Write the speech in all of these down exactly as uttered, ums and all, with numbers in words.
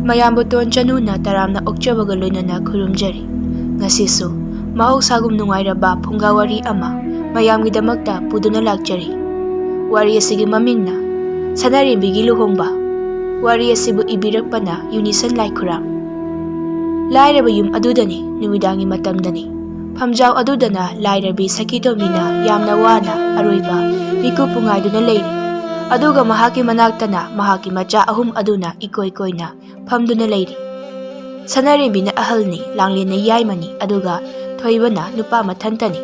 ꯃꯌꯥꯝꯕꯨ ꯇꯣꯟ ꯆꯅꯨꯅ ꯇꯔꯥꯝꯅ ꯑꯣꯛꯆꯕꯒ ꯂꯣꯏꯅꯅ ꯈꯨꯔꯨꯝꯖꯔꯤ꯫ ꯉꯁꯤꯁꯨ ꯃꯍꯧꯁꯥꯒꯨꯝ ꯅꯨꯡꯉꯥꯏꯔꯕ ꯐꯨꯡꯒꯥ ꯋꯥꯔꯤ ꯑꯃ ꯃꯌꯥꯝꯒꯤꯗꯃꯛꯇ ꯄꯨꯗꯨꯅ ꯂꯥꯛꯆꯔꯤ꯫ ꯋꯥꯔꯤ ꯑꯁꯤꯒꯤ ꯃꯃꯤꯡꯅ ꯁꯅꯥꯔꯦꯝꯕꯤꯒꯤ ꯂꯨꯍꯣꯡꯕ꯫ ꯋꯥꯔꯤ ꯑꯁꯤꯕꯨ ꯏꯕꯤꯔꯛꯄꯅ ꯌꯨꯅꯤꯁꯟ ꯂꯥꯏꯈꯨꯔꯥꯝ꯫ ꯂꯥꯏꯔꯕ ꯌꯨꯝ ꯑꯗꯨꯗꯅꯤ, ꯅꯨꯃꯤꯗꯥꯡꯒꯤ ꯃꯇꯝꯗꯅꯤ꯫ ꯐꯝꯖꯥꯎ ꯑꯗꯨꯗꯅ ꯂꯥꯏꯔꯕꯤ ꯁꯈꯤꯇꯣꯝꯕꯤꯅ ꯌꯥꯝꯅ ꯋꯥꯅ ꯑꯔꯣꯏꯕ ꯃꯤꯀꯨꯞꯄꯨ ꯉꯥꯏꯗꯨꯅ ꯂꯩꯔꯤ꯫ ꯑꯗꯨꯒ ꯃꯍꯥꯛꯀꯤ ꯃꯅꯥꯛꯇꯅ ꯃꯍꯥꯛꯀꯤ ꯃꯆꯥ ꯑꯍꯨꯝ ꯑꯗꯨꯅ ꯏꯀꯣꯏ ꯀꯣꯏꯅ ꯐꯝꯗꯨꯅ ꯂꯩꯔꯤ꯫ ꯁꯅꯥꯔꯦꯝꯕꯤꯅ ꯑꯍꯜꯅꯤ, ꯂꯥꯡꯂꯦꯟꯅ ꯌꯥꯏꯃꯅꯤ, ꯑꯗꯨꯒ ꯊꯣꯏꯕꯅ ꯅꯨꯄꯥ ꯃꯊꯟꯇꯅꯤ꯫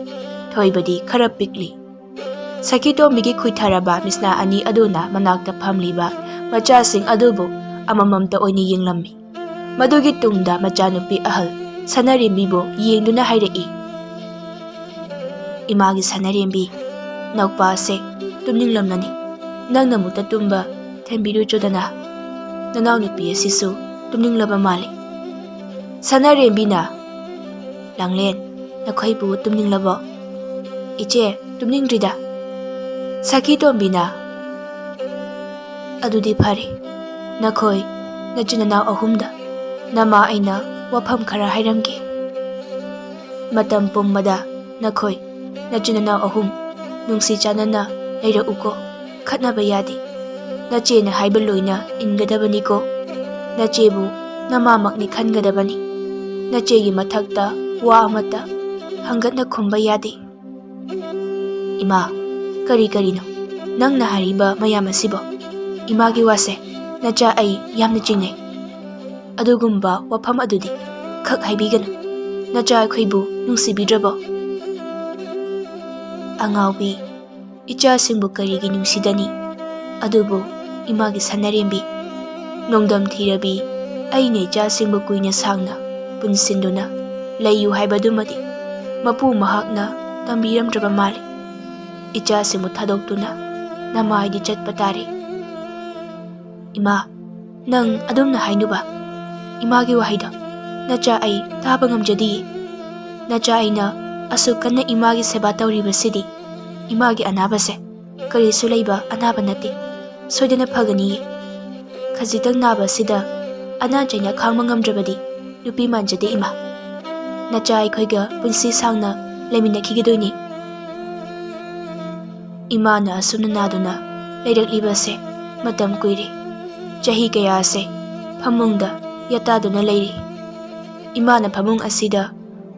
ꯊꯣꯏꯕꯗꯤ ꯈꯔ ꯄꯤꯛꯂꯤ꯫ ꯁꯈꯤꯇꯣꯝꯕꯤꯒꯤ ꯈꯨꯏꯊꯔꯕ ꯃꯤꯁꯅꯥ ꯑꯅꯤ ꯑꯗꯨꯅ ꯃꯅꯥꯛꯇ ꯐꯝꯂꯤꯕ ꯃꯆꯥꯁꯤꯡ ꯑꯗꯨꯕꯨ ꯑꯃꯃꯝꯇ ꯑꯣꯏꯅ ꯌꯦꯡꯂꯝꯃꯤ꯫ ꯃꯗꯨꯒꯤ ꯇꯨꯡꯗ ꯃꯆꯥꯅꯨꯄꯤ ꯑꯍꯜ ꯁꯅꯥꯔꯦꯝꯕꯤꯕꯨ ꯌꯦꯡꯗꯨꯅ ꯍꯥꯏꯔꯛꯏ, "ꯏꯃꯥꯒꯤ ꯁꯅꯥꯔꯦꯝꯕꯤ, ꯅꯧꯄꯥꯁꯦ ꯇꯨꯝꯅꯤꯡꯂꯝꯂꯅꯤ꯫ ꯅꯪꯅ ꯑꯃꯨꯛꯇ ꯇꯨꯝꯕ ꯊꯦꯝꯕꯤꯔꯨꯆꯣꯗꯅ꯫ ꯅꯅꯥꯎꯅꯨꯄꯤ ꯑꯁꯤꯁꯨ ꯇꯨꯝꯅꯤꯡꯂꯕ ꯃꯥꯜꯂꯤ꯫" ꯁꯅꯥꯔꯦꯝꯕꯤꯅ, "ꯂꯥꯡꯂꯦꯟ, ꯅꯈꯣꯏꯕꯨ ꯇꯨꯝꯅꯤꯡꯂꯕꯣ?" "ꯏꯆꯦ, ꯇꯨꯝꯅꯤꯡꯗ꯭ꯔꯤꯗ꯫" ꯁꯈꯤꯇꯣꯝꯕꯤꯅ, "ꯑꯗꯨꯗꯤ ꯐꯔꯦ꯫ ꯅꯈꯣꯏ ꯅꯆꯤꯟ ꯅꯅꯥꯎ ꯑꯍꯨꯝꯗ ꯅꯃꯥ ꯑꯩꯅ ꯋꯥꯐꯝ ꯈꯔ ꯍꯥꯏꯔꯝꯒꯦ꯫ ꯃꯇꯝ ꯄꯨꯝꯕꯗ ꯅꯈꯣꯏ ꯅꯆꯤꯟ ꯅꯅꯥꯎ ꯑꯍꯨꯝ ꯅꯨꯡꯁꯤ ꯆꯥꯟꯅꯅ ꯂꯩꯔꯛꯎꯀꯣ꯫ ꯈꯠꯅꯕ ꯌꯥꯗꯦ꯫ ꯅꯆꯦꯅ ꯍꯥꯏꯕ ꯂꯣꯏꯅ ꯏꯟꯒꯗꯕꯅꯤꯀꯣ꯫ ꯅꯆꯦꯕꯨ ꯅꯃꯥꯃꯛꯅꯤ ꯈꯟꯒꯗꯕꯅꯤ꯫ ꯅꯆꯦꯒꯤ ꯃꯊꯛꯇ ꯋꯥ ꯑꯃꯠꯇ ꯍꯪꯒꯠꯅ ꯈꯨꯝꯕ ꯌꯥꯗꯦ꯫" "ꯏꯃꯥ, ꯀꯔꯤ ꯀꯔꯤꯅꯣ ꯅꯪꯅ ꯍꯥꯏꯔꯤꯕ ꯃꯌꯥꯝ ꯑꯁꯤꯕꯣ? ꯏꯃꯥꯒꯤ ꯋꯥꯁꯦ ꯅꯆꯥ ꯑꯩ ꯌꯥꯝꯅ ꯆꯤꯡꯅꯩ꯫ ꯑꯗꯨꯒꯨꯝꯕ ꯋꯥꯐꯝ ꯑꯗꯨꯗꯤ ꯈꯛ ꯍꯥꯏꯕꯤꯒꯅꯨ꯫ ꯅꯆꯥ ꯑꯩꯈꯣꯏꯕꯨ ꯅꯨꯡꯁꯤꯕꯤꯗ꯭ꯔꯕꯣ?" "ꯑꯉꯥꯎꯕꯤ, ꯏꯆꯥꯁꯤꯡꯕꯨ ꯀꯔꯤꯒꯤ ꯅꯨꯡꯁꯤꯗꯅꯤ? ꯑꯗꯨꯕꯨ ꯏꯃꯥꯒꯤ ꯁꯅꯥꯔꯦꯝꯕꯤ, ꯅꯣꯡꯗꯝ ꯊꯤꯔꯕꯤ ꯑꯩꯅ ꯏꯆꯥꯁꯤꯡꯕꯨ ꯀꯨꯏꯅ ꯁꯥꯡꯅ ꯄꯨꯟꯁꯤꯟꯗꯨꯅ ꯂꯩꯌꯨ ꯍꯥꯏꯕꯗꯨꯃꯗꯤ ꯃꯄꯨ ꯃꯍꯥꯛꯅ ꯇꯝꯕꯤꯔꯝꯗ꯭ꯔꯕ ꯃꯥꯜꯂꯤ꯫ ꯏꯆꯥꯁꯤꯡꯕꯨ ꯊꯥꯗꯣꯛꯇꯨꯅ ꯅꯃꯥꯏꯗꯤ ꯆꯠꯄ ꯇꯥꯔꯦ꯫" "ꯏꯃꯥ, ꯅꯪ ꯑꯗꯨꯝꯅ ꯍꯥꯏꯅꯨꯕ꯫ ꯏꯃꯥꯒꯤ ꯋꯥꯍꯩꯗꯣ ꯅꯆꯥ ꯑꯩ ꯇꯥꯕ ꯉꯝꯖꯗꯤꯌꯦ꯫ ꯅꯆꯥ ꯑꯩꯅ ꯑꯁꯨꯛ ꯀꯟꯅ ꯏꯃꯥꯒꯤ ꯁꯦꯕꯥ ꯇꯧꯔꯤꯕꯁꯤꯗꯤ ꯏꯃꯥꯒꯤ ꯑꯅꯥꯕꯁꯦ ꯀꯔꯤꯁꯨ ꯂꯩꯕ ꯑꯅꯥꯕ ꯅꯠꯇꯦ꯫ ꯁꯣꯏꯗꯅ ꯐꯒꯅꯤꯌꯦ꯫ ꯈꯖꯤꯛꯇꯪ ꯅꯥꯕꯁꯤꯗ ꯑꯅꯥ ꯆꯩꯅ ꯈꯥꯡꯕ ꯉꯝꯗ꯭ꯔꯕꯗꯤ ꯅꯨꯄꯤ ꯃꯥꯟꯖꯗꯦ ꯏꯃꯥ꯫ ꯅꯆꯥ ꯑꯩꯈꯣꯏꯒ ꯄꯨꯟꯁꯤ ꯁꯥꯡꯅ ꯂꯩꯃꯤꯟꯅꯈꯤꯒꯗꯣꯏꯅꯤ꯫ ꯏꯃꯥꯅ ꯑꯁꯨꯝꯅ ꯅꯥꯗꯨꯅ ꯂꯩꯔꯛꯂꯤꯕꯁꯦ ꯃꯇꯝ ꯀꯨꯏꯔꯦ꯫ ꯆꯍꯤ ꯀꯌꯥꯁꯦ ꯐꯃꯨꯡꯗ ꯌꯥꯇꯥꯗꯨꯅ ꯂꯩꯔꯤ꯫ ꯏꯃꯥꯅ ꯐꯃꯨꯡ ꯑꯁꯤꯗ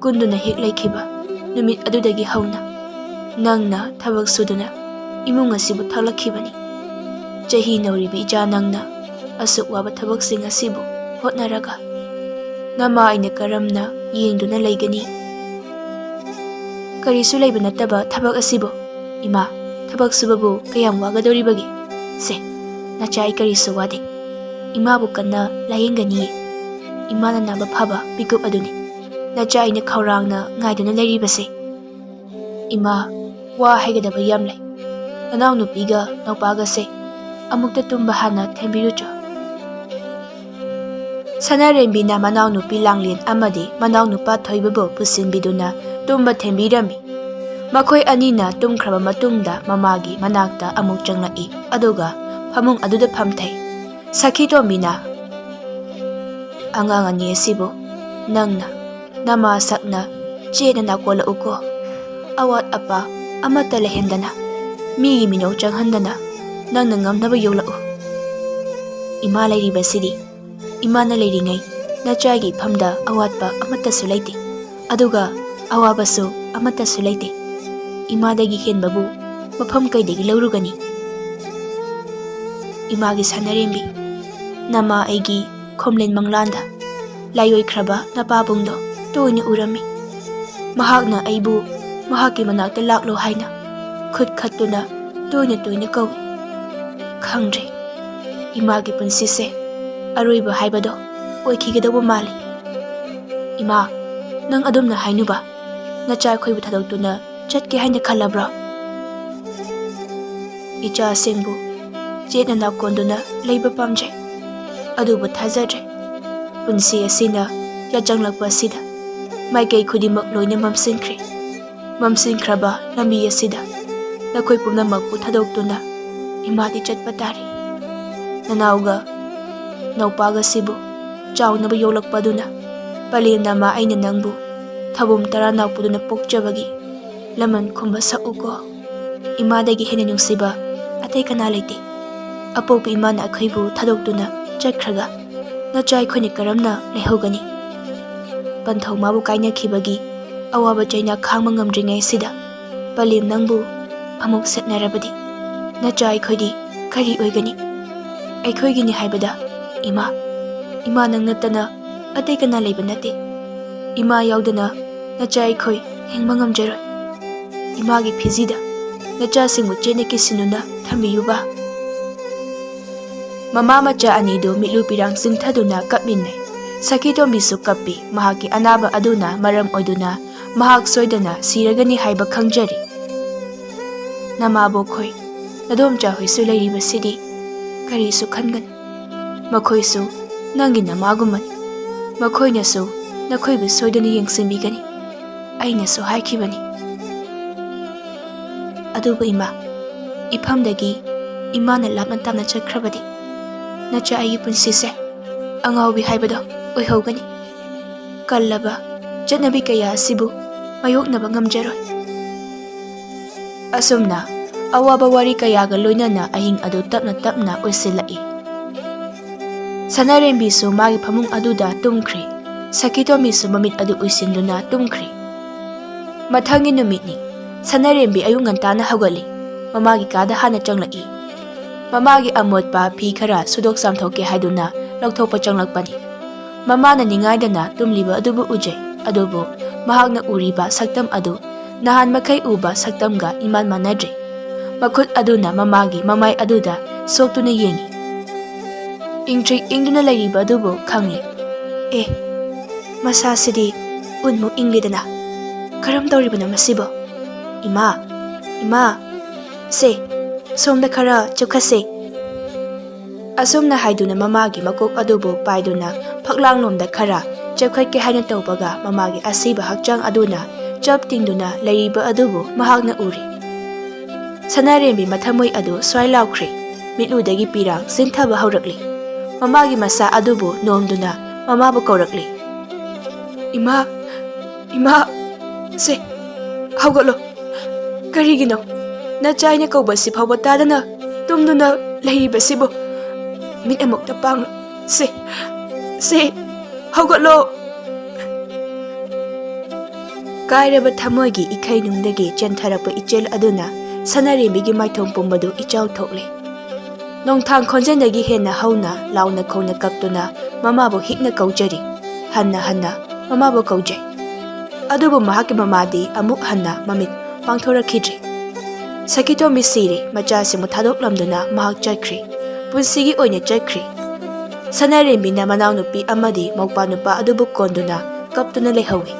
ꯀꯨꯟꯗꯨꯅ ꯍꯦꯛ ꯂꯩꯈꯤꯕ ꯅꯨꯃꯤꯠ ꯑꯗꯨꯗꯒꯤ ꯍꯧꯅ ꯅꯪꯅ ꯊꯕꯛ ꯁꯨꯗꯨꯅ ꯏꯃꯨꯡ ꯑꯁꯤꯕꯨ ꯊꯥꯛꯂꯛꯈꯤꯕꯅꯤ꯫ ꯆꯍꯤ ꯅꯧꯔꯤꯕꯤ ꯏꯆꯥ ꯅꯪꯅ ꯑꯁꯨꯛ ꯋꯥꯕ ꯊꯕꯛꯁꯤꯡ ꯑꯁꯤꯕꯨ ꯍꯣꯠꯅꯔꯒ ꯅꯃꯥ ꯑꯩꯅ ꯀꯔꯝꯅ ꯌꯦꯡꯗꯨꯅ ꯂꯩꯒꯅꯤ? ꯀꯔꯤꯁꯨ ꯂꯩꯕ ꯅꯠꯇꯕ ꯊꯕꯛ ꯑꯁꯤꯕꯨ? ꯏꯃꯥ, ꯊꯕꯛ ꯁꯨꯕꯕꯨ ꯀꯌꯥꯝ ꯋꯥꯒꯗꯧꯔꯤꯕꯒꯦ? ꯁꯦ, ꯅꯆꯥ ꯑꯩ ꯀꯔꯤꯁꯨ ꯋꯥꯗꯦ꯫ ꯏꯃꯥꯕꯨ ꯀꯟꯅ ꯂꯥꯌꯦꯡꯒꯅꯤꯌꯦ꯫ ꯏꯃꯥꯅ ꯅꯥꯕ ꯐꯕ ꯄꯤꯀꯨꯞ ꯑꯗꯨꯅꯤ ꯅꯆꯥ ꯑꯩꯅ ꯈꯧꯔꯥꯡꯅ ꯉꯥꯏꯗꯨꯅ ꯂꯩꯔꯤꯕꯁꯦ꯫ ꯏꯃꯥ, ꯋꯥ ꯍꯥꯏꯒꯗꯕ ꯌꯥꯝ ꯂꯩ꯫ ꯅꯅꯥꯎꯅꯨꯄꯤꯒ ꯅꯧꯄꯥꯒꯁꯦ ꯑꯃꯨꯛꯇ ꯇꯨꯝꯕ ꯍꯥꯟꯅ ꯊꯦꯝꯕꯤꯔꯨꯆꯣ꯫ ꯁꯅꯥꯔꯦꯝꯕꯤꯅ ꯃꯅꯥꯎꯅꯨꯄꯤ ꯂꯥꯡꯂꯦꯟ ꯑꯃꯗꯤ ꯃꯅꯥꯎꯅꯨꯄꯥ ꯊꯣꯏꯕꯕꯨ ꯄꯨꯁꯤꯟꯕꯤꯗꯨꯅ ꯇꯨꯝꯕ ꯊꯦꯝꯕꯤꯔꯝꯃꯤ꯫ ꯃꯈꯣꯏ ꯑꯅꯤꯅ ꯇꯨꯝꯈ꯭ꯔꯕ ꯃꯇꯨꯡꯗ ꯃꯃꯥꯒꯤ ꯃꯅꯥꯛꯇ ꯑꯃꯨꯛ ꯆꯪꯂꯛꯏ, ꯑꯗꯨꯒ ꯐꯃꯨꯡ ꯑꯗꯨꯗ ꯐꯝꯊꯩ꯫ ꯁꯈꯤ ꯇꯣꯝꯕꯤꯅ, "ꯑꯉꯥꯡ ꯑꯅꯤ ꯑꯁꯤꯕꯨ ꯅꯪꯅ ꯅꯃꯥ ꯁꯛꯅ ꯆꯦꯠꯅ ꯅꯥꯀꯣꯜꯂꯛꯎꯀꯣ꯫ ꯑꯋꯥꯠ ꯑꯄꯥ ꯑꯃꯠꯇ ꯂꯩꯍꯟꯗꯅ, ꯃꯤꯒꯤ ꯃꯤꯅꯧ ꯆꯪꯍꯟꯗꯅ ꯅꯪꯅ ꯉꯝꯅꯕ ꯌꯣꯛꯂꯛꯎ꯫ ꯏꯃꯥ ꯂꯩꯔꯤꯕꯁꯤꯗꯤ ꯏꯃꯥꯅ ꯂꯩꯔꯤꯉꯩ ꯅꯆꯥꯒꯤ ꯏꯐꯝꯗ ꯑꯋꯥꯠꯄ ꯑꯃꯠꯇꯁꯨ ꯂꯩꯇꯦ, ꯑꯗꯨꯒ ꯑꯋꯥꯕꯁꯨ ꯑꯃꯠꯇꯁꯨ ꯂꯩꯇꯦ꯫ ꯏꯃꯥꯗꯒꯤ ꯍꯦꯟꯕꯕꯨ ꯃꯐꯝ ꯀꯩꯗꯒꯤ ꯂꯧꯔꯨꯒꯅꯤ?" ꯏꯃꯥꯒꯤ ꯁꯥꯟꯅꯔꯦꯝꯕꯤ, ꯅꯃꯥ ꯑꯩꯒꯤ ꯈꯣꯝꯂꯦꯟ ꯃꯪꯂꯥꯟꯗ ꯂꯥꯏꯑꯣꯏꯈ꯭ꯔꯕ ꯅꯄꯥꯕꯨꯡꯗꯣ ꯇꯣꯏꯅ ꯎꯔꯝꯃꯤ꯫ ꯃꯍꯥꯛꯅ ꯑꯩꯕꯨ ꯃꯍꯥꯛꯀꯤ ꯃꯅꯥꯛꯇ ꯂꯥꯛꯂꯣ ꯍꯥꯏꯅ ꯈꯨꯠ ꯈꯠꯇꯨꯅ ꯇꯣꯏꯅ ꯇꯣꯏꯅ ꯀꯧꯏ꯫ ꯈꯪꯗ꯭ꯔꯦ, ꯏꯃꯥꯒꯤ ꯄꯨꯟꯁꯤꯁꯦ ꯑꯔꯣꯏꯕ ꯍꯥꯏꯕꯗꯣ ꯑꯣꯏꯈꯤꯒꯗꯧꯕ ꯃꯥꯜꯂꯤ꯫ ꯏꯃꯥ, ꯅꯪ ꯑꯗꯨꯝꯅ ꯍꯥꯏꯅꯨꯕ꯫ ꯅꯆꯥ ꯑꯩꯈꯣꯏꯕꯨ ꯊꯥꯗꯣꯛꯇꯨꯅ ꯆꯠꯀꯦ ꯍꯥꯏꯅ ꯈꯜꯂꯕ꯭ꯔꯣ? ꯏꯆꯥꯁꯤꯡꯕꯨ ꯆꯦꯠꯅ ꯅꯥꯀꯣꯟꯗꯨꯅ ꯂꯩꯕ ꯄꯥꯝꯖꯩ, ꯑꯗꯨꯕꯨ ꯊꯥꯖꯗ꯭ꯔꯦ꯫ ꯄꯨꯟꯁꯤ ꯑꯁꯤꯅ ꯌꯥꯆꯪꯂꯛꯄ ꯑꯁꯤꯗ ꯃꯥꯏꯀꯩ ꯈꯨꯗꯤꯡꯃꯛ ꯂꯣꯏꯅ ꯃꯝꯁꯤꯟꯈ꯭ꯔꯦ꯫ ꯃꯝꯁꯤꯟꯈ꯭ꯔꯕ ꯂꯝꯕꯤ ꯑꯁꯤꯗ ꯅꯈꯣꯏ ꯄꯨꯝꯅꯃꯛꯄꯨ ꯊꯥꯗꯣꯛꯇꯨꯅ ꯏꯃꯥꯗꯤ ꯆꯠꯄ ꯇꯥꯔꯦ꯫ ꯅꯅꯥꯎꯒ ꯅꯧꯄꯥꯒꯁꯤꯕꯨ ꯆꯥꯎꯅꯕ ꯌꯣꯛꯂꯛꯄ ꯑꯗꯨꯅ꯫ ꯄꯂꯦꯝ ꯅꯃꯥ, ꯑꯩꯅ ꯅꯪꯕꯨ ꯊꯕꯣꯝ ꯇꯔꯥ ꯅꯥꯎꯄꯨꯗꯨꯅ ꯄꯣꯛꯆꯕꯒꯤ ꯂꯃꯟ ꯈꯨꯝꯕ ꯁꯛꯎꯀꯣ꯫ ꯏꯃꯥꯗꯒꯤ ꯍꯦꯟꯅ ꯅꯨꯡꯁꯤꯕ ꯑꯇꯩ ꯀꯅꯥ ꯂꯩꯇꯦ꯫ ꯑꯄꯣꯛꯄ ꯏꯃꯥꯅ ꯑꯩꯈꯣꯏꯕꯨ ꯊꯥꯗꯣꯛꯇꯨꯅ ꯆꯠꯈ꯭ꯔꯒ ꯅꯆꯥ ꯑꯩꯈꯣꯏꯅ ꯀꯔꯝꯅ ꯂꯩꯍꯧꯒꯅꯤ? ꯄꯟꯊꯧ ꯃꯥꯕꯨ ꯀꯥꯏꯅꯈꯤꯕꯒꯤ ꯑꯋꯥꯕ ꯆꯩꯅꯥ ꯈꯥꯡꯕ ꯉꯝꯗ꯭ꯔꯤꯉꯩꯁꯤꯗ ꯄꯂꯦꯝ ꯅꯪꯕꯨ ꯑꯃꯨꯛ ꯁꯦꯠꯅꯔꯕꯗꯤ ꯅꯆꯥ ꯑꯩꯈꯣꯏꯗꯤ ꯀꯔꯤ ꯑꯣꯏꯒꯅꯤ? ꯑꯩꯈꯣꯏꯒꯤꯅꯤ ꯍꯥꯏꯕꯗ ꯏꯃꯥ, ꯏꯃꯥ ꯅꯪ ꯅꯠꯇꯅ ꯑꯇꯩ ꯀꯅꯥ ꯂꯩꯕ ꯅꯠꯇꯦ꯫ ꯏꯃꯥ ꯌꯥꯎꯗꯅ ꯅꯆꯥ ꯑꯩꯈꯣꯏ ꯍꯤꯡꯕ ꯉꯝꯖꯔꯣꯏ꯫ ꯏꯃꯥꯒꯤ ꯐꯤꯖꯤꯗ ꯅꯆꯥꯁꯤꯡꯕꯨ ꯆꯦꯠꯅ ꯀꯤꯁꯤꯟꯗꯨꯅ ꯊꯝꯕꯤꯌꯨꯕ꯫ ꯃꯃꯥ ꯃꯆꯥ ꯑꯅꯤꯗꯨ ꯃꯤꯠꯂꯨ ꯄꯤꯔꯥꯡ ꯆꯤꯡꯊꯗꯨꯅ ꯀꯞꯃꯤꯟꯅꯩ꯫ ꯁꯈꯤꯇꯣꯝꯕꯤꯁꯨ ꯀꯞꯄꯤ꯫ ꯃꯍꯥꯛꯀꯤ ꯑꯅꯥꯕ ꯑꯗꯨꯅ ꯃꯔꯝ ꯑꯣꯏꯗꯨꯅ ꯃꯍꯥꯛ ꯁꯣꯏꯗꯅ ꯁꯤꯔꯒꯅꯤ ꯍꯥꯏꯕ ꯈꯪꯖꯔꯤ꯫ ꯅꯃꯥꯕꯣꯛ ꯈꯣꯏ, ꯅꯗꯣꯝꯆꯥ ꯍꯣꯏꯁꯨ ꯂꯩꯔꯤꯕꯁꯤꯗꯤ ꯀꯔꯤꯁꯨ ꯈꯟꯒꯅꯨ꯫ ꯃꯈꯣꯏꯁꯨ ꯅꯪꯒꯤ ꯅꯃꯥꯒꯨꯝꯕꯅꯤ꯫ ꯃꯈꯣꯏꯅꯁꯨ ꯅꯈꯣꯏꯕꯨ ꯁꯣꯏꯗꯅ ꯌꯦꯡꯁꯤꯟꯕꯤꯒꯅꯤ꯫ ꯑꯩꯅꯁꯨ ꯍꯥꯏꯈꯤꯕꯅꯤ꯫ ꯑꯗꯨꯕꯨ ꯏꯃꯥ, ꯏꯐꯝꯗꯒꯤ ꯏꯃꯥꯅ ꯂꯥꯞꯅ ꯇꯥꯞꯅ ꯆꯠꯈ꯭ꯔꯕꯗꯤ ꯅꯆꯥ ꯑꯩꯒꯤ ꯄꯨꯟꯁꯤꯁꯦ ꯑꯉꯥꯎꯕꯤ ꯍꯥꯏꯕꯗꯣ ꯑꯣꯏꯍꯧꯒꯅꯤ꯫ ꯀꯜꯂꯕ ꯆꯠꯅꯕꯤ ꯀꯌꯥ ꯑꯁꯤꯕꯨ ꯃꯥꯌꯣꯛꯅꯕ ꯉꯝꯖꯔꯣꯏ꯫ ꯑꯁꯨꯝꯅ ꯑꯋꯥꯕ ꯋꯥꯔꯤ ꯀꯌꯥꯒ ꯂꯣꯏꯅꯅ ꯑꯍꯤꯡ ꯑꯗꯨ ꯇꯞꯅ ꯇꯞꯅ ꯑꯣꯏꯁꯤꯜꯂꯛꯏ꯫ ꯁꯅꯥꯔꯦꯝꯕꯤꯁꯨ ꯃꯥꯒꯤ ꯐꯃꯨꯡ ꯑꯗꯨꯗ ꯇꯨꯝꯈ꯭ꯔꯦ꯫ ꯁꯈꯤꯇꯣꯝꯕꯤꯁꯨ ꯃꯃꯤꯠ ꯑꯗꯨ ꯎꯏꯁꯤꯟꯗꯨꯅ ꯇꯨꯝꯈ꯭ꯔꯦ꯫ ꯃꯊꯪꯒꯤ ꯅꯨꯃꯤꯠꯅꯤ꯫ ꯁꯅꯥꯔꯦꯝꯕꯤ ꯑꯌꯨꯛ ꯉꯟꯇꯥꯅ ꯍꯧꯒꯠꯂꯤ꯫ ꯃꯃꯥꯒꯤ ꯀꯥꯗ ꯍꯥꯟꯅ ꯆꯪꯂꯛꯏ꯫ ꯃꯃꯥꯒꯤ ꯑꯃꯣꯠꯄ ꯐꯤ ꯈꯔ ꯁꯨꯗꯣꯛ ꯆꯥꯝꯊꯣꯛꯀꯦ ꯍꯥꯏꯗꯨꯅ ꯂꯧꯊꯣꯛꯄ ꯆꯪꯂꯛꯄꯅꯤ꯫ ꯃꯃꯥꯅ ꯅꯤꯡꯉꯥꯏꯗꯅ ꯇꯨꯝꯂꯤꯕ ꯑꯗꯨꯕꯨ ꯎꯖꯩ꯫ ꯑꯗꯨꯕꯨ ꯃꯍꯥꯛꯅ ꯎꯔꯤꯕ ꯁꯛꯇꯝ ꯑꯗꯨ ꯅꯍꯥꯟ ꯃꯈꯩ ꯎꯕ ꯁꯛꯇꯝꯒ ꯏꯃꯥꯟ ꯃꯥꯟꯅꯗ꯭ꯔꯦ꯫ ꯃꯈꯨꯠ ꯑꯗꯨꯅ ꯃꯃꯥꯒꯤ ꯃꯃꯥꯏ ꯑꯗꯨꯗ ꯁꯣꯛꯇꯨꯅ ꯌꯦꯡꯏ꯫ ꯏꯪꯇ꯭ꯔꯤꯛ ꯏꯪꯗꯨꯅ ꯂꯩꯔꯤꯕ ꯑꯗꯨꯕꯨ ꯈꯪꯂꯦ꯫ ꯑꯦ, ꯃꯁꯥꯁꯤꯗꯤ ꯎꯟꯃꯨꯛ ꯏꯪꯂꯤꯗꯅ꯫ ꯀꯔꯝ ꯇꯧꯔꯤꯕꯅꯣ ꯃꯁꯤꯕꯣ? ꯏꯃꯥ, ꯏꯃꯥ, ꯁꯦ, ꯁꯣꯝꯗ ꯈꯔ ꯆꯨꯞꯈꯠꯁꯦ꯫ ꯑꯁꯨꯝꯅ ꯍꯥꯏꯗꯨꯅ ꯃꯃꯥꯒꯤ ꯃꯀꯣꯛ ꯑꯗꯨꯕꯨ ꯄꯥꯏꯗꯨꯅ ꯐꯛꯂꯥꯡꯂꯣꯝꯗ ꯈꯔ ꯆꯦꯞꯈꯠꯀꯦ ꯍꯥꯏꯅ ꯇꯧꯕꯒ ꯃꯃꯥꯒꯤ ꯑꯁꯤꯕ ꯍꯛꯆꯥꯡ ꯑꯗꯨꯅ ꯆꯞ ꯇꯤꯡꯗꯨꯅ ꯂꯩꯔꯤꯕ ꯑꯗꯨꯕꯨ ꯃꯍꯥꯛꯅ ꯎꯔꯤ꯫ ꯁꯅꯥꯔꯦꯝꯕꯤ ꯃꯊꯃꯣꯏ ꯑꯗꯨ ꯁ꯭ꯋꯥꯏ ꯂꯥꯎꯈ꯭ꯔꯦ꯫ ꯃꯤꯠꯂꯨꯗꯒꯤ ꯄꯤꯔꯥꯡ ꯆꯤꯟꯊꯕ ꯍꯧꯔꯛꯂꯤ꯫ ꯃꯃꯥꯒꯤ ꯃꯁꯥ ꯑꯗꯨꯕꯨ ꯅꯣꯝꯗꯨꯅ ꯃꯃꯥꯕꯨ ꯀꯧꯔꯛꯂꯤ꯫ "ꯏꯃꯥ, ꯏꯃꯥ, ꯁꯦ, ꯍꯧꯒꯠꯂꯣ꯫ ꯀꯔꯤꯒꯤꯅꯣ ꯅꯆꯥ ꯑꯩꯅ ꯀꯧꯕꯁꯤ ꯐꯥꯎꯕ ꯇꯥꯗꯅ ꯇꯨꯝꯗꯨꯅ ꯂꯩꯔꯤꯕꯁꯤꯕꯨ? ꯃꯤꯠ ꯑꯃꯨꯛꯇ ꯄꯥꯡ-, ꯁꯦ, ꯁꯦ, ꯍꯧꯒꯠꯂꯣ!" ꯀꯥꯏꯔꯕ ꯊꯃꯣꯏꯒꯤ ꯏꯈꯩ ꯅꯨꯡꯗꯒꯤ ꯆꯦꯟꯊꯔꯛꯄ ꯏꯆꯦꯜ ꯑꯗꯨꯅ ꯁꯅꯥꯔꯦꯝꯕꯤꯒꯤ ꯃꯥꯏꯊꯣꯡ ꯄꯨꯝꯕꯗꯨ ꯏꯆꯥꯎ ꯊꯣꯛꯂꯦ꯫ ꯅꯣꯡꯊꯥꯡ ꯈꯣꯟꯖꯦꯜꯗꯒꯤ ꯍꯦꯟꯅ ꯍꯧꯅ ꯂꯥꯎꯅ ꯈꯣꯡꯅ ꯀꯞꯇꯨꯅ ꯃꯃꯥꯕꯨ ꯍꯤꯛꯅ ꯀꯧꯖꯔꯤ꯫ ꯍꯟꯅ ꯍꯟꯅ ꯃꯃꯥꯕꯨ ꯀꯧꯖꯩ꯫ ꯑꯗꯨꯕꯨ ꯃꯍꯥꯛꯀꯤ ꯃꯃꯥꯗꯤ ꯑꯃꯨꯛ ꯍꯟꯅ ꯃꯃꯤꯠ ꯄꯥꯡꯊꯣꯔꯛꯈꯤꯗ꯭ꯔꯦ꯫ ꯁꯈꯤꯇꯣꯝꯕꯤ ꯁꯤꯔꯦ, ꯃꯆꯥꯁꯤꯡꯕꯨ ꯊꯥꯗꯣꯛꯂꯝꯗꯨꯅ ꯃꯍꯥꯛ ꯆꯠꯈ꯭ꯔꯦ꯫ ꯄꯨꯟꯁꯤꯒꯤ ꯑꯣꯏꯅ ꯆꯠꯈ꯭ꯔꯦ꯫ ꯁꯅꯥꯔꯦꯝꯕꯤꯅ ꯃꯅꯥꯎꯅꯨꯄꯤ ꯑꯃꯗꯤ ꯃꯧꯄꯥ ꯅꯨꯄꯥ ꯑꯗꯨꯕꯨ ꯀꯣꯟꯗꯨꯅ ꯀꯞꯇꯨꯅ ꯂꯩꯍꯧꯏ꯫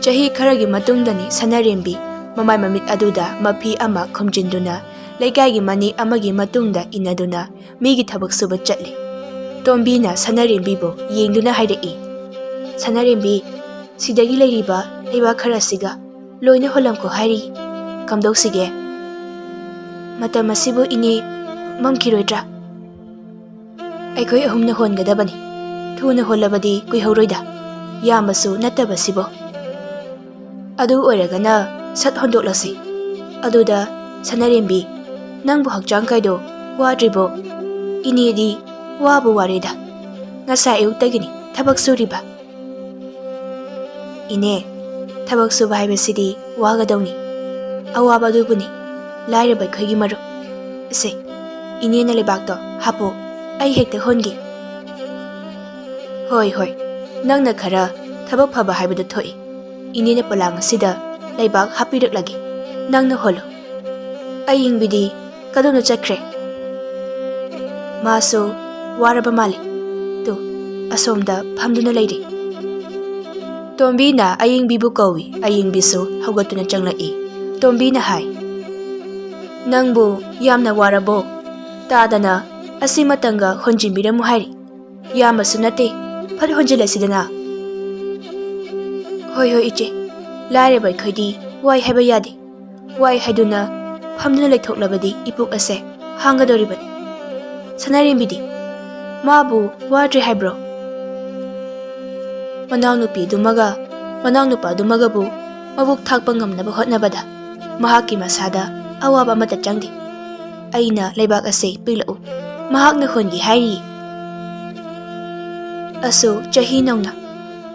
ꯆꯍꯤ ꯈꯔꯒꯤ ꯃꯇꯨꯡꯗꯅꯤ ꯁꯅꯥꯔꯦꯝꯕꯤ ꯃꯃꯥꯏ ꯃꯃꯤꯠ ꯑꯗꯨꯗ ꯃꯐꯤ ꯑꯃ ꯈꯨꯝꯖꯤꯟꯗꯨꯅ ꯂꯩꯀꯥꯏꯒꯤ ꯃꯅꯤ ꯑꯃꯒꯤ ꯃꯇꯨꯡꯗ ꯏꯟꯅꯗꯨꯅ ꯃꯤꯒꯤ ꯊꯕꯛ ꯁꯨꯕ ꯆꯠꯂꯤ꯫ ꯇꯣꯝꯕꯤꯅ ꯁꯅꯥꯔꯦꯝꯕꯤꯕꯨ ꯌꯦꯡꯗꯨꯅ ꯍꯥꯏꯔꯛꯏ, "ꯁꯅꯥꯔꯦꯝꯕꯤ, ꯁꯤꯗꯒꯤ ꯂꯩꯔꯤꯕ ꯂꯩꯕꯥꯛ ꯈꯔꯁꯤꯒ ꯂꯣꯏꯅ ꯍꯣꯜꯂꯝꯈꯣ ꯍꯥꯏꯔꯤ꯫ ꯀꯝꯗꯧꯁꯤꯒꯦ? ꯃꯇꯝ ꯑꯁꯤꯕꯨ ꯏꯅꯦ ꯃꯝꯈꯤꯔꯣꯏꯗ꯭ꯔꯥ? ꯑꯩꯈꯣꯏ ꯑꯍꯨꯝꯅ ꯍꯣꯟꯒꯗꯕꯅꯤ꯫ ꯊꯨꯅ ꯍꯣꯜꯂꯕꯗꯤ ꯀꯨꯏꯍꯧꯔꯣꯏꯗ꯫ ꯌꯥꯝꯕꯁꯨ ꯅꯠꯇꯕꯁꯤꯕꯣ꯫ ꯑꯗꯨ ꯑꯣꯏꯔꯒꯅ ꯁꯠ ꯍꯣꯟꯗꯣꯛꯂꯁꯤ꯫ ꯑꯗꯨꯗ, ꯁꯅꯥꯔꯦꯝꯕꯤ, ꯅꯪꯕꯨ ꯍꯛꯆꯥꯡ ꯀꯥꯏꯗꯣ ꯋꯥꯗ꯭ꯔꯤꯕꯣ? ꯏꯅꯦꯗꯤ ꯋꯥꯕꯨ ꯋꯥꯔꯦꯗ꯫ ꯉꯁꯥꯏ ꯑꯌꯨꯛꯇꯒꯤꯅꯤ ꯊꯕꯛ ꯁꯨꯔꯤꯕ꯫" "ꯏꯅꯦ, ꯊꯕꯛ ꯁꯨꯕ ꯍꯥꯏꯕꯁꯤꯗꯤ ꯋꯥꯒꯗꯧꯅꯤ꯫ ꯑꯋꯥꯕ ꯑꯗꯨꯕꯨꯅꯤ ꯂꯥꯏꯔꯕ ꯑꯩꯈꯣꯏꯒꯤ ꯃꯔꯨꯞ꯫ ꯁꯦ, ꯏꯅꯦꯅ ꯂꯩꯕꯥꯛꯇꯣ ꯍꯥꯞꯄꯣ, ꯑꯩ ꯍꯦꯛꯇ ꯍꯣꯟꯒꯦ꯫" "ꯍꯣꯏ, ꯍꯣꯏ, ꯅꯪꯅ ꯈꯔ ꯊꯕꯛ ꯐꯕ ꯍꯥꯏꯕꯗꯨ ꯊꯣꯛꯏ꯫ ꯏꯅꯦꯅ ꯄꯣꯂꯥꯡ ꯑꯁꯤꯗ ꯂꯩꯕꯥꯛ ꯍꯥꯞꯄꯤꯔꯛꯂꯒꯦ, ꯅꯪꯅ ꯍꯣꯜꯂꯨ꯫" ꯑꯌꯤꯡꯕꯤꯗꯤ ꯀꯗꯣꯝꯗ ꯆꯠꯈ꯭ꯔꯦ? "ꯃꯥꯁꯨ ꯋꯥꯔꯕ ꯃꯥꯜꯂꯤ꯫ ꯇꯨ, ꯑꯁꯣꯝꯗ ꯐꯝꯗꯨꯅ ꯂꯩꯔꯤ꯫" ꯇꯣꯝꯕꯤꯅ ꯑꯌꯤꯡꯕꯤꯕꯨ ꯀꯧꯏ꯫ ꯑꯌꯤꯡꯕꯤꯁꯨ ꯍꯧꯒꯠꯇꯨꯅ ꯆꯪꯂꯛꯏ꯫ ꯇꯣꯝꯕꯤꯅ ꯍꯥꯏ, "ꯅꯪꯕꯨ ꯌꯥꯝꯅ ꯋꯥꯔꯕꯣ? ꯇꯥꯗꯅ ꯑꯁꯤꯃꯇꯪꯒ ꯍꯣꯟꯖꯤꯟꯕꯤꯔꯝꯃꯨ ꯍꯥꯏꯔꯤ꯫ ꯌꯥꯝꯕꯁꯨ ꯅꯠꯇꯦ, ꯐꯠ ꯍꯣꯟꯖꯤꯜꯂꯁꯤꯗꯅ꯫" "ꯍꯣꯏ, ꯍꯣꯏ, ꯏꯆꯦ, ꯂꯥꯏꯔꯕ ꯑꯩꯈꯣꯏꯗꯤ ꯋꯥꯏ ꯍꯥꯏꯕ ꯌꯥꯗꯦ꯫ ꯋꯥꯏ ꯍꯥꯏꯗꯨꯅ ꯐꯝꯗꯨꯅ ꯂꯩꯊꯣꯛꯂꯕꯗꯤ ꯏꯄꯨꯛ ꯑꯁꯦ ꯍꯥꯡꯒꯗꯧꯔꯤꯕꯅꯤ꯫" ꯁꯅꯥꯔꯦꯝꯕꯤꯗꯤ? ꯃꯥꯕꯨ ꯋꯥꯗ꯭ꯔꯦ ꯍꯥꯏꯕ꯭ꯔꯣ? ꯃꯅꯥꯎꯅꯨꯄꯤꯗꯨꯃꯒ ꯃꯅꯥꯎꯅꯨꯄꯥꯗꯨꯃꯒꯕꯨ ꯃꯕꯨꯛ ꯊꯥꯛꯄ ꯉꯝꯅꯕ ꯍꯣꯠꯅꯕꯗ ꯃꯍꯥꯛꯀꯤ ꯃꯁꯥꯗ ꯑꯋꯥꯕ ꯑꯃꯠꯇ ꯆꯪꯗꯦ꯫ ꯑꯩꯅ ꯂꯩꯕꯥꯛ ꯑꯁꯦ ꯄꯤꯛꯂꯛꯎ, ꯃꯍꯥꯛꯅ ꯍꯣꯟꯒꯦ ꯍꯥꯏꯔꯤ꯫ ꯑꯁꯨ ꯆꯍꯤ ꯅꯧꯅ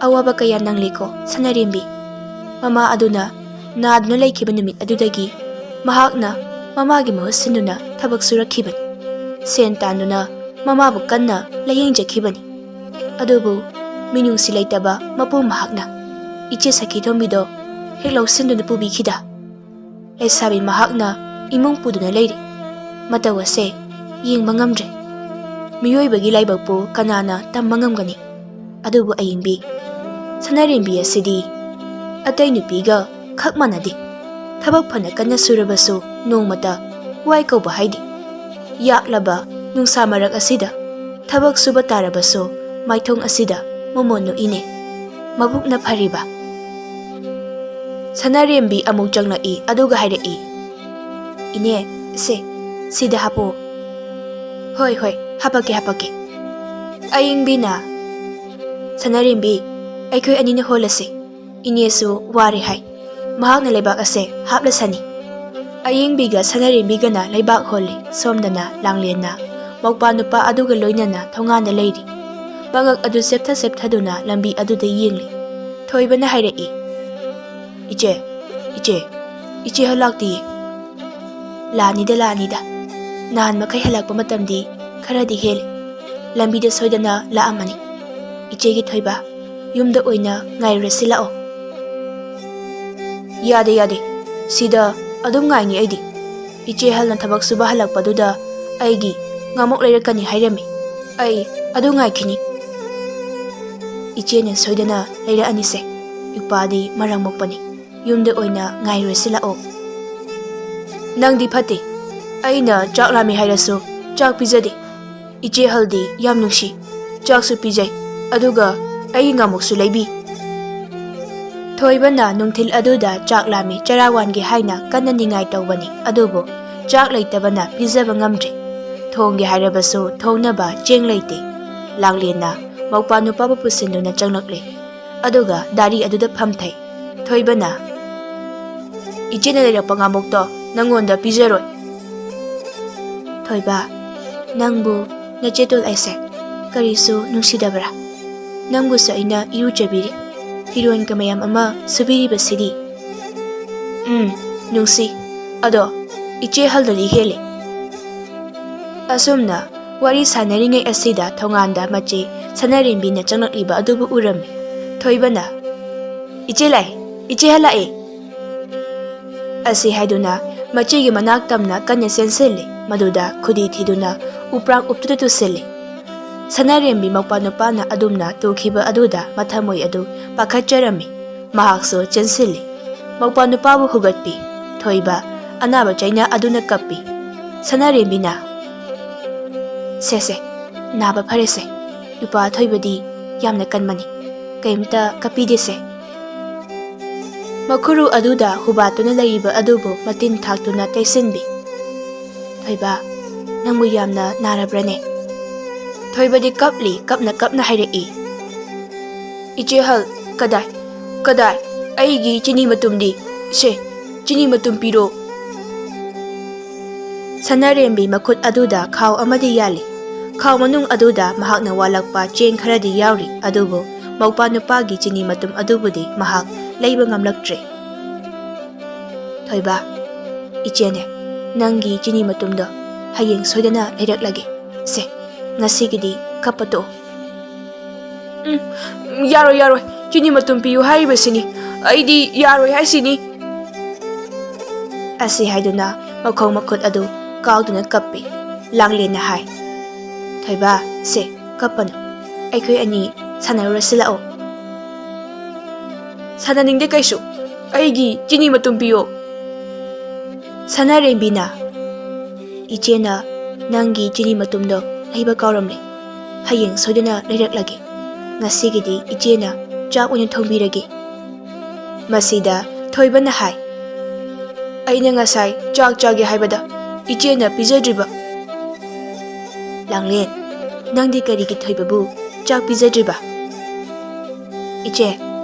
ꯑꯋꯥꯕ ꯀꯌꯥ ꯅꯪꯂꯦꯀꯣ ꯁꯅꯥꯔꯦꯝꯕꯤ꯫ ꯃꯃꯥ ꯑꯗꯨꯅ ꯅꯥꯗꯨꯅ ꯂꯩꯈꯤꯕ ꯅꯨꯃꯤꯠ ꯑꯗꯨꯗꯒꯤ ꯃꯍꯥꯛꯅ ꯃꯃꯥꯒꯤ ꯃꯍꯨꯠ ꯁꯤꯟꯗꯨꯅ ꯊꯕꯛ ꯁꯨꯔꯛꯈꯤꯕꯅꯤ꯫ ꯁꯦꯟ ꯇꯥꯟꯗꯨꯅ ꯃꯃꯥꯕꯨ ꯀꯟꯅ ꯂꯥꯌꯦꯡꯖꯈꯤꯕꯅꯤ꯫ ꯑꯗꯨꯕꯨ ꯃꯤꯅꯨꯡꯁꯤ ꯂꯩꯇꯕ ꯃꯄꯨ ꯃꯍꯥꯛꯅ ꯏꯆꯦ ꯁꯈꯤꯊꯣꯝꯕꯤꯗꯣ ꯍꯦꯛ ꯂꯧꯁꯤꯟꯗꯨꯅ ꯄꯨꯕꯤꯈꯤꯗ꯫ ꯂꯩꯁꯥꯕꯤ ꯃꯍꯥꯛꯅ ꯏꯃꯨꯡ ꯄꯨꯗꯨꯅ ꯂꯩꯔꯤ꯫ ꯃꯇꯧ ꯑꯁꯦ ꯌꯦꯡꯕ ꯉꯝꯗ꯭ꯔꯦ꯫ ꯃꯤꯑꯣꯏꯕꯒꯤ ꯂꯥꯏꯕꯛꯄꯨ ꯀꯅꯥꯅ ꯇꯝꯕ ꯉꯝꯒꯅꯤ? ꯑꯗꯨꯕꯨ ꯑꯌꯤꯡꯕꯤ, ꯁꯅꯥꯔꯦꯝꯕꯤ ꯑꯁꯤꯗꯤ ꯑꯇꯩ ꯅꯨꯄꯤꯒ ꯈꯛ ꯃꯥꯟꯅꯗꯦ꯫ ꯊꯕꯛ ꯐꯅ ꯀꯟꯅ ꯁꯨꯔꯕꯁꯨ ꯅꯣꯡꯃꯇ ꯋꯥꯏ ꯀꯧꯕ ꯍꯥꯏꯗꯦ꯫ ꯌꯥꯛꯂꯕ ꯅꯨꯡꯁꯥ ꯃꯔꯛ ꯑꯁꯤꯗ ꯊꯕꯛ ꯁꯨꯕ ꯇꯥꯔꯕꯁꯨ ꯃꯥꯏꯊꯣꯡ ꯑꯁꯤꯗ ꯃꯣꯃꯣꯟ ꯅꯣꯛꯏꯅꯦ꯫ ꯃꯕꯨꯛꯅ ꯐꯔꯤꯕ꯫ ꯁꯅꯥꯔꯦꯝꯕꯤ ꯑꯃꯨꯛ ꯆꯪꯂꯛꯏ, ꯑꯗꯨꯒ ꯍꯥꯏꯔꯛꯏ, "ꯏꯅꯦ, ꯁꯦ, ꯁꯤꯗ ꯍꯥꯞꯄꯣ꯫" "ꯍꯣꯏ, ꯍꯣꯏ, ꯍꯥꯄꯛꯀꯦ, ꯍꯥꯄꯛꯀꯦ꯫" ꯑꯌꯤꯡꯕꯤꯅ, "ꯁꯅꯥꯔꯦꯝꯕꯤ, ꯑꯩꯈꯣꯏ ꯑꯅꯤꯅ ꯍꯣꯜꯂꯁꯤ꯫ ꯏꯅꯦꯁꯨ ꯋꯥꯔꯦ ꯍꯥꯏ꯫ ꯃꯍꯥꯛꯅ ꯂꯩꯕꯥꯛ ꯑꯁꯦ ꯍꯥꯞꯂꯁꯅꯤ꯫" ꯑꯌꯤꯡꯕꯤꯒ ꯁꯅꯥꯔꯦꯝꯕꯤꯒꯅ ꯂꯩꯕꯥꯛ ꯍꯣꯜꯂꯤ꯫ ꯁꯣꯝꯗꯅ ꯂꯥꯡꯂꯦꯟꯅ ꯃꯧꯄꯥ ꯅꯨꯄꯥ ꯑꯗꯨꯒ ꯂꯣꯏꯅꯅ ꯊꯣꯡꯒꯥꯟꯗ ꯂꯩꯔꯤ꯫ ꯃꯉꯛ ꯑꯗꯨ ꯆꯦꯞꯊ ꯆꯦꯞꯊꯗꯨꯅ ꯂꯝꯕꯤ ꯑꯗꯨꯗ ꯌꯦꯡꯂꯤ꯫ ꯊꯣꯏꯕꯅ ꯍꯥꯏꯔꯛꯏ, "ꯏꯆꯦ, ꯏꯆꯦ, ꯏꯆꯦ ꯍꯜꯂꯛꯇꯤꯌꯦ꯫" "ꯂꯥꯛꯑꯅꯤꯗ, ꯂꯥꯛꯑꯅꯤꯗ꯫ ꯅꯍꯥꯟ ꯃꯈꯩ ꯍꯜꯂꯛꯄ ꯃꯇꯝꯗꯤ ꯈꯔꯗꯤ ꯍꯦꯜꯂꯤ꯫ ꯂꯝꯕꯤꯗ ꯁꯣꯏꯗꯅ ꯂꯥꯛꯑꯝꯃꯅꯤ꯫ ꯏꯆꯦꯒꯤ ꯊꯣꯏꯕ, ꯌꯨꯝꯗ ꯑꯣꯏꯅ ꯉꯥꯏꯔꯨꯔꯁꯤ ꯂꯥꯛꯑꯣ꯫" "ꯌꯥꯗꯦ, ꯌꯥꯗꯦ꯫ ꯁꯤꯗ ꯑꯗꯨꯝ ꯉꯥꯏꯅꯤ ꯑꯩꯗꯤ꯫ ꯏꯆꯦ ꯍꯜꯅ ꯊꯕꯛ ꯁꯨꯕ ꯍꯜꯂꯛꯄꯗꯨꯗ ꯑꯩꯒꯤ ꯉꯥꯃꯣꯛ ꯂꯩꯔꯛꯀꯅꯤ ꯍꯥꯏꯔꯝꯃꯤ꯫ ꯑꯩ ꯑꯗꯨ ꯉꯥꯏꯈꯤꯅꯤ꯫" "ꯏꯆꯦꯅ ꯁꯣꯏꯗꯅ ꯂꯩꯔꯛꯑꯅꯤꯁꯦ꯫ ꯏꯄꯥꯗꯤ ꯃꯔꯝ ꯃꯣꯛꯄꯅꯤ꯫ ꯌꯨꯝꯗ ꯑꯣꯏꯅ ꯉꯥꯏꯔꯨꯔꯁꯤ ꯂꯥꯛꯑꯣ꯫" "ꯅꯪꯗꯤ ꯐꯠꯇꯦ꯫ ꯑꯩꯅ ꯆꯥꯛ ꯂꯥꯝꯃꯤ ꯍꯥꯏꯔꯁꯨ ꯆꯥꯛ ꯄꯤꯖꯗꯦ꯫ ꯏꯆꯦ ꯍꯜꯗꯤ ꯌꯥꯝ ꯅꯨꯡꯁꯤ꯫ ꯆꯥꯛꯁꯨ ꯄꯤꯖꯩ, ꯑꯗꯨꯒ ꯑꯩꯒꯤ ꯉꯥꯃꯨꯛꯁꯨ ꯂꯩꯕꯤ꯫" ꯊꯣꯏꯕꯅ ꯅꯨꯡꯊꯤꯜ ꯑꯗꯨꯗ ꯆꯥꯛ ꯂꯥꯝꯃꯤ, ꯆꯔꯥ ꯋꯥꯟꯒꯦ ꯍꯥꯏꯅ ꯀꯟꯅ ꯅꯤꯡꯉꯥꯏ ꯇꯧꯕꯅꯤ, ꯑꯗꯨꯕꯨ ꯆꯥꯛ ꯂꯩꯇꯕꯅ ꯄꯤꯖꯕ ꯉꯝꯗ꯭ꯔꯦ꯫ ꯊꯣꯡꯒꯦ ꯍꯥꯏꯔꯕꯁꯨ ꯊꯣꯡꯅꯕ ꯆꯦꯡ ꯂꯩꯇꯦ꯫ ꯂꯥꯡꯂꯦꯟꯅ ꯃꯧꯄ꯭ꯋꯥ ꯅꯨꯄꯥꯕꯨ ꯄꯨꯁꯤꯟꯗꯨꯅ ꯆꯪꯂꯛꯂꯦ꯫ ꯑꯗꯨꯒ ꯗꯥꯔꯤ ꯑꯗꯨꯗ ꯐꯝꯊꯩ꯫ ꯊꯣꯏꯕꯅ, "ꯏꯆꯦꯅ ꯂꯩꯔꯛꯄ ꯉꯥꯃꯣꯛꯇꯣ ꯅꯪꯉꯣꯟꯗ ꯄꯤꯖꯔꯣꯏ꯫" ꯊꯣꯏꯕ, "ꯅꯪꯕꯨ ꯅꯆꯦꯇꯣꯜ ꯑꯩꯁꯦ ꯀꯔꯤꯁꯨ ꯅꯨꯡꯁꯤꯗꯕ꯭ꯔꯥ? ꯅꯪꯕꯨꯁꯨ ꯑꯩꯅ ꯏꯔꯨꯖꯕꯤꯔꯤ, ꯐꯤꯔꯣꯟꯒ ꯃꯌꯥꯝ ꯑꯃ ꯁꯨꯕꯤꯔꯤꯕꯁꯤꯗꯤ꯫" "ꯎꯝ, ꯅꯨꯡꯁꯤ꯫ ꯑꯗꯣ ꯏꯆꯦ ꯍꯜꯗꯗꯤ ꯍꯦꯜꯂꯤ꯫" ꯑꯁꯨꯝꯅ ꯋꯥꯔꯤ ꯁꯥꯟꯅꯔꯤꯉꯩ ꯑꯁꯤꯗ ꯊꯣꯡꯒꯥꯟꯗ ꯃꯆꯦ ꯁꯅꯥꯔꯦꯝꯕꯤꯅ ꯆꯪꯂꯛꯂꯤꯕ ꯑꯗꯨꯕꯨ ꯎꯔꯝꯃꯤ꯫ ꯊꯣꯏꯕꯅ, "ꯏꯆꯦ ꯂꯥꯛꯑꯦ, ꯏꯆꯦ ꯍꯜꯂꯛꯑꯦ!" ꯑꯁꯤ ꯍꯥꯏꯗꯨꯅ ꯃꯆꯦꯒꯤ ꯃꯅꯥꯛ ꯇꯝꯅ ꯀꯟꯅ ꯆꯦꯟꯁꯤꯜꯂꯤ꯫ ꯃꯗꯨꯗ ꯈꯨꯗꯤ ꯊꯤꯗꯨꯅ ꯎꯄ꯭ꯔꯥꯡ ꯎꯞꯇꯨꯗ ꯇꯨꯁꯤꯜꯂꯤ꯫ ꯁꯅꯥꯔꯦꯝꯕꯤ ꯃꯧꯄ꯭ꯋꯥ ꯅꯨꯄꯥꯅ ꯑꯗꯨꯝꯅ ꯇꯨꯈꯤꯕ ꯑꯗꯨꯗ ꯃꯊꯃꯣꯏ ꯑꯗꯨ ꯄꯥꯈꯠꯆꯔꯝꯃꯤ꯫ ꯃꯍꯥꯛꯁꯨ ꯆꯦꯟꯁꯤꯜꯂꯤ꯫ ꯃꯧꯄ꯭ꯋꯥ ꯅꯨꯄꯥꯕꯨ ꯍꯨꯒꯠꯄꯤ꯫ ꯊꯣꯏꯕ, ꯑꯅꯥꯕ ꯆꯩꯅꯥ ꯑꯗꯨꯅ ꯀꯞꯄꯤ꯫ ꯁꯅꯥꯔꯦꯝꯕꯤꯅ, "ꯁꯦ, ꯁꯦ, ꯅꯥꯕ ꯐꯔꯦꯁꯦ꯫ ꯏꯄ꯭ꯋꯥ ꯊꯣꯏꯕꯗꯤ ꯌꯥꯝꯅ ꯀꯟꯕꯅꯤ꯫ ꯀꯩꯝꯇ ꯀꯞꯄꯤꯗꯦꯁꯦ꯫" ꯃꯈꯨꯔꯨ ꯑꯗꯨꯗ ꯍꯨꯕꯥꯠꯇꯨꯅ ꯂꯩꯔꯤꯕ ꯑꯗꯨꯕꯨ ꯃꯇꯤꯟ ꯊꯥꯛꯇꯨꯅ ꯇꯩꯁꯤꯟꯕꯤ꯫ "ꯊꯣꯏꯕ, ꯅꯪꯕꯨ ꯌꯥꯝꯅ ꯅꯥꯔꯕ꯭ꯔꯅꯦ?" ꯊꯣꯏꯕꯗꯤ ꯀꯞꯂꯤ, ꯀꯞꯅ ꯀꯞꯅ ꯍꯥꯏꯔꯛꯏ꯫ "ꯏꯆꯦ ꯍꯜ, ꯀꯗꯥꯏ, ꯀꯗꯥꯏ? ꯑꯩꯒꯤ ꯆꯤꯅꯤ ꯃꯇꯨꯝꯗꯤ? ꯁꯦ, ꯆꯤꯅꯤ ꯃꯇꯨꯝ ꯄꯤꯔꯣ꯫" ꯁꯅꯥꯔꯦꯝꯕꯤ ꯃꯈꯨꯠ ꯑꯗꯨꯗ ꯈꯥꯎ ꯑꯃꯗꯤ ꯌꯥꯜꯂꯤ꯫ ꯈꯥꯎ ꯃꯅꯨꯡ ꯑꯗꯨꯗ ꯃꯍꯥꯛꯅ ꯋꯥꯠꯂꯛꯄ ꯆꯦꯡ ꯈꯔꯗꯤ ꯌꯥꯎꯔꯤ, ꯑꯗꯨꯕꯨ ꯃꯧꯄ꯭ꯋꯥ ꯅꯨꯄꯥꯒꯤ ꯆꯤꯅꯤ ꯃꯇꯨꯝ ꯑꯗꯨꯕꯨꯗꯤ ꯃꯍꯥꯛ ꯂꯩꯕ ꯉꯝꯂꯛꯇ꯭ꯔꯦ꯫ "ꯊꯣꯏꯕ, ꯏꯆꯦꯅꯦ, ꯅꯪꯒꯤ ꯆꯤꯅꯤ ꯃꯇꯨꯝꯗꯣ ꯍꯌꯦꯡ ꯁꯣꯏꯗꯅ ꯂꯩꯔꯛꯂꯒꯦ꯫ ꯁꯦ, ꯉꯁꯤꯒꯤꯗꯤ ꯀꯞꯄ ꯇꯣꯛꯑꯣ꯫" "ꯎꯝ, ꯌꯥꯔꯣꯏ, ꯌꯥꯔꯣꯏ꯫ ꯆꯤꯅꯤ ꯃꯇꯨꯝ ꯄꯤꯌꯨ ꯍꯥꯏꯔꯤꯕꯁꯤꯅꯤ꯫ ꯑꯩꯗꯤ ꯌꯥꯔꯣꯏ ꯍꯥꯏꯁꯤꯅꯤ꯫" ꯑꯁꯤ ꯍꯥꯏꯗꯨꯅ ꯃꯈꯣꯡ ꯃꯈꯨꯠ ꯑꯗꯨ ꯀꯥꯎꯗꯨꯅ ꯀꯞꯄꯤ꯫ ꯂꯥꯡꯂꯦꯟꯅ ꯍꯥꯏ, "ꯊꯣꯏꯕ, ꯁꯦ, ꯀꯞꯄꯅꯨ꯫ ꯑꯩꯈꯣꯏ ꯑꯅꯤ ꯁꯥꯟꯅꯔꯨꯔꯁꯤ ꯂꯥꯛꯑꯣ꯫" "ꯁꯥꯟꯅꯅꯤꯡꯗꯦ ꯀꯩꯁꯨ꯫ ꯑꯩꯒꯤ ꯆꯤꯅꯤ ꯃꯇꯨꯝ ꯄꯤꯌꯣ꯫" ꯁꯅꯥꯔꯦꯝꯕꯤꯅ, "ꯏꯆꯦꯅ ꯅꯪꯒꯤ ꯆꯤꯅꯤ ꯃꯇꯨꯝꯗꯣ ꯂꯩꯕ ꯀꯥꯎꯔꯝꯂꯦ꯫ ꯍꯌꯦꯡ ꯁꯣꯏꯗꯅ ꯂꯩꯔꯛꯂꯒꯦ꯫ ꯉꯁꯤꯒꯤꯗꯤ ꯏꯆꯦꯅ ꯆꯥꯛ ꯑꯣꯏꯅ ꯊꯣꯡꯕꯤꯔꯒꯦ꯫" ꯃꯁꯤꯗ ꯊꯣꯏꯕꯅ ꯍꯥꯏ, "ꯑꯩꯅ ꯉꯁꯥꯏ ꯆꯥꯛ ꯆꯥꯒꯦ ꯍꯥꯏꯕꯗ ꯏꯆꯦꯅ ꯄꯤꯖꯗ꯭ꯔꯤꯕ꯫" "ꯂꯥꯡꯂꯦꯟ, ꯅꯪꯗꯤ ꯀꯔꯤꯒꯤ ꯊꯣꯏꯕꯕꯨ ꯆꯥꯛ ꯄꯤꯖꯗ꯭ꯔꯤꯕ?" "ꯏꯆꯦ,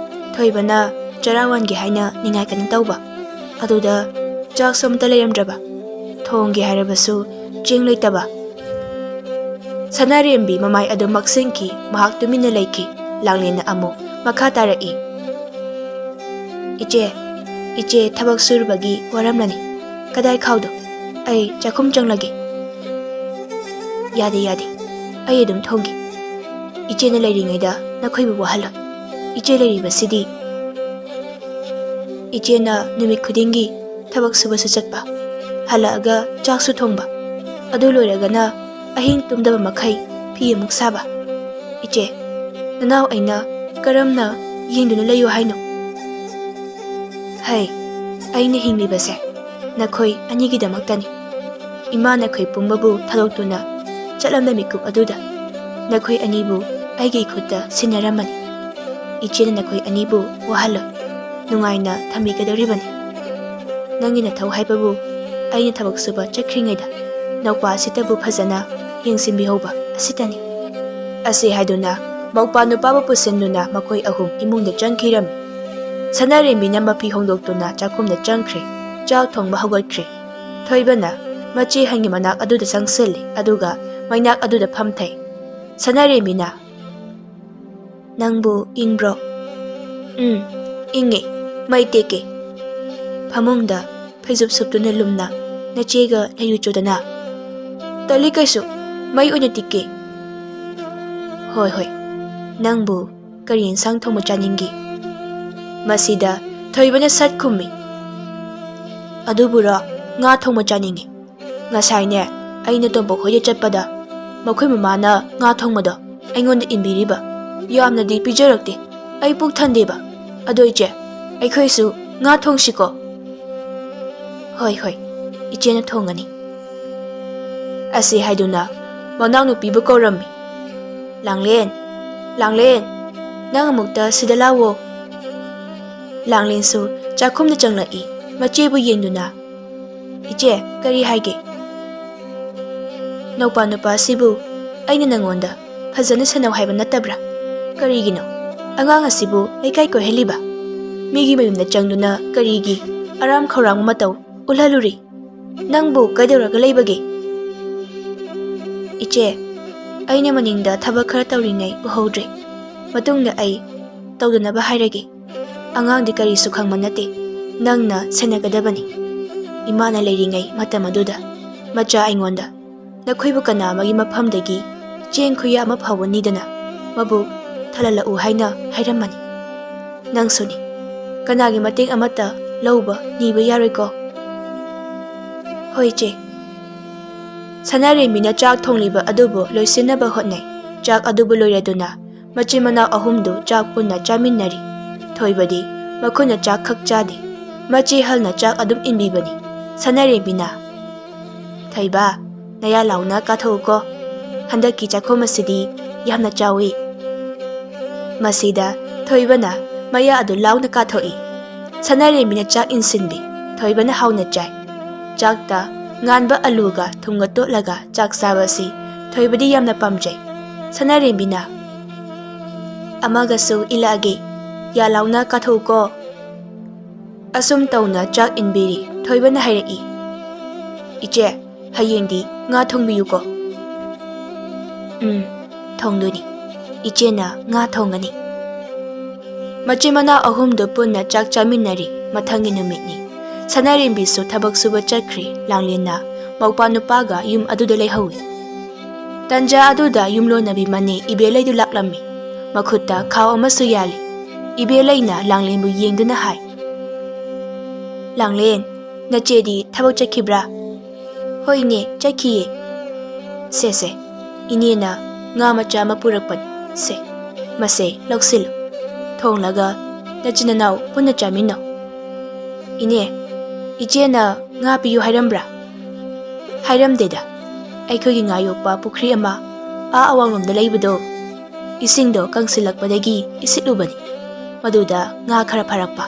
ꯊꯣꯏꯕꯅ ꯆꯔꯥ ꯋꯥꯟꯒꯦ ꯍꯥꯏꯅ ꯅꯤꯡꯉꯥꯏ ꯀꯟꯅ ꯇꯧꯕ꯫ ꯑꯗꯨꯗ ꯆꯥꯛꯁꯨ ꯑꯃꯠꯇ ꯂꯩꯔꯝꯗ꯭ꯔꯕ꯫ ꯊꯣꯡꯒꯦ ꯍꯥꯏꯔꯕꯁꯨ ꯆꯦꯡ ꯂꯩꯇꯕ꯫" ꯁꯅꯥꯔꯦꯝꯕꯤ ꯃꯃꯥꯏ ꯑꯗꯨ ꯃꯛꯁꯤꯟꯈꯤ꯫ ꯃꯍꯥꯛ ꯇꯨꯃꯤꯟꯅ ꯂꯩꯈꯤ꯫ ꯂꯥꯡꯂꯦꯟꯅ ꯑꯃꯨꯛ ꯃꯈꯥ ꯇꯥꯔꯛꯏ, "ꯏꯆꯦ, ꯏꯆꯦ ꯊꯕꯛ ꯁꯨꯔꯨꯕꯒꯤ ꯋꯥꯔꯝꯂꯅꯤ꯫ ꯀꯗꯥꯏ ꯈꯥꯎꯗꯣ? ꯑꯩ ꯆꯥꯛꯈꯨꯝ ꯆꯪꯂꯒꯦ꯫" "ꯌꯥꯗꯦ, ꯌꯥꯗꯦ꯫ ꯑꯩ ꯑꯗꯨꯝ ꯊꯣꯡꯒꯦ꯫ ꯏꯆꯦꯅ ꯂꯩꯔꯤꯉꯩꯗ ꯅꯈꯣꯏꯕꯨ ꯋꯥꯍꯜꯂꯣꯏ꯫ ꯏꯆꯦ ꯂꯩꯔꯤꯕꯁꯤꯗꯤ꯫ ꯏꯆꯦꯅ ꯅꯨꯃꯤꯠ ꯈꯨꯗꯤꯡꯒꯤ ꯊꯕꯛ ꯁꯨꯕꯁꯨ ꯆꯠꯄ, ꯍꯜꯂꯛꯑꯒ ꯆꯥꯛꯁꯨ ꯊꯣꯡꯕ, ꯑꯗꯨ ꯂꯣꯏꯔꯒꯅ ꯑꯍꯤꯡ ꯇꯨꯝꯗꯕ ꯃꯈꯩ ꯐꯤ ꯑꯃꯨꯛ ꯁꯥꯕ꯫ ꯏꯆꯦ, ꯅꯅꯥꯎ ꯑꯩꯅ ꯀꯔꯝꯅ ꯌꯦꯡꯗꯨꯅ ꯂꯩꯌꯨ ꯍꯥꯏꯅꯣ? ꯍꯩ, ꯑꯩꯅ ꯍꯤꯡꯂꯤꯕꯁꯦ ꯅꯈꯣꯏ ꯑꯅꯤꯒꯤꯗꯃꯛꯇꯅꯤ꯫ ꯏꯃꯥ ꯅꯈꯣꯏ ꯄꯨꯝꯕꯕꯨ ꯊꯥꯗꯣꯛꯇꯨꯅ ꯆꯠꯂꯝꯕ ꯃꯤꯀꯨꯞ ꯑꯗꯨꯗ ꯅꯈꯣꯏ ꯑꯅꯤꯕꯨ ꯑꯩꯒꯤ ꯏꯈꯨꯠꯇ ꯁꯤꯟꯅꯔꯝꯃꯅꯤ꯫ ꯏꯆꯦꯅ ꯅꯈꯣꯏ ꯑꯅꯤꯕꯨ ꯋꯥꯍꯜꯂꯣꯏ, ꯅꯨꯡꯉꯥꯏꯅ ꯊꯝꯕꯤꯒꯗꯧꯔꯤꯕꯅꯤ꯫ ꯅꯪꯒꯤ ꯅꯊꯧ ꯍꯥꯏꯕꯕꯨ ꯑꯩꯅ ꯊꯕꯛ ꯁꯨꯕ ꯆꯠꯈ꯭ꯔꯤꯉꯩꯗ ꯅꯧꯄꯥ ꯑꯁꯤꯇꯕꯨ ꯐꯖꯅ ꯌꯦꯡꯁꯤꯟꯕꯤꯍꯧꯕ ꯑꯁꯤꯇꯅꯤ꯫" ꯑꯁꯤ ꯍꯥꯏꯗꯨꯅ ꯃꯧꯄꯥ ꯅꯨꯄꯥꯕꯨ ꯄꯨꯁꯤꯟꯗꯨꯅ ꯃꯈꯣꯏ ꯑꯍꯨꯝ ꯏꯃꯨꯡꯗ ꯆꯪꯈꯤꯔꯝꯃꯤ꯫ ꯁꯅꯥꯔꯦꯝꯕꯤꯅ ꯃꯐꯤ ꯍꯣꯡꯗꯣꯛꯇꯨꯅ ꯆꯥꯛꯈꯨꯝꯗ ꯆꯪꯈ꯭ꯔꯦ꯫ ꯆꯥꯛ ꯊꯣꯡꯕ ꯍꯧꯒꯠꯈ꯭ꯔꯦ꯫ ꯊꯣꯏꯕꯅ ꯃꯆꯦ ꯑꯍꯟꯒꯤ ꯃꯅꯥꯛ ꯑꯗꯨꯗ ꯆꯪꯁꯤꯜꯂꯤ, ꯑꯗꯨꯒ ꯃꯩꯅꯥꯛ ꯑꯗꯨꯗ ꯐꯝꯊꯩ꯫ ꯁꯅꯥꯔꯦꯝꯕꯤꯅ, "ꯅꯪꯕꯨ ꯏꯪꯕ꯭ꯔꯣ?" "ꯎꯝ, ꯏꯪꯉꯦ꯫ ꯃꯩ ꯇꯦꯛꯀꯦ꯫ ꯐꯃꯨꯡꯗ ꯐꯩꯖꯨꯞ ꯁꯨꯞꯇꯨꯅ ꯂꯨꯝꯅ ꯅꯆꯦꯒ ꯂꯩꯔꯨꯆꯣꯗꯅ꯫" "ꯇꯜꯂꯤ ꯀꯩꯁꯨ, ꯃꯩ ꯑꯣꯏꯅ ꯇꯤꯛꯀꯦ꯫" "ꯍꯣꯏ, ꯍꯣꯏ꯫ ꯅꯪꯕꯨ ꯀꯔꯤ ꯏꯟꯁꯥꯡ ꯊꯣꯡꯕ ꯆꯥꯅꯤꯡꯒꯦ?" ꯃꯁꯤꯗ ꯊꯣꯏꯕꯅ ꯁꯠ ꯈꯨꯝꯃꯤ, "ꯑꯗꯨꯕꯨꯔꯣ, ꯉꯥ ꯊꯣꯡꯕ ꯆꯥꯅꯤꯡꯉꯤ꯫ ꯉꯁꯥꯏꯅꯦ, ꯑꯩꯅ ꯇꯣꯝꯄꯣꯛ ꯍꯣꯏꯗ ꯆꯠꯄꯗ ꯃꯈꯣꯏ ꯃꯃꯥꯅ ꯉꯥ ꯊꯣꯡꯕꯗꯣ ꯑꯩꯉꯣꯟꯗ ꯏꯟꯕꯤꯔꯤꯕ꯫ ꯌꯥꯝꯅꯗꯤ ꯄꯤꯖꯔꯛꯇꯦ, ꯑꯩ ꯄꯨꯛ ꯊꯟꯗꯦꯕ꯫ ꯑꯗꯣ ꯏꯆꯦ, ꯑꯩꯈꯣꯏꯁꯨ ꯉꯥ ꯊꯣꯡꯁꯤꯀꯣ?" "ꯍꯣꯏ, ꯍꯣꯏ, ꯏꯆꯦꯅ ꯊꯣꯡꯒꯅꯤ꯫" ꯑꯁꯤ ꯍꯥꯏꯗꯨꯅ ꯃꯅꯥꯎꯅꯨꯄꯤꯕꯨ ꯀꯧꯔꯝꯃꯤ꯫ "ꯂꯥꯡꯂꯦꯟ, ꯂꯥꯡꯂꯦꯟ, ꯅꯪ ꯑꯃꯨꯛꯇ ꯁꯤꯗ ꯂꯥꯛꯑꯣ꯫" ꯂꯥꯡꯂꯦꯟꯁꯨ ꯆꯥꯛꯈꯨꯝꯗ ꯆꯪꯂꯛꯏ, ꯃꯆꯦꯕꯨ ꯌꯦꯡꯗꯨꯅ꯫ "ꯏꯆꯦ, ꯀꯔꯤ ꯍꯥꯏꯒꯦ?" "ꯅꯧꯄꯥ ꯅꯨꯄꯥꯁꯤꯕꯨ ꯑꯩꯅ ꯅꯪꯉꯣꯟꯗ ꯐꯖꯅ ꯁꯦꯟꯅꯧ ꯍꯥꯏꯕ ꯅꯠꯇꯕ꯭ꯔꯥ? ꯀꯔꯤꯒꯤꯅꯣ ꯑꯉꯥꯡ ꯑꯁꯤꯕꯨ ꯂꯩꯀꯥꯏ ꯀꯣꯏꯍꯜꯂꯤꯕ? ꯃꯤꯒꯤ ꯃꯌꯨꯝꯗ ꯆꯪꯗꯨꯅ ꯀꯔꯤꯒꯤ ꯑꯔꯥꯝ ꯈꯧꯔꯥꯡꯕ ꯃꯇꯧ ꯎꯠꯍꯜꯂꯨꯔꯤ? ꯅꯪꯕꯨ ꯀꯩꯗꯧꯔꯒ ꯂꯩꯕꯒꯦ? ꯏꯆꯦ, ꯑꯩꯅ ꯃꯅꯤꯡꯗ ꯊꯕꯛ ꯈꯔ ꯇꯧꯔꯤꯉꯩ ꯎꯍꯧꯗ꯭ꯔꯦ꯫ ꯃꯇꯨꯡꯗ ꯑꯩ ꯇꯧꯗꯅꯕ ꯍꯥꯏꯔꯒꯦ꯫ ꯑꯉꯥꯡꯗꯤ ꯀꯔꯤꯁꯨ ꯈꯪꯕ ꯅꯠꯇꯦ꯫ ꯅꯪꯅ ꯁꯦꯟꯅꯒꯗꯕꯅꯤ꯫ ꯏꯃꯥꯅ ꯂꯩꯔꯤꯉꯩ ꯃꯇꯝ ꯑꯗꯨꯗ ꯃꯆꯥ ꯑꯩꯉꯣꯟꯗ ꯅꯈꯣꯏꯕꯨ ꯀꯅꯥ ꯑꯃꯒꯤ ꯃꯐꯝꯗꯒꯤ ꯆꯦꯡ ꯈꯨꯌꯥ ꯑꯃ ꯐꯥꯎꯕ ꯅꯤꯗꯅ ꯃꯕꯨ ꯊꯜꯍꯜꯂꯛꯎ ꯍꯥꯏꯅ ꯍꯥꯏꯔꯝꯃꯅꯤ꯫ ꯅꯪꯁꯨꯅꯤ꯫ ꯀꯅꯥꯒꯤ ꯃꯇꯦꯡ ꯑꯃꯠꯇ ꯂꯧꯕ ꯅꯤꯕ ꯌꯥꯔꯣꯏꯀꯣ꯫ ꯍꯣꯏ ꯏꯆꯦ꯫ ꯁꯅꯥꯔꯦꯝꯕꯤꯅ ꯆꯥꯛ ꯊꯣꯡꯂꯤꯕ ꯑꯗꯨꯕꯨ ꯂꯣꯏꯁꯤꯟꯅꯕ ꯍꯣꯠꯅꯩ꯫ ꯆꯥꯛ ꯑꯗꯨꯕꯨ ꯂꯣꯏꯔꯗꯨꯅ ꯃꯆꯤꯟ ꯃꯅꯥꯎ ꯑꯍꯨꯝꯗꯨ ꯆꯥꯛ ꯄꯨꯟꯅ ꯆꯥꯃꯤꯟꯅꯔꯤ꯫ ꯊꯣꯏꯕꯗꯤ ꯃꯈꯨꯠꯅ ꯆꯥꯛ ꯈꯛ ꯆꯥꯗꯦ꯫ ꯃꯆꯦ ꯍꯜꯅ ꯆꯥꯛ ꯑꯗꯨꯝ ꯏꯟꯕꯤꯕꯅꯤ꯫ ꯁꯅꯥꯔꯦꯝꯕꯤꯅ, "ꯊꯣꯏꯕ, ꯅꯌꯥ ꯂꯥꯎꯅ ꯀꯥꯊꯣꯛꯎꯀꯣ꯫ ꯍꯟꯗꯛꯀꯤ ꯆꯥꯛꯈꯨꯝ ꯑꯁꯤꯗꯤ ꯌꯥꯝꯅ ꯆꯥꯎꯏ꯫" ꯃꯁꯤꯗ ꯊꯣꯏꯕꯅ ꯃꯌꯥ ꯑꯗꯨ ꯂꯥꯎꯅ ꯀꯥꯊꯣꯛꯏ꯫ ꯁꯅꯥꯔꯦꯝꯕꯤꯅ ꯆꯥꯛ ꯏꯟꯁꯤꯟꯕꯤ꯫ ꯊꯣꯏꯕꯅ ꯍꯥꯎꯅ ꯆꯥꯏ꯫ ꯆꯥꯛꯇ ꯉꯥꯟꯕ ꯑꯂꯨꯒ ꯊꯨꯝꯒ ꯇꯣꯠꯂꯒ ꯆꯥꯛ ꯆꯥꯕ ꯑꯁꯤ ꯊꯣꯏꯕꯗꯤ ꯌꯥꯝꯅ ꯄꯥꯝꯖꯩ꯫ ꯁꯅꯥꯔꯦꯝꯕꯤꯅ, "ꯑꯃꯒꯁꯨ ꯏꯜꯂꯛꯑꯒꯦ, ꯌꯥ ꯂꯥꯎꯅ ꯀꯥꯊꯣꯛꯎꯀꯣ꯫" ꯑꯁꯨꯝ ꯇꯧꯅ ꯆꯥꯛ ꯏꯟꯕꯤꯔꯤ꯫ ꯊꯣꯏꯕꯅ ꯍꯥꯏꯔꯛꯏ, "ꯏꯆꯦ, ꯍꯌꯦꯡꯗꯤ ꯉꯥ ꯊꯣꯡꯕꯤꯌꯨꯀꯣ꯫" "ꯎꯝ, ꯊꯣꯡꯗꯣꯏꯅꯤ꯫ ꯏꯆꯦꯅ ꯉꯥ ꯊꯣꯡꯒꯅꯤ꯫" ꯃꯆꯤꯟ ꯃꯅꯥꯎ ꯑꯍꯨꯝꯗꯨ ꯄꯨꯟꯅ ꯆꯥꯛ ꯆꯥꯃꯤꯟꯅꯔꯤ꯫ ꯃꯊꯪꯒꯤ ꯅꯨꯃꯤꯠꯅꯤ꯫ ꯁꯅꯥꯔꯦꯝꯕꯤꯁꯨ ꯊꯕꯛ ꯁꯨꯕ ꯆꯠꯈ꯭ꯔꯦ꯫ ꯂꯥꯡꯂꯦꯟꯅ ꯃꯧꯄꯥ ꯅꯨꯄꯥꯒ ꯌꯨꯝ ꯑꯗꯨꯗ ꯂꯩꯍꯧꯏ꯫ ꯇꯟꯖꯥ ꯑꯗꯨꯗ ꯌꯨꯝꯂꯣꯟꯅꯕꯤ ꯃꯅꯦ ꯏꯕꯦꯂꯩꯗꯨ ꯂꯥꯛꯂꯝꯃꯤ꯫ ꯃꯈꯨꯠꯇ ꯈꯥꯎ ꯑꯃꯁꯨ ꯌꯥꯜꯂꯤ꯫ ꯏꯕꯦꯂꯩꯅ ꯂꯥꯡꯂꯦꯟꯕꯨ ꯌꯦꯡꯗꯨꯅ ꯍꯥꯏ, "ꯂꯥꯡꯂꯦꯟ, ꯅꯆꯦꯗꯤ ꯊꯕꯛ ꯆꯠꯈꯤꯕ꯭ꯔꯥ?" "ꯍꯣꯏ ꯏꯅꯦ, ꯆꯠꯈꯤꯌꯦ꯫" "ꯁꯦ ꯁꯦ, ꯏꯅꯦꯅ ꯉꯥ ꯃꯆꯥ ꯑꯃ ꯄꯨꯔꯛꯄꯅꯤ꯫ ꯁꯦ, ꯃꯁꯦ ꯂꯧꯁꯤꯜꯂꯨ꯫ ꯊꯣꯡꯂꯒ ꯅꯆꯤꯟ ꯅꯅꯥꯎ ꯄꯨꯟꯅ ꯆꯥꯃꯤꯟꯅꯧ꯫" "ꯏꯅꯦ, ꯏꯆꯦꯅ ꯉꯥ ꯄꯤꯌꯨ ꯍꯥꯏꯔꯝꯕ꯭ꯔꯥ?" "ꯍꯥꯏꯔꯝꯗꯦꯗ꯫ ꯑꯩꯈꯣꯏꯒꯤ ꯉꯥ ꯌꯣꯛꯄ ꯄꯨꯈ꯭ꯔꯤ ꯑꯃ ꯑꯥ ꯑꯋꯥꯡꯂꯣꯝꯗ ꯂꯩꯕꯗꯣ, ꯏꯁꯤꯡꯗꯣ ꯀꯪꯁꯤꯜꯂꯛꯄꯗꯒꯤ ꯏꯁꯤꯠꯂꯨꯕꯅꯤ꯫ ꯃꯗꯨꯗ ꯉꯥ ꯈꯔ ꯐꯥꯔꯛꯄ꯫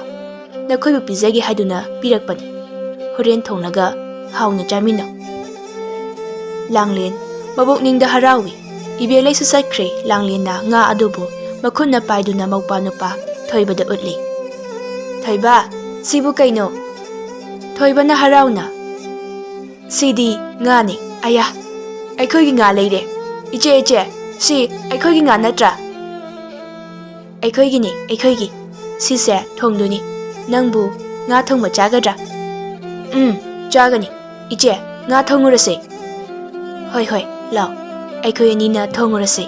ꯅꯈꯣꯏꯕꯨ ꯄꯤꯖꯒꯦ ꯍꯥꯏꯗꯨꯅ ꯄꯤꯔꯛꯄꯅꯤ꯫ ꯍꯣꯔꯦꯟ ꯊꯣꯡꯂꯒ ꯍꯥꯎꯅ ꯆꯥꯃꯤꯟꯅꯧ꯫" ꯂꯥꯡꯂꯦꯟ ꯃꯕꯣꯛꯅꯤꯡꯗ ꯍꯔꯥꯎꯏ꯫ ꯏꯕꯦꯂꯩꯁꯨ ꯆꯠꯈ꯭ꯔꯦ꯫ ꯂꯥꯡꯂꯦꯟꯅ ꯉꯥ ꯑꯗꯨꯕꯨ ꯃꯈꯨꯠꯅ ꯄꯥꯏꯗꯨꯅ ꯃꯧꯄ꯭ꯋꯥ ꯅꯨꯄꯥ ꯊꯣꯏꯕꯗ ꯎꯠꯂꯤ꯫ "ꯊꯣꯏꯕ, ꯁꯤꯕꯨ ꯀꯩꯅꯣ?" ꯊꯣꯏꯕꯅ ꯍꯔꯥꯎꯅ, "ꯁꯤꯗꯤ ꯉꯥꯅꯤ꯫ ꯑꯌꯥ, ꯑꯩꯈꯣꯏꯒꯤ ꯉꯥ ꯂꯩꯔꯦ꯫ ꯏꯆꯦ, ꯏꯆꯦ, ꯁꯤ ꯑꯩꯈꯣꯏꯒꯤ ꯉꯥ ꯅꯠꯇ꯭ꯔꯥ?" "ꯑꯩꯈꯣꯏꯒꯤꯅꯤ, ꯑꯩꯈꯣꯏꯒꯤ꯫ ꯁꯤꯁꯦ ꯊꯣꯡꯗꯣꯏꯅꯤ꯫ ꯅꯪꯕꯨ ꯉꯥ ꯊꯣꯡꯕ ꯆꯥꯒꯗ꯭ꯔꯥ?" "ꯎꯝ, ꯆꯥꯒꯅꯤ꯫ ꯏꯆꯦ, ꯉꯥ ꯊꯣꯡꯉꯨꯔꯁꯦ꯫" "ꯍꯣꯏ, ꯍꯣꯏ, ꯂꯥꯎ꯫ ꯑꯩꯈꯣꯏ ꯑꯅꯤꯅ ꯊꯣꯡꯉꯨꯔꯁꯦ꯫"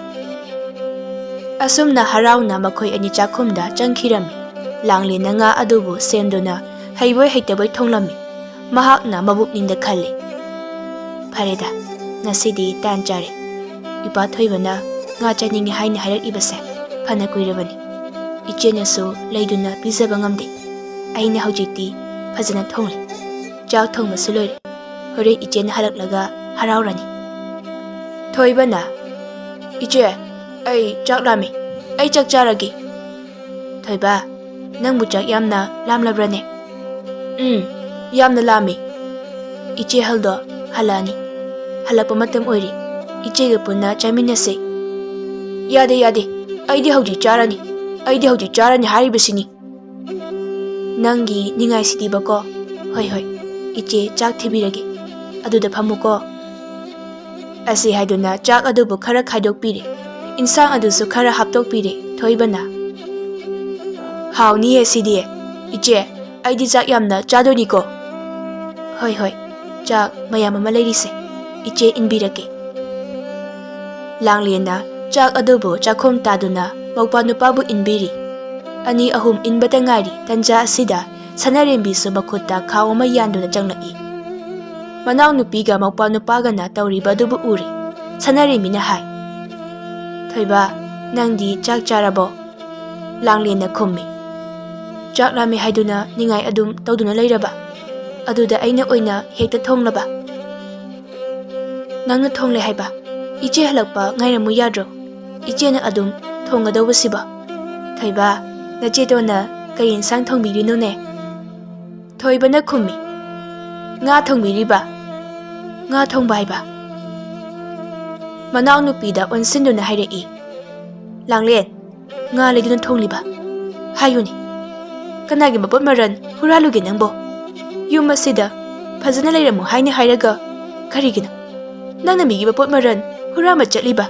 ꯑꯁꯨꯝꯅ ꯍꯔꯥꯎꯅ ꯃꯈꯣꯏ ꯑꯅꯤ ꯆꯥꯛꯈꯨꯝꯗ ꯆꯪꯈꯤꯔꯝꯃꯤ꯫ ꯂꯥꯡꯂꯦꯟꯅ ꯉꯥ ꯑꯗꯨꯕꯨ ꯁꯦꯝꯗꯨꯅ ꯍꯩꯕꯣꯏ ꯍꯩꯇꯕꯣꯏ ꯊꯣꯡꯂꯝꯃꯤ꯫ ꯃꯍꯥꯛꯅ ꯃꯕꯨꯛꯅꯤꯡꯗ ꯈꯜꯂꯤ, "ꯐꯔꯦꯗ, ꯉꯁꯤꯗꯤ ꯇꯥꯟ ꯆꯥꯔꯦ꯫ ꯏꯄꯥ ꯊꯣꯏꯕꯅ ꯉꯥ ꯆꯥꯅꯤꯡꯉꯤ ꯍꯥꯏꯅ ꯍꯥꯏꯔꯛꯏꯕꯁꯦ ꯐꯅ ꯀꯨꯏꯔꯕꯅꯤ꯫ ꯏꯆꯦꯅꯁꯨ ꯂꯩꯗꯨꯅ ꯄꯤꯖꯕ ꯉꯝꯗꯦ꯫ ꯑꯩꯅ ꯍꯧꯖꯤꯛꯇꯤ ꯐꯖꯅ ꯊꯣꯡꯂꯦ꯫ ꯆꯥꯛ ꯊꯣꯡꯕꯁꯨ ꯂꯣꯏꯔꯦ꯫ ꯍꯣꯔꯦꯟ ꯏꯆꯦꯅ ꯍꯜꯂꯛꯂꯒ ꯍꯔꯥꯎꯔꯅꯤ꯫" ꯊꯣꯏꯕꯅ, "ꯏꯆꯦ, ꯑꯩ ꯆꯥꯛ ꯂꯥꯝꯃꯤ꯫ ꯑꯩ ꯆꯥꯛ ꯆꯥꯔꯒꯦ꯫" "ꯊꯣꯏꯕ, ꯅꯪꯕꯨ ꯆꯥꯛ ꯌꯥꯝꯅ ꯂꯥꯝꯂꯕ꯭ꯔꯅꯦ?" "ꯎꯝ, ꯌꯥꯝꯅ ꯂꯥꯝꯃꯤ꯫ ꯏꯆꯦ ꯍꯜꯗꯣ ꯍꯜꯂꯛꯑꯅꯤ꯫ ꯍꯜꯂꯛꯄ ꯃꯇꯝ ꯑꯣꯏꯔꯦ꯫ ꯏꯆꯦꯒ ꯄꯨꯟꯅ ꯆꯥꯃꯤꯟꯅꯁꯦ꯫" "ꯌꯥꯗꯦ, ꯌꯥꯗꯦ꯫ ꯑꯩꯗꯤ ꯍꯧꯖꯤꯛ ꯆꯥꯔꯅꯤ꯫ ꯑꯩꯗꯤ ꯍꯧꯖꯤꯛ ꯆꯥꯔꯅꯤ ꯍꯥꯏꯔꯤꯕꯁꯤꯅꯤ꯫" "ꯅꯪꯒꯤ ꯅꯤꯡꯉꯥꯏꯁꯤꯗꯤꯕꯀꯣ꯫ ꯍꯣꯏ, ꯍꯣꯏ, ꯏꯆꯦ ꯆꯥꯛ ꯊꯤꯕꯤꯔꯒꯦ꯫ ꯑꯗꯨꯗ ꯐꯝꯃꯨꯀꯣ꯫" ꯑꯁꯤ ꯍꯥꯏꯗꯨꯅ ꯆꯥꯛ ꯑꯗꯨꯕꯨ ꯈꯔ ꯈꯥꯏꯗꯣꯛꯄꯤꯔꯦ꯫ ꯏꯟꯁꯥꯡ ꯑꯗꯨꯁꯨ ꯈꯔ ꯍꯥꯞꯇꯣꯛꯄꯤꯔꯦ ꯊꯣꯏꯕꯅ꯫ "ꯍꯥꯎꯅꯤꯌꯦ ꯁꯤꯗꯤ꯫ ꯏꯆꯦ, ꯑꯩꯗꯤ ꯆꯥꯛ ꯌꯥꯝꯅ ꯆꯥꯗꯣꯏꯅꯤꯀꯣ꯫" "ꯍꯣꯏ, ꯍꯣꯏ, ꯆꯥꯛ ꯃꯌꯥꯝ ꯑꯃ ꯂꯩꯔꯤꯁꯦ, ꯏꯆꯦ ꯏꯟꯕꯤꯔꯛꯀꯦ꯫" ꯂꯥꯡꯂꯦꯟꯅ ꯆꯥꯛ ꯑꯗꯨꯕꯨ ꯆꯥꯛꯈꯨꯝ ꯇꯥꯗꯨꯅ ꯃꯧꯄ꯭ꯋꯥ ꯅꯨꯄꯥꯕꯨ ꯏꯟꯕꯤꯔꯤ꯫ ꯑꯅꯤ ꯑꯍꯨꯝ ꯏꯟꯕꯇ ꯉꯥꯏꯔꯤ ꯇꯟꯖꯥ ꯑꯁꯤꯗ ꯁꯅꯥꯔꯦꯝꯕꯤꯁꯨ ꯃꯈꯨꯠꯇ ꯈꯥꯎ ꯑꯃ ꯌꯥꯟꯗꯨꯅ ꯆꯪꯂꯛꯏ꯫ ꯃꯅꯥꯎꯅꯨꯄꯤꯒ ꯃꯧꯄ꯭ꯋꯥ ꯅꯨꯄꯥꯒꯅ ꯇꯧꯔꯤꯕ ꯑꯗꯨꯕꯨ ꯎꯔꯦ꯫ ꯁꯅꯥꯔꯦꯝꯕꯤꯅ ꯍꯥꯏ, "ꯊꯣꯏꯕ, ꯅꯪꯗꯤ ꯆꯥꯛ ꯆꯥꯔꯕꯣ?" ꯂꯥꯡꯂꯦꯟꯅ ꯈꯨꯝꯃꯤ, "ꯆꯥꯛ ꯂꯥꯝꯃꯤ ꯍꯥꯏꯗꯨꯅ ꯅꯤꯡꯉꯥꯏ ꯑꯗꯨꯝ ꯇꯧꯗꯨꯅ ꯂꯩꯔꯕ? ꯑꯗꯨꯗ ꯑꯩꯅ ꯑꯣꯏꯅ ꯍꯦꯛꯇ ꯊꯣꯡꯂꯕ?" "ꯅꯪꯅ ꯊꯣꯡꯂꯦ ꯍꯥꯏꯕ? ꯏꯆꯦ ꯍꯜꯂꯛꯄ ꯉꯥꯏꯔꯝꯃꯨ ꯌꯥꯗ꯭ꯔꯣ? ꯏꯆꯦꯅ ꯑꯗꯨꯝ ꯊꯣꯡꯒꯗꯧꯕꯁꯤꯕꯣ? ꯊꯣꯏꯕ, ꯅꯆꯦꯗꯣꯅ ꯀꯔꯤ ꯏꯟꯁꯥꯡ ꯊꯣꯡꯕꯤꯔꯤꯅꯣꯅꯦ?" ꯊꯣꯏꯕꯅ ꯈꯨꯝꯃꯤ, "ꯉꯥ ꯊꯣꯡꯕꯤꯔꯤꯕ?" "ꯉꯥ ꯊꯣꯡꯕ ꯍꯥꯏꯕ?" ꯃꯅꯥꯎꯅꯨꯄꯤꯗ ꯑꯣꯟꯁꯤꯟꯗꯨꯅ ꯍꯥꯏꯔꯛꯏ, "ꯂꯥꯡꯂꯦꯟ, ꯉꯥ ꯂꯩꯗꯨꯅ ꯊꯣꯡꯂꯤꯕ? ꯍꯥꯏꯌꯨꯅꯦ, ꯀꯅꯥꯒꯤ ꯃꯄꯣꯠ ꯃꯔꯜ ꯍꯨꯔꯥꯜꯂꯨꯒꯦ ꯅꯪꯕꯣ? ꯌꯨꯝ ꯑꯁꯤꯗ ꯐꯖꯅ ꯂꯩꯔꯝꯃꯨ ꯍꯥꯏꯅ ꯍꯥꯏꯔꯒ ꯀꯔꯤꯒꯤꯅꯣ ꯅꯪꯅ ꯃꯤꯒꯤ ꯃꯄꯣꯠ ꯃꯔꯜ ꯍꯨꯔꯥꯟꯕ ꯆꯠꯂꯤꯕ?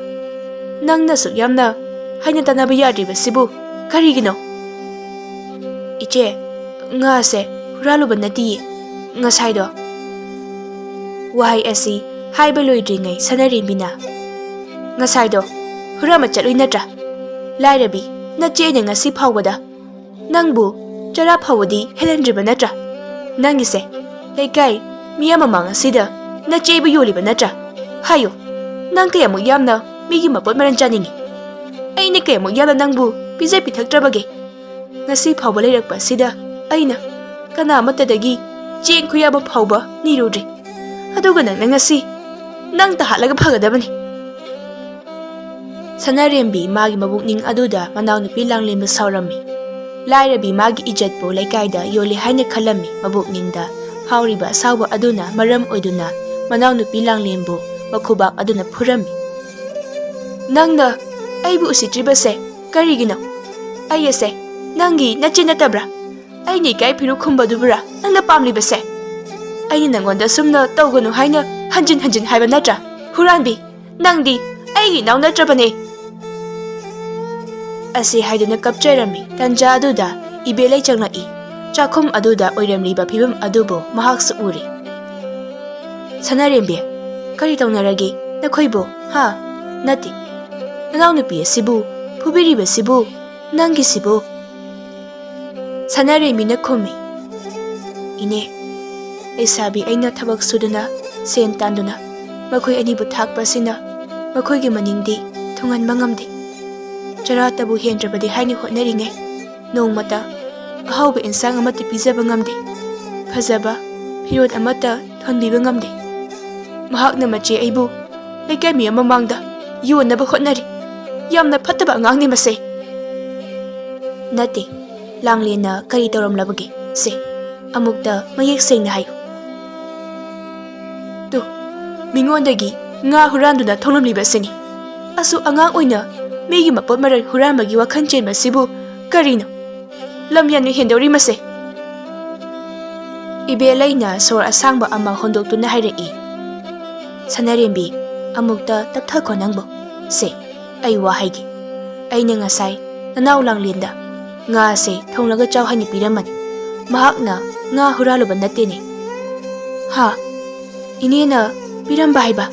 ꯅꯪꯅ ꯑꯁꯨꯛ ꯌꯥꯝꯅ ꯍꯥꯏꯅ ꯇꯥꯟꯅꯕ ꯌꯥꯗ꯭ꯔꯤꯕꯁꯤꯕꯨ ꯀꯔꯤꯒꯤꯅꯣ?" "ꯏꯆꯦ, ꯉꯥꯁꯦ ꯍꯨꯔꯥꯜꯂꯨꯕ ꯅꯠꯇꯤꯌꯦ, ꯉꯁꯥꯏꯗꯣ"꯫ ꯋꯥꯍꯩ ꯑꯁꯤ ꯍꯥꯏꯕ ꯂꯣꯏꯗ꯭ꯔꯤꯉꯩ ꯁꯅꯥꯔꯦꯝꯕꯤꯅ, "ꯉꯁꯥꯏꯗꯣ ꯍꯨꯔꯥꯟꯕ ꯆꯠꯂꯨꯏ ꯅꯠꯇ꯭ꯔꯥ? ꯂꯥꯏꯔꯕꯤ, ꯅꯆꯦꯅ ꯉꯁꯤ ꯐꯥꯎꯕꯗ ꯅꯪꯕꯨ ꯆꯔꯥ ꯐꯥꯎꯕꯗꯤ ꯍꯦꯜꯍꯟꯗ꯭ꯔꯤꯕ ꯅꯠꯇ꯭ꯔꯥ? ꯅꯪꯒꯤꯁꯦ ꯂꯩꯀꯥꯏ ꯃꯤꯌꯥꯝ ꯃꯃꯥꯡ ꯑꯁꯤꯗ ꯅꯆꯦꯕꯨ ꯌꯣꯜꯂꯤꯕ ꯅꯠꯇ꯭ꯔꯥ? ꯍꯥꯏꯌꯨ, ꯅꯪ ꯀꯌꯥꯃꯨꯛ ꯌꯥꯝꯅ ꯃꯤꯒꯤ ꯃꯄꯣꯠ ꯃꯔꯜ ꯆꯥꯅꯤꯡꯉꯤ? ꯑꯩꯅ ꯀꯌꯥꯃꯨꯛ ꯌꯥꯝꯅ ꯅꯪꯕꯨ ꯄꯤꯖ ꯄꯤꯊꯛꯇ꯭ꯔꯕꯒꯦ? ꯉꯁꯤ ꯐꯥꯎꯕ ꯂꯩꯔꯛꯄ ꯑꯁꯤꯗ ꯑꯩꯅ ꯀꯅꯥ ꯑꯃꯠꯇꯗꯒꯤ ꯆꯦꯡ ꯈꯨꯌꯥꯕ ꯐꯥꯎꯕ ꯅꯤꯔꯨꯗ꯭ꯔꯤ꯫ ꯑꯗꯨꯒ ꯅꯪꯅ ꯉꯁꯤ ꯅꯪ ꯇ ꯍꯥꯠꯂꯒ ꯐꯒꯗꯕꯅꯤ"꯫ ꯁꯅꯥꯔꯦꯝꯕꯤ ꯃꯥꯒꯤ ꯃꯕꯨꯛꯅꯤꯡ ꯑꯗꯨꯗ ꯃꯅꯥꯎꯅꯨꯄꯤ ꯂꯥꯡꯂꯦꯟꯕꯨ ꯁꯥꯎꯔꯝꯃꯤ꯫ ꯂꯥꯏꯔꯕꯤ ꯃꯥꯒꯤ ꯏꯖꯠꯄꯨ ꯂꯩꯀꯥꯏꯗ ꯌꯣꯜꯂꯤ ꯍꯥꯏꯅ ꯈꯜꯂꯝꯃꯤ꯫ ꯃꯕꯨꯛꯅꯤꯡꯗ ꯐꯥꯎꯔꯤꯕ ꯑꯁꯥꯎꯕ ꯑꯗꯨꯅ ꯃꯔꯝ ꯑꯣꯏꯗꯨꯅ ꯃꯅꯥꯎꯅꯨꯄꯤ ꯂꯥꯡꯂꯦꯟꯕꯨ ꯃꯈꯨꯕꯥꯛ ꯑꯗꯨꯅ ꯐꯨꯔꯝꯃꯤ꯫ "ꯅꯪꯅ ꯑꯩꯕꯨ ꯎꯁꯤꯠꯇ꯭ꯔꯤꯕꯁꯦ ꯀꯔꯤꯒꯤꯅꯣ? ꯑꯩ ꯑꯁꯦ ꯅꯪꯒꯤ ꯅꯆꯦ ꯅꯠꯇꯕ꯭ꯔꯥ? ꯑꯩꯅ ꯏꯀꯥꯏ ꯐꯤꯔꯨꯛ ꯈꯨꯝꯕꯗꯨꯕꯨꯔꯥ ꯅꯪꯅ ꯄꯥꯝꯂꯤꯕꯁꯦ? ꯑꯩꯅ ꯅꯪꯉꯣꯟꯗ ꯑꯁꯨꯝꯅ ꯇꯧꯒꯅꯨ ꯍꯥꯏꯅ ꯍꯟꯖꯤꯟ ꯍꯟꯖꯤꯟ ꯍꯥꯏꯕ ꯅꯠꯇ꯭ꯔꯥ? ꯍꯨꯔꯥꯟꯕꯤ, ꯅꯪꯗꯤ ꯑꯩꯒꯤ ꯏꯅꯥꯎ ꯅꯠꯇ꯭ꯔꯕꯅꯦ"꯫ ꯑꯁꯤ ꯍꯥꯏꯗꯨꯅ ꯀꯞꯆꯔꯝꯃꯤ꯫ ꯇꯟꯖꯥ ꯑꯗꯨꯗ ꯏꯕꯦꯂꯩ ꯆꯪꯂꯛꯏ꯫ ꯆꯥꯛꯈꯨꯝ ꯑꯗꯨꯗ ꯑꯣꯏꯔꯝꯂꯤꯕ ꯐꯤꯕꯝ ꯑꯗꯨꯕꯨ ꯃꯍꯥꯛꯁꯨ ꯎꯔꯤ꯫ "ꯁꯅꯥꯔꯦꯝꯕꯤ, ꯀꯔꯤ ꯇꯧꯅꯔꯒꯦ ꯅꯈꯣꯏꯕꯨ? ꯍꯥ? ꯅꯠꯇꯦ, ꯅꯅꯥꯎꯅꯨꯄꯤ ꯑꯁꯤꯕꯨ ꯐꯨꯕꯤꯔꯤꯕꯁꯤꯕꯨ ꯅꯪꯒꯤꯁꯤꯕꯨ?" ꯁꯅꯥꯔꯦꯝꯕꯤꯅ ꯈꯨꯝꯃꯤ, "ꯏꯅꯦ, ꯂꯩꯁꯥꯕꯤ ꯑꯩꯅ ꯊꯕꯛ ꯁꯨꯗꯨꯅ ꯁꯦꯟ ꯇꯥꯟꯗꯨꯅ ꯃꯈꯣꯏ ꯑꯅꯤꯕꯨ ꯊꯥꯛꯄ ꯑꯁꯤꯅ ꯃꯈꯣꯏꯒꯤ ꯃꯅꯤꯡꯗꯤ ꯊꯨꯡꯍꯟꯕ ꯉꯝꯗꯦ꯫ ꯆꯔꯥꯇꯕꯨ ꯍꯦꯟꯗ꯭ꯔꯕꯗꯤ ꯍꯥꯏꯅ ꯍꯣꯠꯅꯔꯤꯉꯩ ꯅꯣꯡꯃꯇ ꯑꯍꯥꯎꯕ ꯏꯟꯁꯥꯡ ꯑꯃꯠꯇ ꯄꯤꯖꯕ ꯉꯝꯗꯦ꯫ ꯐꯖꯕ ꯐꯤꯔꯣꯜ ꯑꯃꯠꯇ ꯊꯣꯟꯕꯤꯕ ꯉꯝꯗꯦ꯫ ꯃꯍꯥꯛꯅ ꯃꯆꯦ ꯑꯩꯕꯨ ꯂꯩꯀꯥꯏ ꯃꯤꯌꯥꯝ ꯃꯃꯥꯡꯗ ꯌꯣꯟꯅꯕ ꯍꯣꯠꯅꯔꯤ꯫ ꯌꯥꯝꯅ ꯐꯠꯇꯕ ꯑꯉꯥꯡꯅꯤ ꯃꯁꯦ"꯫ "ꯅꯠꯇꯦ, ꯂꯥꯡꯂꯦꯟꯅ ꯀꯔꯤ ꯇꯧꯔꯝꯂꯕꯒꯦ? ꯁꯦ, ꯑꯃꯨꯛꯇ ꯃꯌꯦꯛ ꯁꯦꯡꯅ ꯍꯥꯏꯌꯨ"꯫ "ꯇꯨ, ꯃꯤꯉꯣꯟꯗꯒꯤ ꯉꯥ ꯍꯨꯔꯥꯟꯗꯨꯅ ꯊꯣꯡꯂꯝꯂꯤꯕꯁꯤꯅꯤ꯫ ꯑꯁꯨꯛ ꯑꯉꯥꯡ ꯑꯣꯏꯅ ꯃꯤꯒꯤ ꯃꯄꯣꯠ ꯃꯔꯜ ꯍꯨꯔꯥꯟꯕꯒꯤ ꯋꯥꯈꯜ ꯆꯦꯟꯕꯁꯤꯕꯨ ꯀꯔꯤꯅꯣ? ꯂꯝ ꯌꯥꯝꯅ ꯍꯦꯟꯗꯧꯔꯤ ꯃꯁꯦ꯫ ꯏꯕꯦꯂꯩꯅ ꯁꯣꯔ ꯑꯁꯥꯡꯕ ꯑꯃ ꯍꯣꯟꯗꯣꯛꯇꯨꯅ ꯍꯥꯏꯔꯛꯏ, "ꯁꯅꯥꯔꯦꯝꯕꯤ, ꯑꯃꯨꯛꯇ ꯇꯞꯊꯈꯣ ꯅꯪꯕꯨ꯫ ꯁꯦ, ꯑꯩ ꯋꯥ ꯍꯥꯏꯒꯦ꯫ ꯑꯩꯅ ꯉꯁꯥꯏ ꯅꯅꯥꯎ ꯂꯥꯡꯂꯦꯟꯗ ꯉꯥꯁꯦ ꯊꯣꯡꯂꯒ ꯆꯥꯎ ꯍꯥꯏꯅ ꯄꯤꯔꯝꯕꯅꯤ꯫ ꯃꯍꯥꯛꯅ ꯉꯥ ꯍꯨꯔꯥꯜꯂꯨꯕ ꯅꯠꯇꯦꯅꯦ?" "ꯍꯥ? ꯏꯅꯦꯅ ꯄꯤꯔꯝꯕ ꯍꯥꯏꯕ?"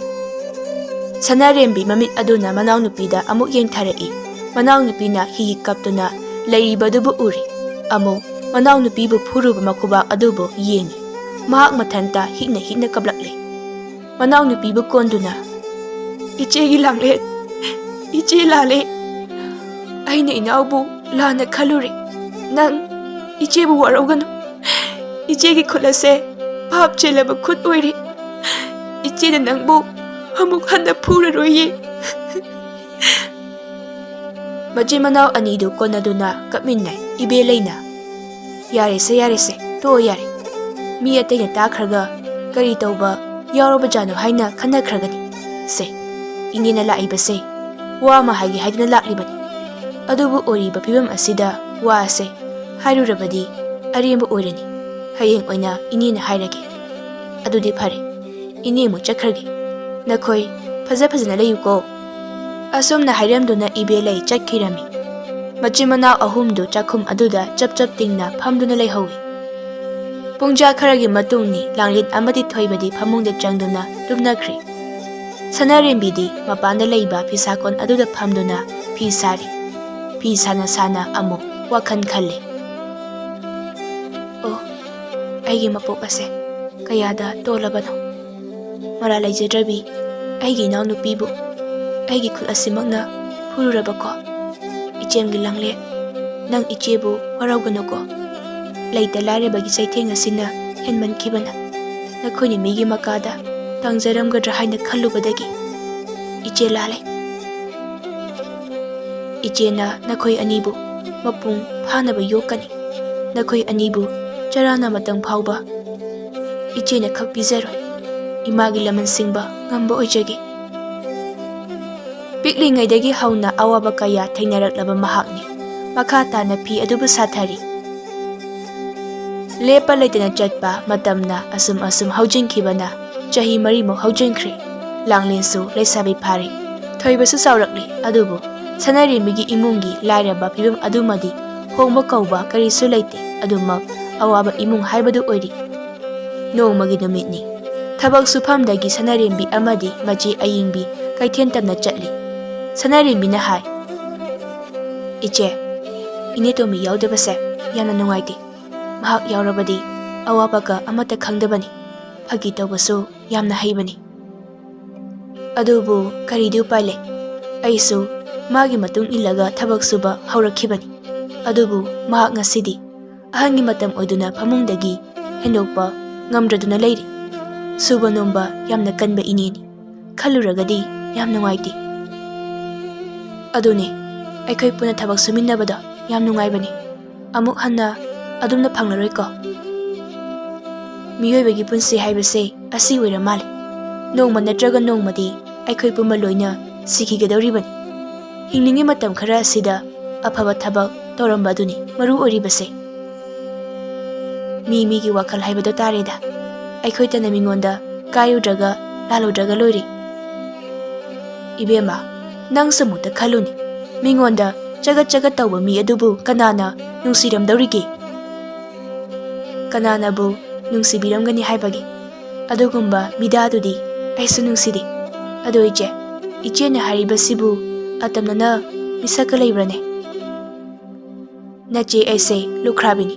ꯁꯅꯥꯔꯦꯝꯕꯤ ꯃꯃꯤꯠ ꯑꯗꯨꯅ ꯃꯅꯥꯎꯅꯨꯄꯤꯗ ꯑꯃꯨꯛ ꯌꯦꯡꯊꯔꯛꯏ꯫ ꯃꯅꯥꯎꯅꯨꯄꯤꯅ ꯍꯤ ꯍꯤ ꯀꯞꯇꯨꯅ ꯂꯩꯔꯤꯕꯗꯨꯕꯨ ꯎꯔꯤ꯫ ꯑꯃꯨꯛ ꯃꯅꯥꯎꯅꯨꯄꯤꯕꯨ ꯐꯨꯔꯨꯕ ꯃꯈꯨꯕꯥꯛ ꯑꯗꯨꯕꯨ ꯌꯦꯡꯉꯤ꯫ ꯃꯍꯥꯛ ꯃꯊꯟꯇ ꯍꯤꯛꯅ ꯍꯤꯛꯅ ꯀꯞꯂꯛꯂꯦ꯫ ꯃꯅꯥꯎꯅꯨꯄꯤꯕꯨ ꯀꯣꯟꯗꯨꯅ, "ꯏꯆꯦꯒꯤ ꯂꯥꯡꯂꯦꯟ, ꯏꯆꯦ ꯂꯥꯜꯂꯦ꯫ ꯑꯩꯅ ꯏꯅꯥꯎꯕꯨ ꯂꯥꯟꯅ ꯈꯜꯂꯨꯔꯦ꯫ ꯅꯪ ꯏꯆꯦꯕꯨ ꯋꯥꯔꯧꯒꯅꯨ꯫ ꯏꯆꯦꯒꯤ ꯈꯨꯠ ꯑꯁꯦ ꯄꯥꯞ ꯆꯦꯜꯂꯕ ꯈꯨꯠ ꯑꯣꯏꯔꯦ꯫ ꯏꯆꯦꯅ ꯅꯪꯕꯨ ꯑꯃꯨꯛ ꯍꯟꯅ ꯐꯨꯔꯔꯣꯏꯌꯦ꯫" ꯃꯆꯤꯟ ꯃꯅꯥꯎ ꯑꯅꯤꯗꯨ ꯀꯣꯟꯅꯗꯨꯅ ꯀꯞꯃꯤꯟꯅꯩ꯫ ꯏꯕꯦꯂꯩꯅ, "ꯌꯥꯔꯦꯁꯦ, ꯌꯥꯔꯦꯁꯦ, ꯇꯣꯛꯑꯣ ꯌꯥꯔꯦ꯫ ꯃꯤ ꯑꯇꯩꯅ ꯇꯥꯈ꯭ꯔꯒ ꯀꯔꯤ ꯇꯧꯕ ꯌꯥꯎꯔꯕꯖꯥꯠꯅꯣ ꯍꯥꯏꯅ ꯈꯟꯅꯈ꯭ꯔꯒꯅꯤ꯫ ꯁꯦ, ꯏꯅꯦꯅ ꯂꯥꯛꯏꯕꯁꯦ ꯋꯥ ꯑꯃ ꯍꯥꯏꯒꯦ ꯍꯥꯏꯗꯨꯅ ꯂꯥꯛꯂꯤꯕꯅꯤ꯫ ꯑꯗꯨꯕꯨ ꯑꯣꯏꯔꯤꯕ ꯐꯤꯕꯝ ꯑꯁꯤꯗ ꯋꯥ ꯑꯁꯦ ꯍꯥꯏꯔꯨꯔꯕꯗꯤ ꯑꯔꯦꯝꯕ ꯑꯣꯏꯔꯅꯤ꯫ ꯍꯌꯦꯡ ꯑꯣꯏꯅ ꯏꯅꯦꯅ ꯍꯥꯏꯔꯒꯦ꯫ ꯑꯗꯨꯗꯤ ꯐꯔꯦ, ꯏꯅꯦ ꯑꯃꯨꯛ ꯆꯠꯈ꯭ꯔꯒꯦ꯫ ꯅꯈꯣꯏ ꯐꯖ ꯐꯖꯅ ꯂꯩꯌꯨꯀꯣ꯫" ꯑꯁꯨꯝꯅ ꯍꯥꯏꯔꯝꯗꯨꯅ ꯏꯕꯦꯂꯩ ꯆꯠꯈꯤꯔꯝꯃꯤ꯫ ꯃꯆꯤꯟ ꯃꯅꯥꯎ ꯑꯍꯨꯝꯗꯨ ꯆꯥꯛꯈꯨꯝ ꯑꯗꯨꯗ ꯆꯞ ꯆꯞ ꯇꯤꯡꯅ ꯐꯝꯗꯨꯅ ꯂꯩꯍꯧꯏ꯫ ꯄꯨꯡꯖꯥ ꯈꯔꯒꯤ ꯃꯇꯨꯡꯅꯤ ꯂꯥꯡꯂꯦꯟ ꯑꯃꯗꯤ ꯊꯣꯏꯕꯗꯤ ꯐꯃꯨꯡꯗ ꯆꯪꯗꯨꯅ ꯇꯨꯝꯅꯈ꯭ꯔꯤ꯫ ꯁꯅꯥꯔꯦꯝꯕꯤꯗꯤ ꯃꯄꯥꯟꯗ ꯂꯩꯕ ꯐꯤꯁꯥꯀꯣꯟ ꯑꯗꯨꯗ ꯐꯝꯗꯨꯅ ꯐꯤ ꯁꯥꯔꯤ꯫ ꯐꯤ ꯁꯥꯅ ꯁꯥꯅ ꯑꯃꯨꯛ ꯋꯥꯈꯜ ꯈꯜꯂꯤ꯫ "ꯑꯣ, ꯑꯩꯒꯤ ꯃꯄꯣꯛ ꯑꯁꯦ ꯀꯌꯥꯗ ꯇꯣꯜꯂꯕꯅꯣ꯫ ꯃꯔꯥꯜ ꯂꯩꯖꯗ꯭ꯔꯕꯤ ꯑꯩꯒꯤ ꯏꯅꯥꯎꯅꯨꯄꯤꯕꯨ ꯑꯩꯒꯤ ꯈꯨꯠ ꯑꯁꯤꯃꯛꯅ ꯐꯨꯔꯨꯔꯕꯀꯣ꯫ ꯏꯆꯦꯝꯒꯤ ꯂꯥꯡꯂꯦꯟ, ꯅꯪ ꯏꯆꯦꯕꯨ ꯋꯥꯔꯧꯒꯅꯨꯀꯣ꯫ ꯂꯩꯇ ꯂꯥꯏꯔꯕꯒꯤ ꯆꯩꯊꯦꯡ ꯑꯁꯤꯅ ꯍꯦꯟꯃꯟꯈꯤꯕꯅ ꯅꯈꯣꯏꯅ ꯃꯤꯒꯤ ꯃꯀꯥꯗ ꯇꯥꯡꯖꯔꯝꯒꯗ꯭ꯔꯥ ꯍꯥꯏꯅ ꯈꯜꯂꯨꯕꯗꯒꯤ ꯏꯆꯦ ꯂꯥꯜꯂꯦ꯫ ꯏꯆꯦꯅ ꯅꯈꯣꯏ ꯑꯅꯤꯕꯨ ꯃꯄꯨꯡ ꯐꯥꯅꯕ ꯌꯣꯛꯀꯅꯤ꯫ ꯅꯈꯣꯏ ꯑꯅꯤꯕꯨ ꯆꯔꯥ ꯅꯥꯝꯃꯇꯪ ꯐꯥꯎꯕ ꯏꯆꯦꯅ ꯈꯛ ꯄꯤꯖꯔꯣꯏ꯫ ꯏꯃꯥꯒꯤ ꯂꯃꯟ ꯁꯤꯡꯕ ꯉꯝꯕ ꯑꯣꯏꯖꯒꯦ꯫ ꯄꯤꯛꯂꯤꯉꯩꯗꯒꯤ ꯍꯧꯅ ꯑꯋꯥꯕ ꯀꯌꯥ ꯊꯦꯡꯅꯔꯛꯂꯕ ꯃꯍꯥꯛꯅꯤ꯫ ꯃꯈꯥ ꯇꯥꯅ ꯐꯤ ꯑꯗꯨꯕꯨ ꯁꯥꯊꯔꯤ꯫ ꯂꯦꯞꯄ ꯂꯩꯇꯅ ꯆꯠꯄ ꯃꯇꯝꯅ ꯑꯁꯨꯝ ꯑꯁꯨꯝ ꯍꯧꯖꯤꯟꯈꯤꯕꯅ ꯆꯍꯤ ꯃꯔꯤꯃꯨꯛ ꯍꯧꯖꯤꯟꯈ꯭ꯔꯦ꯫ ꯂꯥꯡꯂꯦꯟꯁꯨ ꯂꯩꯁꯥꯕꯤ ꯐꯥꯔꯦ꯫ ꯊꯣꯏꯕꯁꯨ ꯆꯥꯎꯔꯛꯂꯤ꯫ ꯑꯗꯨꯕꯨ ꯁꯅꯥꯔꯦꯝꯕꯤꯒꯤ ꯏꯃꯨꯡꯒꯤ ꯂꯥꯏꯔꯕ ꯐꯤꯕꯝ ꯑꯗꯨꯃꯗꯤ ꯍꯣꯡꯕ ꯀꯧꯕ ꯀꯔꯤꯁꯨ ꯂꯩꯇꯦ꯫ ꯑꯗꯨꯃꯛ ꯑꯋꯥꯕ ꯏꯃꯨꯡ ꯍꯥꯏꯕꯗꯨ ꯑꯣꯏꯔꯤ꯫ ꯅꯣꯡꯃꯒꯤ ꯅꯨꯃꯤꯠꯅꯤ꯫ ꯊꯕꯛ ꯁꯨꯐꯝꯗꯒꯤ ꯁꯅꯥꯔꯦꯝꯕꯤ ꯑꯃꯗꯤ ꯃꯆꯦ ꯑꯌꯤꯡꯕꯤ ꯀꯩꯊꯦꯜ ꯇꯝꯅ ꯆꯠꯂꯤ꯫ ꯁꯅꯥꯔꯦꯝꯕꯤꯅ ꯍꯥꯏ, "ꯏꯆꯦ, ꯏꯅꯦ ꯇꯣꯝꯕꯤ ꯌꯥꯎꯗꯕꯁꯦ ꯌꯥꯝꯅ ꯅꯨꯡꯉꯥꯏꯇꯦ꯫ ꯃꯍꯥꯛ ꯌꯥꯎꯔꯕꯗꯤ ꯑꯋꯥꯕꯒ ꯑꯃꯠꯇ ꯈꯪꯗꯕꯅꯤ꯫ ꯐꯥꯒꯤ ꯇꯧꯕꯁꯨ ꯌꯥꯝꯅ ꯍꯩꯕꯅꯤ꯫ ꯑꯗꯨꯕꯨ ꯀꯔꯤꯗꯤ ꯎꯄꯥꯏ ꯂꯩ? ꯑꯩꯁꯨ ꯃꯥꯒꯤ ꯃꯇꯨꯡ ꯏꯜꯂꯒ ꯊꯕꯛ ꯁꯨꯕ ꯍꯧꯔꯛꯈꯤꯕꯅꯤ꯫ ꯑꯗꯨꯕꯨ ꯃꯍꯥꯛ ꯉꯁꯤꯗꯤ ꯑꯍꯟꯒꯤ ꯃꯇꯝ ꯑꯣꯏꯗꯨꯅ ꯐꯃꯨꯡꯗꯒꯤ ꯍꯦꯟꯗꯣꯛꯄ ꯉꯝꯗ꯭ꯔꯗꯨꯅ ꯂꯩꯔꯤ꯫ ꯁꯨꯕ ꯅꯣꯝꯕ ꯌꯥꯝꯅ ꯀꯟꯕ ꯏꯅꯦꯅꯤ꯫ ꯈꯜꯂꯨꯔꯒꯗꯤ ꯌꯥꯝ ꯅꯨꯡꯉꯥꯏꯇꯦ꯫ ꯑꯗꯨꯅꯦ, ꯑꯩꯈꯣꯏ ꯄꯨꯟꯅ ꯊꯕꯛ ꯁꯨꯃꯤꯟꯅꯕꯗꯣ ꯌꯥꯝ ꯅꯨꯡꯉꯥꯏꯕꯅꯤ꯫ ꯑꯃꯨꯛ ꯍꯟꯅ ꯑꯗꯨꯝꯅ ꯐꯪꯂꯔꯣꯏꯀꯣ?" ꯃꯤꯑꯣꯏꯕꯒꯤ ꯄꯨꯟꯁꯤ ꯍꯥꯏꯕꯁꯦ ꯑꯁꯤ ꯑꯣꯏꯔ ꯃꯥꯜꯂꯦ꯫ ꯅꯣꯡꯃ ꯅꯠꯇ꯭ꯔꯒ ꯅꯣꯡꯃꯗꯤ ꯑꯩꯈꯣꯏ ꯄꯨꯝꯕ ꯂꯣꯏꯅ ꯁꯤꯈꯤꯒꯗꯧꯔꯤꯕꯅꯤ꯫ ꯍꯤꯡꯂꯤꯉꯩ ꯃꯇꯝ ꯈꯔ ꯑꯁꯤꯗ ꯑꯐꯕ ꯊꯕꯛ ꯇꯧꯔꯝꯕ ꯑꯗꯨꯅꯤ ꯃꯔꯨ ꯑꯣꯏꯔꯤꯕꯁꯦ꯫ ꯃꯤ ꯃꯤꯒꯤ ꯋꯥꯈꯜ ꯍꯥꯏꯕꯗꯣ ꯇꯥꯔꯦꯗ꯫ ꯑꯩꯈꯣꯏꯇꯅ ꯃꯤꯉꯣꯟꯗ ꯀꯥꯏꯔꯨꯗ꯭ꯔꯒ ꯂꯥꯜꯂꯨꯗ꯭ꯔꯒ ꯂꯣꯏꯔꯦ꯫ ꯏꯕꯦꯝꯃ, ꯅꯪꯁꯨ ꯑꯃꯨꯛꯇ ꯈꯜꯂꯨꯅꯦ꯫ ꯃꯤꯉꯣꯟꯗ ꯆꯒꯠ ꯆꯒꯠ ꯇꯧꯕ ꯃꯤ ꯑꯗꯨꯕꯨ ꯀꯅꯥꯅ ꯅꯨꯡꯁꯤꯔꯝꯗꯧꯔꯤꯒꯦ? ꯀꯅꯥꯅꯕꯨ ꯅꯨꯡꯁꯤꯕꯤꯔꯝꯒꯅꯤ ꯍꯥꯏꯕꯒꯦ? ꯑꯗꯨꯒꯨꯝꯕ ꯃꯤꯗꯥꯗꯨꯗꯤ ꯑꯩꯁꯨ ꯅꯨꯡꯁꯤꯗꯦ꯫ ꯑꯗꯣ ꯏꯆꯦ, ꯏꯆꯦꯅ ꯍꯥꯏꯔꯤꯕꯁꯤꯕꯨ ꯑꯇꯝꯅꯅ ꯃꯤꯁꯛꯀ ꯂꯩꯕ꯭ꯔꯅꯦ? ꯅꯆꯦ ꯑꯩꯁꯦ ꯂꯨꯈ꯭ꯔꯥꯕꯤꯅꯤ꯫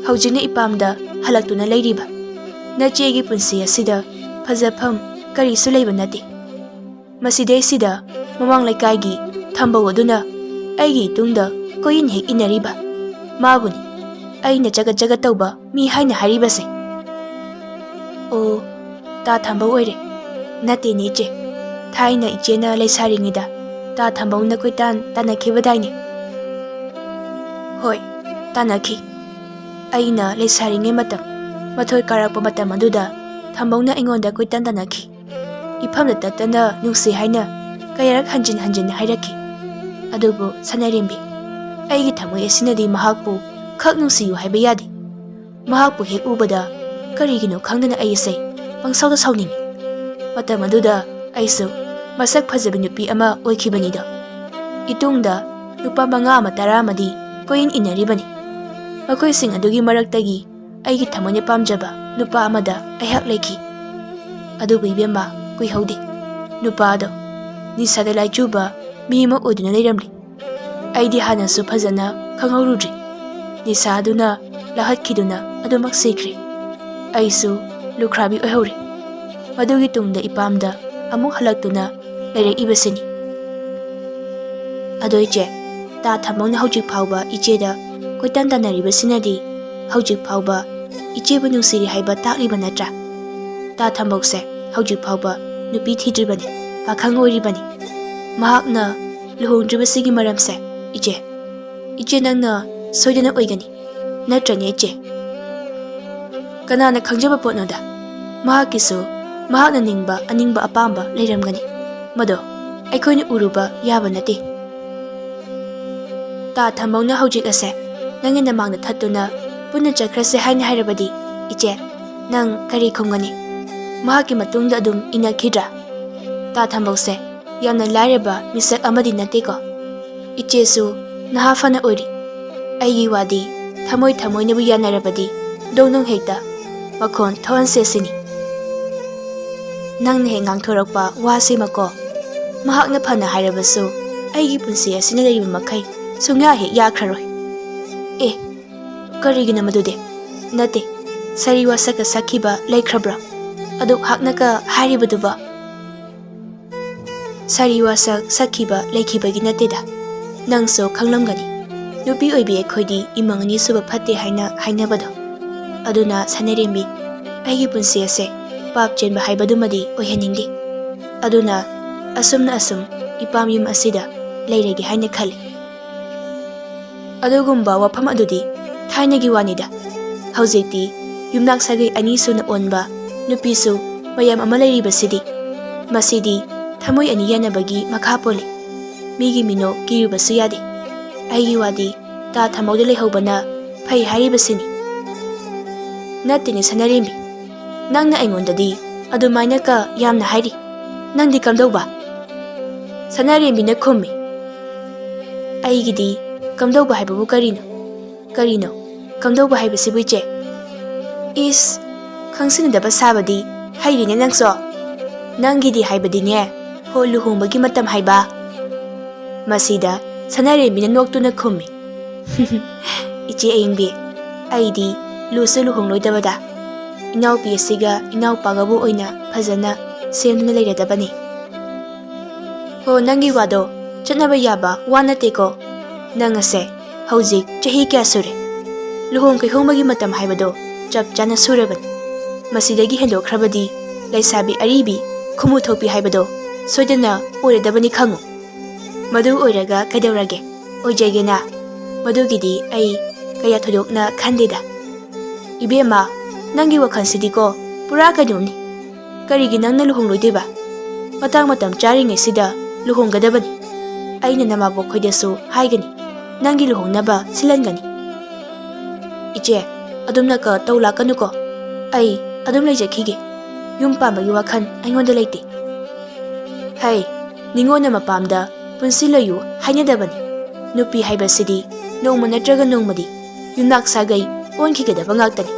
ꯍꯧꯖꯤꯛꯅ ꯏꯄꯥꯝꯗ ꯍꯜꯂꯛꯇꯨꯅ ꯂꯩꯔꯤꯕ꯫ ꯅꯆꯦꯒꯤ ꯄꯨꯟꯁꯤ ꯑꯁꯤꯗ ꯐꯖꯐꯝ ꯀꯔꯤꯁꯨ ꯂꯩꯕ ꯅꯠꯇꯦ꯫ ꯃꯁꯤꯗꯩꯁꯤꯗ ꯃꯃꯥꯡ ꯂꯩꯀꯥꯏꯒꯤ ꯊꯝꯕꯧ ꯑꯗꯨꯅ ꯑꯩꯒꯤ ꯏꯇꯨꯡꯗ ꯀꯣꯏꯏꯟ ꯍꯦꯛ ꯏꯟꯅꯔꯤꯕ꯫ ꯃꯥꯕꯨꯅꯤ ꯑꯩꯅ ꯆꯒꯠ ꯆꯒꯠ ꯇꯧꯕ ꯃꯤ ꯍꯥꯏꯅ ꯍꯥꯏꯔꯤꯕꯁꯦ꯫ ꯑꯣ, ꯇꯥ ꯊꯝꯕꯧ ꯑꯣꯏꯔꯦ꯫ ꯅꯠꯇꯦꯅꯦ ꯏꯆꯦ, ꯊꯥꯏꯅ ꯏꯆꯦꯅ ꯂꯩꯁꯥꯔꯤꯉꯩꯗ ꯇꯥ ꯊꯝꯕꯧꯅ ꯀꯣꯏꯇꯥꯟ ꯇꯥꯟꯅꯈꯤꯕꯗꯥꯏꯅꯦ? ꯍꯣꯏ, ꯇꯥꯟꯅꯈꯤ꯫ ꯑꯩꯅ ꯂꯩꯁꯥꯔꯤꯉꯩ ꯃꯇꯝ, ꯃꯊꯣꯏ ꯀꯥꯔꯛꯄ ꯃꯇꯝ ꯑꯗꯨꯗ ꯊꯝꯕꯧꯅ ꯑꯩꯉꯣꯟꯗ ꯀꯣꯏꯇꯥꯟ ꯇꯥꯟꯅꯈꯤ꯫ ꯏꯐꯝꯗ ꯇꯠꯇꯅ ꯅꯨꯡꯁꯤ ꯍꯥꯏꯅ ꯀꯌꯥꯔꯛ ꯍꯟꯖꯤꯟ ꯍꯟꯖꯤꯟ ꯍꯥꯏꯔꯛꯈꯤ꯫ ꯑꯗꯨꯕꯨ ꯁꯅꯥꯔꯦꯝꯕꯤ, ꯑꯩꯒꯤ ꯊꯃꯣꯏ ꯑꯁꯤꯅꯗꯤ ꯃꯍꯥꯛꯄꯨ ꯈꯛ ꯅꯨꯡꯁꯤꯌꯨ ꯍꯥꯏꯕ ꯌꯥꯗꯦ꯫ ꯃꯍꯥꯛꯄꯨ ꯍꯦꯛ ꯎꯕꯗ ꯀꯔꯤꯒꯤꯅꯣ ꯈꯪꯗꯅ ꯑꯩꯁꯦ ꯄꯪꯁꯥꯎꯗ ꯁꯥꯎꯅꯤꯡꯏ꯫ ꯃꯇꯝ ꯑꯗꯨꯗ ꯑꯩꯁꯨ ꯃꯁꯛ ꯐꯖꯕꯤ ꯅꯨꯄꯤ ꯑꯃ ꯑꯣꯏꯈꯤꯕꯅꯤꯗꯣ꯫ ꯏꯇꯨꯡꯗ ꯅꯨꯄꯥ ꯃꯉꯥ ꯑꯃ ꯇꯔꯥ ꯑꯃꯗꯤ ꯀꯣꯏꯏꯟ ꯏꯟꯅꯔꯤꯕꯅꯤ꯫ ꯃꯈꯣꯏꯁꯤꯡ ꯑꯗꯨꯒꯤ ꯃꯔꯛꯇꯒꯤ ꯑꯩꯒꯤ ꯊꯃꯣꯏꯅ ꯄꯥꯝꯖꯕ ꯅꯨꯄꯥ ꯑꯃꯗ ꯑꯩꯍꯥꯛ ꯂꯩꯈꯤ꯫ ꯑꯗꯨꯕꯨ ꯏꯕꯦꯝꯃ, ꯀꯨꯏꯍꯧꯗꯦ꯫ ꯅꯨꯄꯥꯗꯣ ꯅꯤꯁꯥꯗ ꯂꯥꯏꯆꯨꯕ ꯃꯤ ꯑꯃ ꯑꯣꯏꯗꯨꯅ ꯂꯩꯔꯝꯂꯦ꯫ ꯑꯩꯗꯤ ꯍꯥꯟꯅꯁꯨ ꯐꯖꯅ ꯈꯪꯍꯧꯔꯨꯗ꯭ꯔꯤ꯫ ꯅꯤꯁꯥ ꯑꯗꯨꯅ ꯂꯥꯛꯍꯠꯈꯤꯗꯨꯅ ꯑꯗꯨꯃꯛ ꯁꯤꯈ꯭ꯔꯦ꯫ ꯑꯩꯁꯨ ꯂꯨꯈ꯭ꯔꯥꯕꯤ ꯑꯣꯏꯍꯧꯔꯦ꯫ ꯃꯗꯨꯒꯤ ꯇꯨꯡꯗ ꯏꯄꯥꯝꯗ ꯑꯃꯨꯛ ꯍꯜꯂꯛꯇꯨꯅ ꯂꯩꯔꯛꯏꯕꯁꯤꯅꯤ꯫ ꯑꯗꯣ ꯏꯆꯦ, ꯇꯥ ꯊꯝꯕꯧꯅ ꯍꯧꯖꯤꯛ ꯐꯥꯎꯕ ꯏꯆꯦꯗ ꯀꯣꯏꯇꯥꯟ ꯇꯥꯟꯅꯔꯤꯕꯁꯤꯅꯗꯤ ꯍꯧꯖꯤꯛ ꯐꯥꯎꯕ ꯏꯆꯦꯕꯨ ꯅꯨꯡꯁꯤꯔꯤ ꯍꯥꯏꯕ ꯇꯥꯛꯂꯤꯕ ꯅꯠꯇ꯭ꯔꯥ? ꯇꯥ ꯊꯝꯕꯧꯁꯦ ꯍꯧꯖꯤꯛ ꯐꯥꯎꯕ ꯅꯨꯄꯤ ꯊꯤꯗ꯭ꯔꯤꯕꯅꯤ, ꯄꯥꯈꯪ ꯑꯣꯏꯔꯤꯕꯅꯤ꯫ ꯃꯍꯥꯛꯅ ꯂꯨꯍꯣꯡꯗ꯭ꯔꯤꯕꯁꯤꯒꯤ ꯃꯔꯝꯁꯦ, ꯏꯆꯦ, ꯏꯆꯦ ꯅꯪꯅ ꯁꯣꯏꯗꯅ ꯑꯣꯏꯒꯅꯤ, ꯅꯠꯇ꯭ꯔꯅꯦ ꯏꯆꯦ? ꯀꯅꯥꯅ ꯈꯪꯖꯕ ꯄꯣꯠꯅꯣꯗ? ꯃꯍꯥꯛꯀꯤꯁꯨ ꯃꯍꯥꯛꯅ ꯅꯤꯡꯕ ꯑꯅꯤꯡꯕ ꯑꯄꯥꯝꯕ ꯂꯩꯔꯝꯒꯅꯤ꯫ ꯃꯗꯣ ꯑꯩꯈꯣꯏꯅ ꯎꯔꯨꯕ ꯌꯥꯕ ꯅꯠꯇꯦ꯫ ꯇꯥ ꯊꯝꯕꯧꯅ ꯍꯧꯖꯤꯛ ꯑꯁꯦ ꯅꯪꯒꯤ ꯅꯃꯥꯡꯗ ꯊꯠꯇꯨꯅ ꯄꯨꯟꯅ ꯆꯠꯈ꯭ꯔꯁꯦ ꯍꯥꯏꯅ ꯍꯥꯏꯔꯕꯗꯤ, ꯏꯆꯦ, ꯅꯪ ꯀꯔꯤ ꯈꯨꯝꯒꯅꯤ? ꯃꯍꯥꯛꯀꯤ ꯃꯇꯨꯡꯗ ꯑꯗꯨꯝ ꯏꯟꯅꯈꯤꯗ꯭ꯔꯥ? ꯇꯥ ꯊꯝꯕꯧꯁꯦ ꯌꯥꯝꯅ ꯂꯥꯏꯔꯕ ꯃꯤꯁꯛ ꯑꯃꯗꯤ ꯅꯠꯇꯦꯀꯣ꯫ ꯏꯆꯦꯁꯨ ꯅꯍꯥ ꯐꯅ ꯑꯣꯏꯔꯤ꯫ ꯑꯩꯒꯤ ꯋꯥꯗꯤ ꯊꯃꯣꯏ ꯊꯃꯣꯏꯅꯕꯨ ꯌꯥꯅꯔꯕꯗꯤ ꯗꯣꯡ ꯗꯣꯡ ꯍꯦꯛꯇ ꯃꯈꯣꯟ ꯊꯣꯛꯍꯟꯁꯦ ꯁꯤꯅꯤ꯫ ꯅꯪꯅ ꯍꯦꯛ ꯉꯥꯡꯊꯣꯔꯛꯄ ꯋꯥꯁꯤꯃꯀꯣ, ꯃꯍꯥꯛꯅ ꯐꯅ ꯍꯥꯏꯔꯕꯁꯨ ꯑꯩꯒꯤ ꯄꯨꯟꯁꯤ ꯑꯁꯤꯅ ꯂꯩꯔꯤꯕ ꯃꯈꯩ ꯁꯨꯡꯌꯥ ꯍꯦꯛ ꯌꯥꯈ꯭ꯔꯔꯣꯏ꯫ ꯑꯦ, ꯀꯔꯤꯒꯤꯅꯣ ꯃꯗꯨꯗꯤ? ꯅꯠꯇꯦ, ꯁꯥꯔꯤ ꯋꯥꯁꯛꯀ ꯁꯛꯈꯤꯕ ꯂꯩꯈ꯭ꯔꯕ꯭ꯔꯣ? ꯑꯗꯨꯛ ꯍꯥꯛꯅꯒ ꯍꯥꯏꯔꯤꯕꯗꯨꯕꯣ? ꯁꯥꯔꯤ ꯋꯥꯁꯛ ꯁꯛꯈꯤꯕ ꯂꯩꯈꯤꯕꯒꯤ ꯅꯠꯇꯦꯗ꯫ ꯅꯪꯁꯨ ꯈꯪꯂꯝꯒꯅꯤ, ꯅꯨꯄꯤ ꯑꯣꯏꯕꯤ ꯑꯩꯈꯣꯏꯗꯤ ꯏꯃꯪ ꯑꯅꯤ ꯁꯨꯕ ꯐꯠꯇꯦ ꯍꯥꯏꯅ ꯍꯥꯏꯅꯕꯗꯣ꯫ ꯑꯗꯨꯅ ꯁꯅꯥꯔꯦꯝꯕꯤ, ꯑꯩꯒꯤ ꯄꯨꯟꯁꯤ ꯑꯁꯦ ꯄꯥꯞ ꯆꯦꯟꯕ ꯍꯥꯏꯕꯗꯨꯃꯗꯤ ꯑꯣꯏꯍꯟꯅꯤꯡꯗꯦ꯫ ꯑꯗꯨꯅ ꯑꯁꯨꯝꯅ ꯑꯁꯨꯝ ꯏꯄꯥꯝ ꯌꯨꯝ ꯑꯁꯤꯗ ꯂꯩꯔꯒꯦ ꯍꯥꯏꯅ ꯈꯜꯂꯤ꯫ ꯑꯗꯨꯒꯨꯝꯕ ꯋꯥꯐꯝ ꯑꯗꯨꯗꯤ ꯊꯥꯏꯅꯒꯤ ꯋꯥꯅꯤꯗ꯫ ꯍꯧꯖꯤꯛꯇꯤ ꯌꯨꯝꯅꯥꯛ ꯁꯥꯒꯩ ꯑꯅꯤ ꯁꯨꯅ ꯑꯣꯟꯕ ꯅꯨꯄꯤꯁꯨ ꯃꯌꯥꯝ ꯑꯃ ꯂꯩꯔꯤꯕꯁꯤꯗꯤ꯫ ꯃꯁꯤꯗꯤ ꯊꯃꯣꯏ ꯑꯅꯤ ꯌꯥꯅꯕꯒꯤ ꯃꯈꯥ ꯄꯣꯜꯂꯤ꯫ ꯃꯤꯒꯤ ꯃꯤꯅꯣꯛ ꯀꯤꯔꯨꯕꯁꯨ ꯌꯥꯗꯦ꯫ ꯑꯩꯒꯤ ꯋꯥꯗꯤ ꯇꯥ ꯊꯝꯍꯧꯗ ꯂꯩꯍꯧꯕꯅ ꯐꯩ ꯍꯥꯏꯔꯤꯕꯁꯤꯅꯤ꯫ ꯅꯠꯇꯦꯅꯦ ꯁꯅꯥꯔꯦꯝꯕꯤ, ꯅꯪꯅ ꯑꯩꯉꯣꯟꯗꯗꯤ ꯑꯗꯨꯃꯥꯏꯅ ꯀ ꯌꯥꯝꯅ ꯍꯥꯏꯔꯤ꯫ ꯅꯪꯗꯤ ꯀꯝꯗꯧꯕ? ꯁꯅꯥꯔꯦꯝꯕꯤꯅ ꯈꯨꯝꯃꯤ, "ꯑꯩꯒꯤꯗꯤ ꯀꯝꯗꯧꯕ ꯍꯥꯏꯕꯕꯨ ꯀꯔꯤꯅꯣ? ꯀꯔꯤꯅꯣ ꯀꯝꯗꯧꯕ ꯍꯥꯏꯕꯁꯤꯕꯨ, ꯏꯆꯦ?" "ꯏꯁ, ꯈꯪꯁꯤꯟꯅꯗꯕ ꯁꯥꯕꯗꯤ ꯍꯩꯔꯤꯅꯦ ꯅꯪꯁꯨ꯫ ꯅꯪꯒꯤꯗꯤ ꯍꯥꯏꯕꯗꯤꯅꯦ, ꯍꯣ, ꯂꯨꯍꯣꯡꯕꯒꯤ ꯃꯇꯝ ꯍꯥꯏꯕ?" ꯃꯁꯤꯗ ꯁꯅꯥꯔꯦꯝꯕꯤꯅ ꯅꯣꯛꯇꯨꯅ ꯈꯨꯝꯃꯤ, "ꯏꯆꯦ ꯑꯌꯤꯡꯕꯤ, ꯑꯩꯗꯤ ꯂꯨꯁꯨ ꯂꯨꯍꯣꯡꯂꯣꯏꯗꯕꯗ ꯏꯅꯥꯎꯄꯤ ꯑꯁꯤꯒ ꯏꯅꯥꯎꯄꯥꯒꯕꯨ ꯑꯣꯏꯅ ꯐꯖꯅ ꯁꯦꯝꯗꯨꯅ ꯂꯩꯔꯗꯕꯅꯤ꯫ ꯍꯣ, ꯅꯪꯒꯤ ꯋꯥꯗꯣ ꯆꯠꯅꯕ ꯌꯥꯕ ꯋꯥ ꯅꯠꯇꯦꯀꯣ꯫ ꯅꯪ ꯑꯁꯦ ꯍꯧꯖꯤꯛ ꯆꯍꯤ ꯀꯌꯥ ꯁꯨꯔꯦ? ꯂꯨꯍꯣꯡ ꯀꯩꯍꯣꯡꯕꯒꯤ ꯃꯇꯝ ꯍꯥꯏꯕꯗꯣ ꯆꯞ ꯆꯥꯅ ꯁꯨꯔꯕꯅꯤ꯫ ꯃꯁꯤꯗꯒꯤ ꯍꯦꯟꯗꯣꯛꯈ꯭ꯔꯕꯗꯤ ꯂꯩꯁꯥꯕꯤ ꯑꯔꯤꯕꯤ ꯈꯨꯃꯨ ꯊꯣꯛꯄꯤ ꯍꯥꯏꯕꯗꯣ ꯁꯣꯏꯗꯅ ꯑꯣꯏꯔꯗꯕꯅꯤ ꯈꯪꯉꯨ꯫ ꯃꯗꯨ ꯑꯣꯏꯔꯒ ꯀꯩꯗꯧꯔꯒꯦ? ꯑꯣꯏꯖꯒꯦꯅ꯫ ꯃꯗꯨꯒꯤꯗꯤ ꯑꯩ ꯀꯌꯥ ꯊꯣꯏꯗꯣꯛꯅ ꯈꯟꯗꯦꯗ꯫" "ꯏꯕꯦꯝꯃ, ꯅꯪꯒꯤ ꯋꯥꯈꯜꯁꯤꯗꯤꯀꯣ ꯄꯨꯔꯥ ꯀꯩꯅꯣꯝꯅꯤ꯫ ꯀꯔꯤꯒꯤ ꯅꯪꯅ ꯂꯨꯍꯣꯡꯂꯣꯏꯗꯣꯏꯕ? ꯃꯇꯥꯡ ꯃꯇꯝ ꯆꯥꯔꯤꯉꯩꯁꯤꯗ ꯂꯨꯍꯣꯡꯒꯗꯕꯅꯤ꯫ ꯑꯩꯅ ꯅꯃꯥꯕꯣꯛ ꯈꯣꯏꯗꯁꯨ ꯍꯥꯏꯒꯅꯤ, ꯅꯪꯒꯤ ꯂꯨꯍꯣꯡꯅꯕ ꯁꯤꯜꯍꯟꯒꯅꯤ꯫" "ꯏꯆꯦ, ꯑꯗꯨꯝꯅ ꯀ ꯇꯧ ꯂꯥꯛꯀꯅꯨꯀꯣ꯫ ꯑꯩ ꯑꯗꯨꯝ ꯂꯩꯖꯈꯤꯒꯦ꯫ ꯌꯨꯝ ꯄꯥꯟꯕꯒꯤ ꯋꯥꯈꯜ ꯑꯩꯉꯣꯟꯗ ꯂꯩꯇꯦ꯫" "ꯍꯩ, ꯅꯤꯉꯣꯜꯅ ꯃꯄꯥꯝꯗ ꯄꯨꯟꯁꯤ ꯂꯩꯌꯨ ꯍꯥꯏꯅꯗꯕꯅꯤ꯫ ꯅꯨꯄꯤ ꯍꯥꯏꯕꯁꯤꯗꯤ ꯅꯣꯡꯃ ꯅꯠꯇ꯭ꯔꯒ ꯅꯣꯡꯃꯗꯤ ꯌꯨꯝꯅꯥꯛ ꯁꯥꯒꯩ ꯑꯣꯟꯈꯤꯒꯗꯕ ꯉꯥꯛꯇꯅꯤ꯫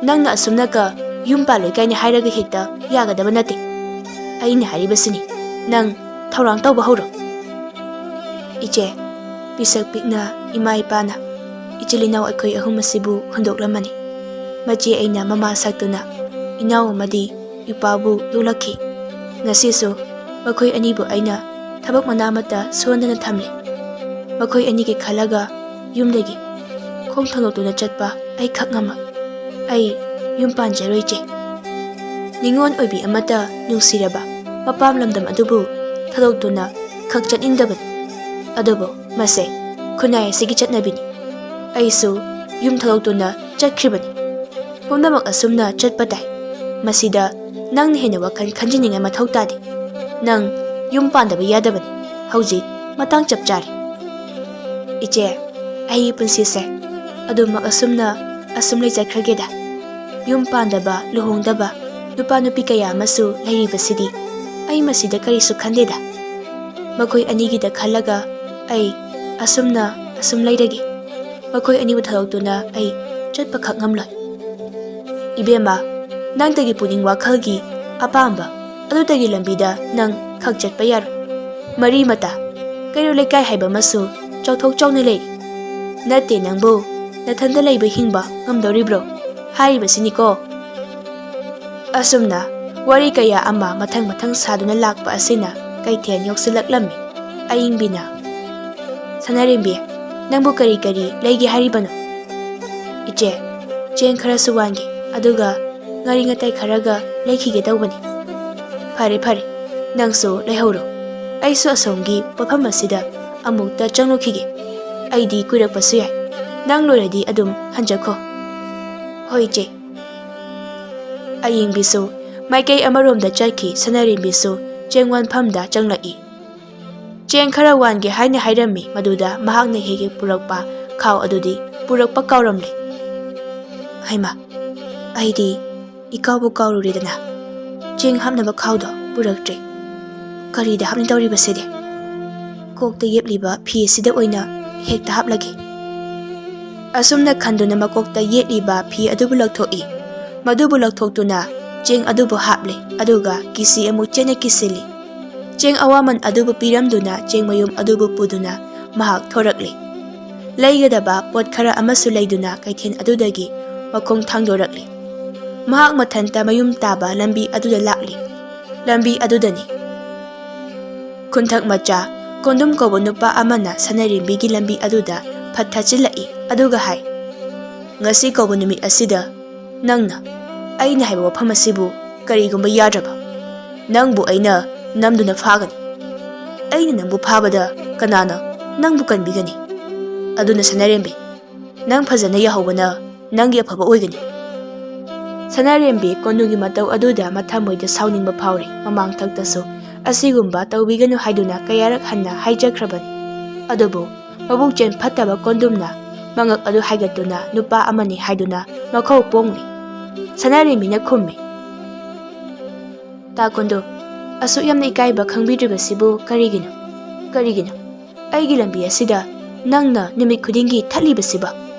ꯅꯪꯅ ꯑꯁꯨꯝꯅꯀ ꯌꯨꯝ ꯄꯥꯜꯂꯣꯏ ꯀꯥꯏꯅ ꯍꯥꯏꯔꯒ ꯍꯦꯛꯇ ꯌꯥꯒꯗꯕ ꯅꯠꯇꯦ꯫ ꯑꯩꯅ ꯍꯥꯏꯔꯤꯕꯁꯤꯅꯤ, ꯅꯪ ꯊꯧꯔꯥꯡ ꯇꯧꯕ ꯍꯧꯔꯣ꯫" "ꯏꯆꯦ, ꯄꯤꯁꯛ ꯄꯤꯛꯅ ꯏꯃꯥ ꯏꯄꯥꯅ ꯏꯆꯤꯜ ꯏꯅꯥꯎ ꯑꯩꯈꯣꯏ ꯑꯍꯨꯝ ꯑꯁꯤꯕꯨ ꯍꯨꯟꯗꯣꯛꯂꯝꯃꯅꯤ꯫ ꯃꯆꯦ ꯑꯩꯅ ꯃꯃꯥ ꯁꯛꯇꯨꯅ ꯏꯅꯥꯎ ꯑꯃꯗꯤ ꯏꯄꯥꯕꯨ ꯌꯣꯛꯂꯛꯈꯤ꯫ ꯉꯁꯤꯁꯨ ꯃꯈꯣꯏ ꯑꯅꯤꯕꯨ ꯑꯩꯅ ꯊꯕꯛ ꯃꯅꯥ ꯑꯃꯠꯇ ꯁꯨꯍꯟꯗꯅ ꯊꯝꯂꯤ꯫ ꯃꯈꯣꯏ ꯑꯅꯤꯒꯤ ꯈꯜꯂꯒ ꯌꯨꯝꯗꯒꯤ ꯈꯣꯡ ꯊꯥꯡꯗꯣꯛꯇꯨꯅ ꯆꯠꯄ ꯑꯩꯈꯛ ꯉꯝꯃꯛ꯫ ꯑꯩ ꯌꯨꯝ ꯄꯥꯟꯖꯔꯣꯏ ꯏꯆꯦ꯫ ꯅꯤꯉꯣꯜ ꯑꯣꯏꯕꯤ ꯑꯃꯠꯇ ꯅꯨꯡꯁꯤꯔꯕ ꯃꯄꯥꯝ ꯂꯝꯗꯝ ꯑꯗꯨꯕꯨ ꯊꯥꯗꯣꯛꯇꯨꯅ ꯈꯛ ꯆꯠꯅꯤꯡꯗꯕꯅꯤ꯫ ꯑꯗꯨꯕꯨ ꯃꯁꯦ ꯈꯨꯟꯅꯥꯏ ꯑꯁꯤꯒꯤ ꯆꯠꯅꯕꯤꯅꯤ꯫ ꯑꯩꯁꯨ ꯌꯨꯝ ꯊꯥꯗꯣꯛꯇꯨꯅ ꯆꯠꯈ꯭ꯔꯤꯕꯅꯤ꯫ ꯄꯨꯝꯅꯃꯛ ꯑꯁꯨꯝꯅ ꯆꯠꯄ ꯇꯥꯏ꯫ ꯃꯁꯤꯗ ꯅꯪꯅ ꯍꯦꯟꯅ ꯋꯥꯈꯜ ꯈꯟꯖꯤꯟꯅꯤꯡꯉꯥꯏ ꯃꯊꯧ ꯇꯥꯗꯦ꯫ ꯅꯪ ꯌꯨꯝ ꯄꯥꯟꯗꯕ ꯌꯥꯗꯕꯅꯤ꯫ ꯍꯧꯖꯤꯛ ꯃꯇꯥꯡ ꯆꯞ ꯆꯥꯔꯦ꯫ ꯏꯆꯦ, ꯑꯩꯒꯤ ꯄꯨꯟꯁꯤꯁꯦ ꯑꯗꯨꯃꯛ ꯑꯁꯨꯝꯅ ꯑꯁꯨꯝ ꯂꯩꯖꯈ꯭ꯔꯒꯦꯗ꯫ ꯌꯨꯝ ꯄꯥꯟꯗꯕ, ꯂꯨꯍꯣꯡꯗꯕ ꯅꯨꯄꯥ ꯅꯨꯄꯤ ꯀꯌꯥ ꯑꯃꯁꯨ ꯂꯩꯔꯤꯕꯁꯤꯗꯤ꯫ ꯑꯩ ꯃꯁꯤꯗ ꯀꯔꯤꯁꯨ ꯈꯟꯗꯦꯗ꯫ ꯃꯈꯣꯏ ꯑꯅꯤꯒꯤꯗ ꯈꯜꯂꯒ ꯑꯩ ꯑꯁꯨꯝꯅ ꯑꯁꯨꯝ ꯂꯩꯔꯒꯦ꯫ ꯃꯈꯣꯏ ꯑꯅꯤꯕꯨ ꯊꯥꯗꯣꯛꯇꯨꯅ ꯑꯩ ꯆꯠꯄꯈꯛ ꯉꯝꯂꯣꯏ꯫ ꯏꯕꯦꯝꯃ, ꯅꯪꯇꯒꯤ ꯄꯨꯛꯅꯤꯡ ꯋꯥꯈꯜꯒꯤ ꯑꯄꯥꯝꯕ ꯑꯗꯨꯇꯒꯤ ꯂꯝꯕꯤꯗ ꯅꯪ ꯈꯛ ꯆꯠꯄ ꯌꯥꯔꯣꯏ꯫ ꯃꯔꯤ ꯃꯇꯥ, ꯀꯩꯔꯣꯜ ꯂꯩꯀꯥꯏ ꯍꯥꯏꯕ ꯑꯃꯁꯨ ꯆꯥꯎꯊꯣꯛ ꯆꯥꯎꯅ ꯂꯩꯔꯤ꯫ ꯅꯠꯇꯦ ꯅꯪꯕꯨ, ꯅꯊꯟꯗ ꯂꯩꯕ ꯍꯤꯡꯕ ꯉꯝꯗꯧꯔꯤꯕ꯭ꯔꯣ? ꯍꯥꯏꯔꯤꯕꯁꯤꯅꯤꯀꯣ꯫ ꯑꯁꯨꯝꯅ ꯋꯥꯔꯤ ꯀꯌꯥ ꯑꯃ ꯃꯊꯪ ꯃꯊꯪ ꯁꯥꯗꯨꯅ ꯂꯥꯛꯄ ꯑꯁꯤꯅ ꯀꯩꯊꯦꯜ ꯌꯧꯁꯤꯜꯂꯛꯂꯝꯃꯤ꯫ ꯑꯏꯪꯕꯤꯅ, "ꯁꯅꯥꯔꯦꯝꯕꯤ, ꯅꯪꯕꯨ ꯀꯔꯤ ꯀꯔꯤ ꯂꯩꯒꯦ ꯍꯥꯏꯔꯤꯕꯅꯣ?" "ꯏꯆꯦ, ꯆꯦꯡ ꯈꯔꯁꯨ ꯋꯥꯟꯒꯦ, ꯑꯗꯨꯒ ꯉꯥꯔꯤ ꯉꯇꯥꯏ ꯈꯔꯒ ꯂꯩꯈꯤꯒꯦ ꯇꯧꯕꯅꯤ꯫" "ꯐꯔꯦ ꯐꯔꯦ, ꯅꯪꯁꯨ ꯂꯩꯍꯧꯔꯣ꯫ ꯑꯩꯁꯨ ꯑꯁꯣꯝꯒꯤ ꯄꯣꯠꯐꯝ ꯑꯁꯤꯗ ꯑꯃꯨꯛꯇ ꯆꯪꯂꯨꯈꯤꯒꯦ꯫ ꯑꯩꯗꯤ ꯀꯨꯏꯔꯛꯄꯁꯨ ꯌꯥꯏ꯫ ꯅꯪ ꯂꯣꯏꯔꯗꯤ ꯑꯗꯨꯝ ꯍꯟꯖꯈꯣ꯫" "ꯍꯣꯏ ꯏꯆꯦ꯫" ꯑꯌꯤꯡꯕꯤꯁꯨ ꯃꯥꯏꯀꯩ ꯑꯃꯔꯣꯝꯗ ꯆꯠꯈꯤ꯫ ꯁꯅꯥꯔꯦꯝꯕꯤꯁꯨ ꯆꯦꯡ ꯋꯥꯟꯐꯝꯗ ꯆꯪꯂꯛꯏ꯫ ꯆꯦꯡ ꯈꯔ ꯋꯥꯟꯒꯦ ꯍꯥꯏꯅ ꯍꯥꯏꯔꯝꯃꯤ, ꯃꯗꯨꯗ ꯃꯍꯥꯛꯅ ꯍꯦꯛ ꯍꯦꯛ ꯄꯨꯔꯛꯄ ꯈꯥꯎ ꯑꯗꯨꯗꯤ ꯄꯨꯔꯛꯄ ꯀꯥꯎꯔꯝꯂꯦ꯫ "ꯍꯩꯃꯥ, ꯑꯩꯗꯤ ꯏꯀꯥꯎꯕꯨ ꯀꯥꯎꯔꯨꯔꯦꯗꯅ꯫ ꯆꯦꯡ ꯍꯥꯞꯅꯕ ꯈꯥꯎꯗꯣ ꯄꯨꯔꯛꯇ꯭ꯔꯦ꯫ ꯀꯔꯤꯗ ꯍꯥꯞꯅꯤ ꯇꯧꯔꯤꯕꯁꯤꯗꯤ? ꯀꯣꯛꯇ ꯌꯦꯞꯂꯤꯕ ꯐꯤ ꯑꯁꯤꯗ ꯑꯣꯏꯅ ꯍꯦꯛꯇ ꯍꯥꯞꯂꯒꯦ꯫" ꯑꯁꯨꯝꯅ ꯈꯟꯗꯨꯅ ꯃꯀꯣꯛꯇ ꯌꯦꯠꯂꯤꯕ ꯐꯤ ꯑꯗꯨꯕꯨ ꯂꯧꯊꯣꯛꯏ꯫ ꯃꯗꯨꯕꯨ ꯂꯧꯊꯣꯛꯇꯨꯅ ꯆꯦꯡ ꯑꯗꯨꯕꯨ ꯍꯥꯞꯂꯦ, ꯑꯗꯨꯒ ꯀꯤꯁꯤ ꯑꯃꯨꯛ ꯆꯦꯠꯅ ꯀꯤꯁꯤꯜꯂꯤ꯫ ꯆꯦꯡ ꯑꯋꯥꯃꯟ ꯑꯗꯨꯕꯨ ꯄꯤꯔꯝꯗꯨꯅ ꯆꯦꯡ ꯃꯌꯨꯝ ꯑꯗꯨꯕꯨ ꯄꯨꯗꯨꯅ ꯃꯍꯥꯛ ꯊꯣꯔꯛꯂꯦ꯫ ꯂꯩꯒꯗꯕ ꯄꯣꯠ ꯈꯔ ꯑꯃꯁꯨ ꯂꯩꯗꯨꯅ ꯀꯩꯊꯦꯜ ꯑꯗꯨꯗꯒꯤ ꯃꯈꯣꯡ ꯊꯥꯡꯗꯣꯔꯛꯂꯦ꯫ ꯃꯍꯥꯛ ꯃꯊꯟꯇ ꯃꯌꯨꯝ ꯇꯥꯕ ꯂꯝꯕꯤ ꯑꯗꯨꯗ ꯂꯥꯛꯂꯤ꯫ ꯂꯝꯕꯤ ꯑꯗꯨꯗꯅꯤ꯫ ꯈꯨꯟꯊꯛ ꯃꯆꯥ ꯀꯣꯟꯗꯨꯝ ꯀꯧꯕ ꯅꯨꯄꯥ ꯑꯃꯅ ꯁꯅꯥꯔꯦꯝꯕꯤꯒꯤ ꯂꯝꯕꯤ ꯑꯗꯨꯗ ꯐꯠ ꯊꯥꯆꯤꯜꯂꯛꯏ, ꯑꯗꯨꯒ ꯍꯥꯏ, "ꯉꯁꯤ ꯀꯧꯕ ꯅꯨꯃꯤꯠ ꯑꯁꯤꯗ ꯅꯪꯅ ꯑꯩꯅ ꯍꯥꯏꯕ ꯋꯥꯐꯝ ꯑꯁꯤꯕꯨ ꯀꯔꯤꯒꯨꯝꯕ ꯌꯥꯗ꯭ꯔꯕ? ꯅꯪꯕꯨ ꯑꯩꯅ ꯅꯝꯗꯨꯅ ꯐꯥꯒꯅꯤ꯫ ꯑꯩꯅ ꯅꯪꯕꯨ ꯐꯥꯕꯗ ꯀꯅꯥꯅ ꯅꯪꯕꯨ ꯀꯟꯕꯤꯒꯅꯤ? ꯑꯗꯨꯅ ꯁꯅꯥꯔꯦꯝꯕꯤ, ꯅꯪ ꯐꯖꯅ ꯌꯥꯍꯧꯕꯅ ꯅꯪꯒꯤ ꯑꯐꯕ ꯑꯣꯏꯒꯅꯤ꯫" ꯁꯅꯥꯔꯦꯝꯕꯤ ꯀꯣꯟꯗꯨꯒꯤ ꯃꯇꯧ ꯑꯗꯨꯗ ꯃꯊꯃꯣꯏꯗ ꯁꯥꯎꯅꯤꯡꯕ ꯐꯥꯎꯔꯤ꯫ ꯃꯃꯥꯡꯊꯛꯇꯁꯨ ꯑꯁꯤꯒꯨꯝꯕ ꯇꯧꯕꯤꯒꯅꯨ ꯍꯥꯏꯗꯨꯅ ꯀꯌꯥꯔꯛ ꯍꯟꯅ ꯍꯥꯏꯖꯈ꯭ꯔꯕꯅꯤ꯫ ꯑꯗꯨꯕꯨ ꯃꯕꯨꯛꯆꯦꯜ ꯐꯠꯇꯕ ꯀꯣꯟꯗꯨꯝꯅ ꯃꯉꯛ ꯑꯗꯨ ꯍꯥꯏꯒꯠꯇꯨꯅ ꯅꯨꯄꯥ ꯑꯃꯅꯤ ꯍꯥꯏꯗꯨꯅ ꯃꯈꯧ ꯄꯣꯡꯂꯤ꯫ ꯁꯅꯥꯔꯦꯝꯕꯤꯅ ꯈꯨꯝꯃꯤ, "ꯇꯥ ꯀꯣꯟꯗꯨꯝ, ꯑꯁꯨꯛ ꯌꯥꯝꯅ ꯏꯀꯥꯏꯕ ꯈꯪꯕꯤꯗ꯭ꯔꯤꯕꯁꯤꯕꯨ ꯀꯔꯤꯒꯤꯅꯣ? ꯀꯔꯤꯒꯤꯅꯣ? ꯑꯩꯒꯤ ꯂꯝꯕꯤ ꯑꯁꯤꯗ ꯅꯪꯅ ꯅꯨꯃꯤꯠ ꯈꯨꯗꯤꯡꯒꯤ ꯊꯠꯂꯤꯕꯁꯤꯕꯣ?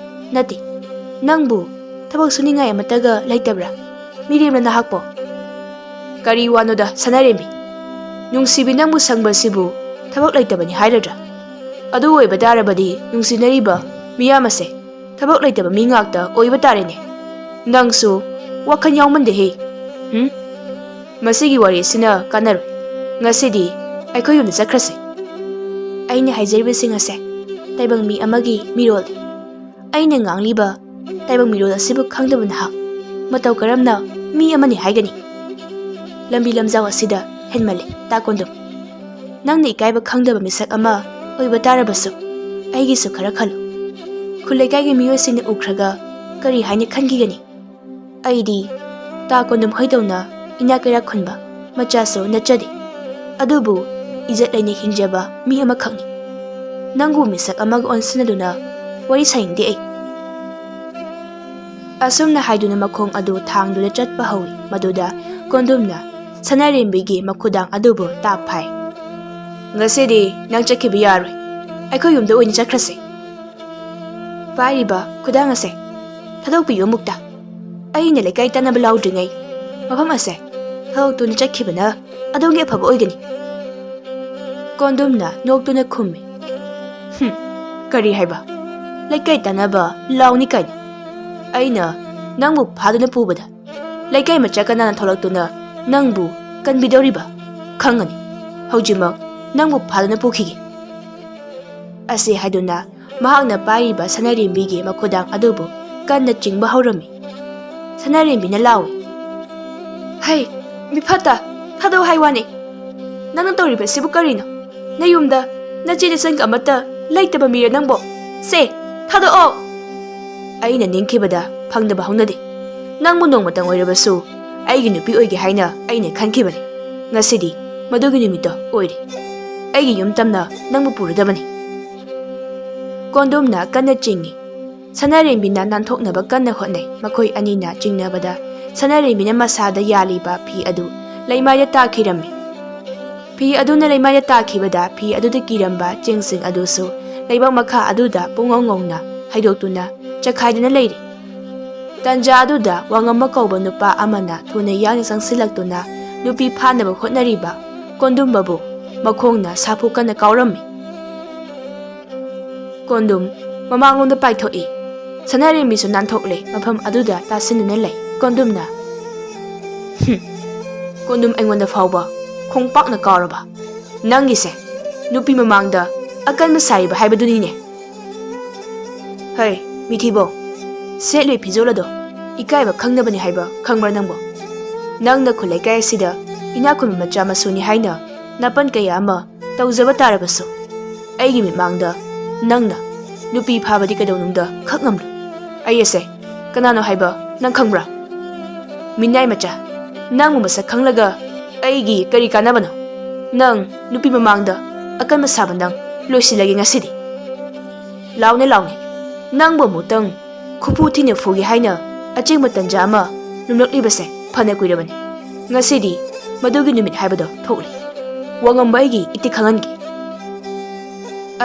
ꯅꯠꯇꯦ, ꯅꯪꯕꯨ ꯊꯕꯛ ꯁꯨꯅꯤꯡꯉꯥꯏ ꯑꯃꯠꯇꯒ ꯂꯩꯇꯕ꯭ꯔꯥ? ꯃꯤꯔꯦꯝꯅ ꯅꯍꯥꯛꯄꯣ?" "ꯀꯔꯤ ꯋꯥꯅꯣꯗ ꯁꯅꯥꯔꯦꯝꯕꯤ? ꯅꯨꯡꯁꯤꯕꯤ ꯅꯪꯕꯨ ꯁꯪꯕꯁꯤꯕꯨ ꯊꯕꯛ ꯂꯩꯇꯕꯅꯤ ꯍꯥꯏꯔꯗ꯭ꯔꯥ? ꯑꯗꯨ ꯑꯣꯏꯕ ꯇꯥꯔꯕꯗꯤ ꯅꯨꯡꯁꯤꯅꯔꯤꯕ ꯃꯤꯌꯥꯝ ꯑꯁꯦ ꯊꯕꯛ ꯂꯩꯇꯕ ꯃꯤ ꯉꯥꯛꯇ ꯑꯣꯏꯕ ꯇꯥꯔꯦꯅꯦ꯫ ꯅꯪꯁꯨ ꯋꯥꯈꯜ ꯌꯥꯎꯃꯟꯗꯦꯍꯦ꯫ ꯍꯨꯝ? ꯃꯁꯤꯒꯤ ꯋꯥꯔꯤꯁꯤꯅ ꯀꯥꯟꯅꯔꯣꯏ꯫ ꯉꯁꯤꯗꯤ ꯑꯩꯈꯣꯏ ꯌꯨꯝꯗ ꯆꯠꯈ꯭ꯔꯁꯤ꯫" ꯑꯩꯅ ꯍꯥꯏꯖꯔꯤꯕꯁꯤꯡ ꯑꯁꯦ ꯇꯥꯏꯕꯪ ꯃꯤ ꯑꯃꯒꯤ ꯃꯤꯔꯣꯜꯅꯤ꯫ ꯑꯩꯅ ꯉꯥꯡꯂꯤꯕ ꯇꯥꯏꯕꯪ ꯃꯤꯔꯣꯜ ꯑꯁꯤꯕꯨ ꯈꯪꯗꯕ ꯅꯍꯥꯛ ꯃꯇꯧ ꯀꯔꯝꯅ ꯃꯤ ꯑꯃꯅꯤ ꯍꯥꯏꯒꯅꯤ? ꯂꯝꯕꯤ ꯂꯝꯖꯥꯎ ꯑꯁꯤꯗ ꯍꯦꯟꯃꯜꯂꯦ, ꯇꯥ ꯀꯣꯟꯗꯨꯝ꯫ ꯅꯪꯅ ꯏꯀꯥꯏꯕ ꯈꯪꯗꯕ ꯃꯤꯁꯛ ꯑꯃ ꯑꯣꯏꯕ ꯇꯥꯔꯕꯁꯨ ꯑꯩꯒꯤꯁꯨ ꯈꯔ ꯈꯜꯂꯨ꯫ ꯈꯨꯜ ꯂꯩꯀꯥꯏꯒꯤ ꯃꯤꯑꯣꯏꯁꯤꯡꯅ ꯎꯈ꯭ꯔꯒ ꯀꯔꯤ ꯍꯥꯏꯅ ꯈꯟꯈꯤꯒꯅꯤ? ꯑꯩꯗꯤ ꯇꯥ ꯀꯣꯟꯗꯨꯝ ꯍꯣꯏꯗꯧꯅ ꯏꯅꯥꯛ ꯀꯩꯔꯥꯛ ꯈꯨꯟꯕ ꯃꯆꯥꯁꯨ ꯅꯠꯆꯗꯦ꯫ ꯑꯗꯨꯕꯨ ꯏꯖꯠ ꯂꯩꯅ ꯍꯤꯡꯖꯕ ꯃꯤ ꯑꯃꯈꯛꯅꯤ꯫ ꯅꯪꯕꯨ ꯃꯤꯁꯛ ꯑꯃꯒ ꯑꯣꯟꯁꯤꯟꯅꯗꯨꯅ ꯋꯥꯔꯤ ꯁꯥꯅꯤꯡꯗꯦ ꯑꯩ꯫ ꯑꯁꯨꯝꯅ ꯍꯥꯏꯗꯨꯅ ꯃꯈꯣꯡ ꯑꯗꯨ ꯊꯥꯡꯗꯨꯅ ꯆꯠꯄ ꯍꯧꯏ꯫ ꯃꯗꯨꯗ ꯀꯣꯟꯗꯨꯝꯅ ꯁꯅꯥꯔꯦꯝꯕꯤꯒꯤ ꯃꯈꯨꯗꯥꯡ ꯑꯗꯨꯕꯨ ꯇꯥꯞ ꯐꯥꯏ꯫ "ꯉꯁꯤꯗꯤ ꯅꯪ ꯆꯠꯈꯤꯕ ꯌꯥꯔꯣꯏ꯫ ꯑꯩꯈꯣꯏ ꯌꯨꯝꯗ ꯑꯣꯏꯅ ꯆꯠꯈ꯭ꯔꯁꯤ꯫" ꯄꯥꯏꯔꯤꯕ ꯈꯨꯗꯥꯡ ꯑꯁꯦ ꯊꯥꯗꯣꯛꯄꯤꯌꯨ ꯑꯃꯨꯛꯇ꯫ ꯑꯩꯅ ꯂꯩꯀꯥꯏ ꯇꯥꯟꯅꯕ ꯂꯥꯎꯗ꯭ꯔꯤꯉꯩ ꯃꯐꯝ ꯑꯁꯦ ꯊꯥꯗꯣꯛꯇꯨꯅ ꯆꯠꯈꯤꯕꯅ ꯑꯗꯣꯝꯒꯤ ꯑꯐꯕ ꯑꯣꯏꯒꯅꯤ꯫ ꯀꯣꯟꯗꯨꯝꯅ ꯅꯣꯛꯇꯨꯅ ꯈꯨꯝꯃꯤ, "ꯍꯨꯝ, ꯀꯔꯤ ꯍꯥꯏꯕ? ꯂꯩꯀꯥꯏ ꯇꯥꯟꯅꯕ ꯂꯥꯎꯅꯤ ꯀꯥꯏꯅ? ꯑꯩꯅ ꯅꯪꯕꯨ ꯐꯥꯗꯨꯅ ꯄꯨꯕꯗ ꯂꯩꯀꯥꯏ ꯃꯆꯥ ꯀꯅꯥꯅ ꯊꯣꯛꯂꯛꯇꯨꯅ ꯅꯪꯕꯨ ꯀꯟꯕꯤꯗꯧꯔꯤꯕ? ꯈꯪꯒꯅꯤ꯫ ꯍꯧꯖꯤꯛꯃꯛ ꯅꯪꯕꯨ ꯐꯥꯗꯨꯅ ꯄꯨꯈꯤꯒꯦ꯫" ꯑꯁꯤ ꯍꯥꯏꯗꯨꯅ ꯃꯍꯥꯛꯅ ꯄꯥꯏꯔꯤꯕ ꯁꯅꯥꯔꯦꯝꯕꯤꯒꯤ ꯃꯈꯨꯗꯥꯡ ꯑꯗꯨꯕꯨ ꯀꯟꯅ ꯆꯤꯡꯕ ꯍꯧꯔꯝꯃꯤ꯫ ꯁꯅꯥꯔꯦꯝꯕꯤꯅ ꯂꯥꯎꯏ, "ꯍꯩ, ꯃꯤꯐꯠꯇ, ꯊꯥꯗꯧ ꯍꯥꯏ ꯋꯥꯅꯤ꯫ ꯅꯪꯅ ꯇꯧꯔꯤꯕꯁꯤꯕꯨ ꯀꯔꯤꯅꯣ? ꯅꯌꯨꯝꯗ ꯅꯆꯦ ꯅꯆꯟꯒ ꯑꯃꯠꯇ ꯂꯩꯇꯕ ꯃꯤꯔ ꯅꯪꯕꯣ? ꯁꯦ, ꯊꯥꯗꯣꯛꯑꯣ!" ꯑꯩꯅ ꯅꯤꯡꯈꯤꯕꯗ ꯐꯪꯗꯕ ꯍꯧꯅꯗꯦ꯫ ꯅꯪꯕꯨ ꯅꯣꯡꯃꯇꯪ ꯑꯣꯏꯔꯕꯁꯨ ꯑꯩꯒꯤ ꯅꯨꯄꯤ ꯑꯣꯏꯒꯦ ꯍꯥꯏꯅ ꯑꯩꯅ ꯈꯟꯈꯤꯕꯅꯤ꯫ ꯉꯁꯤꯗꯤ ꯃꯗꯨꯒꯤ ꯅꯨꯃꯤꯠꯇꯣ ꯑꯣꯏꯔꯦ꯫ ꯑꯩꯒꯤ ꯌꯨꯝ ꯇꯝꯅ ꯅꯪꯕꯨ ꯄꯨꯔꯗꯕꯅꯤ꯫ ꯀꯣꯟꯗꯨꯝꯅ ꯀꯟꯅ ꯆꯤꯡꯏ꯫ ꯁꯅꯥꯔꯦꯝꯕꯤꯅ ꯅꯥꯟꯊꯣꯛꯅꯕ ꯀꯟꯅ ꯍꯣꯠꯅꯩ꯫ ꯃꯈꯣꯏ ꯑꯅꯤꯅ ꯆꯤꯡꯅꯕꯗ ꯁꯅꯥꯔꯦꯝꯕꯤꯅ ꯃꯁꯥꯗ ꯌꯥꯜꯂꯤꯕ ꯐꯤ ꯑꯗꯨ ꯂꯩꯃꯥꯏꯗ ꯇꯥꯈꯤꯔꯝꯃꯤ꯫ ꯐꯤ ꯑꯗꯨꯅ ꯂꯩꯃꯥꯏꯗ ꯇꯥꯈꯤꯕꯗ ꯐꯤ ꯑꯗꯨꯗ ꯀꯤꯔꯝꯕ ꯆꯦꯡꯁꯤꯡ ꯑꯗꯨꯁꯨ ꯂꯩꯕꯥꯛ ꯃꯈꯥ ꯑꯗꯨꯗ ꯄꯨꯡꯉꯧ ꯉꯧꯅ ꯍꯩꯗꯣꯛꯇꯨꯅ ꯆꯈꯥꯏꯗꯨꯅ ꯂꯩꯔꯤ꯫ ꯇꯟꯖꯥ ꯑꯗꯨꯗ ꯋꯥꯉꯝꯕ ꯀꯧꯕ ꯅꯨꯄꯥ ꯑꯃꯅ ꯊꯨꯅ ꯌꯥꯡꯅ ꯆꯪꯁꯤꯜꯂꯛꯇꯨꯅ ꯅꯨꯄꯤ ꯐꯥꯅꯕ ꯍꯣꯠꯅꯔꯤꯕ ꯀꯣꯟꯗꯨꯝꯕꯕꯨ ꯃꯈꯣꯡꯅ ꯁꯥꯐꯨ ꯀꯟꯅ ꯀꯥꯎꯔꯝꯃꯤ꯫ ꯀꯣꯟꯗꯨꯝ ꯃꯃꯥꯡꯂꯣꯝꯗ ꯄꯥꯏꯊꯣꯛꯏ꯫ ꯁꯅꯥꯔꯦꯝꯕꯤꯁꯨ ꯅꯥꯟꯊꯣꯛꯂꯦ, ꯃꯐꯝ ꯑꯗꯨꯗ ꯇꯥꯁꯤꯟꯗꯨꯅ ꯂꯩ꯫ ꯀꯣꯟꯗꯨꯝꯅ, "ꯍꯨꯝ, ꯀꯣꯟꯗꯨꯝ ꯑꯩꯉꯣꯟꯗ ꯐꯥꯎꯕ ꯈꯣꯡꯄꯥꯛꯅ ꯀꯥꯎꯔꯕ? ꯅꯪꯒꯤꯁꯦ ꯅꯨꯄꯤ ꯃꯃꯥꯡꯗ ꯑꯀꯟꯕ ꯁꯥꯔꯤꯕ ꯍꯥꯏꯕꯗꯨꯅꯤꯅꯦ꯫ ꯍꯩ, ꯃꯤꯊꯤꯕꯣ, ꯁꯦꯠꯂꯤ ꯐꯤꯖꯣꯜ ꯑꯗꯣ ꯏꯀꯥꯏꯕ ꯈꯪꯗꯕꯅꯤ ꯍꯥꯏꯕ ꯈꯪꯕ꯭ꯔꯥ ꯅꯪꯕꯣ? ꯅꯪꯅ ꯈꯨꯜ ꯂꯩꯀꯥꯏ ꯑꯁꯤꯗ ꯏꯅꯥꯛ ꯈꯨꯟꯕ ꯃꯆꯥ ꯃꯁꯨꯅꯤ ꯍꯥꯏꯅ ꯅꯥꯄꯟ ꯀꯌꯥ ꯑꯃ ꯇꯧꯖꯕ ꯇꯥꯔꯕꯁꯨ, ꯑꯩꯒꯤ ꯃꯤꯠꯃꯥꯡꯗ ꯅꯪꯅ ꯅꯨꯄꯤ ꯐꯥꯕꯗꯤ ꯀꯩꯗꯧꯅꯨꯡꯗ ꯈꯛ ꯉꯝꯂꯣꯏ꯫ ꯑꯩ ꯑꯁꯦ ꯀꯅꯥꯅꯣ ꯍꯥꯏꯕ ꯅꯪ ꯈꯪꯕ꯭ꯔꯥ? ꯃꯤꯅꯥꯏ ꯃꯆꯥ, ꯅꯪꯕꯨ ꯃꯁꯛ ꯈꯪꯂꯒ ꯑꯩꯒꯤ ꯀꯔꯤ ꯀꯥꯟꯅꯕꯅꯣ? ꯅꯪ ꯅꯨꯄꯤ ꯃꯃꯥꯡꯗ ꯑꯀꯟꯕ ꯁꯥꯕ ꯅꯪ ꯂꯣꯏꯁꯤꯜꯂꯒꯦ ꯉꯁꯤꯗꯤ꯫ ꯂꯥꯎꯅꯦ, ꯂꯥꯎꯅꯦ, ꯅꯪꯕꯨ ꯑꯃꯨꯛꯇꯪ ꯈꯨꯐꯨ ꯊꯤꯅ ꯐꯨꯒꯦ ꯍꯥꯏꯅ ꯑꯆꯦꯡꯕ ꯇꯟꯖꯥ ꯑꯃ ꯂꯨꯝꯂꯛꯂꯤꯕꯁꯦ ꯐꯅ ꯀꯨꯏꯔꯕꯅꯤ꯫ ꯉꯁꯤꯗꯤ ꯃꯗꯨꯒꯤ ꯅꯨꯃꯤꯠ ꯍꯥꯏꯕꯗꯣ ꯊꯣꯛꯂꯦ꯫ ꯋꯥꯉꯝꯕ ꯑꯩꯒꯤ ꯏꯇꯤꯛ ꯈꯪꯍꯟꯒꯦ꯫"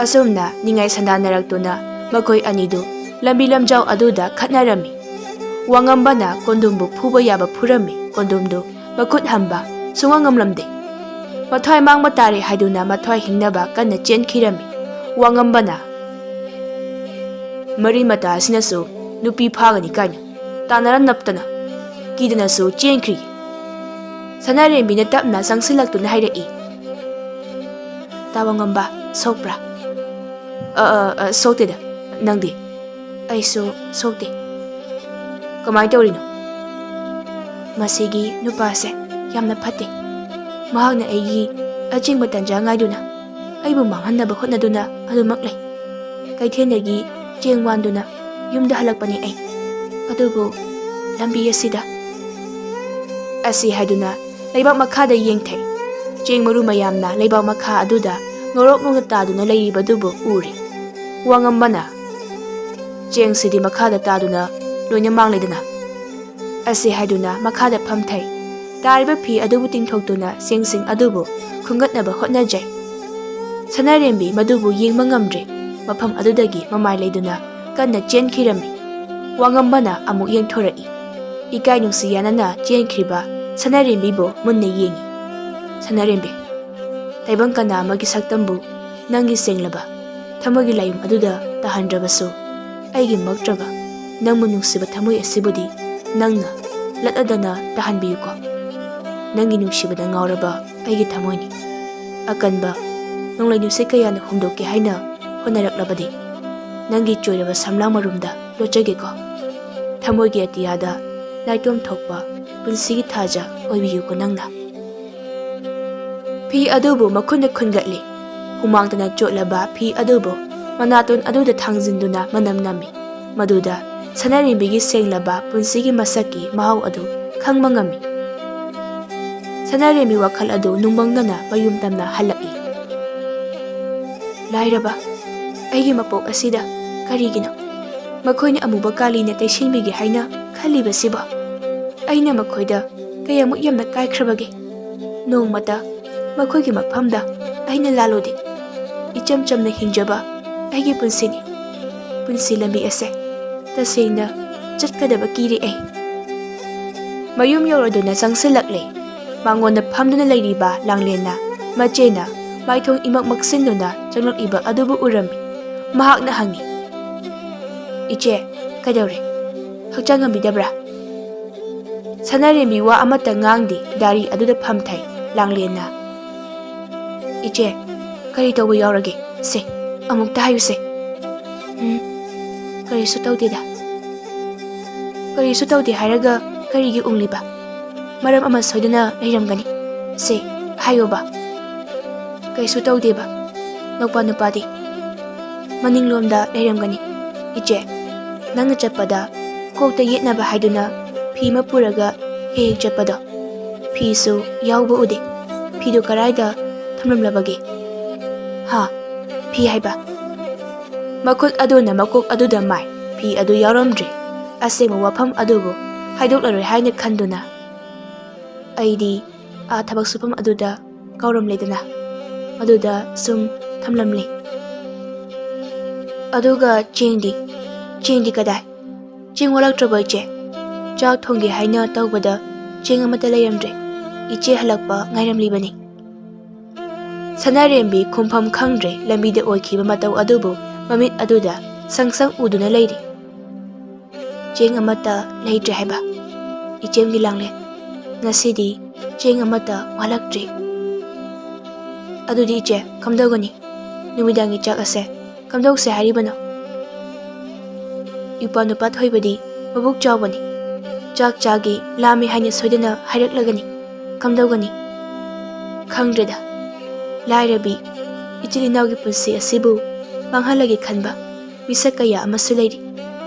ꯑꯁꯨꯝꯅ ꯅꯤꯡꯉꯥꯏ ꯁꯟꯗꯥꯟꯅꯔꯛꯇꯨꯅ ꯃꯈꯣꯏ ꯑꯅꯤꯗꯨ ꯂꯝꯕꯤ ꯂꯝꯖꯥꯎ ꯑꯗꯨꯗ ꯈꯠꯅꯔꯝꯃꯤ꯫ ꯋꯥꯉꯝꯕꯅ ꯀꯣꯟꯗꯨꯝꯕꯨ ꯐꯨꯕ ꯌꯥꯕ ꯐꯨꯔꯝꯃꯤ꯫ ꯀꯣꯟꯗꯨꯝꯗꯨ ꯃꯈꯨꯠ ꯍꯟꯕ ꯁꯨꯡꯉꯝ ꯉꯝꯂꯝꯗꯦ꯫ ꯃꯊ꯭ꯋꯥꯏ ꯃꯥꯡꯕ ꯇꯥꯔꯦ ꯍꯥꯏꯗꯨꯅ ꯃꯊ꯭ꯋꯥꯏ ꯍꯤꯡꯅꯕ ꯀꯟꯅ ꯆꯦꯟꯈꯤꯔꯝꯃꯤ꯫ ꯋꯥꯉꯝꯕꯅ ꯃꯔꯤ ꯃꯇꯥ ꯑꯁꯤꯅꯁꯨ ꯅꯨꯄꯤ ꯐꯥꯒꯅꯤ ꯀꯥꯏꯅ ꯇꯥꯟꯅꯔ ꯅꯞꯇꯅ ꯀꯤꯗꯅꯁꯨ ꯆꯦꯟꯈ꯭ꯔꯤ꯫ ꯁꯅꯥꯔꯦꯝꯕꯤꯅ ꯇꯞꯅ ꯆꯪꯁꯤꯜꯂꯛꯇꯨꯅ ꯍꯥꯏꯔꯛꯏ, "ꯇꯥ ꯋꯥꯉꯝꯕ, ꯁꯣꯛꯄ꯭ꯔꯥ?" "ꯑ, ꯑ, ꯑ, ꯁꯣꯛꯇꯦꯗ꯫ ꯅꯪꯗꯤ?" "ꯑꯩꯁꯨ ꯁꯣꯛꯇꯦ꯫" "ꯀꯃꯥꯏꯅ ꯇꯧꯔꯤꯅꯣ?" "ꯃꯁꯤꯒꯤ ꯅꯨꯄꯥꯁꯦ ꯌꯥꯝꯅ ꯐꯠꯇꯦ꯫ ꯃꯍꯥꯛꯅ ꯑꯩꯒꯤ ꯑꯆꯤꯡꯕ ꯇꯟꯖꯥ ꯉꯥꯏꯗꯨꯅ ꯑꯩꯕꯨ ꯃꯥꯡꯍꯟꯅꯕ ꯍꯣꯠꯅꯗꯨꯅ ꯑꯗꯨꯃꯛ ꯂꯩ꯫ ꯀꯩꯊꯦꯜꯗꯒꯤ ꯆꯦꯡ ꯋꯥꯟꯗꯨꯅ ꯌꯨꯝꯗ ꯍꯜꯂꯛꯄꯅꯤ ꯑꯩ꯫ ꯑꯗꯨꯕꯨ ꯂꯝꯕꯤ ꯑꯁꯤꯗ꯫ ꯑꯁꯤ ꯍꯥꯏꯗꯨꯅ ꯂꯩꯕꯥꯛ ꯃꯈꯥꯗ ꯌꯦꯡꯊꯩ꯫ ꯆꯦꯡ ꯃꯔꯨ ꯃꯌꯥꯝꯅ ꯂꯩꯕꯥꯛ ꯃꯈꯥ ꯑꯗꯨꯗ ꯉꯧꯔꯣꯛ ꯉꯧꯅ ꯇꯥꯗꯨꯅ ꯂꯩꯔꯤꯕꯗꯨꯕꯨ ꯎꯔꯤ꯫ ꯋꯥꯉꯝꯕꯅ, "ꯆꯦꯡꯁꯤꯗꯤ ꯃꯈꯥꯗ ꯇꯥꯗꯨꯅ ꯂꯣꯏꯅ ꯃꯥꯡꯂꯦꯗꯅ?" ꯑꯁꯤ ꯍꯥꯏꯗꯨꯅ ꯃꯈꯥꯗ ꯐꯝꯊꯩ꯫ ꯇꯥꯔꯤꯕ ꯐꯤ ꯑꯗꯨꯕꯨ ꯇꯤꯡꯊꯣꯛꯇꯨꯅ ꯆꯦꯡꯁꯤꯡ ꯑꯗꯨꯕꯨ ꯈꯨꯟꯒꯠꯅꯕ ꯍꯣꯠꯅꯖꯩ꯫ ꯁꯅꯥꯔꯦꯝꯕꯤ ꯃꯗꯨꯕꯨ ꯌꯦꯡꯕ ꯉꯝꯗ꯭ꯔꯦ꯫ ꯃꯐꯝ ꯑꯗꯨꯗꯒꯤ ꯃꯃꯥꯏ ꯂꯩꯗꯨꯅ ꯀꯟꯅ ꯆꯦꯟꯈꯤꯔꯝꯃꯤ꯫ ꯋꯥꯉꯝꯕꯅ ꯑꯃꯨꯛ ꯌꯦꯡꯊꯣꯔꯛꯏ꯫ ꯏꯀꯥꯏ ꯅꯨꯡꯁꯤ ꯌꯥꯅꯅ ꯆꯦꯟꯈ꯭ꯔꯤꯕ ꯁꯅꯥꯔꯦꯝꯕꯤꯕꯨ ꯃꯨꯟꯅ ꯌꯦꯡꯏ꯫ "ꯁꯅꯥꯔꯦꯝꯕꯤ, ꯇꯥꯏꯕꯪ ꯀꯅꯥ ꯑꯃꯒꯤ ꯁꯛꯇꯝꯕꯨ ꯅꯪꯒꯤ ꯁꯦꯡꯂꯕ ꯊꯃꯣꯏꯒꯤ ꯂꯥꯌꯨꯝ ꯑꯗꯨꯗ ꯇꯥꯍꯟꯗ꯭ꯔꯕꯁꯨ, ꯑꯩꯒꯤ ꯃꯛꯇ꯭ꯔꯕ ꯅꯪꯕꯨ ꯅꯨꯡꯁꯤꯕ ꯊꯃꯣꯏ ꯑꯁꯤꯕꯨꯗꯤ ꯅꯪꯅ ꯂꯠꯂꯗꯅ ꯇꯥꯍꯟꯕꯤꯌꯨꯀꯣ꯫ ꯅꯪꯒꯤ ꯅꯨꯡꯁꯤꯕꯗ ꯉꯥꯎꯔꯕ ꯑꯩꯒꯤ ꯊꯃꯣꯏꯅꯤ꯫ ꯑꯀꯟꯕ ꯅꯣꯡꯂꯩ ꯅꯨꯡꯁꯤꯠ ꯀꯌꯥꯅ ꯍꯨꯝꯗꯣꯛꯀꯦ ꯍꯥꯏꯅ ꯍꯣꯠꯅꯔꯛꯂꯕꯗꯤ, ꯅꯪꯒꯤ ꯆꯣꯏꯔꯕ ꯁꯝꯂꯥꯡ ꯃꯔꯨꯝꯗ ꯂꯣꯠꯆꯒꯦꯀꯣ꯫ ꯊꯃꯣꯏꯒꯤ ꯑꯇꯤꯌꯥꯗ ꯅꯥꯏꯇꯣꯝ ꯊꯣꯛꯄ ꯄꯨꯟꯁꯤꯒꯤ ꯊꯥꯖ ꯑꯣꯏꯕꯤꯌꯨꯀꯣ ꯅꯪꯅ꯫" ꯐꯤ ꯑꯗꯨꯕꯨ ꯃꯈꯨꯠꯅ ꯈꯨꯟꯒꯠꯂꯤ꯫ ꯍꯨꯃꯥꯡꯇꯅ ꯆꯣꯠꯂꯕ ꯐꯤ ꯑꯗꯨꯕꯨ ꯃꯅꯥꯇꯣꯟ ꯑꯗꯨꯗ ꯊꯥꯡꯖꯤꯟꯗꯨꯅ ꯃꯅꯝ ꯅꯝꯃꯤ꯫ ꯃꯗꯨꯗ ꯁꯅꯥꯔꯦꯝꯕꯤꯒꯤ ꯁꯦꯡꯂꯕ ꯄꯨꯟꯁꯤꯒꯤ ꯃꯁꯛꯀꯤ ꯃꯍꯥꯎ ꯑꯗꯨ ꯈꯪꯕ ꯉꯝꯃꯤ꯫ ꯁꯅꯥꯔꯦꯝꯕꯤ ꯋꯥꯈꯜ ꯑꯗꯨ ꯅꯨꯡꯕꯪꯗꯅ ꯃꯌꯨꯝ ꯇꯝꯅ ꯍꯜꯂꯛꯏ꯫ "ꯂꯥꯏꯔꯕ ꯑꯩꯒꯤ ꯃꯄꯣꯛ ꯑꯁꯤꯗ ꯀꯔꯤꯒꯤꯅꯣ ꯃꯈꯣꯏꯅ ꯑꯃꯨꯕ ꯀꯥꯂꯤꯅ ꯇꯩꯁꯤꯟꯕꯤꯒꯦ ꯍꯥꯏꯅ ꯈꯜꯂꯤꯕꯁꯤꯕꯣ? ꯑꯩꯅ ꯃꯈꯣꯏꯗ ꯀꯌꯥꯃꯨꯛ ꯌꯥꯝꯅ ꯀꯥꯏꯈ꯭ꯔꯕꯒꯦ? ꯅꯣꯡꯃꯇ ꯃꯈꯣꯏꯒꯤ ꯃꯐꯝꯗ ꯑꯩꯅ ꯂꯥꯜꯂꯨꯗꯦ꯫ ꯏꯆꯝ ꯆꯝꯅ ꯍꯤꯡꯖꯕ ꯑꯩꯒꯤ ꯄꯨꯟꯁꯤꯅꯤ꯫ ꯄꯨꯟꯁꯤ ꯂꯝꯕꯤ ꯑꯁꯦ ꯇꯁꯦꯡꯅ ꯆꯠꯀꯗꯕ ꯀꯤꯔꯦ ꯑꯩ꯫" ꯃꯌꯨꯝ ꯌꯧꯔꯗꯨꯅ ꯆꯪꯁꯤꯜꯂꯛꯂꯦ꯫ ꯃꯉꯣꯟꯗ ꯐꯝꯗꯨꯅ ꯂꯩꯔꯤꯕ ꯂꯥꯡꯂꯦꯟꯅ ꯃꯆꯦꯅ ꯃꯥꯏꯊꯣꯡ ꯏꯃꯛ ꯃꯛꯁꯤꯟꯗꯨꯅ ꯆꯪꯂꯛꯂꯤꯕ ꯑꯗꯨꯕꯨ ꯎꯔꯝꯃꯤ꯫ ꯃꯍꯥꯛꯅ ꯍꯪꯉꯤ, "ꯏꯆꯦ, ꯀꯩꯗꯧꯔꯦ? ꯍꯛꯆꯥꯡ ꯉꯝꯕꯤꯗꯕ꯭ꯔꯥ?" ꯁꯅꯥꯔꯦꯝꯕꯤ ꯋꯥ ꯑꯃꯠꯇ ꯉꯥꯡꯗꯦ, ꯗꯥꯔꯤ ꯑꯗꯨꯗ ꯐꯝꯊꯩ꯫ ꯂꯥꯡꯂꯦꯟꯅ, "ꯏꯆꯦ, ꯀꯔꯤ ꯇꯧꯕ ꯌꯥꯎꯔꯒꯦ? ꯁꯦ, ꯑꯃꯨꯛꯇ ꯍꯥꯏꯌꯨꯁꯦ꯫" "ꯎꯝ, ꯀꯔꯤꯁꯨ ꯇꯧꯗꯦꯗ꯫" "ꯀꯔꯤꯁꯨ ꯇꯧꯗꯦ ꯍꯥꯏꯔꯒ ꯀꯔꯤꯒꯤ ꯎꯪꯂꯤꯕ? ꯃꯔꯝ ꯑꯃ ꯁꯣꯏꯗꯅ ꯂꯩꯔꯝꯒꯅꯤ꯫ ꯁꯦ, ꯍꯥꯏꯌꯣꯕ꯫" "ꯀꯩꯁꯨ ꯇꯧꯗꯦꯕ꯫ ꯅꯧꯄꯥ ꯅꯨꯄꯥꯗꯤ ꯃꯅꯤꯡꯂꯣꯝꯗ ꯂꯩꯔꯝꯒꯅꯤ꯫ ꯏꯆꯦ, ꯅꯪꯅ ꯆꯠꯄꯗ ꯀꯣꯛꯇ ꯌꯦꯠꯅꯕ ꯍꯥꯏꯗꯨꯅ ꯐꯤ ꯑꯃ ꯄꯨꯔꯒ ꯍꯦꯛ ꯍꯦꯛ ꯆꯠꯄꯗꯣ꯫ ꯐꯤꯁꯨ ꯌꯥꯎꯕ ꯎꯗꯦ꯫ ꯐꯤꯗꯨ ꯀꯗꯥꯏꯗ ꯊꯝꯂꯝꯂꯕꯒꯦ? ꯍꯥ? ꯐꯤ ꯍꯥꯏꯕ? ꯃꯈꯨꯠ ꯑꯗꯨꯅ ꯃꯀꯣꯛ ꯑꯗꯨꯗ ꯃꯥꯏ꯫ ꯐꯤ ꯑꯗꯨ ꯌꯥꯎꯔꯝꯗ꯭ꯔꯦ꯫ ꯑꯁꯦꯡꯕ ꯋꯥꯐꯝ ꯑꯗꯨꯕꯨ ꯍꯥꯏꯗꯣꯛꯂꯔꯣꯏ ꯍꯥꯏꯅ ꯈꯟꯗꯨꯅ ꯑꯩꯗꯤ ꯑꯥ ꯊꯕꯛ ꯁꯨꯐꯝ ꯑꯗꯨꯗ ꯀꯥꯎꯔꯝꯂꯦꯗꯅ, ꯑꯗꯨꯗ ꯁꯨꯝ ꯊꯝꯂꯝꯂꯦ꯫ ꯑꯗꯨꯒ ꯆꯦꯡꯗꯤ? ꯆꯦꯡꯗꯤ ꯀꯗꯥꯏ? ꯆꯦꯡ ꯋꯥꯠꯂꯛꯇ꯭ꯔꯕꯣ, ꯏꯆꯦ? ꯆꯥꯛ ꯊꯣꯡꯒꯦ ꯍꯥꯏꯅ ꯇꯧꯕꯗ ꯆꯦꯡ ꯑꯃꯠꯇ ꯂꯩꯔꯝꯗ꯭ꯔꯦ꯫ ꯏꯆꯦ ꯍꯜꯂꯛꯄ ꯉꯥꯏꯔꯝꯂꯤꯕꯅꯤ꯫ ꯁꯅꯥꯔꯦꯝꯕꯤ ꯈꯨꯝꯐꯝ ꯈꯪꯗ꯭ꯔꯦ꯫ ꯂꯝꯕꯤꯗ ꯑꯣꯏꯈꯤꯕ ꯃꯇꯧ ꯑꯗꯨꯕꯨ ꯃꯃꯤꯠ ꯑꯗꯨꯗ ꯁꯪ ꯁꯪ ꯎꯗꯨꯅ ꯂꯩꯔꯤ꯫ ꯆꯦꯡ ꯑꯃꯠꯇ ꯂꯩꯇ꯭ꯔꯦ ꯍꯥꯏꯕ? ꯏꯆꯦꯝꯒꯤ ꯂꯥꯡꯂꯦꯟ, ꯉꯁꯤꯗꯤ ꯆꯦꯡ ꯑꯃꯠꯇ ꯋꯥꯠꯂꯛꯇ꯭ꯔꯤ꯫ ꯑꯗꯨꯗꯤ ꯏꯆꯦ, ꯀꯝꯗꯧꯒꯅꯤ? ꯅꯨꯃꯤꯗꯥꯡꯒꯤ ꯆꯥꯛ ꯑꯁꯦ ꯀꯝꯗꯧꯁꯦ ꯍꯥꯏꯔꯤꯕꯅꯣ? ꯏꯄ꯭ꯋꯥ ꯅꯨꯄꯥ ꯊꯣꯏꯕꯗꯤ ꯃꯕꯨꯛ ꯆꯥꯎꯕꯅꯤ꯫ ꯆꯥꯛ ꯆꯥꯒꯦ, ꯂꯥꯝꯃꯦ ꯍꯥꯏꯅ ꯁꯣꯏꯗꯅ ꯍꯥꯏꯔꯛꯂꯒꯅꯤ꯫ ꯀꯝꯗꯧꯒꯅꯤ? ꯈꯪꯗ꯭ꯔꯦꯗ꯫ ꯂꯥꯏꯔꯕꯤ, ꯏꯆꯤꯜ ꯏꯅꯥꯎꯒꯤ ꯄꯨꯟꯁꯤ ꯑꯁꯤꯕꯨ ꯃꯥꯡꯍꯜꯂꯒꯦ ꯈꯟꯕ ꯃꯤꯁꯛ ꯀꯌꯥ ꯑꯃꯁꯨ ꯂꯩꯔꯤ꯫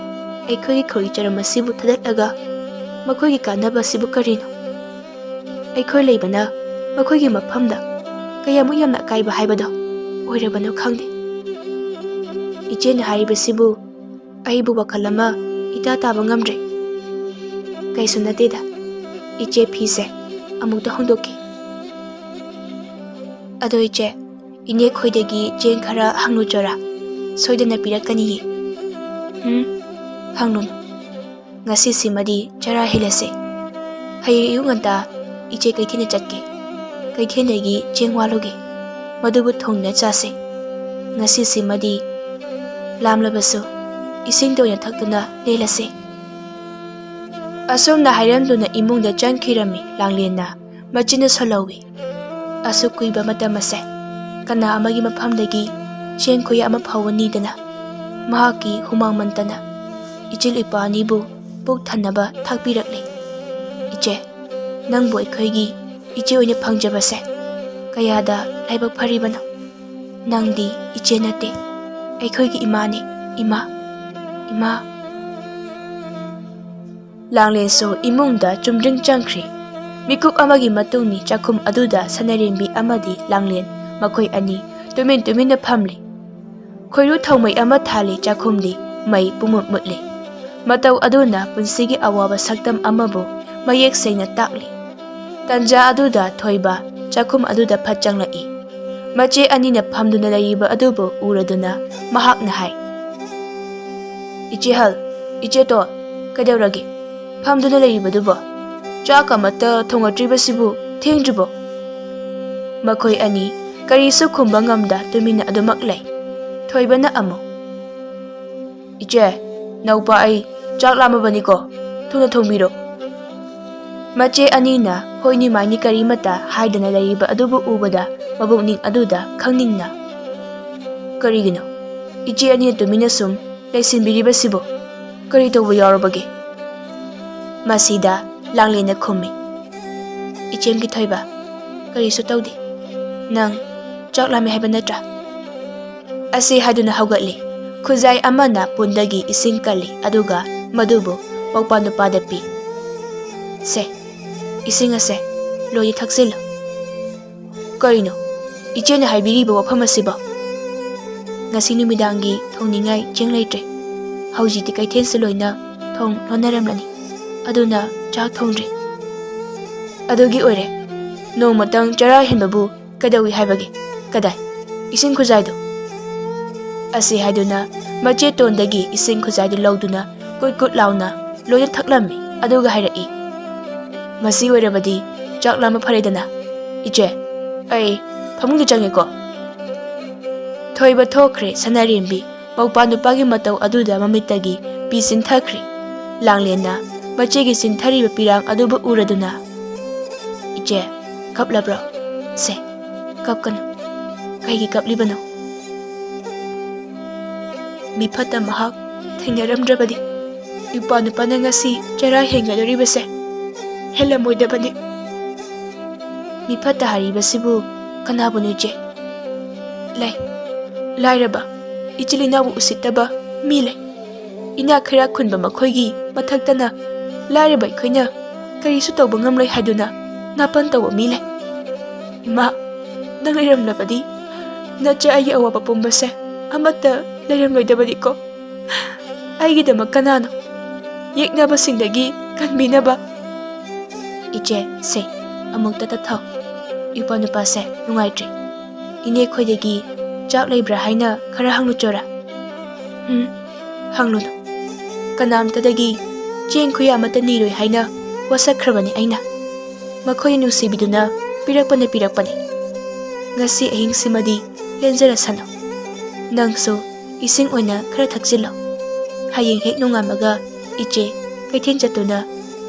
ꯑꯩꯈꯣꯏꯒꯤ ꯈꯧꯔꯤ ꯆꯔꯝ ꯑꯁꯤꯕꯨ ꯊꯥꯗꯠꯂꯒ ꯃꯈꯣꯏꯒꯤ ꯀꯥꯟꯅꯕ ꯑꯁꯤꯕꯨ ꯀꯔꯤꯅꯣ? ꯑꯩꯈꯣꯏ ꯂꯩꯕꯅ ꯃꯈꯣꯏꯒꯤ ꯃꯐꯝꯗ ꯀꯌꯥꯃꯨꯛ ꯌꯥꯝꯅ ꯑꯀꯥꯏꯕ ꯍꯥꯏꯕꯗꯣ ꯑꯣꯏꯔꯕꯅꯣ ꯈꯪꯗꯦ꯫ ꯏꯆꯦꯅ ꯍꯥꯏꯔꯤꯕꯁꯤꯕꯨ ꯑꯩꯕꯨ ꯋꯥꯈꯜ ꯑꯃ ꯏꯇꯥ ꯇꯥꯕ ꯉꯝꯗ꯭ꯔꯦ꯫ ꯀꯩꯁꯨ ꯅꯠꯇꯦꯗ, ꯏꯆꯦ, ꯐꯤꯁꯦ ꯑꯃꯨꯛꯇ ꯍꯣꯡꯗꯣꯛꯀꯦ꯫ ꯑꯗꯣ ꯏꯆꯦ, ꯏꯅꯦ ꯈꯣꯏꯗꯒꯤ ꯆꯦꯡ ꯈꯔ ꯍꯪꯂꯨꯆꯣꯔꯥ? ꯁꯣꯏꯗꯅ ꯄꯤꯔꯛꯀꯅꯤꯌꯦ꯫ ꯎꯝ, ꯍꯪꯂꯨꯅꯨ꯫ ꯉꯁꯤꯁꯤꯃꯗꯤ ꯆꯔꯥ ꯍꯦꯜꯂꯁꯦ꯫ ꯍꯌꯦꯡ ꯑꯌꯨꯛ ꯉꯟꯇꯥ ꯏꯆꯦ ꯀꯩꯊꯦꯜꯗ ꯆꯠꯀꯦ꯫ ꯀꯩꯊꯦꯜꯗꯒꯤ ꯆꯦꯡ ꯋꯥꯜꯂꯨꯒꯦ꯫ ꯃꯗꯨꯕꯨ ꯊꯣꯡꯅ ꯆꯥꯁꯦ꯫ ꯉꯁꯤꯁꯤꯃꯗꯤ ꯂꯥꯝꯂꯕꯁꯨ ꯏꯁꯤꯡꯗ ꯑꯣꯏꯅ ꯊꯛꯇꯨꯅ ꯂꯦꯜꯂꯁꯦ꯫ ꯑꯁꯨꯝꯅ ꯍꯥꯏꯔꯝꯗꯨꯅ ꯏꯃꯨꯡꯗ ꯆꯪꯈꯤꯔꯝꯃꯤ ꯂꯥꯡꯂꯦꯟꯅ꯫ ꯃꯆꯤꯟꯅ ꯁꯣꯜꯍꯧꯏ꯫ ꯑꯁꯨꯛ ꯀꯨꯏꯕ ꯃꯇꯝ ꯑꯁꯦ ꯀꯅꯥ ꯑꯃꯒꯤ ꯃꯐꯝꯗꯒꯤ ꯆꯦꯡ ꯈꯨꯌꯥ ꯑꯃ ꯐꯥꯎꯕ ꯅꯤꯗꯅ ꯃꯍꯥꯛꯀꯤ ꯍꯨꯃꯥꯡ ꯃꯟꯇꯅ ꯏꯆꯤꯜ ꯏꯄ꯭ꯋꯥ ꯑꯅꯤꯕꯨ ꯄꯨꯛ ꯊꯟꯅꯕ ꯊꯥꯛꯄꯤꯔꯛꯂꯤ꯫ ꯏꯆꯦ, ꯅꯪꯕꯨ ꯑꯩꯈꯣꯏꯒꯤ ꯏꯆꯦ ꯑꯣꯏꯅ ꯐꯪꯖꯕꯁꯦ ꯀꯌꯥꯗ ꯂꯥꯏꯕꯛ ꯐꯔꯤꯕꯅꯣ꯫ ꯅꯪꯗꯤ ꯏꯆꯦ ꯅꯠꯇꯦ, ꯑꯩꯈꯣꯏꯒꯤ ꯏꯃꯥꯅꯤ, ꯏꯃꯥ, ꯏꯃꯥ꯫ ꯂꯥꯡꯂꯦꯟꯁꯨ ꯏꯃꯨꯡꯗ ꯆꯨꯝꯗ꯭ꯔꯤꯡ ꯆꯪꯈ꯭ꯔꯦ꯫ ꯃꯤꯀꯨꯞ ꯑꯃꯒꯤ ꯃꯇꯨꯡꯅꯤ ꯆꯥꯛꯈꯨꯝ ꯑꯗꯨꯗ ꯁꯅꯥꯔꯦꯝꯕꯤ ꯑꯃꯗꯤ ꯂꯥꯡꯂꯦꯟ ꯃꯈꯣꯏ ꯑꯅꯤ ꯇꯨꯃꯤꯟ ꯇꯨꯃꯤꯟꯅ ꯐꯝꯂꯤ꯫ ꯈꯣꯏꯔꯨ ꯊꯥꯎꯃꯩ ꯑꯃ ꯊꯥꯜꯂꯤ ꯆꯥꯛꯈꯨꯝꯗꯤ ꯃꯩ ꯄꯨꯡꯃꯨꯠ ꯃꯨꯠꯂꯤ꯫ ꯃꯇꯧ ꯑꯗꯨꯅ ꯄꯨꯟꯁꯤꯒꯤ ꯑꯋꯥꯕ ꯁꯛꯇꯝ ꯑꯃꯕꯨ ꯃꯌꯦꯛ ꯁꯦꯡꯅ ꯇꯥꯛꯂꯤ꯫ ꯇꯟꯖꯥ ꯑꯗꯨꯗ ꯊꯣꯏꯕ ꯆꯥꯛꯈꯨꯝ ꯑꯗꯨꯗ ꯐꯠ ꯆꯪꯂꯛꯏ꯫ ꯃꯆꯦ ꯑꯅꯤꯅ ꯐꯝꯗꯨꯅ ꯂꯩꯔꯤꯕ ꯑꯗꯨꯕꯨ ꯎꯔꯗꯨꯅ ꯃꯍꯥꯛꯅ ꯍꯥꯏ, "ꯏꯆꯦ ꯍꯜ, ꯏꯆꯦ ꯇꯣꯟ, ꯀꯩꯗꯧꯔꯒꯦ? ꯐꯝꯗꯨꯅ ꯂꯩꯔꯤꯕꯗꯨꯕꯣ? ꯆꯥꯛ ꯑꯃꯠꯇ ꯊꯣꯡꯉꯛꯇ꯭ꯔꯤꯕꯁꯤꯕꯨ ꯊꯦꯡꯗ꯭ꯔꯤꯕꯣ?" ꯃꯈꯣꯏ ꯑꯅꯤ ꯀꯔꯤꯁꯨ ꯈꯨꯝꯕ ꯉꯝꯗ ꯇꯨꯃꯤꯟꯅ ꯑꯗꯨꯃꯛ ꯂꯩ꯫ ꯊꯣꯏꯕꯅ ꯑꯃꯨꯛ, "ꯏꯆꯦ, ꯅꯧꯄꯥ ꯑꯩ ꯆꯥꯛ ꯂꯥꯝꯃꯕꯅꯤꯀꯣ, ꯊꯨꯅ ꯊꯣꯡꯕꯤꯔꯣ꯫" ꯃꯆꯦ ꯑꯅꯤꯅ ꯍꯣꯏꯅꯤ ꯃꯥꯏꯅꯤ ꯀꯔꯤꯃꯠꯇ ꯍꯥꯏꯗꯅ ꯂꯩꯔꯤꯕ ꯑꯗꯨꯕꯨ ꯎꯕꯗ ꯃꯕꯨꯛꯅꯤꯡ ꯑꯗꯨꯗ ꯈꯪꯅꯤꯡꯅ, "ꯀꯔꯤꯒꯤꯅꯣ ꯏꯆꯦ ꯑꯅꯤꯅ ꯇꯨꯃꯤꯟꯅ ꯁꯨꯝ ꯂꯩꯁꯤꯟꯕꯤꯔꯤꯕꯁꯤꯕꯨ? ꯀꯔꯤ ꯇꯧꯕ ꯌꯥꯎꯔꯕꯒꯦ?" ꯃꯁꯤꯗ ꯂꯥꯡꯂꯦꯟꯅ ꯈꯨꯝꯃꯤ, "ꯏꯆꯦꯝꯒꯤ ꯊꯣꯏꯕ, ꯀꯔꯤꯁꯨ ꯇꯧꯗꯦ꯫ ꯅꯪ ꯆꯥꯛ ꯂꯥꯝꯃꯦ ꯍꯥꯏꯕ ꯅꯠꯇ꯭ꯔꯥ?" ꯑꯁꯤ ꯍꯥꯏꯗꯨꯅ ꯍꯧꯒꯠꯂꯤ꯫ ꯈꯨꯖꯥꯏ ꯑꯃꯅ ꯄꯨꯟꯗꯒꯤ ꯏꯁꯤꯡ ꯀꯜꯂꯤ, ꯑꯗꯨꯒ ꯃꯗꯨꯕꯨ ꯃꯧꯄꯥ ꯅꯨꯄꯥꯗ ꯄꯤ꯫ "ꯁꯦ, ꯏꯁꯤꯡ ꯑꯁꯦ ꯂꯣꯏꯅ ꯊꯛꯆꯤꯜꯂꯨ꯫" "ꯀꯔꯤꯅꯣ ꯏꯆꯦꯅ ꯍꯥꯏꯕꯤꯔꯤꯕ ꯋꯥꯐꯝ ꯑꯁꯤꯕꯣ?" "ꯉꯁꯤ ꯅꯨꯃꯤꯗꯥꯡꯒꯤ ꯊꯣꯡꯅꯤꯡꯉꯥꯏ ꯆꯦꯡ ꯂꯩꯇ꯭ꯔꯦ꯫ ꯍꯧꯖꯤꯛꯇꯤ ꯀꯩꯊꯦꯜꯁꯨ ꯂꯣꯏꯅ ꯊꯣꯡ ꯂꯣꯟꯅꯔꯝꯂꯅꯤ꯫ ꯑꯗꯨꯅ ꯆꯥꯛ ꯊꯣꯡꯗ꯭ꯔꯤ꯫" "ꯑꯗꯨꯒꯤ ꯑꯣꯏꯔꯦ꯫ ꯅꯣꯡꯃꯇꯪ ꯆꯔꯥ ꯍꯦꯟꯕꯕꯨ ꯀꯩꯗꯧꯏ ꯍꯥꯏꯕꯒꯦ? ꯀꯗꯥꯏ ꯏꯁꯤꯡ ꯈꯨꯖꯥꯏꯗꯣ?" ꯑꯁꯤ ꯍꯥꯏꯗꯨꯅ ꯃꯆꯦ ꯇꯣꯟꯗꯒꯤ ꯏꯁꯤꯡ ꯈꯨꯖꯥꯏꯗꯨ ꯂꯧꯗꯨꯅ ꯀꯨꯠ ꯀꯨꯠ ꯂꯥꯎꯅ ꯂꯣꯏꯅ ꯊꯛꯂꯝꯃꯤ, ꯑꯗꯨꯒ ꯍꯥꯏꯔꯛꯏ, "ꯃꯁꯤ ꯑꯣꯏꯔꯕꯗꯤ ꯆꯥꯛ ꯂꯥꯝꯕ ꯐꯔꯦꯗꯅ꯫ ꯏꯆꯦ, ꯑꯩ ꯐꯃꯨꯡꯗ ꯆꯪꯉꯦꯀꯣ꯫" ꯊꯣꯏꯕ ꯊꯣꯛꯈ꯭ꯔꯦ꯫ ꯁꯅꯥꯔꯦꯝꯕꯤ ꯃꯧꯄꯥ ꯅꯨꯄꯥꯒꯤ ꯃꯇꯧ ꯑꯗꯨꯗ ꯃꯃꯤꯠꯇꯒꯤ ꯄꯤ ꯆꯤꯟꯊꯈ꯭ꯔꯦ꯫ ꯂꯥꯡꯂꯦꯟꯅ ꯃꯆꯦꯒꯤ ꯆꯤꯟꯊꯔꯤꯕ ꯄꯤꯔꯥꯡ ꯑꯗꯨꯕꯨ ꯎꯔꯗꯨꯅ, "ꯏꯆꯦ, ꯀꯞꯂꯕ꯭ꯔꯣ? ꯁꯦ, ꯀꯞꯀꯅꯨ꯫ ꯀꯩꯒꯤ ꯀꯞꯂꯤꯕꯅꯣ?" ꯃꯤꯐꯠꯇ ꯃꯍꯥꯛ ꯊꯦꯡꯅꯔꯝꯗ꯭ꯔꯕꯗꯤ ꯏꯄꯥ ꯅꯨꯄꯥꯅ ꯉꯁꯤ ꯆꯔꯥ ꯍꯦꯟꯒꯗꯧꯔꯤꯕꯁꯦ ꯍꯦꯜꯂꯝꯃꯣꯏꯗꯕꯅꯤ꯫ ꯃꯤꯐꯠꯇ ꯍꯥꯏꯔꯤꯕꯁꯤꯕꯨ ꯀꯅꯥꯕꯨꯅꯣ, ꯏꯆꯦ? ꯂꯩ, ꯂꯥꯏꯔꯕ, ꯏꯆꯤꯜ ꯏꯅꯥꯎꯕꯨ ꯎꯁꯤꯠꯇꯕ ꯃꯤ ꯂꯩ꯫ ꯏꯅꯥꯛ ꯈꯔ ꯈꯨꯟꯕ ꯃꯈꯣꯏꯒꯤ ꯃꯊꯛꯇꯅ ꯂꯥꯏꯔꯕ ꯑꯩꯈꯣꯏꯅ ꯀꯔꯤꯁꯨ ꯇꯧꯕ ꯉꯝꯂꯣꯏ ꯍꯥꯏꯗꯨꯅ ꯅꯥꯄꯟ ꯇꯧꯕ ꯃꯤ ꯂꯩ꯫ ꯏꯃꯥ, ꯅꯪ ꯂꯩꯔꯝꯂꯕꯗꯤ ꯅꯆꯦ ꯑꯩꯒꯤ ꯑꯋꯥꯕ ꯄꯨꯝꯕꯁꯦ ꯑꯃꯠꯇ ꯂꯩꯔꯝꯂꯣꯏꯗꯕꯅꯤꯀꯣ꯫ ꯑꯩꯒꯤꯗꯃꯛ ꯀꯅꯥꯅꯣ ꯌꯦꯛꯅꯕꯁꯤꯡꯗꯒꯤ ꯀꯟꯕꯤꯅꯕ? ꯏꯆꯦ, ꯁꯦ, ꯑꯃꯨꯛꯇ ꯇꯞꯊꯧ꯫ ꯏꯄ꯭ꯋꯥ ꯅꯨꯄꯥꯁꯦ ꯅꯨꯡꯉꯥꯏꯇ꯭ꯔꯦ꯫ ꯏꯅꯦ ꯈꯣꯏꯗꯒꯤ ꯆꯥꯛ ꯂꯩꯕ꯭ꯔꯥ ꯍꯥꯏꯅ ꯈꯔ ꯍꯪꯂꯨꯆꯣꯔꯥ? ꯎꯝ, ꯍꯪꯂꯨꯅꯨ꯫ ꯀꯅꯥꯝꯇꯗꯒꯤ ꯆꯦꯡ ꯈꯨꯌꯥ ꯑꯃꯠꯇ ꯅꯤꯔꯣꯏ ꯍꯥꯏꯅ ꯋꯥꯁꯛꯈ꯭ꯔꯕꯅꯤ ꯑꯩꯅ꯫ ꯃꯈꯣꯏꯅ ꯅꯨꯡꯁꯤꯕꯤꯗꯨꯅ ꯄꯤꯔꯛꯄꯅ ꯄꯤꯔꯛꯄꯅꯤ꯫ ꯉꯁꯤ ꯑꯍꯤꯡꯁꯤꯃꯗꯤ ꯂꯦꯟꯖꯔꯁꯅꯨ꯫ ꯅꯪꯁꯨ ꯏꯁꯤꯡ ꯑꯣꯏꯅ ꯈꯔ ꯊꯛꯆꯤꯜꯂꯣ꯫ ꯍꯌꯦꯡ ꯍꯦꯛ ꯅꯣꯡꯉꯥꯟꯕꯒ ꯏꯆꯦ ꯀꯩꯊꯦꯜ ꯆꯠꯇꯨꯅ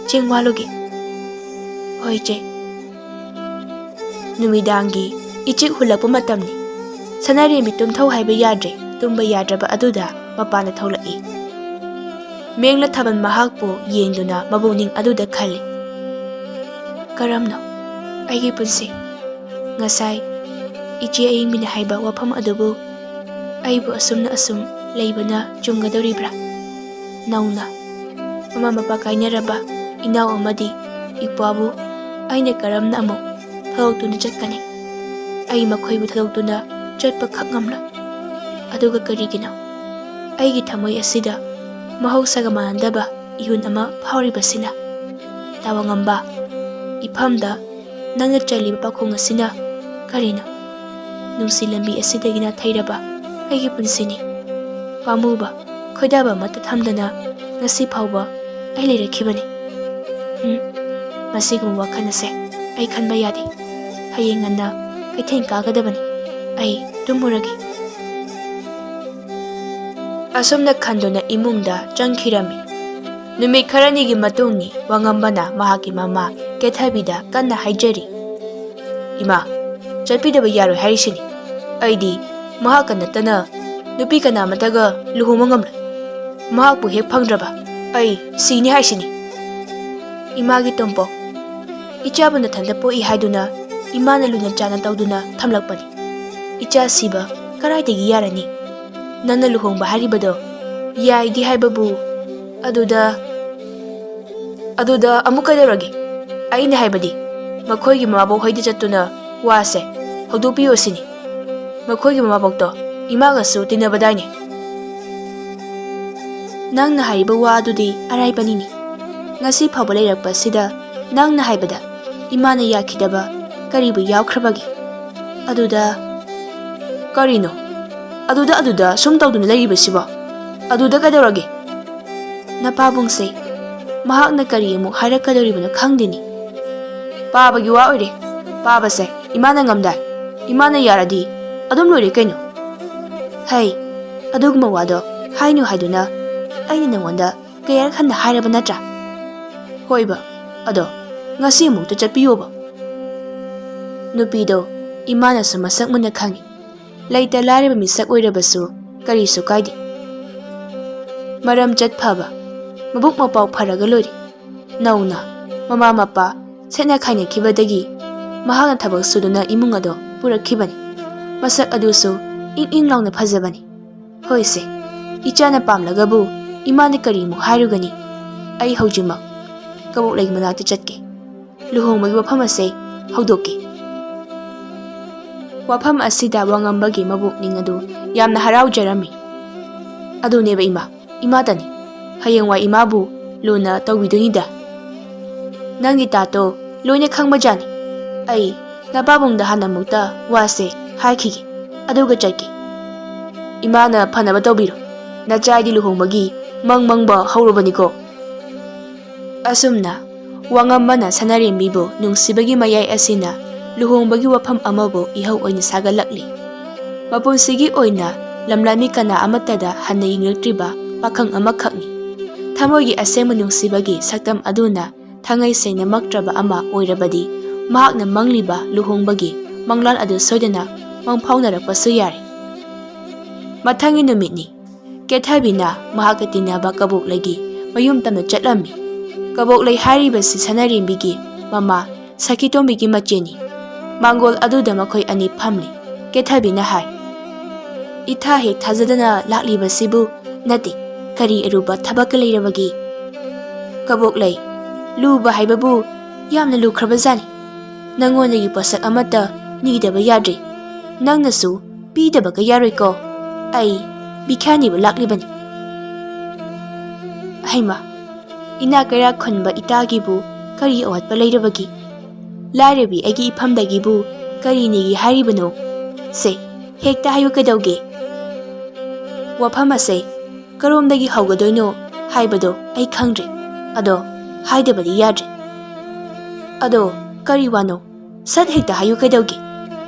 ꯆꯦꯡ ꯋꯥꯜꯂꯨꯒꯦ꯫ ꯍꯣꯏ, ꯏꯆꯦ꯫ ꯅꯨꯃꯤꯗꯥꯡꯒꯤ ꯏꯆꯤꯛ ꯍꯨꯜꯂꯛꯄ ꯃꯇꯝꯅꯤ꯫ ꯁꯅꯥꯔꯦꯝꯕꯤ ꯇꯨꯝꯊꯧ ꯍꯥꯏꯕ ꯌꯥꯗ꯭ꯔꯦ, ꯇꯨꯝꯕ ꯌꯥꯗ꯭ꯔꯕ ꯑꯗꯨꯗ ꯃꯄꯥꯟꯗ ꯊꯣꯛꯂꯛꯏ꯫ ꯃꯦꯡꯂ ꯊꯥꯕꯜ ꯃꯍꯥꯛꯄꯨ ꯌꯦꯡꯗꯨꯅ ꯃꯕꯨꯛꯅꯤꯡ ꯑꯗꯨꯗ ꯈꯜꯂꯤ꯫ ꯀꯔꯝꯅꯣ ꯑꯩꯒꯤ ꯄꯨꯟꯁꯤ? ꯉꯁꯥꯏ ꯏꯆꯦ ꯑꯌꯤꯡꯕꯤꯅ ꯍꯥꯏꯕ ꯋꯥꯐꯝ ꯑꯗꯨꯕꯨ ꯑꯩꯕꯨ ꯑꯁꯨꯝꯅ ꯑꯁꯨꯝ ꯂꯩꯕꯅ ꯆꯨꯝꯒꯗꯧꯔꯤꯕ꯭ꯔꯥ? ꯅꯧꯅ ꯃꯃꯥ ꯃꯄꯥ ꯀꯥꯏꯅꯔꯕ ꯏꯅꯥꯎ ꯑꯃꯗꯤ ꯏꯄ꯭ꯋꯥꯕꯨ ꯑꯩꯅ ꯀꯔꯝꯅ ꯑꯃꯨꯛ ꯊꯥꯗꯣꯛꯇꯨꯅ ꯆꯠꯀꯅꯤ? ꯑꯩ ꯃꯈꯣꯏꯕꯨ ꯊꯥꯗꯣꯛꯇꯨꯅ ꯆꯠꯄ ꯈꯛ ꯉꯝꯂꯣꯏ꯫ ꯑꯗꯨꯒ ꯀꯔꯤꯒꯤꯅꯣ ꯑꯩꯒꯤ ꯊꯃꯣꯏ ꯑꯁꯤꯗ ꯃꯍꯧꯁꯥꯒ ꯃꯥꯟꯅꯗꯕ ꯏꯍꯨꯟ ꯑꯃ ꯐꯥꯎꯔꯤꯕꯁꯤꯅ? ꯇꯥꯋꯥꯡꯉꯝꯕ, ꯏꯐꯝꯗ ꯅꯪꯅ ꯆꯜꯂꯤꯕ ꯄꯥꯈꯣꯡ ꯑꯁꯤꯅ ꯀꯔꯤꯅꯣ? ꯅꯨꯡꯁꯤ ꯂꯝꯕꯤ ꯑꯁꯤꯗꯒꯤ ꯅꯥꯊꯩꯔꯕ ꯑꯩꯒꯤ ꯄꯨꯟꯁꯤꯅꯤ꯫ ꯄꯥꯝꯃꯨꯕ, ꯈꯣꯏꯗꯥꯕ ꯑꯃꯠꯇ ꯊꯝꯗꯅ ꯉꯁꯤ ꯐꯥꯎꯕ ꯑꯩ ꯂꯩꯔꯛꯈꯤꯕꯅꯤ꯫ ꯎꯝ, ꯃꯁꯤꯒꯨꯝꯕ ꯋꯥꯈꯜ ꯑꯁꯦ ꯑꯩ ꯈꯟꯕ ꯌꯥꯗꯦ꯫ ꯍꯌꯦꯡ ꯉꯟꯅ ꯀꯩꯊꯦꯜ ꯀꯥꯒꯗꯕꯅꯤ꯫ ꯑꯩ ꯇꯨꯝꯃꯨꯔꯒꯦ꯫ ꯑꯁꯨꯝꯅ ꯈꯟꯗꯨꯅ ꯏꯃꯨꯡꯗ ꯆꯪꯈꯤꯔꯝꯃꯤ꯫ ꯅꯨꯃꯤꯠ ꯈꯔꯅꯤꯒꯤ ꯃꯇꯨꯡꯅꯤ꯫ ꯋꯥꯉꯝꯕꯅ ꯃꯍꯥꯛꯀꯤ ꯃꯃꯥ ꯀꯦꯊꯕꯤꯗ ꯀꯟꯅ ꯍꯥꯏꯖꯔꯤ, "ꯏꯃꯥ, ꯆꯠꯄꯤꯗꯕ ꯌꯥꯔꯣꯏ ꯍꯥꯏꯔꯤꯁꯤꯅꯤ꯫ ꯑꯩꯗꯤ ꯃꯍꯥꯛꯀ ꯅꯠꯇꯅ ꯅꯨꯄꯤ ꯀꯅꯥꯃꯠꯇꯒ ꯂꯨꯍꯣꯡꯕ ꯉꯝꯂꯣꯏ꯫ ꯃꯍꯥꯛꯄꯨ ꯍꯦꯛ ꯐꯪꯗ꯭ꯔꯕ ꯑꯩ ꯁꯤꯅꯤ ꯍꯥꯏꯁꯤꯅꯤ꯫ ꯏꯃꯥꯒꯤ ꯇꯣꯝꯄꯣꯛ, ꯏꯆꯥꯕꯨ ꯅꯊꯟꯇ ꯄꯣꯛꯏ ꯍꯥꯏꯗꯨꯅ ꯏꯃꯥꯅ ꯂꯨꯅ ꯆꯥꯟꯅ ꯇꯧꯗꯨꯅ ꯊꯝꯂꯛꯄꯅꯤ꯫ ꯏꯆꯥ ꯁꯤꯕ ꯀꯔꯥꯏꯗꯒꯤ ꯌꯥꯔꯅꯤ? ꯅꯪꯅ ꯂꯨꯍꯣꯡꯕ ꯍꯥꯏꯔꯤꯕꯗꯣ ꯌꯥꯏꯗꯤ ꯍꯥꯏꯕꯕꯨ ꯑꯗꯨꯗ" ꯑꯗꯨꯗ ꯑꯃꯨꯛ ꯀꯩꯗꯧꯔꯒꯦ? ꯑꯩꯅ ꯍꯥꯏꯕꯗꯤ, ꯃꯈꯣꯏꯒꯤ ꯃꯃꯥꯕꯣꯛ ꯍꯣꯏꯗ ꯆꯠꯇꯨꯅ ꯋꯥꯁꯦ ꯍꯧꯗꯣꯛꯄꯤꯌꯣ ꯁꯤꯅꯤ꯫ ꯃꯈꯣꯏꯒꯤ ꯃꯃꯥꯕꯣꯛꯇꯣ ꯏꯃꯥꯒꯁꯨ ꯇꯤꯟꯅꯕꯗꯥꯏꯅꯦ? ꯅꯪꯅ ꯍꯥꯏꯔꯤꯕ ꯋꯥ ꯑꯗꯨꯗꯤ ꯑꯔꯥꯏꯕꯅꯤꯅꯦ꯫ ꯉꯁꯤ ꯐꯥꯎꯕ ꯂꯩꯔꯛꯄꯁꯤꯗ ꯅꯪꯅ ꯍꯥꯏꯕꯗ ꯏꯃꯥꯅ ꯌꯥꯈꯤꯗꯕ ꯀꯔꯤꯕꯨ ꯌꯥꯎꯈ꯭ꯔꯕꯒꯦ? ꯑꯗꯨꯗ ꯀꯔꯤꯅꯣ? ꯑꯗꯨꯗ, ꯑꯗꯨꯗ ꯁꯨꯝ ꯇꯧꯗꯨꯅ ꯂꯩꯔꯤꯕꯁꯤꯕꯣ? ꯑꯗꯨꯗ ꯀꯩꯗꯧꯔꯒꯦ? ꯅꯄꯥꯕꯨꯡꯁꯦ ꯃꯍꯥꯛꯅ ꯀꯔꯤ ꯑꯃꯨꯛ ꯍꯥꯏꯔꯛꯀꯗꯧꯔꯤꯕꯅꯣ ꯈꯪꯗꯦꯅꯦ꯫ ꯄꯥꯕꯒꯤ ꯋꯥ ꯑꯣꯏꯔꯦ꯫ ꯄꯥꯕꯁꯦ ꯏꯃꯥꯅ ꯉꯝꯗꯥꯏ꯫ ꯏꯃꯥꯅ ꯌꯥꯔꯗꯤ ꯑꯗꯨꯝ ꯂꯣꯏꯔꯦ ꯀꯩꯅꯣ꯫ ꯍꯩ, ꯑꯗꯨꯒꯨꯝꯕ ꯋꯥꯗꯣ ꯍꯥꯏꯅꯨ ꯍꯥꯏꯗꯨꯅ ꯑꯩꯅ ꯅꯉꯣꯟꯗ ꯀꯌꯥꯔꯛ ꯍꯟꯅ ꯍꯥꯏꯔꯕ ꯅꯠꯇ꯭ꯔꯥ? ꯍꯣꯏꯕ, ꯑꯗꯣ ꯉꯁꯤ ꯑꯃꯨꯛꯇ ꯆꯠꯄꯤꯌꯣꯕ꯫ ꯅꯨꯄꯤꯗꯣ ꯏꯃꯥꯅꯁꯨ ꯃꯁꯛ ꯃꯨꯟꯅ ꯈꯪꯏ꯫ ꯂꯩꯇ ꯂꯥꯏꯔꯕ ꯃꯤꯁꯛ ꯑꯣꯏꯔꯕꯁꯨ ꯀꯔꯤꯁꯨ ꯀꯥꯏꯗꯦ꯫ ꯃꯔꯝ ꯆꯠ ꯐꯕ, ꯃꯕꯨꯛ ꯃꯄꯥꯎ ꯐꯔꯒ ꯂꯣꯏꯔꯦ꯫ ꯅꯧꯅ ꯃꯃꯥ ꯃꯄꯥ ꯁꯦꯠꯅ ꯈꯥꯏꯅꯈꯤꯕꯗꯒꯤ ꯃꯍꯥꯛꯅ ꯊꯕꯛ ꯁꯨꯗꯨꯅ ꯏꯃꯨꯡ ꯑꯗꯣ ꯄꯨꯔꯛꯈꯤꯕꯅꯤ꯫ ꯃꯁꯛ ꯑꯗꯨꯁꯨ ꯏꯪ ꯏꯪ ꯂꯥꯎꯅ ꯐꯖꯕꯅꯤ꯫ ꯍꯣꯏꯁꯦ, ꯏꯆꯥꯅ ꯄꯥꯝꯂꯒꯕꯨ ꯏꯃꯥꯅ ꯀꯔꯤꯃꯨꯛ ꯍꯥꯏꯔꯨꯒꯅꯤ? ꯑꯩ ꯍꯧꯖꯤꯛꯃꯛ ꯀꯕꯣꯛꯂꯩ ꯃꯅꯥꯛꯇ ꯆꯠꯀꯦ꯫ ꯂꯨꯍꯣꯡꯕꯒꯤ ꯋꯥꯐꯝ ꯑꯁꯦ ꯍꯧꯗꯣꯛꯀꯦ꯫ ꯋꯥꯐꯝ ꯑꯁꯤꯗ ꯋꯥꯉꯝꯕꯒꯤ ꯃꯕꯨꯛꯅꯤꯡ ꯑꯗꯨ ꯌꯥꯝꯅ ꯍꯔꯥꯎꯖꯔꯝꯃꯤ꯫ ꯑꯗꯨꯅꯦꯕ ꯏꯃꯥ, ꯏꯃꯥꯇꯅꯤ꯫ ꯍꯌꯦꯡꯋꯥꯏ ꯏꯃꯥꯕꯨ ꯂꯨꯅ ꯇꯧꯕꯤꯗꯣꯏꯅꯤꯗ꯫ ꯅꯪꯒꯤ ꯇꯥꯇꯣ ꯂꯣꯏꯅ ꯈꯪꯕꯖꯥꯠꯅꯤ꯫ ꯑꯩ ꯅꯄꯥꯕꯨꯡꯗ ꯍꯥꯟꯅ ꯑꯃꯨꯛꯇ ꯋꯥꯁꯦ ꯍꯥꯏꯈꯤꯒꯦ, ꯑꯗꯨꯒ ꯆꯠꯀꯦ꯫ ꯏꯃꯥꯅ ꯐꯅꯕ ꯇꯧꯕꯤꯔꯣ꯫ ꯅꯆꯥꯏꯗꯤ ꯂꯨꯍꯣꯡꯕꯒꯤ ꯃꯪ ꯃꯪꯕ ꯍꯧꯔꯕꯅꯤꯀꯣ꯫ ꯑꯁꯨꯝꯅ ꯋꯥꯉꯝꯕꯅ ꯁꯅꯥꯔꯦꯝꯕꯤꯕꯨ ꯅꯨꯡꯁꯤꯕꯒꯤ ꯃꯌꯥꯏ ꯑꯁꯤꯅ ꯂꯨꯍꯣꯡꯕꯒꯤ ꯋꯥꯐꯝ ꯑꯃꯕꯨ ꯏꯍꯧ ꯑꯣꯏꯅ ꯁꯥꯒꯠꯂꯛꯂꯤ꯫ ꯃꯄꯨꯟꯁꯤꯒꯤ ꯑꯣꯏꯅ ꯂꯝꯂꯥꯟꯃꯤ ꯀꯅꯥ ꯑꯃꯠꯇꯗ ꯍꯟꯅ ꯌꯦꯡꯂꯛꯇ꯭ꯔꯤꯕ ꯄꯥꯈꯪ ꯑꯃꯈꯛꯅꯤ꯫ ꯊꯃꯣꯏꯒꯤ ꯑꯁꯦꯡꯕ ꯅꯨꯡꯁꯤꯕꯒꯤ ꯁꯛꯇꯝ ꯑꯗꯨꯅ ꯊꯉꯩ ꯁꯦꯡꯅꯃꯛꯇ꯭ꯔꯕ ꯑꯃ ꯑꯣꯏꯔꯕꯗꯤ, ꯃꯍꯥꯛꯅ ꯃꯪꯂꯤꯕ ꯂꯨꯍꯣꯡꯕꯒꯤ ꯃꯪꯂꯥꯟ ꯑꯗꯨ ꯁꯣꯏꯗꯅ ꯃꯪꯐꯥꯎꯅꯔꯛꯄꯁꯨ ꯌꯥꯔꯦ꯫ ꯃꯊꯪꯒꯤ ꯅꯨꯃꯤꯠꯅꯤ꯫ ꯀꯦꯊꯕꯤꯅ ꯃꯍꯥꯛꯀ ꯇꯤꯟꯅꯕ ꯀꯕꯣꯛꯂꯩꯒꯤ ꯃꯌꯨꯝ ꯇꯝꯅ ꯆꯠꯂꯝꯃꯤ꯫ ꯀꯕꯣꯛꯂꯩ ꯍꯥꯏꯔꯤꯕꯁꯤ ꯁꯅꯥꯔꯦꯝꯕꯤꯒꯤ ꯃꯃꯥ ꯁꯈꯤꯇꯣꯝꯕꯤꯒꯤ ꯃꯆꯦꯅꯤ꯫ ꯃꯥꯡꯒꯣꯜ ꯑꯗꯨꯗ ꯃꯈꯣꯏ ꯑꯅꯤ ꯐꯝꯂꯤ꯫ ꯀꯦꯊꯕꯤꯅ ꯍꯥꯏ, "ꯏꯊꯥ ꯍꯦꯛ ꯊꯥꯖꯗꯅ ꯂꯥꯛꯂꯤꯕꯁꯤꯕꯨ ꯅꯠꯇꯦ, ꯀꯔꯤ ꯑꯔꯨꯕ ꯊꯕꯛꯀ ꯂꯩꯔꯕꯒꯦ?" ꯀꯕꯣꯛꯂꯩ ꯂꯨꯕ ꯍꯥꯏꯕꯕꯨ ꯌꯥꯝꯅ ꯂꯨꯈ꯭ꯔꯕꯖꯥꯠꯅꯤ꯫ ꯅꯪꯉꯣꯟꯗꯒꯤ ꯄꯣꯠꯁꯛ ꯑꯃꯠꯇ ꯅꯤꯗꯕ ꯌꯥꯗ꯭ꯔꯤ꯫ ꯅꯪꯅꯁꯨ ꯄꯤꯗꯕꯒ ꯌꯥꯔꯣꯏꯀꯣ꯫ ꯑꯩ ꯚꯤꯈ꯭ꯌꯥ ꯅꯤꯕ ꯂꯥꯛꯂꯤꯕꯅꯤ꯫ ꯍꯩꯃꯥ, ꯏꯅꯥꯛ ꯀꯩꯔꯥꯛ ꯈꯨꯟꯕ ꯏꯇꯥꯒꯤꯕꯨ ꯀꯔꯤ ꯑꯋꯥꯠꯄ ꯂꯩꯔꯕꯒꯦ? ꯂꯥꯏꯔꯕꯤ ꯑꯩꯒꯤ ꯏꯐꯝꯗꯒꯤꯕꯨ ꯀꯔꯤ ꯅꯤꯒꯦ ꯍꯥꯏꯔꯤꯕꯅꯣ? ꯁꯦ, ꯍꯦꯛꯇ ꯍꯥꯏꯌꯨ ꯀꯩꯗꯧꯒꯦ? ꯋꯥꯐꯝ ꯑꯁꯦ ꯀꯔꯣꯝꯗꯒꯤ ꯍꯧꯒꯗꯣꯏꯅꯣ ꯍꯥꯏꯕꯗꯣ ꯑꯩ ꯈꯪꯗ꯭ꯔꯦ꯫ ꯑꯗꯣ ꯍꯥꯏꯗꯕꯗꯤ ꯌꯥꯗ꯭ꯔꯦ꯫ ꯑꯗꯣ ꯀꯔꯤ ꯋꯥꯅꯣ? ꯁꯠ ꯍꯦꯛꯇ ꯍꯥꯏꯌꯨ ꯀꯩꯗꯧꯒꯦ?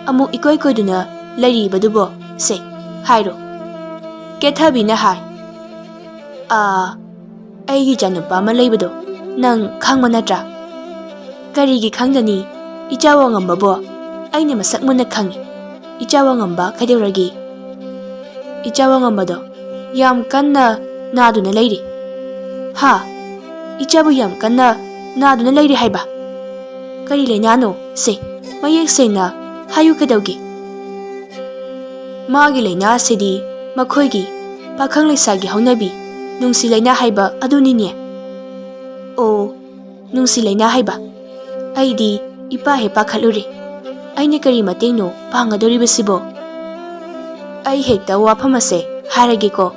ꯑꯃꯨꯛ ꯏꯀꯣꯏ ꯀꯣꯏꯗꯨꯅ ꯂꯩꯔꯤꯕꯗꯨꯕꯣ? ꯁꯦ, ꯍꯥꯏꯔꯣ꯫ ꯀꯦꯊꯕꯤꯅ ꯍꯥꯏ, "ꯑꯥ, ꯑꯩꯒꯤ ꯏꯆꯥꯅꯨꯄꯥ ꯑꯃ ꯂꯩꯕꯗꯣ ꯅꯪ ꯈꯪꯕ ꯅꯠꯇ꯭ꯔꯥ?" "ꯀꯔꯤꯒꯤ ꯈꯪꯗꯅꯤ? ꯏꯆꯥ ꯋꯥꯉꯝꯕꯕꯣ? ꯑꯩꯅ ꯃꯁꯛ ꯃꯨꯟꯅ ꯈꯪꯏ꯫ ꯏꯆꯥ ꯋꯥꯉꯝꯕ ꯀꯩꯗꯧꯔꯒꯦ?" "ꯏꯆꯥ ꯋꯥꯉꯝꯕꯗꯣ ꯌꯥꯝ ꯀꯟꯅ ꯅꯥꯗꯨꯅ ꯂꯩꯔꯤ꯫" "ꯍꯥ? ꯏꯆꯥꯕꯨ ꯌꯥꯝ ꯀꯟꯅ ꯅꯥꯗꯨꯅ ꯂꯩꯔꯤ ꯍꯥꯏꯕ? ꯀꯔꯤ ꯂꯥꯏꯅꯥꯅꯣ? ꯁꯦ, ꯃꯌꯦꯛ ꯁꯦꯡꯅ ꯍꯥꯏꯌꯨ ꯀꯩꯗꯧꯒꯦ?" "ꯃꯥꯒꯤ ꯂꯥꯏꯅꯥ ꯑꯁꯤꯗꯤ ꯃꯈꯣꯏꯒꯤ ꯄꯥꯈꯪ ꯂꯩꯁꯥꯒꯤ ꯍꯧꯅꯕꯤ ꯅꯨꯡꯁꯤ ꯂꯥꯏꯅꯥ ꯍꯥꯏꯕ ꯑꯗꯨꯅꯤꯅꯦ꯫" "ꯑꯣ, ꯅꯨꯡꯁꯤ ꯂꯥꯏꯅꯥ ꯍꯥꯏꯕ? ꯑꯩꯗꯤ ꯏꯄꯥ ꯍꯦꯛ ꯄꯥꯈꯠꯂꯨꯔꯦ꯫ ꯑꯩꯅ ꯀꯔꯤ ꯃꯇꯦꯡꯅꯣ ꯄꯥꯡꯒꯗꯧꯔꯤꯕꯁꯤꯕꯣ?" "ꯑꯩ ꯍꯦꯛꯇ ꯋꯥꯐꯝ ꯑꯁꯦ ꯍꯥꯏꯔꯒꯦꯀꯣ꯫"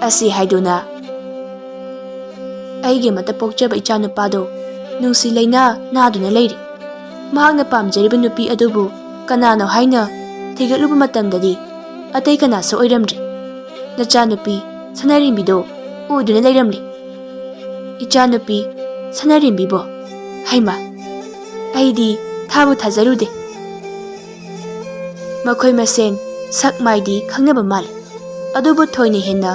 ꯑꯁꯤ ꯍꯥꯏꯗꯨꯅ, "ꯑꯩꯒꯤ ꯑꯃꯠꯇ ꯄꯣꯛꯆꯕ ꯏꯆꯥꯅꯨꯄꯥꯗꯣ ꯅꯨꯡꯁꯤ ꯂꯥꯏꯅꯥ ꯅꯥꯗꯨꯅ ꯂꯩꯔꯤ꯫ ꯃꯍꯥꯛꯅ ꯄꯥꯝꯖꯔꯤꯕ ꯅꯨꯄꯤ ꯑꯗꯨꯕꯨ ꯀꯅꯥꯅꯣ ꯍꯥꯏꯅ ꯊꯤꯒꯠꯂꯨꯕ ꯃꯇꯝꯗꯗꯤ ꯑꯇꯩ ꯀꯅꯥꯁꯨ ꯑꯣꯏꯔꯝꯗ꯭ꯔꯦ꯫ ꯅꯆꯥꯅꯨꯄꯤ ꯁꯅꯥꯔꯦꯝꯕꯤꯗꯣ ꯑꯣꯏꯗꯨꯅ ꯂꯩꯔꯝꯂꯦ꯫" "ꯏꯆꯥꯅꯨꯄꯤ ꯁꯅꯥꯔꯦꯝꯕꯤꯕꯣ? ꯍꯩꯃꯥ, ꯑꯩꯗꯤ ꯊꯥꯕꯨ ꯊꯥꯖꯔꯨꯗꯦ꯫" ꯃꯈꯣꯏ ꯃꯁꯦꯟ ꯁꯛ ꯃꯥꯏꯗꯤ ꯈꯪꯅꯕ ꯃꯥꯜꯂꯤ, ꯑꯗꯨꯕꯨ ꯊꯣꯏꯅ ꯍꯦꯟꯅ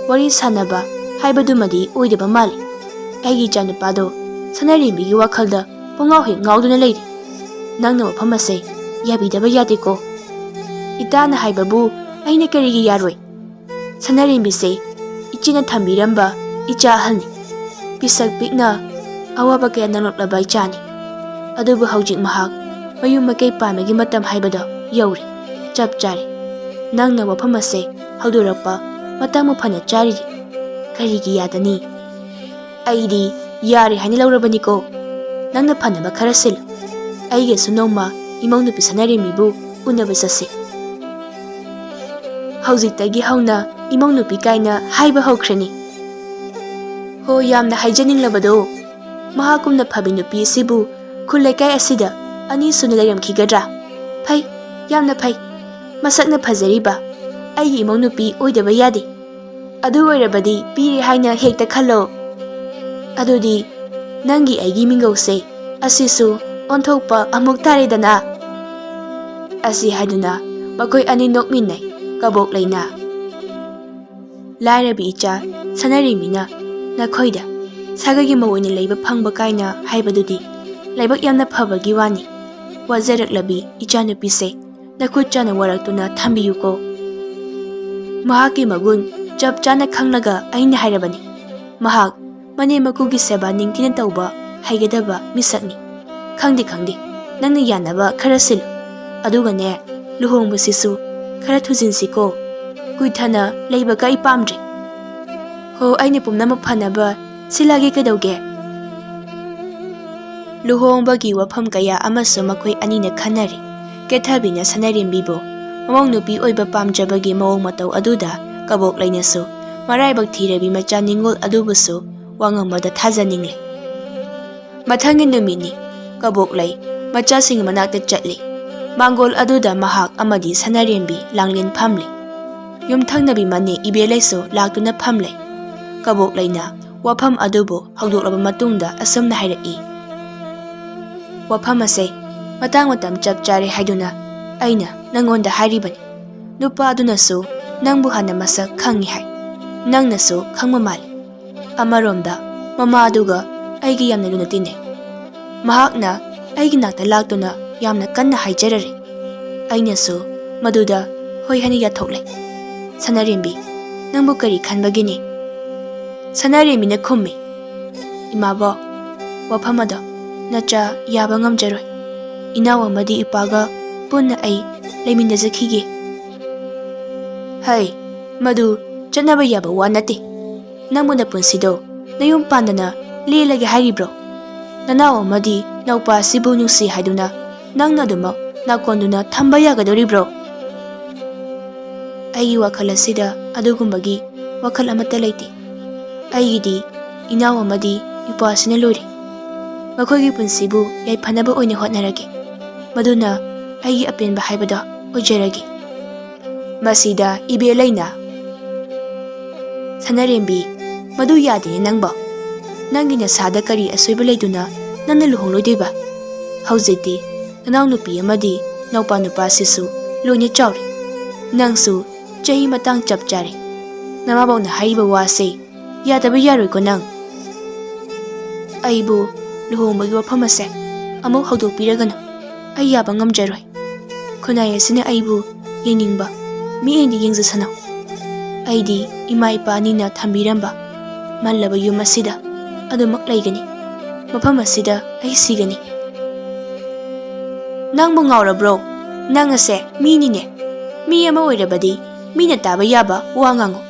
ꯋꯥꯔꯤ ꯁꯥꯟꯅꯕ ꯍꯥꯏꯕꯗꯨꯃꯗꯤ ꯑꯣꯏꯗꯕ ꯃꯥꯜꯂꯤ꯫ ꯑꯩꯒꯤ ꯏꯆꯥꯅꯨꯄꯥꯗꯣ ꯁꯅꯥꯔꯦꯝꯕꯤꯒꯤ ꯋꯥꯈꯜꯗ ꯄꯨꯡꯉꯥꯎ ꯍꯦꯛ ꯉꯥꯎꯗꯨꯅ ꯂꯩꯔꯤ꯫ ꯅꯪꯅ ꯋꯥꯐꯝ ꯑꯁꯦ ꯌꯥꯕꯤꯗꯕ ꯌꯥꯗꯦꯀꯣ꯫ ꯏꯇꯥꯅ ꯍꯥꯏꯕꯕꯨ ꯑꯩꯅ ꯀꯔꯤꯒꯤ ꯌꯥꯔꯣꯏ? ꯁꯅꯥꯔꯦꯝꯕꯤꯁꯦ ꯏꯆꯦꯅ ꯊꯝꯕꯤꯔꯝꯕ ꯏꯆꯥ ꯑꯍꯜꯅꯤ꯫ ꯄꯤꯁꯛ ꯄꯤꯛꯅ ꯑꯋꯥꯕ ꯀꯌꯥ ꯅꯪꯂꯛꯂꯕ ꯏꯆꯥꯅꯤ꯫ ꯑꯗꯨꯕꯨ ꯍꯧꯖꯤꯛ ꯃꯍꯥꯛ ꯃꯌꯨꯝ ꯃꯀꯩ ꯄꯥꯟꯕꯒꯤ ꯃꯇꯝ ꯍꯥꯏꯕꯗꯣ ꯌꯧꯔꯦ꯫ ꯆꯞ ꯆꯥꯔꯦ꯫ ꯅꯪꯅ ꯋꯥꯐꯝ ꯑꯁꯦ ꯍꯧꯗꯣꯔꯛꯄ ꯃꯇꯝꯕꯨ ꯐꯅ ꯆꯥꯔꯤꯔꯤ꯫ ꯀꯔꯤꯒꯤ ꯌꯥꯗꯅꯤ? ꯑꯩꯗꯤ ꯌꯥꯔꯦ ꯍꯥꯏꯅ ꯂꯧꯔꯕꯅꯤꯀꯣ꯫ ꯅꯪꯅ ꯐꯅꯕ ꯈꯔ ꯁꯤꯜꯂꯨ꯫ ꯑꯩꯒꯁꯨ ꯅꯣꯡꯃ ꯏꯃꯧ ꯅꯨꯄꯤ ꯁꯅꯥꯔꯦꯝꯕꯤꯕꯨ ꯎꯅꯕ ꯆꯠꯁꯤ꯫ ꯍꯧꯖꯤꯛꯇꯒꯤ ꯍꯧꯅ ꯏꯃꯧ ꯅꯨꯄꯤ ꯀꯥꯏꯅ ꯍꯥꯏꯕ ꯍꯧꯈ꯭ꯔꯅꯤ꯫ ꯍꯣ, ꯌꯥꯝꯅ ꯍꯥꯏꯖꯅꯤꯡꯂꯕꯗꯣ꯫ ꯃꯍꯥꯛꯀꯨꯝꯅ ꯐꯕꯤ ꯅꯨꯄꯤ ꯑꯁꯤꯕꯨ ꯈꯨꯜ ꯂꯩꯀꯥꯏ ꯑꯁꯤꯗ ꯑꯅꯤ ꯁꯨꯅ ꯂꯩꯔꯝꯈꯤꯒꯗ꯭ꯔꯥ? ꯐꯩ, ꯌꯥꯝꯅ ꯐꯩ꯫ ꯃꯁꯛꯅ ꯐꯖꯔꯤꯕ ꯑꯩꯒꯤ ꯏꯃꯧ ꯅꯨꯄꯤ ꯑꯣꯏꯗꯕ ꯌꯥꯗꯦ꯫ ꯑꯗꯨ ꯑꯣꯏꯔꯕꯗꯤ ꯄꯤꯔꯦ ꯍꯥꯏꯅ ꯍꯦꯛꯇ ꯈꯜꯂꯣ꯫ ꯑꯗꯨꯗꯤ ꯅꯪꯒꯤ ꯑꯩꯒꯤ ꯃꯤꯡꯒꯧꯁꯦ ꯑꯁꯤꯁꯨ ꯑꯣꯟꯊꯣꯛꯄ ꯑꯃꯨꯛ ꯇꯥꯔꯦꯗꯅ꯫ ꯑꯁꯤ ꯍꯥꯏꯗꯨꯅ ꯃꯈꯣꯏ ꯑꯅꯤ ꯅꯣꯛꯃꯤꯟꯅꯩ꯫ ꯀꯕꯣꯛ ꯂꯩꯅ, "ꯂꯥꯏꯔꯕꯤ ꯏꯆꯥ ꯁꯅꯥꯔꯦꯝꯕꯤꯅ ꯅꯈꯣꯏꯗ ꯁꯥꯒꯩꯒꯤ ꯃꯧ ꯑꯣꯏꯅ ꯂꯩꯕ ꯐꯪꯕ ꯀꯥꯏꯅ ꯍꯥꯏꯕꯗꯨꯗꯤ ꯂꯥꯏꯕꯛ ꯌꯥꯝꯅ ꯐꯕꯒꯤ ꯋꯥꯅꯤ꯫ ꯋꯥꯖꯔꯛꯂꯕꯤ ꯏꯆꯥꯅꯨꯄꯤꯁꯦ ꯅꯈꯨꯠ ꯆꯥꯅ ꯋꯥꯔꯛꯇꯨꯅ ꯊꯝꯕꯤꯌꯨꯀꯣ꯫ ꯃꯍꯥꯛꯀꯤ ꯃꯒꯨꯟ ꯆꯞ ꯆꯥꯅ ꯈꯪꯂꯒ ꯑꯩꯅ ꯍꯥꯏꯔꯕꯅꯤ꯫ ꯃꯍꯥꯛ ꯃꯅꯦꯝ ꯃꯀꯨꯒꯤ ꯁꯦꯕꯥ ꯅꯤꯡꯊꯤꯅ ꯇꯧꯕ ꯍꯩꯒꯗꯕ ꯃꯤꯁꯛꯅꯤ꯫ ꯈꯪꯗꯦ, ꯈꯪꯗꯦ, ꯅꯪꯅ ꯌꯥꯅꯕ ꯈꯔ ꯁꯤꯜꯂꯨ꯫ ꯑꯗꯨꯒꯅꯦ, ꯂꯨꯍꯣꯡꯕꯁꯤꯁꯨ ꯈꯔ ꯊꯨꯖꯤꯟꯁꯤꯀꯣ꯫ ꯀꯨꯏꯊꯅ ꯂꯩꯕꯒ ꯑꯩ ꯄꯥꯝꯗ꯭ꯔꯦ꯫ ꯍꯣ, ꯑꯩꯅ ꯄꯨꯝꯅꯃꯛ ꯐꯅꯕ ꯁꯤꯜꯂꯒꯦ, ꯀꯩꯗꯧꯒꯦ?" ꯂꯨꯍꯣꯡꯕꯒꯤ ꯋꯥꯐꯝ ꯀꯌꯥ ꯑꯃꯁꯨ ꯃꯈꯣꯏ ꯑꯅꯤꯅ ꯈꯟꯅꯔꯤ꯫ ꯀꯦꯊꯕꯤꯅ ꯁꯅꯥꯔꯦꯝꯕꯤꯕꯨ ꯃꯃꯧ ꯅꯨꯄꯤ ꯑꯣꯏꯕ ꯄꯥꯝꯖꯕꯒꯤ ꯃꯑꯣꯡ ꯃꯇꯧ ꯑꯗꯨꯗ ꯀꯕꯣꯛ ꯂꯩꯅꯁꯨ ꯃꯔꯥꯏꯕꯛ ꯊꯤꯔꯕꯤ ꯃꯆꯥ ꯅꯤꯡꯉꯣꯜ ꯑꯗꯨꯕꯨꯁꯨ ꯋꯥ ꯉꯝꯕꯗ ꯊꯥꯖꯅꯤꯡꯂꯦ꯫ ꯃꯊꯪꯒꯤ ꯅꯨꯃꯤꯠꯅꯤ꯫ ꯀꯕꯣꯛ ꯂꯩ ꯃꯆꯥꯁꯤꯡ ꯃꯅꯥꯛꯇ ꯆꯠꯂꯤ꯫ ꯃꯥꯡꯒꯣꯜ ꯑꯗꯨꯗ ꯃꯍꯥꯛ ꯑꯃꯗꯤ ꯁꯅꯥꯔꯦꯝꯕꯤ ꯂꯥꯡꯂꯦꯟ ꯐꯝꯂꯤ꯫ ꯌꯨꯝꯊꯪꯅꯕꯤ ꯃꯅꯦ ꯏꯕꯦꯂꯩꯁꯨ ꯂꯥꯛꯇꯨꯅ ꯐꯝꯂꯦ꯫ ꯀꯕꯣꯛ ꯂꯩꯅ ꯋꯥꯐꯝ ꯑꯗꯨꯕꯨ ꯍꯧꯗꯣꯛꯂꯕ ꯃꯇꯨꯡꯗ ꯑꯁꯨꯝꯅ ꯍꯥꯏꯔꯛꯏ, "ꯋꯥꯐꯝ ꯑꯁꯦ ꯃꯇꯥꯡ ꯃꯇꯝ ꯆꯞ ꯆꯥꯔꯦ ꯍꯥꯏꯗꯨꯅ ꯑꯩꯅ ꯅꯪꯉꯣꯟꯗ ꯍꯥꯏꯔꯤꯕꯅꯤ꯫ ꯅꯨꯄꯥ ꯑꯗꯨꯅꯁꯨ ꯅꯪꯕꯨ ꯍꯥꯟꯅ ꯃꯁꯛ ꯈꯪꯉꯤ ꯍꯥꯏ꯫ ꯅꯪꯅꯁꯨ ꯈꯪꯕ ꯃꯥꯜꯂꯤ꯫ ꯑꯃꯔꯣꯝꯗ ꯃꯃꯥ ꯑꯗꯨꯒ ꯑꯩꯒꯤ ꯌꯥꯝꯅ ꯂꯨꯅ ꯇꯤꯟꯅꯩ꯫ ꯃꯍꯥꯛꯅ ꯑꯩꯒꯤ ꯅꯥꯛꯇ ꯂꯥꯛꯇꯨꯅ ꯌꯥꯝꯅ ꯀꯟꯅ ꯍꯥꯏꯖꯔꯔꯦ꯫ ꯑꯩꯅꯁꯨ ꯃꯗꯨꯗ ꯍꯣꯏ ꯍꯥꯏꯅ ꯌꯥꯊꯣꯛꯂꯦ꯫ ꯁꯅꯥꯔꯦꯝꯕꯤ, ꯅꯪꯕꯨ ꯀꯔꯤ ꯈꯟꯕꯒꯤꯅꯤ?" ꯁꯅꯥꯔꯦꯝꯕꯤꯅ ꯈꯨꯝꯃꯤ, "ꯏꯃꯥꯕꯣꯛ, ꯋꯥꯐꯝ ꯑꯗꯣ ꯅꯆꯥ ꯌꯥꯕ ꯉꯝꯖꯔꯣꯏ꯫ ꯏꯅꯥꯎ ꯑꯃꯗꯤ ꯏꯄꯥꯒ ꯄꯨꯟꯅ ꯑꯩ ꯂꯩꯃꯤꯟꯅꯖꯈꯤꯒꯦ꯫" "ꯍꯩ, ꯃꯗꯨ ꯆꯠꯅꯕ ꯌꯥꯕ ꯋꯥ ꯅꯠꯇꯦ꯫ ꯅꯪꯕꯨ ꯅꯄꯨꯟꯁꯤꯗꯣ ꯅꯌꯨꯝ ꯄꯥꯟꯗꯅ ꯂꯦꯜꯂꯒꯦ ꯍꯥꯏꯔꯤꯕ꯭ꯔꯣ? ꯅꯅꯥꯎ ꯑꯃꯗꯤ ꯅꯧꯄꯥ ꯑꯁꯤꯕꯨ ꯅꯨꯡꯁꯤ ꯍꯥꯏꯗꯨꯅ ꯅꯪꯅ ꯑꯗꯨꯃꯛ ꯅꯥꯀꯣꯟꯗꯨꯅ ꯊꯝꯕ ꯌꯥꯒꯗꯧꯔꯤꯕ꯭ꯔꯣ? ꯑꯩꯒꯤ ꯋꯥꯈꯜ ꯑꯁꯤꯗ ꯑꯗꯨꯒꯨꯝꯕꯒꯤ ꯋꯥꯈꯜ ꯑꯃꯠꯇ ꯂꯩꯇꯦ꯫ ꯑꯩꯒꯤꯗꯤ ꯏꯅꯥꯎ ꯑꯃꯗꯤ ꯏꯄ꯭ꯋꯥꯁꯤꯅ ꯂꯣꯏꯔꯦ꯫ ꯃꯈꯣꯏꯒꯤ ꯄꯨꯟꯁꯤꯕꯨ ꯌꯥꯏꯐꯅꯕ ꯑꯣꯏꯅ ꯍꯣꯠꯅꯔꯒꯦ꯫ ꯃꯗꯨꯅ ꯑꯩꯒꯤ ꯑꯄꯦꯟꯕ ꯍꯥꯏꯕꯗꯣ ꯑꯣꯏꯖꯔꯒꯦ꯫ ꯃꯁꯤꯗ ꯏꯕꯦ ꯂꯩꯅ, "ꯁꯅꯥꯔꯦꯝꯕꯤ, ꯃꯗꯨ ꯌꯥꯗꯦꯅꯦ ꯅꯪꯕꯣ꯫ ꯅꯪꯒꯤ ꯅꯁꯥꯗ ꯀꯔꯤ ꯑꯁꯣꯏꯕ ꯂꯩꯗꯨꯅ ꯅꯪꯅ ꯂꯨꯍꯣꯡꯂꯣꯏꯗꯣꯏꯕ? ꯍꯧꯖꯤꯛꯇꯤ ꯅꯅꯥꯎꯅꯨꯄꯤ ꯑꯃꯗꯤ ꯅꯧꯄꯥ ꯅꯨꯄꯥꯁꯤꯁꯨ ꯂꯣꯏꯅ ꯆꯥꯎꯔꯦ꯫ ꯅꯪꯁꯨ ꯆꯍꯤ ꯃꯇꯥꯡ ꯆꯞ ꯆꯥꯔꯦ꯫ ꯅꯃꯥꯕꯣꯛꯅ ꯍꯥꯏꯔꯤꯕ ꯋꯥꯁꯦ ꯌꯥꯗꯕ ꯌꯥꯔꯣꯏꯀꯣ ꯅꯪ꯫ ꯑꯩꯕꯨ ꯂꯨꯍꯣꯡꯕꯒꯤ ꯋꯥꯐꯝ ꯑꯁꯦ ꯑꯃꯨꯛ ꯍꯧꯗꯣꯛꯄꯤꯔꯒꯅꯨ꯫ ꯑꯩ ꯌꯥꯕ ꯉꯝꯖꯔꯣꯏ꯫ ꯈꯨꯟꯅꯥꯏ ꯑꯁꯤꯅ ꯑꯩꯕꯨ ꯌꯦꯡꯅꯤꯡꯕ ꯃꯤꯠꯌꯦꯡꯗ ꯌꯦꯡꯖꯁꯅꯨ꯫ ꯑꯩꯗꯤ ꯏꯃꯥ ꯏꯄꯥ ꯑꯅꯤꯅ ꯊꯝꯕꯤꯔꯝꯕ ꯃꯜꯂꯕ ꯌꯨꯝ ꯑꯁꯤꯗ ꯑꯗꯨꯃꯛ ꯂꯩꯒꯅꯤ꯫ ꯃꯐꯝ ꯑꯁꯤꯗ ꯑꯩ ꯁꯤꯒꯅꯤ꯫" "ꯅꯪꯕꯨ ꯉꯥꯎꯔꯕ꯭ꯔꯣ? ꯅꯪ ꯑꯁꯦ ꯃꯤꯅꯤꯅꯦ꯫ ꯃꯤ ꯑꯃ ꯑꯣꯏꯔꯕꯗꯤ ꯃꯤꯅ ꯇꯥꯕ ꯌꯥꯕ ꯋꯥ ꯉꯥꯡꯉꯨ꯫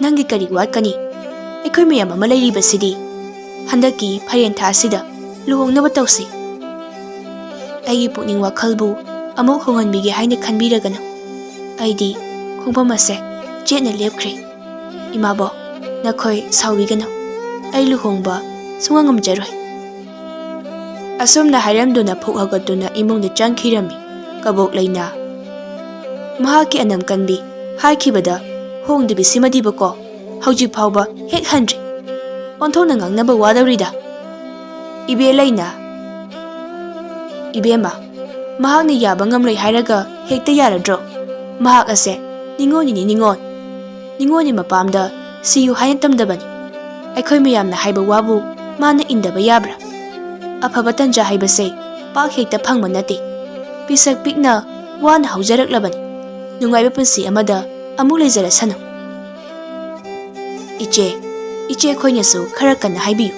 ꯅꯪꯒꯤ ꯀꯔꯤ ꯋꯥꯠꯀꯅꯤ? ꯑꯩꯈꯣꯏ ꯃꯌꯥꯝ ꯑꯃ ꯂꯩꯔꯤꯕꯁꯤꯗꯤ꯫ ꯍꯟꯗꯛꯀꯤ ꯐꯥꯏꯔꯦꯟ ꯊꯥ ꯑꯁꯤꯗ ꯂꯨꯍꯣꯡꯅꯕ ꯇꯧꯁꯤ꯫ ꯑꯩꯒꯤ ꯄꯨꯛꯅꯤꯡ ꯋꯥꯈꯜꯕꯨ ꯑꯃꯨꯛ ꯍꯣꯡꯍꯟꯕꯤꯒꯦ ꯍꯥꯏꯅ ꯈꯟꯕꯤꯔꯒꯅꯨ꯫ ꯑꯩꯗꯤ ꯈꯣꯡꯐꯝ ꯑꯁꯦ ꯆꯦꯠꯅ ꯂꯦꯞꯈ꯭ꯔꯦ꯫ ꯏꯃꯥꯕꯣꯛ, ꯅꯈꯣꯏ ꯁꯥꯎꯕꯤꯒꯅꯨ꯫ ꯑꯩ ꯂꯨꯍꯣꯡꯕ ꯁꯨꯡꯉꯝ ꯉꯝꯖꯔꯣꯏ꯫" ꯑꯁꯨꯝꯅ ꯍꯥꯏꯔꯝꯗꯨꯅ ꯐꯨꯛ ꯍꯧꯒꯠꯇꯨꯅ ꯏꯃꯨꯡꯗ ꯆꯪꯈꯤꯔꯝꯃꯤ ꯀꯕꯣꯛ ꯂꯩꯅꯥ꯫ ꯃꯍꯥꯛꯀꯤ ꯑꯅꯝ ꯀꯟꯕꯤ ꯍꯥꯏꯈꯤꯕꯗ ꯍꯣꯡꯗꯕꯤꯁꯤꯃꯗꯤꯕꯀꯣ ꯍꯧꯖꯤꯛ ꯐꯥꯎꯕ ꯍꯦꯛ ꯍꯟꯗ꯭ꯔꯤ꯫ ꯑꯣꯟꯊꯣꯛꯅ ꯉꯥꯡꯅꯕ ꯋꯥꯗꯧꯔꯤꯗ꯫ ꯏꯕꯦ ꯂꯩꯅꯥ, "ꯏꯕꯦꯝꯃ, ꯃꯍꯥꯛꯅ ꯌꯥꯕ ꯉꯝꯂꯣꯏ ꯍꯥꯏꯔꯒ ꯍꯦꯛꯇ ꯌꯥꯔꯗ꯭ꯔꯣ? ꯃꯍꯥꯛ ꯑꯁꯦ ꯅꯤꯉꯣꯜꯅꯤꯅꯦ ꯅꯤꯉꯣꯜ꯫ ꯅꯤꯉꯣꯜꯒꯤ ꯃꯄꯥꯝꯗ ꯁꯤꯌꯨ ꯍꯥꯏꯅ ꯇꯝꯗꯕꯅꯤ꯫ ꯑꯩꯈꯣꯏ ꯃꯌꯥꯝꯅ ꯍꯥꯏꯕ ꯋꯥꯕꯨ ꯃꯥꯅ ꯏꯟꯗꯕ ꯌꯥꯕ꯭ꯔꯥ? ꯑꯐꯕ ꯇꯟꯖꯥ ꯍꯥꯏꯕꯁꯦ ꯄꯥꯛ ꯍꯦꯛꯇ ꯐꯪꯕ ꯅꯠꯇꯦ꯫ ꯄꯤꯁꯛ ꯄꯤꯛꯅ ꯋꯥꯅ ꯍꯧꯖꯔꯛꯂꯕꯅꯤ꯫ ꯅꯨꯡꯉꯥꯏꯕ ꯄꯨꯟꯁꯤ ꯑꯃꯗ ꯑꯃꯨꯛ ꯂꯩꯖꯔꯁꯅꯨ꯫" "ꯏꯆꯦ, ꯏꯆꯦ ꯈꯣꯏꯅꯁꯨ ꯈꯔ ꯀꯟꯅ ꯍꯥꯏꯕꯤꯌꯨ꯫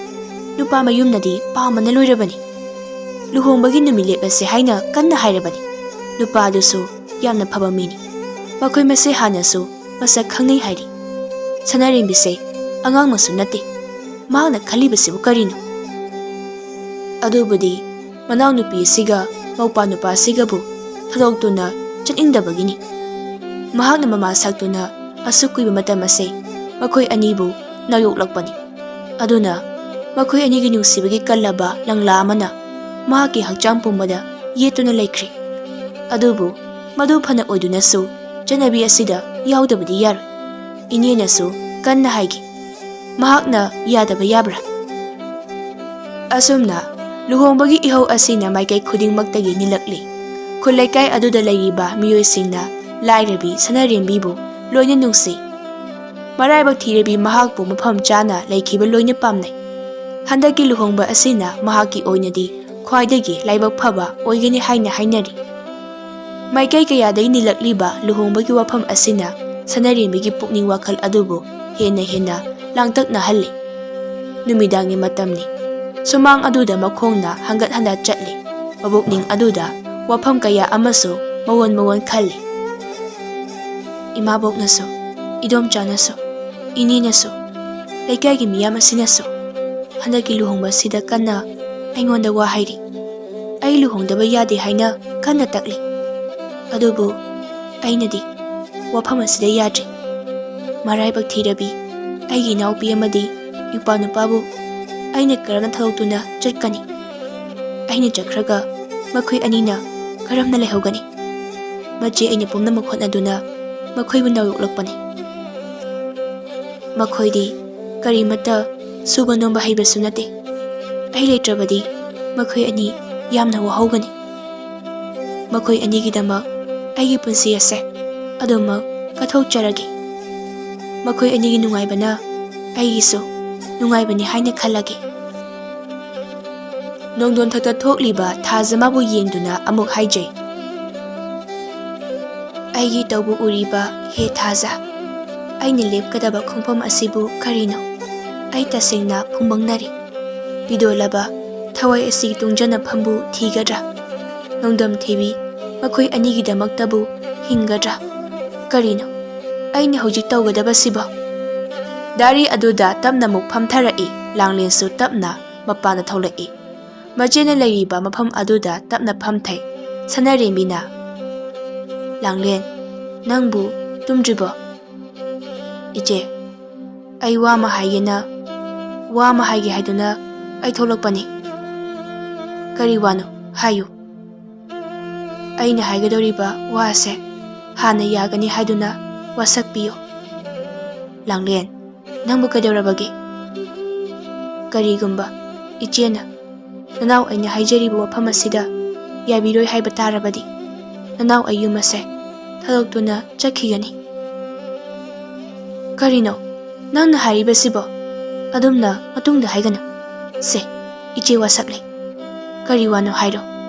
ꯅꯨꯄꯥ ꯃꯌꯨꯝꯅꯗꯤ ꯄꯥꯝꯕꯅ ꯂꯣꯏꯔꯕꯅꯤ꯫ ꯂꯨꯍꯣꯡꯕꯒꯤ ꯅꯨꯃꯤꯠ ꯂꯦꯞꯂꯁꯦ ꯍꯥꯏꯅ ꯀꯟꯅ ꯍꯥꯏꯔꯕꯅꯤ꯫ ꯅꯨꯄꯥꯗꯨꯁꯨ ꯌꯥꯝꯅ ꯐꯕ ꯃꯤꯅꯤ꯫ ꯃꯈꯣꯏ ꯃꯁꯦ ꯍꯥꯟꯅꯁꯨ ꯃꯁꯛ ꯈꯪꯅꯩ ꯍꯥꯏꯔꯤ꯫ ꯁꯅꯥꯔꯦꯝꯕꯤꯁꯦ ꯑꯉꯥꯡꯃꯛꯁꯨ ꯅꯠꯇꯦ꯫ ꯃꯍꯥꯛꯅ ꯈꯜꯂꯤꯕꯁꯤꯕꯨ ꯀꯔꯤꯅꯣ? ꯑꯗꯨꯕꯨꯗꯤ ꯃꯅꯥꯎꯅꯨꯄꯤ ꯑꯁꯤꯒ ꯃꯧꯄꯥ ꯅꯨꯄꯥ ꯑꯁꯤꯒꯕꯨ ꯊꯥꯗꯣꯛꯇꯨꯅ ꯆꯠꯅꯤꯡꯗꯕꯒꯤꯅꯤ꯫ ꯃꯍꯥꯛꯅ ꯃꯃꯥ ꯁꯛꯇꯨꯅ ꯑꯁꯨꯛ ꯀꯨꯏꯕ ꯃꯇꯝ ꯑꯁꯦ ꯃꯈꯣꯏ ꯑꯅꯤꯕꯨ ꯅꯥꯌꯣꯛꯂꯛꯄꯅꯤ꯫ ꯑꯗꯨꯅ ꯃꯈꯣꯏ ꯑꯅꯤꯒꯤ ꯅꯨꯡꯁꯤꯕꯒꯤ ꯀꯜꯂꯕ ꯂꯪꯂꯥ ꯑꯃꯅ ꯃꯍꯥꯛꯀꯤ ꯍꯛꯆꯥꯡ ꯄꯨꯝꯕꯗ ꯌꯦꯠꯇꯨꯅ ꯂꯩꯈ꯭ꯔꯦ꯫ ꯑꯗꯨꯕꯨ ꯃꯗꯨ ꯐꯅ ꯑꯣꯏꯗꯨꯅꯁꯨ ꯆꯠꯅꯕꯤ ꯑꯁꯤꯗ ꯌꯥꯎꯗꯕꯗꯤ ꯌꯥꯔꯣꯏ꯫ ꯏꯅꯦꯅꯁꯨ ꯀꯟꯅ ꯍꯥꯏꯈꯤ꯫ ꯃꯍꯥꯛꯅ ꯌꯥꯗꯕ ꯌꯥꯕ꯭ꯔꯥ? ꯑꯁꯨꯝꯅ ꯂꯨꯍꯣꯡꯕꯒꯤ ꯏꯍꯧ ꯑꯁꯤꯅ ꯃꯥꯏꯀꯩ ꯈꯨꯗꯤꯡꯃꯛꯇꯒꯤ ꯅꯤꯜꯂꯛꯂꯤ꯫ ꯈꯨꯜ ꯂꯩꯀꯥꯏ ꯑꯗꯨꯗ ꯂꯩꯔꯤꯕ ꯃꯤꯑꯣꯏꯁꯤꯡꯅ ꯂꯥꯏꯔꯕꯤ ꯁꯅꯥꯔꯦꯝꯕꯤꯕꯨ ꯂꯣꯏꯅ ꯅꯨꯡꯁꯤ꯫ ꯃꯔꯥꯏꯕꯛ ꯊꯤꯔꯕꯤ ꯃꯍꯥꯛꯄꯨ ꯃꯐꯝ ꯆꯥꯅ ꯂꯩꯈꯤꯕ ꯂꯣꯏꯅ ꯄꯥꯝꯅꯩ꯫ ꯍꯟꯗꯛꯀꯤ ꯂꯨꯍꯣꯡꯕ ꯑꯁꯤꯅ ꯃꯍꯥꯛꯀꯤ ꯑꯣꯏꯅꯗꯤ ꯈ꯭ꯋꯥꯏꯗꯒꯤ ꯂꯥꯏꯕꯛ ꯐꯕ ꯑꯣꯏꯒꯅꯤ ꯍꯥꯏꯅ ꯍꯥꯏꯅꯔꯤ꯫ ꯃꯥꯏꯀꯩ ꯀꯌꯥꯗꯒꯤ ꯅꯤꯜꯂꯛꯂꯤꯕ ꯂꯨꯍꯣꯡꯕꯒꯤ ꯋꯥꯐꯝ ꯑꯁꯤꯅ ꯁꯅꯥꯔꯦꯝꯕꯤꯒꯤ ꯄꯨꯛꯅꯤꯡ ꯋꯥꯈꯜ ꯑꯗꯨꯕꯨ ꯍꯦꯟꯅ ꯍꯦꯟꯅ ꯂꯥꯡꯇꯛꯅꯍꯜꯂꯤ꯫ ꯅꯨꯃꯤꯗꯥꯡꯒꯤ ꯃꯇꯝꯅꯤ꯫ ꯁꯨꯃꯥꯡ ꯑꯗꯨꯗ ꯃꯈꯣꯡꯅ ꯍꯟꯒꯠ ꯍꯟꯗ ꯆꯠꯂꯤ꯫ ꯃꯕꯨꯛꯅꯤꯡ ꯑꯗꯨꯗ ꯋꯥꯐꯝ ꯀꯌꯥ ꯑꯃꯁꯨ ꯃꯋꯣꯟ ꯃꯋꯣꯟ ꯈꯜꯂꯤ꯫ ꯏꯃꯥꯕꯣꯛꯅꯁꯨ, ꯏꯗꯣꯝꯆꯥꯅꯁꯨ, ꯏꯅꯦꯅꯁꯨ, ꯂꯩꯀꯥꯏꯒꯤ ꯃꯤꯌꯥꯝ ꯑꯁꯤꯅꯁꯨ ꯍꯟꯗꯛꯀꯤ ꯂꯨꯍꯣꯡꯕ ꯑꯁꯤꯗ ꯀꯟꯅ ꯑꯩꯉꯣꯟꯗ ꯋꯥ ꯍꯥꯏꯔꯤ꯫ ꯑꯩ ꯂꯨꯍꯣꯡꯗꯕ ꯌꯥꯗꯦ ꯍꯥꯏꯅ ꯀꯟꯅ ꯇꯛꯂꯤ꯫ ꯑꯗꯨꯕꯨ ꯑꯩꯅꯗꯤ ꯋꯥꯐꯝ ꯑꯁꯤꯗ ꯌꯥꯗ꯭ꯔꯤ꯫ ꯃꯔꯥꯏꯕꯛ ꯊꯤꯔꯕꯤ ꯑꯩꯒꯤ ꯏꯅꯥꯎꯄꯤ ꯑꯃꯗꯤ ꯏꯄꯥ ꯅꯨꯄꯥꯕꯨ ꯑꯩꯅ ꯀꯔꯝꯅ ꯊꯥꯗꯣꯛꯇꯨꯅ ꯆꯠꯀꯅꯤ? ꯑꯩꯅ ꯆꯠꯈ꯭ꯔꯒ ꯃꯈꯣꯏ ꯑꯅꯤꯅ ꯀꯔꯝꯅ ꯂꯩꯍꯧꯒꯅꯤ? ꯃꯆꯦ ꯑꯩꯅ ꯄꯨꯝꯅꯃꯛ ꯍꯣꯠꯅꯗꯨꯅ ꯃꯈꯣꯏꯕꯨ ꯅꯥꯌꯣꯛꯂꯛꯄꯅꯤ꯫ ꯃꯈꯣꯏꯗꯤ ꯀꯔꯤꯃꯠꯇ ꯁꯨꯕ ꯅꯣꯝꯕ ꯍꯩꯕꯁꯨ ꯅꯠꯇꯦ꯫ ꯑꯩ ꯂꯩꯇ꯭ꯔꯕꯗꯤ ꯃꯈꯣꯏ ꯑꯅꯤ ꯌꯥꯝꯅ ꯋꯥꯍꯧꯒꯅꯤ꯫ ꯃꯈꯣꯏ ꯑꯅꯤꯒꯤꯗꯃꯛ ꯑꯩꯒꯤ ꯄꯨꯟꯁꯤ ꯑꯁꯦ ꯑꯗꯨꯃꯛ ꯀꯠꯊꯣꯛꯆꯔꯒꯦ꯫ ꯃꯈꯣꯏ ꯑꯅꯤꯒꯤ ꯅꯨꯡꯉꯥꯏꯕꯅ ꯑꯩꯒꯤꯁꯨ ꯅꯨꯡꯉꯥꯏꯕꯅꯤ ꯍꯥꯏꯅ ꯈꯜꯂꯒꯦ꯫ ꯅꯣꯡꯗꯣꯟꯊꯛꯇ ꯊꯣꯛꯂꯤꯕ ꯊꯥꯖꯃꯥꯕꯨ ꯌꯦꯡꯗꯨꯅ ꯑꯃꯨꯛ ꯍꯥꯏꯖꯩ, ꯑꯩꯒꯤ ꯇꯧꯕ ꯎꯔꯤꯕ ꯍꯦ ꯊꯥꯖ, ꯑꯩꯅ ꯂꯦꯞꯀꯗꯕ ꯈꯣꯡꯐꯝ ꯑꯁꯤꯕꯨ ꯀꯔꯤꯅꯣ? ꯑꯩ ꯇꯁꯦꯡꯅ ꯐꯨꯝꯕꯪꯅꯔꯤ꯫ ꯄꯤꯗꯣꯜꯂꯕ ꯊꯋꯥꯏ ꯑꯁꯤ ꯇꯨꯡꯖꯅꯐꯝꯕꯨ ꯊꯤꯒꯗ꯭ꯔꯥ? ꯅꯣꯡꯗꯝ ꯊꯤꯕꯤ ꯃꯈꯣꯏ ꯑꯅꯤꯒꯤꯗꯃꯛꯇꯕꯨ ꯍꯤꯡꯒꯗ꯭ꯔꯥ? ꯀꯔꯤꯅꯣ ꯑꯩꯅ ꯍꯧꯖꯤꯛ ꯇꯧꯒꯗꯕꯁꯤꯕꯣ? ꯗꯥꯔꯤ ꯑꯗꯨꯗ ꯇꯞꯅ ꯑꯃꯨꯛ ꯐꯝꯊꯔꯛꯏ꯫ ꯂꯥꯡꯂꯦꯟꯁꯨ ꯇꯞꯅ ꯃꯄꯥꯟꯗ ꯊꯣꯛꯂꯛꯏ꯫ ꯃꯆꯦꯅ ꯂꯩꯔꯤꯕ ꯃꯐꯝ ꯑꯗꯨꯗ ꯇꯞꯅ ꯐꯝꯊꯩ꯫ ꯁꯅꯥꯔꯦꯝꯕꯤꯅ, "ꯂꯥꯡꯂꯦꯟ, ꯅꯪꯕꯨ ꯇꯨꯝꯗ꯭ꯔꯤꯕꯣ?" "ꯏꯆꯦ, ꯑꯩ ꯋꯥ ꯑꯃ ꯍꯥꯏꯒꯦꯅ, ꯋꯥ ꯑꯃ ꯍꯥꯏꯒꯦ ꯍꯥꯏꯗꯨꯅ ꯑꯩ ꯊꯣꯛꯂꯛꯄꯅꯤ꯫" "ꯀꯔꯤ ꯋꯥꯅꯣ? ꯍꯥꯏꯌꯨ꯫" "ꯑꯩꯅ ꯍꯥꯏꯒꯗꯧꯔꯤꯕ ꯋꯥ ꯑꯁꯦ ꯍꯥꯟꯅ ꯌꯥꯒꯅꯤ ꯍꯥꯏꯗꯨꯅ ꯋꯥꯁꯛꯄꯤꯌꯨ꯫" "ꯂꯥꯡꯂꯦꯟ, ꯅꯪꯕꯨ ꯀꯩꯗꯧꯔꯕꯒꯦ?" "ꯀꯔꯤꯒꯨꯝꯕ ꯏꯆꯦꯅ ꯅꯅꯥꯎ ꯑꯩꯅ ꯍꯥꯏꯖꯔꯤꯕ ꯋꯥꯐꯝ ꯑꯁꯤꯗ ꯌꯥꯕꯤꯔꯣꯏ ꯍꯥꯏꯕ ꯇꯥꯔꯕꯗꯤ, ꯅꯅꯥꯎ ꯑꯩ ꯌꯨꯝ ꯑꯁꯦ ꯊꯥꯗꯣꯛꯇꯨꯅ ꯆꯠꯈꯤꯒꯅꯤ꯫" "ꯀꯔꯤꯅꯣ ꯅꯪꯅ ꯍꯥꯏꯔꯤꯕꯁꯤꯕꯣ? ꯑꯗꯨꯝꯅ ꯃꯇꯨꯡꯗ ꯍꯥꯏꯒꯅꯨ꯫ ꯁꯦ, ꯏꯆꯦ ꯋꯥꯁꯛꯂꯦ꯫ ꯀꯔꯤ ꯋꯥꯅꯣ ꯍꯥꯏꯔꯣ,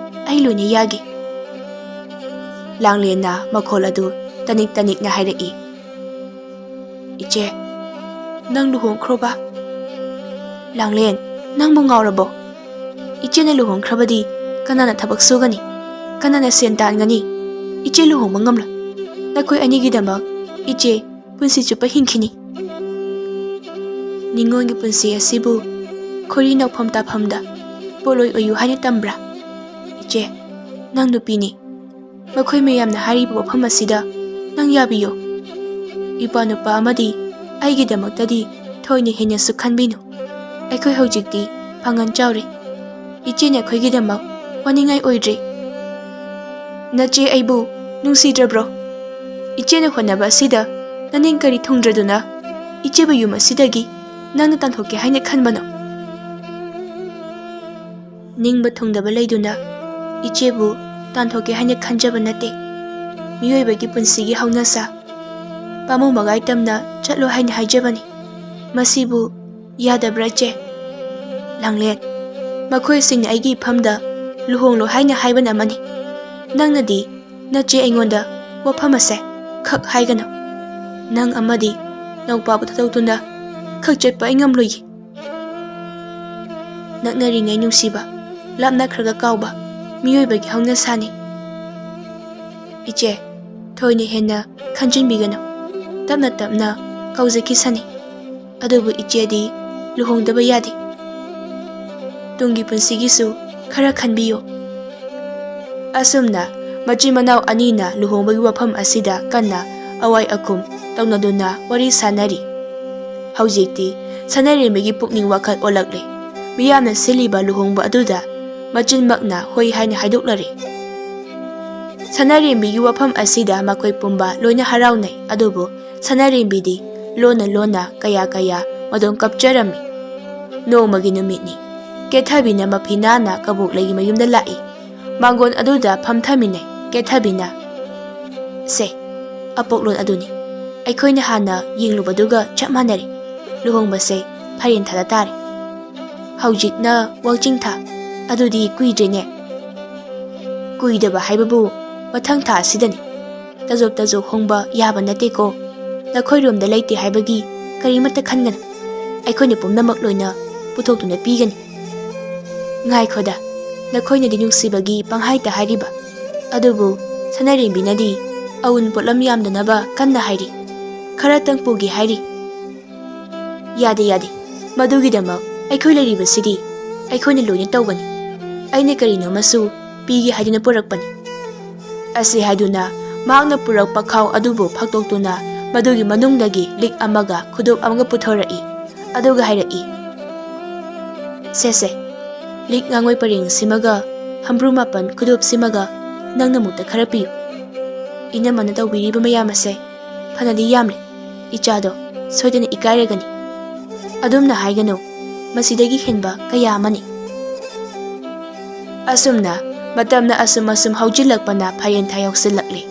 ꯑꯩ ꯂꯣꯏꯅ ꯌꯥꯒꯦ꯫" ꯂꯥꯡꯂꯦꯟꯅ ꯃꯈꯣꯜ ꯑꯗꯨ ꯇꯅꯤꯛ ꯇꯅꯤꯛꯅ ꯍꯥꯏꯔꯛꯏ꯫ "ꯏꯆꯦ, ꯅꯪ ꯂꯨꯍꯣꯡꯈ꯭ꯔꯣꯕ꯫" "ꯂꯥꯡꯂꯦꯟ, ꯅꯪꯕꯨ ꯉꯥꯎꯔꯕꯣ? ꯏꯆꯦꯅ ꯂꯨꯍꯣꯡꯈ꯭ꯔꯕꯗꯤ ꯀꯅꯥꯅ ꯊꯕꯛ ꯁꯨꯒꯅꯤ? ꯀꯅꯥꯅ ꯁꯦꯟ ꯇꯥꯟꯒꯅꯤ? ꯏꯆꯦ ꯂꯨꯍꯣꯡꯕ ꯉꯝꯂꯣꯏ꯫ ꯅꯈꯣꯏ ꯑꯅꯤꯒꯤꯗꯃꯛ ꯏꯆꯦ ꯄꯨꯟꯁꯤ ꯆꯨꯞꯄ ꯍꯤꯡꯈꯤꯅꯤ꯫" "ꯅꯤꯉꯣꯜꯒꯤ ꯄꯨꯟꯁꯤ ꯑꯁꯤꯕꯨ ꯈꯣꯏꯔꯤ ꯅꯧꯐꯝ ꯇꯥꯐꯝꯗ ꯄꯣꯠꯂꯣꯏ ꯑꯣꯏꯌꯨ ꯍꯥꯏꯅ ꯇꯝꯕ꯭ꯔꯥ? ꯏꯆꯦ, ꯅꯪ ꯅꯨꯄꯤꯅꯤ꯫ ꯃꯈꯣꯏ ꯃꯌꯥꯝꯅ ꯍꯥꯏꯔꯤꯕ ꯋꯥꯐꯝ ꯑꯁꯤꯗ ꯅꯪ ꯌꯥꯕꯤꯌꯨ꯫ ꯏꯄꯥ ꯅꯨꯄꯥ ꯑꯃꯗꯤ ꯑꯩꯒꯤꯗꯃꯛꯇꯗꯤ ꯊꯣꯏꯅ ꯍꯦꯟꯅꯁꯨ ꯈꯟꯕꯤꯅꯨ꯫ ꯑꯩꯈꯣꯏ ꯍꯧꯖꯤꯛꯇꯤ ꯄꯥꯡꯒꯜ ꯆꯥꯎꯔꯦ꯫ ꯏꯆꯦꯅ ꯑꯩꯈꯣꯏꯒꯤꯗꯃꯛ ꯋꯥꯅꯤꯡꯉꯥꯏ ꯑꯣꯏꯗ꯭ꯔꯦ꯫" "ꯅꯆꯦ ꯑꯩꯕꯨ ꯅꯨꯡꯁꯤꯗ꯭ꯔꯕ꯭ꯔꯣ? ꯏꯆꯦꯅ ꯍꯣꯠꯅꯕ ꯑꯁꯤꯗ ꯅꯅꯤꯡ ꯀꯔꯤ ꯊꯨꯡꯗ꯭ꯔꯗꯨꯅ ꯏꯆꯦꯕꯨ ꯌꯨꯝ ꯑꯁꯤꯗꯒꯤ ꯅꯪꯅ ꯇꯥꯟꯊꯣꯛꯀꯦ ꯍꯥꯏꯅ ꯈꯟꯕꯅꯣ?" "ꯅꯤꯡꯕ ꯊꯨꯡꯗꯕ ꯂꯩꯗꯨꯅ ꯏꯆꯦꯕꯨ ꯇꯥꯟꯊꯣꯛꯀꯦ ꯍꯥꯏꯅ ꯈꯟꯖꯕ ꯅꯠꯇꯦ꯫ ꯃꯤꯑꯣꯏꯕꯒꯤ ꯄꯨꯟꯁꯤꯒꯤ ꯍꯧꯅꯁꯥ ꯄꯥꯃꯨꯡ ꯃꯒꯥꯏ ꯇꯝꯅ ꯆꯠꯂꯣ ꯍꯥꯏꯅ ꯍꯥꯏꯖꯕꯅꯤ꯫ ꯃꯁꯤꯕꯨ ꯌꯥꯗꯕ꯭ꯔꯥ, ꯏꯆꯦ?" "ꯂꯥꯡꯂꯦꯟ, ꯃꯈꯣꯏꯁꯤꯡꯅ ꯑꯩꯒꯤ ꯏꯐꯝꯗ ꯂꯨꯍꯣꯡꯂꯣ ꯍꯥꯏꯅ ꯍꯥꯏꯕꯅ ꯑꯃꯅꯤ꯫ ꯅꯪꯅꯗꯤ ꯅꯆꯦ ꯑꯩꯉꯣꯟꯗ ꯋꯥꯐꯝ ꯑꯁꯦ ꯈꯛ ꯍꯥꯏꯒꯅꯨ꯫ ꯅꯪ ꯑꯃꯗꯤ ꯅꯧꯄꯥꯕꯨ ꯊꯥꯗꯣꯛꯇꯨꯅ ꯈꯛ ꯆꯠꯄ ꯑꯩ ꯉꯝꯂꯣꯏꯌꯦ꯫ ꯅꯛꯅꯔꯤꯉꯩ ꯅꯨꯡꯁꯤꯕ, ꯂꯥꯞꯅꯈ꯭ꯔꯒ ꯀꯥꯎꯕ ꯃꯤꯑꯣꯏꯕꯒꯤ ꯍꯧꯅꯁꯥꯅꯤ꯫" "ꯏꯆꯦ, ꯊꯣꯏꯅ ꯍꯦꯟꯅ ꯈꯟꯖꯤꯟꯕꯤꯒꯅꯨ꯫ ꯇꯞꯅ ꯇꯞꯅ ꯀꯥꯎꯖꯈꯤꯁꯅꯤ꯫ ꯑꯗꯨꯕꯨ ꯏꯆꯦꯗꯤ ꯂꯨꯍꯣꯡꯗꯕ ꯌꯥꯗꯦ꯫ ꯇꯨꯡꯒꯤ ꯄꯨꯟꯁꯤꯒꯤꯁꯨ ꯈꯔ ꯈꯟꯕꯤꯌꯨ꯫ ꯑꯁꯨꯝꯅ ꯃꯆꯤꯟ ꯃꯅꯥꯎ ꯑꯅꯤꯅ ꯂꯨꯍꯣꯡꯕꯒꯤ ꯋꯥꯐꯝ ꯑꯁꯤꯗ ꯀꯟꯅ ꯑꯋꯥꯏ ꯑꯈꯨꯝ ꯇꯧꯅꯗꯨꯅ ꯋꯥꯔꯤ ꯁꯥꯅꯔꯤ꯫ ꯍꯧꯖꯤꯛꯇꯤ ꯁꯅꯥꯔꯦꯝꯕꯤꯒꯤ ꯄꯨꯛꯅꯤꯡ ꯋꯥꯈꯜ ꯑꯣꯜꯂꯛꯂꯦ꯫ ꯃꯤꯌꯥꯝꯅ ꯁꯤꯜꯂꯤꯕ ꯂꯨꯍꯣꯡꯕ ꯑꯗꯨꯗ ꯃꯆꯤꯟꯃꯛꯅ ꯍꯣꯏ ꯍꯥꯏꯅ ꯍꯥꯏꯗꯣꯛꯂꯔꯦ꯫ ꯁꯅꯥꯔꯦꯝꯕꯤꯒꯤ ꯋꯥꯐꯝ ꯑꯁꯤꯗ ꯃꯈꯣꯏ ꯄꯨꯝꯕ ꯂꯣꯏꯅ ꯍꯔꯥꯎꯅꯩ, ꯑꯗꯨꯕꯨ ꯁꯅꯥꯔꯦꯝꯕꯤꯗꯤ ꯂꯣꯟꯅ ꯂꯣꯟꯅ ꯀꯌꯥ ꯀꯌꯥ ꯃꯗꯣꯝ ꯀꯞꯆꯔꯝꯃꯤ꯫ ꯅꯣꯡꯃꯒꯤ ꯅꯨꯃꯤꯠꯅꯤ꯫ ꯀꯦꯊꯕꯤꯅ ꯃꯐꯤ ꯅꯥꯟꯅ ꯀꯕꯣꯛꯂꯩꯒꯤ ꯃꯌꯨꯝꯗ ꯂꯥꯛꯏ꯫ ꯃꯥꯡꯒꯣꯟ ꯑꯗꯨꯗ ꯐꯝꯊꯃꯤꯟꯅꯩ꯫ ꯀꯦꯊꯕꯤꯅ, "ꯁꯦ, ꯑꯄꯣꯛꯂꯣꯟ ꯑꯗꯨꯅꯤ꯫ ꯑꯩꯈꯣꯏꯅ ꯍꯥꯟꯅ ꯌꯦꯡꯂꯨꯕꯗꯨꯒ ꯆꯞ ꯃꯥꯟꯅꯔꯦ꯫ ꯂꯨꯍꯣꯡꯕꯁꯦ ꯐꯥꯏꯔꯦꯟ ꯊꯥꯗ ꯇꯥꯔꯦ꯫ ꯍꯧꯖꯤꯛꯅ ꯋꯥꯡꯆꯤꯡ ꯊꯥ, ꯑꯗꯨꯗꯤ ꯀꯨꯏꯗ꯭ꯔꯦꯅꯦ꯫" "ꯀꯨꯏꯗꯕ ꯍꯥꯏꯕꯕꯨ ꯃꯊꯪ ꯊꯥ ꯑꯁꯤꯗꯅꯤ꯫ ꯇꯖꯣꯞ ꯇꯖꯣꯞ ꯍꯣꯡꯕ ꯌꯥꯕ ꯅꯠꯇꯦꯀꯣ꯫ ꯅꯈꯣꯏꯔꯣꯝꯗ ꯂꯩꯇꯦ ꯍꯥꯏꯕꯒꯤ ꯀꯔꯤꯃꯠꯇ ꯈꯟꯒꯅꯨ꯫ ꯑꯩꯈꯣꯏꯅ ꯄꯨꯝꯅꯃꯛ ꯂꯣꯏꯅ ꯄꯨꯊꯣꯛꯇꯨꯅ ꯄꯤꯒꯅꯤ꯫" "ꯉꯥꯏꯈꯣꯗ, ꯅꯈꯣꯏꯅꯗꯤ ꯅꯨꯡꯁꯤꯕꯒꯤ ꯄꯪꯍꯥꯏꯇ ꯍꯥꯏꯔꯤꯕ, ꯑꯗꯨꯕꯨ ꯁꯅꯥꯔꯦꯝꯕꯤꯅꯗꯤ ꯑꯎꯟ ꯄꯣꯠꯂꯝ ꯌꯥꯝꯗꯅꯕ ꯀꯟꯅ ꯍꯥꯏꯔꯤ꯫ ꯈꯔꯇꯪ ꯄꯨꯒꯦ ꯍꯥꯏꯔꯤ꯫" "ꯌꯥꯗꯦ, ꯌꯥꯗꯦ꯫ ꯃꯗꯨꯒꯤꯗꯃꯛ ꯑꯩꯈꯣꯏ ꯂꯩꯔꯤꯕꯁꯤꯗꯤ꯫ ꯑꯩꯈꯣꯏꯅ ꯂꯣꯏꯅ ꯇꯧꯒꯅꯤ꯫ ꯑꯩꯅ ꯀꯔꯤꯅꯣ ꯑꯃꯁꯨ ꯄꯤꯒꯦ ꯍꯥꯏꯗꯨꯅ ꯄꯨꯔꯛꯄꯅꯤ꯫" ꯑꯁꯤ ꯍꯥꯏꯗꯨꯅ ꯃꯍꯥꯛꯅ ꯄꯨꯔꯛꯄ ꯈꯥꯎ ꯑꯗꯨꯕꯨ ꯐꯥꯛꯇꯣꯛꯇꯨꯅ ꯃꯗꯨꯒꯤ ꯃꯅꯨꯡꯗꯒꯤ ꯂꯤꯛ ꯑꯃꯒ ꯈꯨꯗꯣꯞ ꯑꯃꯒ ꯄꯨꯊꯣꯔꯛꯏ꯫ ꯑꯗꯨꯒ ꯍꯥꯏꯔꯛꯏ, "ꯁꯦ, ꯁꯦ, ꯂꯤꯛ ꯉꯥꯉꯣꯏ ꯄꯔꯦꯡꯁꯤꯃꯒ ꯍꯝꯕ꯭ꯔꯨ ꯃꯥꯄꯟ ꯈꯨꯗꯣꯞꯁꯤꯃꯒ ꯅꯪꯅ ꯃꯨꯛꯇ ꯈꯔ ꯄꯤꯌꯨ꯫ ꯏꯅꯝꯃꯅ ꯇꯧꯕꯤꯔꯤꯕ ꯃꯌꯥꯝ ꯑꯁꯦ ꯐꯅꯗꯤ ꯌꯥꯝꯂꯦ꯫ ꯏꯆꯥꯗꯣ ꯁꯣꯏꯗꯅ ꯏꯀꯥꯏꯔꯒꯅꯤ꯫ ꯑꯗꯨꯝꯅ ꯍꯥꯏꯒꯅꯨ, ꯃꯁꯤꯗꯒꯤ ꯍꯦꯟꯕ ꯀꯌꯥ ꯑꯃꯅꯤ꯫" ꯑꯁꯨꯝꯅ ꯃꯇꯝꯅ ꯑꯁꯨꯝ ꯑꯁꯨꯝ ꯍꯧꯖꯤꯜꯂꯛꯄꯅ ꯐꯥꯏꯔꯦꯟ ꯊꯥ ꯌꯧꯁꯤꯜꯂꯛꯂꯦ꯫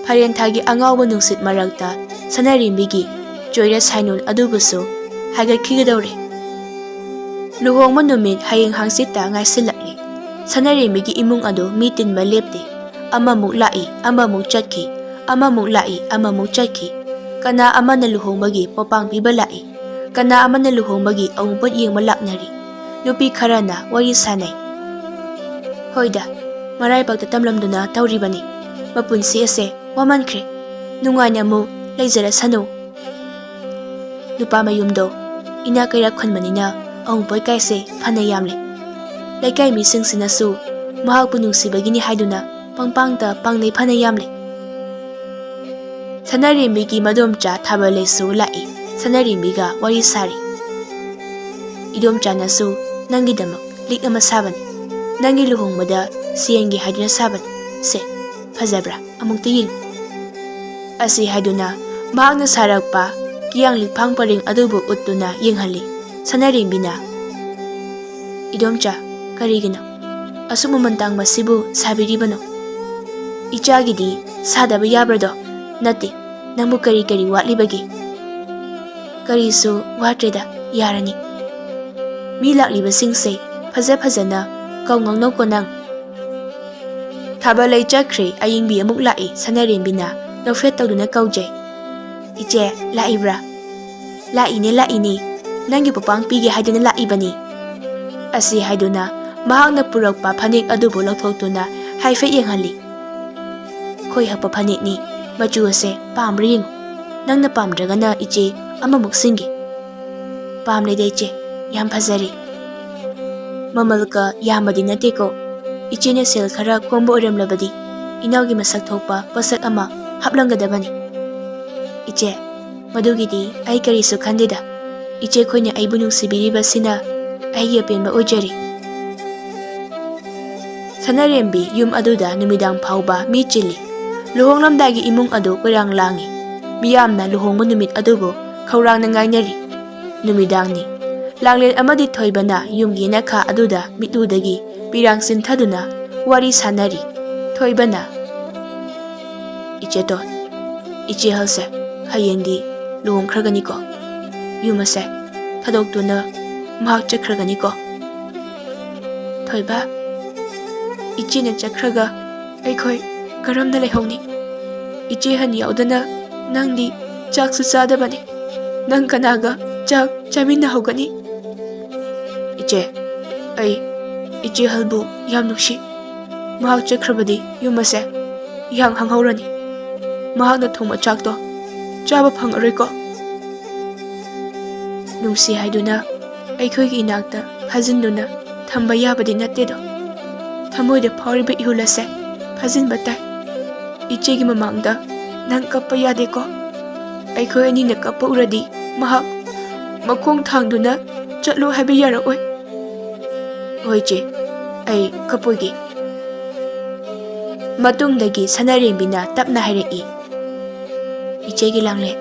ꯐꯥꯏꯔꯦꯟ ꯊꯥꯒꯤ ꯑꯉꯥꯎꯕ ꯅꯨꯡꯁꯤꯠ ꯃꯔꯛꯇ ꯁꯅꯥꯔꯦꯝꯕꯤꯒꯤ ꯆꯣꯏꯔ ꯁꯥꯏꯅꯣꯟ ꯑꯗꯨꯕꯨꯁꯨ ꯍꯥꯏꯒꯠꯈꯤꯒꯗꯧꯔꯦ꯫ ꯂꯨꯍꯣꯡꯕ ꯅꯨꯃꯤꯠ ꯍꯌꯦꯡ ꯍꯪꯆꯤꯠꯇ ꯉꯥꯏꯁꯤꯜꯂꯛꯂꯦ꯫ ꯁꯅꯥꯔꯦꯝꯕꯤꯒꯤ ꯏꯃꯨꯡ ꯑꯗꯨ ꯃꯤ ꯇꯤꯟꯕ ꯂꯦꯞꯇꯦ꯫ ꯑꯃꯃꯨꯛ ꯂꯥꯛꯏ, ꯑꯃꯃꯨꯛ ꯆꯠꯈꯤ, ꯑꯃꯃꯨꯛ ꯂꯥꯛꯏ, ꯑꯃꯃꯨꯛ ꯆꯠꯈꯤ꯫ ꯀꯅꯥ ꯑꯃꯅ ꯂꯨꯍꯣꯡꯕꯒꯤ ꯄꯣꯄꯥꯡ ꯄꯤꯕ ꯂꯥꯛꯏ, ꯀꯅꯥ ꯑꯃꯅ ꯂꯨꯍꯣꯡꯕꯒꯤ ꯑꯎꯟꯄꯣꯠ ꯌꯦꯡꯕ ꯂꯥꯛꯅꯔꯤ꯫ ꯅꯨꯄꯤ ꯈꯔꯅ ꯋꯥꯔꯤ ꯁꯥꯅꯩ꯫ "ꯍꯣꯏꯗ, ꯃꯔꯥꯏꯕꯛꯇ ꯇꯝꯂꯝꯗꯨꯅ ꯇꯧꯔꯤꯕꯅꯤ꯫ ꯃꯄꯨꯟꯁꯤ ꯑꯁꯦ ꯋꯥꯃꯟꯈ꯭ꯔꯦ꯫ ꯅꯨꯡꯉꯥꯏꯅ ꯑꯃꯨꯛ ꯂꯩꯖꯔꯁꯅꯨ꯫" ꯅꯨꯄꯥ ꯃꯌꯨꯝꯗꯣ ꯏꯅꯥꯛ ꯀꯩꯔꯥꯛ ꯈꯨꯟꯕꯅꯤꯅ ꯑꯋꯨꯡꯄꯣꯠ ꯀꯥꯏꯁꯦ ꯐꯅ ꯌꯥꯝꯂꯦ꯫ ꯂꯩꯀꯥꯏ ꯃꯤꯁꯤꯡꯁꯤꯅꯁꯨ ꯃꯍꯥꯛꯄꯨ ꯅꯨꯡꯁꯤꯕꯒꯤꯅꯤ ꯍꯥꯏꯗꯨꯅ ꯄꯪꯄꯥꯡꯇ ꯄꯥꯡꯅꯩ ꯐꯅ ꯌꯥꯝꯂꯦ꯫ ꯁꯅꯥꯔꯦꯝꯕꯤꯒꯤ ꯃꯗꯣꯝꯆꯥ ꯊꯥꯕꯜꯂꯩꯁꯨ ꯂꯥꯛꯏ꯫ ꯁꯅꯥꯔꯦꯝꯕꯤꯒ ꯋꯥꯔꯤ ꯁꯥꯔꯤ꯫ "ꯏꯗꯣꯝꯆꯥꯅꯁꯨ ꯅꯪꯒꯤꯗꯃꯛ ꯂꯤꯛ ꯑꯃ ꯁꯥꯕꯅꯤ꯫ ꯅꯪꯒꯤ ꯂꯨꯍꯣꯡꯕꯗ ꯁꯦꯟꯒꯦ ꯍꯥꯏꯗꯨꯅ ꯁꯥꯕꯅꯤ꯫ ꯁꯦ, ꯐꯖꯕ꯭ꯔꯥ? ꯑꯃꯨꯛꯇ ꯌꯦꯡꯉꯨ"꯫ ꯑꯁꯤ ꯍꯥꯏꯗꯨꯅ ꯃꯍꯥꯛꯅ ꯁꯥꯔꯛꯄ ꯀꯤꯌꯥꯡ ꯂꯤꯛꯐꯥꯡ ꯄꯔꯦꯡ ꯑꯗꯨꯕꯨ ꯎꯠꯇꯨꯅ ꯌꯦꯡꯍꯜꯂꯤ꯫ ꯁꯅꯥꯔꯦꯝꯕꯤꯅ, "ꯏꯗꯣꯝꯆꯥ, ꯀꯔꯤꯒꯤꯅꯣ ꯑꯁꯨꯛ ꯃꯃꯜ ꯇꯥꯡꯕꯁꯤꯕꯨ ꯁꯥꯕꯤꯔꯤꯕꯅꯣ? ꯏꯆꯥꯒꯤꯗꯤ ꯁꯥꯗꯕ ꯌꯥꯕ꯭ꯔꯗꯣ? ꯅꯠꯇꯦ, ꯅꯪꯕꯨ ꯀꯔꯤ ꯀꯔꯤ ꯋꯥꯠꯂꯤꯕꯒꯦ?" "ꯀꯔꯤꯁꯨ ꯋꯥꯠꯇ꯭ꯔꯦꯗ, ꯌꯥꯔꯅꯤ꯫ ꯃꯤ ꯂꯥꯛꯂꯤꯕꯁꯤꯡꯁꯦ ꯐꯖ ꯐꯖꯅ ꯀꯧ ꯉꯥꯡꯅꯧꯀꯣ ꯅꯪ"꯫ ꯊꯥꯕꯜꯂꯩ ꯆꯠꯈ꯭ꯔꯦ꯫ ꯑꯌꯤꯡꯕꯤ ꯑꯃꯨꯛ ꯂꯥꯛꯏ꯫ ꯁꯅꯥꯔꯦꯝꯕꯤꯅ ꯅꯣꯛꯐꯦꯠ ꯇꯧꯗꯨꯅ ꯀꯧꯖꯩ꯫ "ꯏꯆꯦ, ꯂꯥꯛꯏꯕ꯭ꯔꯥ?" "ꯂꯥꯛꯏꯅꯦ, ꯂꯥꯛꯏꯅꯦ꯫ ꯅꯪꯒꯤ ꯄꯣꯄꯥꯡ ꯄꯤꯒꯦ ꯍꯥꯏꯗꯨꯅ ꯂꯥꯛꯏꯕꯅꯤ"꯫ ꯑꯁꯤ ꯍꯥꯏꯗꯨꯅ ꯃꯍꯥꯛꯅ ꯄꯨꯔꯛꯄ ꯐꯅꯦꯛ ꯑꯗꯨꯕꯨ ꯂꯧꯊꯣꯛꯇꯨꯅ ꯍꯥꯏꯐꯦꯠ ꯌꯦꯡꯍꯜꯂꯤ꯫ "ꯈꯣꯏ ꯍꯛꯄ ꯐꯅꯦꯛꯅꯤ꯫ ꯃꯆꯨ ꯑꯁꯦ ꯄꯥꯝꯕ꯭ꯔꯥ ꯌꯦꯡꯉꯨ꯫ ꯅꯪꯅ ꯄꯥꯝꯗ꯭ꯔꯒꯅ ꯏꯆꯦ ꯑꯃꯃꯨꯛ ꯁꯤꯟꯒꯦ"꯫ "ꯄꯥꯝꯂꯦꯗ ꯏꯆꯦ, ꯌꯥꯝ ꯐꯖꯔꯦ"꯫ "ꯃꯃꯜꯒ ꯌꯥꯝꯕꯗꯤ ꯅꯠꯇꯦꯀꯣ꯫ ꯏꯆꯦꯅ ꯁꯦꯜ ꯈꯔ ꯈꯣꯝꯕ ꯑꯣꯏꯔꯝꯂꯕꯗꯤ ꯏꯅꯥꯎꯒꯤ ꯃꯁꯛ ꯊꯣꯛꯄ ꯄꯣꯠꯁꯛ ꯑꯃ ꯍꯥꯞꯂꯝꯒꯗꯕꯅꯤ"꯫ "ꯏꯆꯦ, ꯃꯗꯨꯒꯤꯗꯤ ꯑꯩ ꯀꯔꯤꯁꯨ ꯈꯟꯗꯦꯗ꯫ ꯏꯆꯦ ꯈꯣꯏꯅ ꯑꯩꯕꯨ ꯅꯨꯡꯁꯤꯕꯤꯔꯤꯕꯁꯤꯅ ꯑꯩꯒꯤ ꯑꯄꯦꯟꯕ ꯑꯣꯏꯖꯔꯦ"꯫ ꯁꯅꯥꯔꯦꯝꯕꯤ ꯌꯨꯝ ꯑꯗꯨꯗ ꯅꯨꯃꯤꯗꯥꯡ ꯐꯥꯎꯕ ꯃꯤ ꯆꯤꯜꯂꯤ꯫ ꯂꯨꯍꯣꯡꯂꯝꯗꯥꯏꯒꯤ ꯏꯃꯨꯡ ꯑꯗꯨ ꯀꯣꯏꯔꯥꯡ ꯂꯥꯡꯏ꯫ ꯃꯤꯌꯥꯝꯅ ꯂꯨꯍꯣꯡꯕ ꯅꯨꯃꯤꯠ ꯑꯗꯨꯕꯨ ꯈꯧꯔꯥꯡꯅ ꯉꯥꯏꯅꯔꯤ꯫ ꯅꯨꯃꯤꯗꯥꯡꯅꯤ꯫ ꯂꯥꯡꯂꯦꯟ ꯑꯃꯗꯤ ꯊꯣꯏꯕꯅ ꯌꯨꯝꯒꯤ ꯌꯦꯅꯈꯥ ꯑꯗꯨꯗ ꯃꯤꯠꯂꯨꯗꯒꯤ ꯄꯤꯔꯥꯡ ꯆꯤꯟꯊꯗꯨꯅ ꯋꯥꯔꯤ ꯁꯥꯅꯔꯤ꯫ ꯊꯣꯏꯕꯅ, "ꯏꯆꯦꯇꯣꯟ, ꯏꯆꯦ ꯑꯍꯜꯁꯦ ꯍꯌꯦꯡꯗꯤ ꯂꯨꯍꯣꯡꯈ꯭ꯔꯒꯅꯤꯀꯣ? ꯌꯨꯝ ꯑꯁꯦ ꯊꯥꯗꯣꯛꯇꯨꯅ ꯃꯍꯥꯛ ꯆꯠꯈ꯭ꯔꯒꯅꯤꯀꯣ?" ꯊꯣꯏꯕ, "ꯏꯆꯦꯅ ꯆꯠꯈ꯭ꯔꯒ ꯑꯩꯈꯣꯏ ꯀꯔꯝꯅ ꯂꯩꯍꯧꯅꯤ? ꯏꯆꯦ ꯑꯍꯟ ꯌꯥꯎꯗꯅ ꯅꯪꯗꯤ ꯆꯥꯛꯁꯨ ꯆꯥꯗꯕꯅꯤ꯫ ꯅꯪ ꯀꯅꯥꯒ ꯆꯥꯛ ꯆꯥꯃꯤꯟꯅꯍꯧꯒꯅꯤ?" "ꯏꯆꯦ, ꯑꯩ ꯏꯆꯦ ꯑꯍꯜꯕꯨ ꯌꯥꯝ ꯅꯨꯡꯁꯤ꯫ ꯃꯍꯥꯛ ꯆꯠꯈ꯭ꯔꯕꯗꯤ ꯌꯨꯝ ꯑꯁꯦ ꯏꯍꯥꯡ ꯍꯥꯡꯍꯧꯔꯅꯤ꯫ ꯃꯍꯥꯛꯅ ꯊꯣꯡꯕ ꯆꯥꯛꯇꯣ ꯆꯥꯕ ꯐꯪꯉꯔꯣꯏꯀꯣ?" ꯅꯨꯡꯁꯤ ꯍꯥꯏꯗꯨꯅ ꯑꯩꯈꯣꯏꯒꯤ ꯏꯅꯥꯛꯇ ꯐꯥꯖꯤꯟꯗꯨꯅ ꯊꯝꯕ ꯌꯥꯕꯗꯤ ꯅꯠꯇꯦꯗꯣ꯫ ꯊꯃꯣꯏꯗ ꯐꯥꯎꯔꯤꯕ ꯏꯍꯨꯜ ꯑꯁꯦ ꯐꯥꯖꯤꯟꯕ ꯇꯥꯏ꯫ ꯏꯆꯦꯒꯤ ꯃꯃꯥꯡꯗ ꯅꯪ ꯀꯞꯄ ꯌꯥꯗꯦꯀꯣ꯫ ꯑꯩꯈꯣꯏ ꯑꯅꯤꯅ ꯀꯞꯄ ꯎꯔꯗꯤ ꯃꯍꯥꯛ ꯃꯈꯣꯡ ꯊꯥꯡꯗꯨꯅ ꯆꯠꯂꯣ ꯍꯥꯏꯕ ꯌꯥꯔꯛꯑꯣꯏ꯫ ꯍꯣꯏ ꯆꯦ, ꯑꯩ ꯀꯞꯄꯣꯏꯒꯦ꯫ ꯃꯇꯨꯡꯗꯒꯤ ꯁꯅꯥꯔꯦꯝꯕꯤꯅ ꯇꯞꯅ ꯍꯥꯏꯔꯛꯏ, ꯏꯆꯦꯒꯤ ꯂꯥꯡꯂꯦꯟ,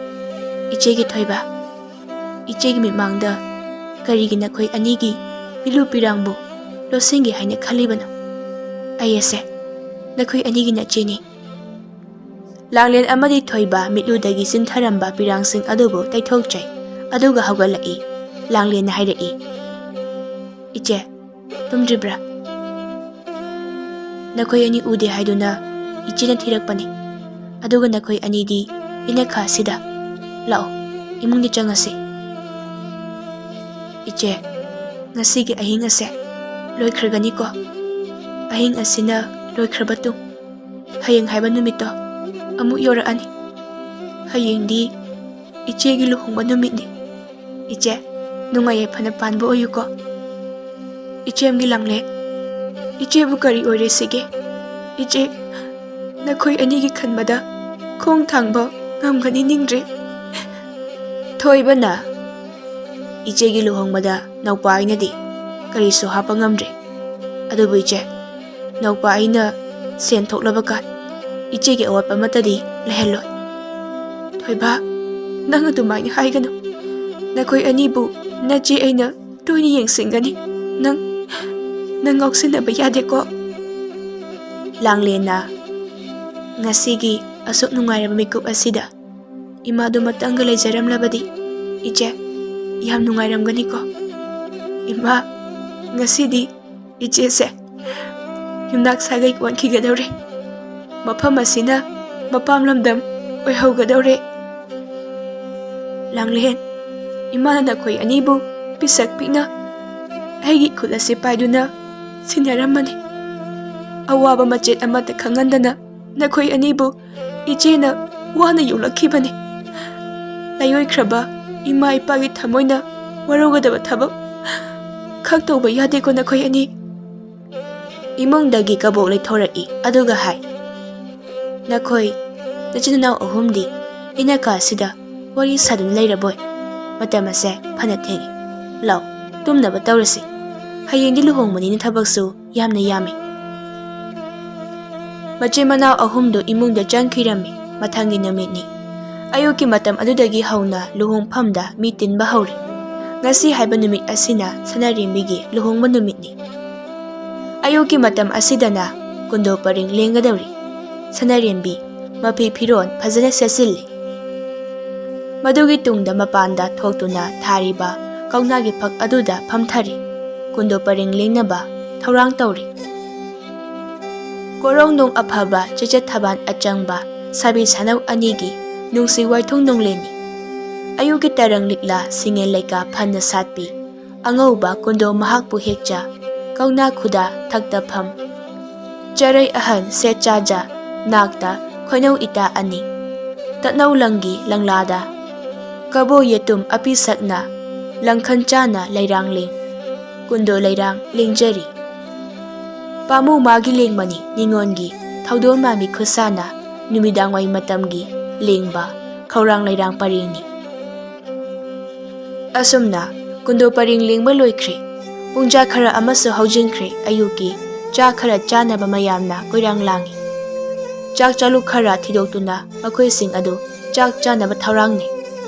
ꯏꯆꯦꯒꯤ ꯊꯣꯏꯕ, ꯏꯆꯦꯒꯤ ꯃꯤꯠꯃꯥꯡꯗ ꯀꯔꯤꯒꯤ ꯅꯈꯣꯏ ꯑꯅꯤꯒꯤ ꯃꯤꯠꯂꯨ ꯄꯤꯔꯥꯡꯕꯨ ꯂꯣꯠꯁꯤꯟꯒꯦ ꯍꯥꯏꯅ ꯈꯜꯂꯤꯕꯅꯣ? ꯑꯩ ꯑꯁꯦ ꯅꯈꯣꯏ ꯑꯅꯤꯒꯤ ꯅꯆꯦꯅꯤ꯫ ꯂꯥꯡꯂꯦꯟ ꯑꯃꯗꯤ ꯊꯣꯏꯕ ꯃꯤꯠꯂꯨꯗꯒꯤ ꯆꯤꯟꯊꯔꯝꯕ ꯄꯤꯔꯥꯡꯁꯤꯡ ꯑꯗꯨꯕꯨ ꯇꯩꯊꯣꯛꯆꯩ꯫ ꯑꯗꯨꯒ ꯍꯧꯒꯠꯂꯛꯏ꯫ ꯂꯥꯡꯂꯦꯟꯅ ꯍꯥꯏꯔꯛꯏ, ꯏꯆꯦ, ꯇꯨꯝꯗ꯭ꯔꯤꯕ꯭ꯔꯥ? ꯅꯈꯣꯏ ꯑꯅꯤ ꯎꯗꯦ ꯍꯥꯏꯗꯨꯅ ꯏꯆꯦꯅ ꯊꯤꯔꯛꯄꯅꯤ꯫ ꯑꯗꯨꯒ ꯅꯈꯣꯏ ꯑꯅꯤꯗꯤ ꯏꯅꯈꯥꯁꯤꯗ꯫ ꯂꯥꯛꯑꯣ, ꯏꯃꯨꯡꯗ ꯆꯪꯉꯁꯤ꯫ ꯏꯆꯦ, ꯉꯁꯤꯒꯤ ꯑꯍꯤꯡ ꯑꯁꯦ ꯂꯣꯏꯈ꯭ꯔꯒꯅꯤꯀꯣ꯫ ꯑꯍꯤꯡ ꯑꯁꯤꯅ ꯂꯣꯏꯈ꯭ꯔꯕ ꯇꯨꯡ, ꯍꯌꯦꯡ ꯍꯥꯏꯕ ꯅꯨꯃꯤꯠꯇꯣ ꯑꯃꯨꯛ ꯌꯧꯔꯛꯑꯅꯤ꯫ ꯍꯌꯦꯡꯗꯤ ꯏꯆꯦꯒꯤ ꯂꯨꯍꯣꯡꯕ ꯅꯨꯃꯤꯠꯅꯤ꯫ ꯏꯆꯦ, ꯅꯨꯡꯉꯥꯏ ꯌꯥꯏꯐꯅ ꯄꯥꯟꯕ ꯑꯣꯏꯌꯨꯀꯣ꯫ ꯏꯆꯦꯝꯒꯤ ꯂꯥꯡꯂꯦꯟ, ꯏꯆꯦꯕꯨ ꯀꯔꯤ ꯑꯣꯏꯔꯦꯁꯤꯒꯦ? ꯏꯆꯦ, ꯅꯈꯣꯏ ꯑꯅꯤꯒꯤ ꯈꯟꯕꯗ ꯈꯣꯡ ꯊꯥꯡꯕ ꯉꯝꯒꯅꯤ ꯅꯤꯡꯗ꯭ꯔꯦ꯫ ꯊꯣꯏꯕꯅ, ꯏꯆꯦꯒꯤ ꯂꯨꯍꯣꯡꯕꯗ ꯅꯧꯄꯥ ꯑꯩꯅꯗꯤ ꯀꯔꯤꯁꯨ ꯍꯥꯞꯄ ꯉꯝꯗ꯭ꯔꯦ꯫ ꯑꯗꯨꯕꯨ ꯏꯆꯦ, ꯅꯧꯄꯥ ꯑꯩꯅ ꯁꯦꯟ ꯊꯣꯛꯂꯕ ꯀꯥꯟ ꯏꯆꯦꯒꯤ ꯑꯋꯥꯠꯄ ꯑꯃꯠꯇꯗꯤ ꯂꯩꯍꯜꯂꯣꯏ꯫ ꯊꯣꯏꯕ, ꯅꯪ ꯑꯗꯨꯃꯥꯏꯅ ꯍꯥꯏꯒꯅꯨ꯫ ꯅꯈꯣꯏ ꯑꯅꯤꯕꯨ ꯅꯆꯦ ꯑꯩꯅ ꯇꯣꯏꯅ ꯌꯦꯡꯁꯤꯟꯒꯅꯤ꯫ ꯅꯪ, ꯅꯪ ꯉꯥꯎꯁꯤꯟꯅꯕ ꯌꯥꯗꯦꯀꯣ꯫ ꯂꯥꯡꯂꯦꯟꯅ, ꯉꯁꯤꯒꯤ ꯑꯁꯨꯛ ꯅꯨꯡꯉꯥꯏꯔꯕ ꯃꯤꯀꯨꯞ ꯑꯁꯤꯗ ꯏꯃꯥꯗꯨ ꯃꯇꯪꯒ ꯂꯩꯖꯔꯝꯂꯕꯗꯤ ꯏꯆꯦ, ꯌꯥꯝ ꯅꯨꯡꯉꯥꯏꯔꯝꯒꯅꯤꯀꯣ꯫ ꯏꯃꯥ, ꯉꯁꯤꯗꯤ ꯏꯆꯦꯁꯦ ꯌꯨꯝꯅꯥꯛ ꯁꯥꯒꯩ ꯑꯣꯟꯈꯤꯒꯗꯧꯔꯦ꯫ ꯃꯐꯝ ꯑꯁꯤꯅ ꯃꯄꯥꯝ ꯂꯝꯗꯝ ꯑꯣꯏꯍꯧꯒꯗꯧꯔꯦ꯫ ꯂꯥꯡꯂꯦꯟ, ꯏꯃꯥꯅ ꯅꯈꯣꯏ ꯑꯅꯤꯕꯨ ꯄꯤꯁꯛ ꯄꯤꯛꯅ ꯑꯩꯒꯤ ꯈꯨꯠ ꯑꯁꯤ ꯄꯥꯏꯗꯨꯅ ꯁꯤꯟꯅꯔꯝꯕꯅꯤ꯫ ꯑꯋꯥꯕ ꯃꯆꯦꯠ ꯑꯃꯠꯇ ꯈꯪꯍꯟꯗꯅ ꯅꯈꯣꯏ ꯑꯅꯤꯕꯨ ꯏꯆꯦꯅ ꯋꯥꯅ ꯌꯣꯛꯂꯛꯈꯤꯕꯅꯤ꯫ ꯂꯥꯏꯑꯣꯏꯈ꯭ꯔꯕ ꯏꯃꯥ ꯏꯄꯥꯒꯤ ꯊꯃꯣꯏꯅ ꯋꯥꯔꯧꯒꯗꯕ ꯊꯕꯛ ꯈꯛ ꯇꯧꯕ ꯌꯥꯗꯦꯀꯣ ꯅꯈꯣꯏ ꯑꯅꯤ꯫ ꯏꯃꯨꯡꯗꯒꯤ ꯀꯕꯣꯛ ꯂꯩꯊꯣꯔꯛꯏ, ꯑꯗꯨꯒ ꯍꯥꯏ, "ꯅꯈꯣꯏ ꯅꯆꯤꯟ ꯅꯅꯥꯎ ꯑꯍꯨꯝꯗꯤ ꯏꯅ ꯀꯥꯁꯤꯗ ꯋꯥꯔꯤ ꯁꯥꯗꯨꯅ ꯂꯩꯔꯕꯣꯏ? ꯃꯇꯝ ꯑꯁꯦ ꯐꯅ ꯊꯦꯡꯉꯤ꯫ ꯂꯥꯎ, ꯇꯨꯝꯅꯕ ꯇꯧꯔꯁꯤ꯫ ꯍꯌꯦꯡꯗꯤ ꯂꯨꯍꯣꯡꯕꯅꯤꯅ ꯊꯕꯛꯁꯨ ꯌꯥꯝꯅ ꯌꯥꯝꯃꯤ꯫" ꯃꯆꯤꯟ ꯃꯅꯥꯎ ꯑꯍꯨꯝꯗꯨ ꯏꯃꯨꯡꯗ ꯆꯪꯈꯤꯔꯝꯃꯤ꯫ ꯃꯊꯪꯒꯤ ꯅꯨꯃꯤꯠꯅꯤ꯫ ꯑꯌꯨꯛꯀꯤ ꯃꯇꯝ ꯑꯗꯨꯗꯒꯤ ꯍꯧꯅ ꯂꯨꯍꯣꯡꯐꯝꯗ ꯃꯤ ꯇꯤꯟꯕ ꯍꯧꯔꯦ꯫ ꯉꯁꯤ ꯍꯥꯏꯕ ꯅꯨꯃꯤꯠ ꯑꯁꯤꯅ ꯁꯅꯥꯔꯦꯝꯕꯤꯒꯤ ꯂꯨꯍꯣꯡꯕ ꯅꯨꯃꯤꯠꯅꯤ꯫ ꯑꯌꯨꯛꯀꯤ ꯃꯇꯝ ꯑꯁꯤꯗꯅ ꯀꯨꯟꯗꯣ ꯄꯔꯤꯡ ꯂꯦꯡꯒꯗꯧꯔꯤ꯫ ꯁꯅꯥꯔꯦꯝꯕꯤ ꯃꯐꯤ ꯐꯤꯔꯣꯜ ꯐꯖꯅ ꯁꯦꯠꯆꯤꯜꯂꯤ꯫ ꯃꯗꯨꯒꯤ ꯇꯨꯡꯗ ꯃꯄꯥꯟꯗ ꯊꯣꯛꯇꯨꯅ ꯊꯥꯔꯤꯕ ꯀꯧꯅꯥꯒꯤ ꯐꯛ ꯑꯗꯨꯗ ꯐꯝꯊꯔꯤ꯫ ꯀꯨꯟꯗꯣ ꯄꯔꯤꯡ ꯂꯦꯡꯅꯕ ꯊꯧꯔꯥꯡ ꯇꯧꯔꯤ꯫ ꯀꯣꯔꯣꯡꯅꯨꯡ ꯑꯐꯕ, ꯆꯦꯆꯦꯠ ꯊꯕꯥꯟ ꯑꯆꯪꯕ, ꯁꯥꯕꯤ ꯁꯥꯅꯧ ꯑꯅꯤꯒꯤ ꯅꯨꯡꯁꯤ ꯋꯥꯏꯊꯨꯡ ꯅꯨꯡꯂꯦꯟꯅꯤ꯫ ꯑꯌꯨꯛꯀꯤ ꯇꯔꯪ ꯂꯤꯛꯂꯥ ꯁꯤꯡꯉꯦꯜ ꯂꯩꯀꯥ ꯐꯟꯅ ꯁꯥꯠꯄꯤ, ꯑꯉꯧꯕ ꯀꯨꯟꯗꯣ ꯃꯍꯥꯛꯄꯨ ꯍꯦꯛꯆ, ꯀꯧꯅꯥ ꯈꯨꯗꯥ ꯊꯛꯇ ꯐꯝ, ꯆꯔꯩ ꯑꯍꯟ ꯁꯦꯠ ꯆꯥꯖ, ꯅꯥꯛꯇ ꯈꯣꯏꯅꯧ ꯏꯇꯥ ꯑꯅꯤ, ꯇꯠꯅꯧ ꯂꯪꯒꯤ ꯂꯪꯂꯥꯗ, ꯀꯕꯣ ꯌꯦꯇꯨꯝ ꯑꯄꯤ ꯁꯛꯅ, ꯂꯪꯈꯟ ꯆꯥꯅ ꯂꯩꯔꯥꯡ ꯂꯦꯡ, ꯀꯨꯟꯗꯣ ꯂꯩꯔꯥꯡ ꯂꯦꯡꯖꯔꯤ꯫ ꯄꯥꯃꯨ ꯃꯥꯒꯤ ꯂꯦꯡꯕꯅꯤ ꯅꯤꯉꯣꯟꯒꯤ ꯊꯧꯗꯣꯟ ꯃꯥꯟꯕꯤ ꯈꯨꯠꯁꯥꯅ ꯅꯨꯃꯤꯗꯥꯡꯋꯥꯏ ꯃꯇꯝꯒꯤ ꯂꯦꯡꯕ ꯈꯧꯔꯥꯡ ꯂꯩꯔꯥꯡ ꯄꯔꯦꯡꯅꯤ꯫ ꯑꯁꯨꯝꯅ ꯀꯨꯟꯗꯣ ꯄꯔꯦꯡ ꯂꯦꯡꯕ ꯂꯣꯏꯈ꯭ꯔꯦ꯫ ꯄꯨꯡꯖꯥ ꯈꯔ ꯑꯃꯁꯨ ꯍꯧꯖꯤꯟꯈ꯭ꯔꯦ꯫ ꯑꯌꯨꯛꯀꯤ ꯆꯥ ꯈꯔ ꯆꯥꯅꯕ ꯃꯌꯥꯝꯅ ꯀꯣꯏꯔꯥꯡ ꯂꯥꯡꯏ꯫ ꯆꯥꯛ ꯆꯥꯂꯨꯛ ꯈꯔ ꯊꯤꯗꯣꯛꯇꯨꯅ ꯃꯈꯣꯏꯁꯤꯡ ꯑꯗꯨ ꯆꯥꯛ ꯆꯥꯅꯕ ꯊꯧꯔꯥꯡꯅꯩ꯫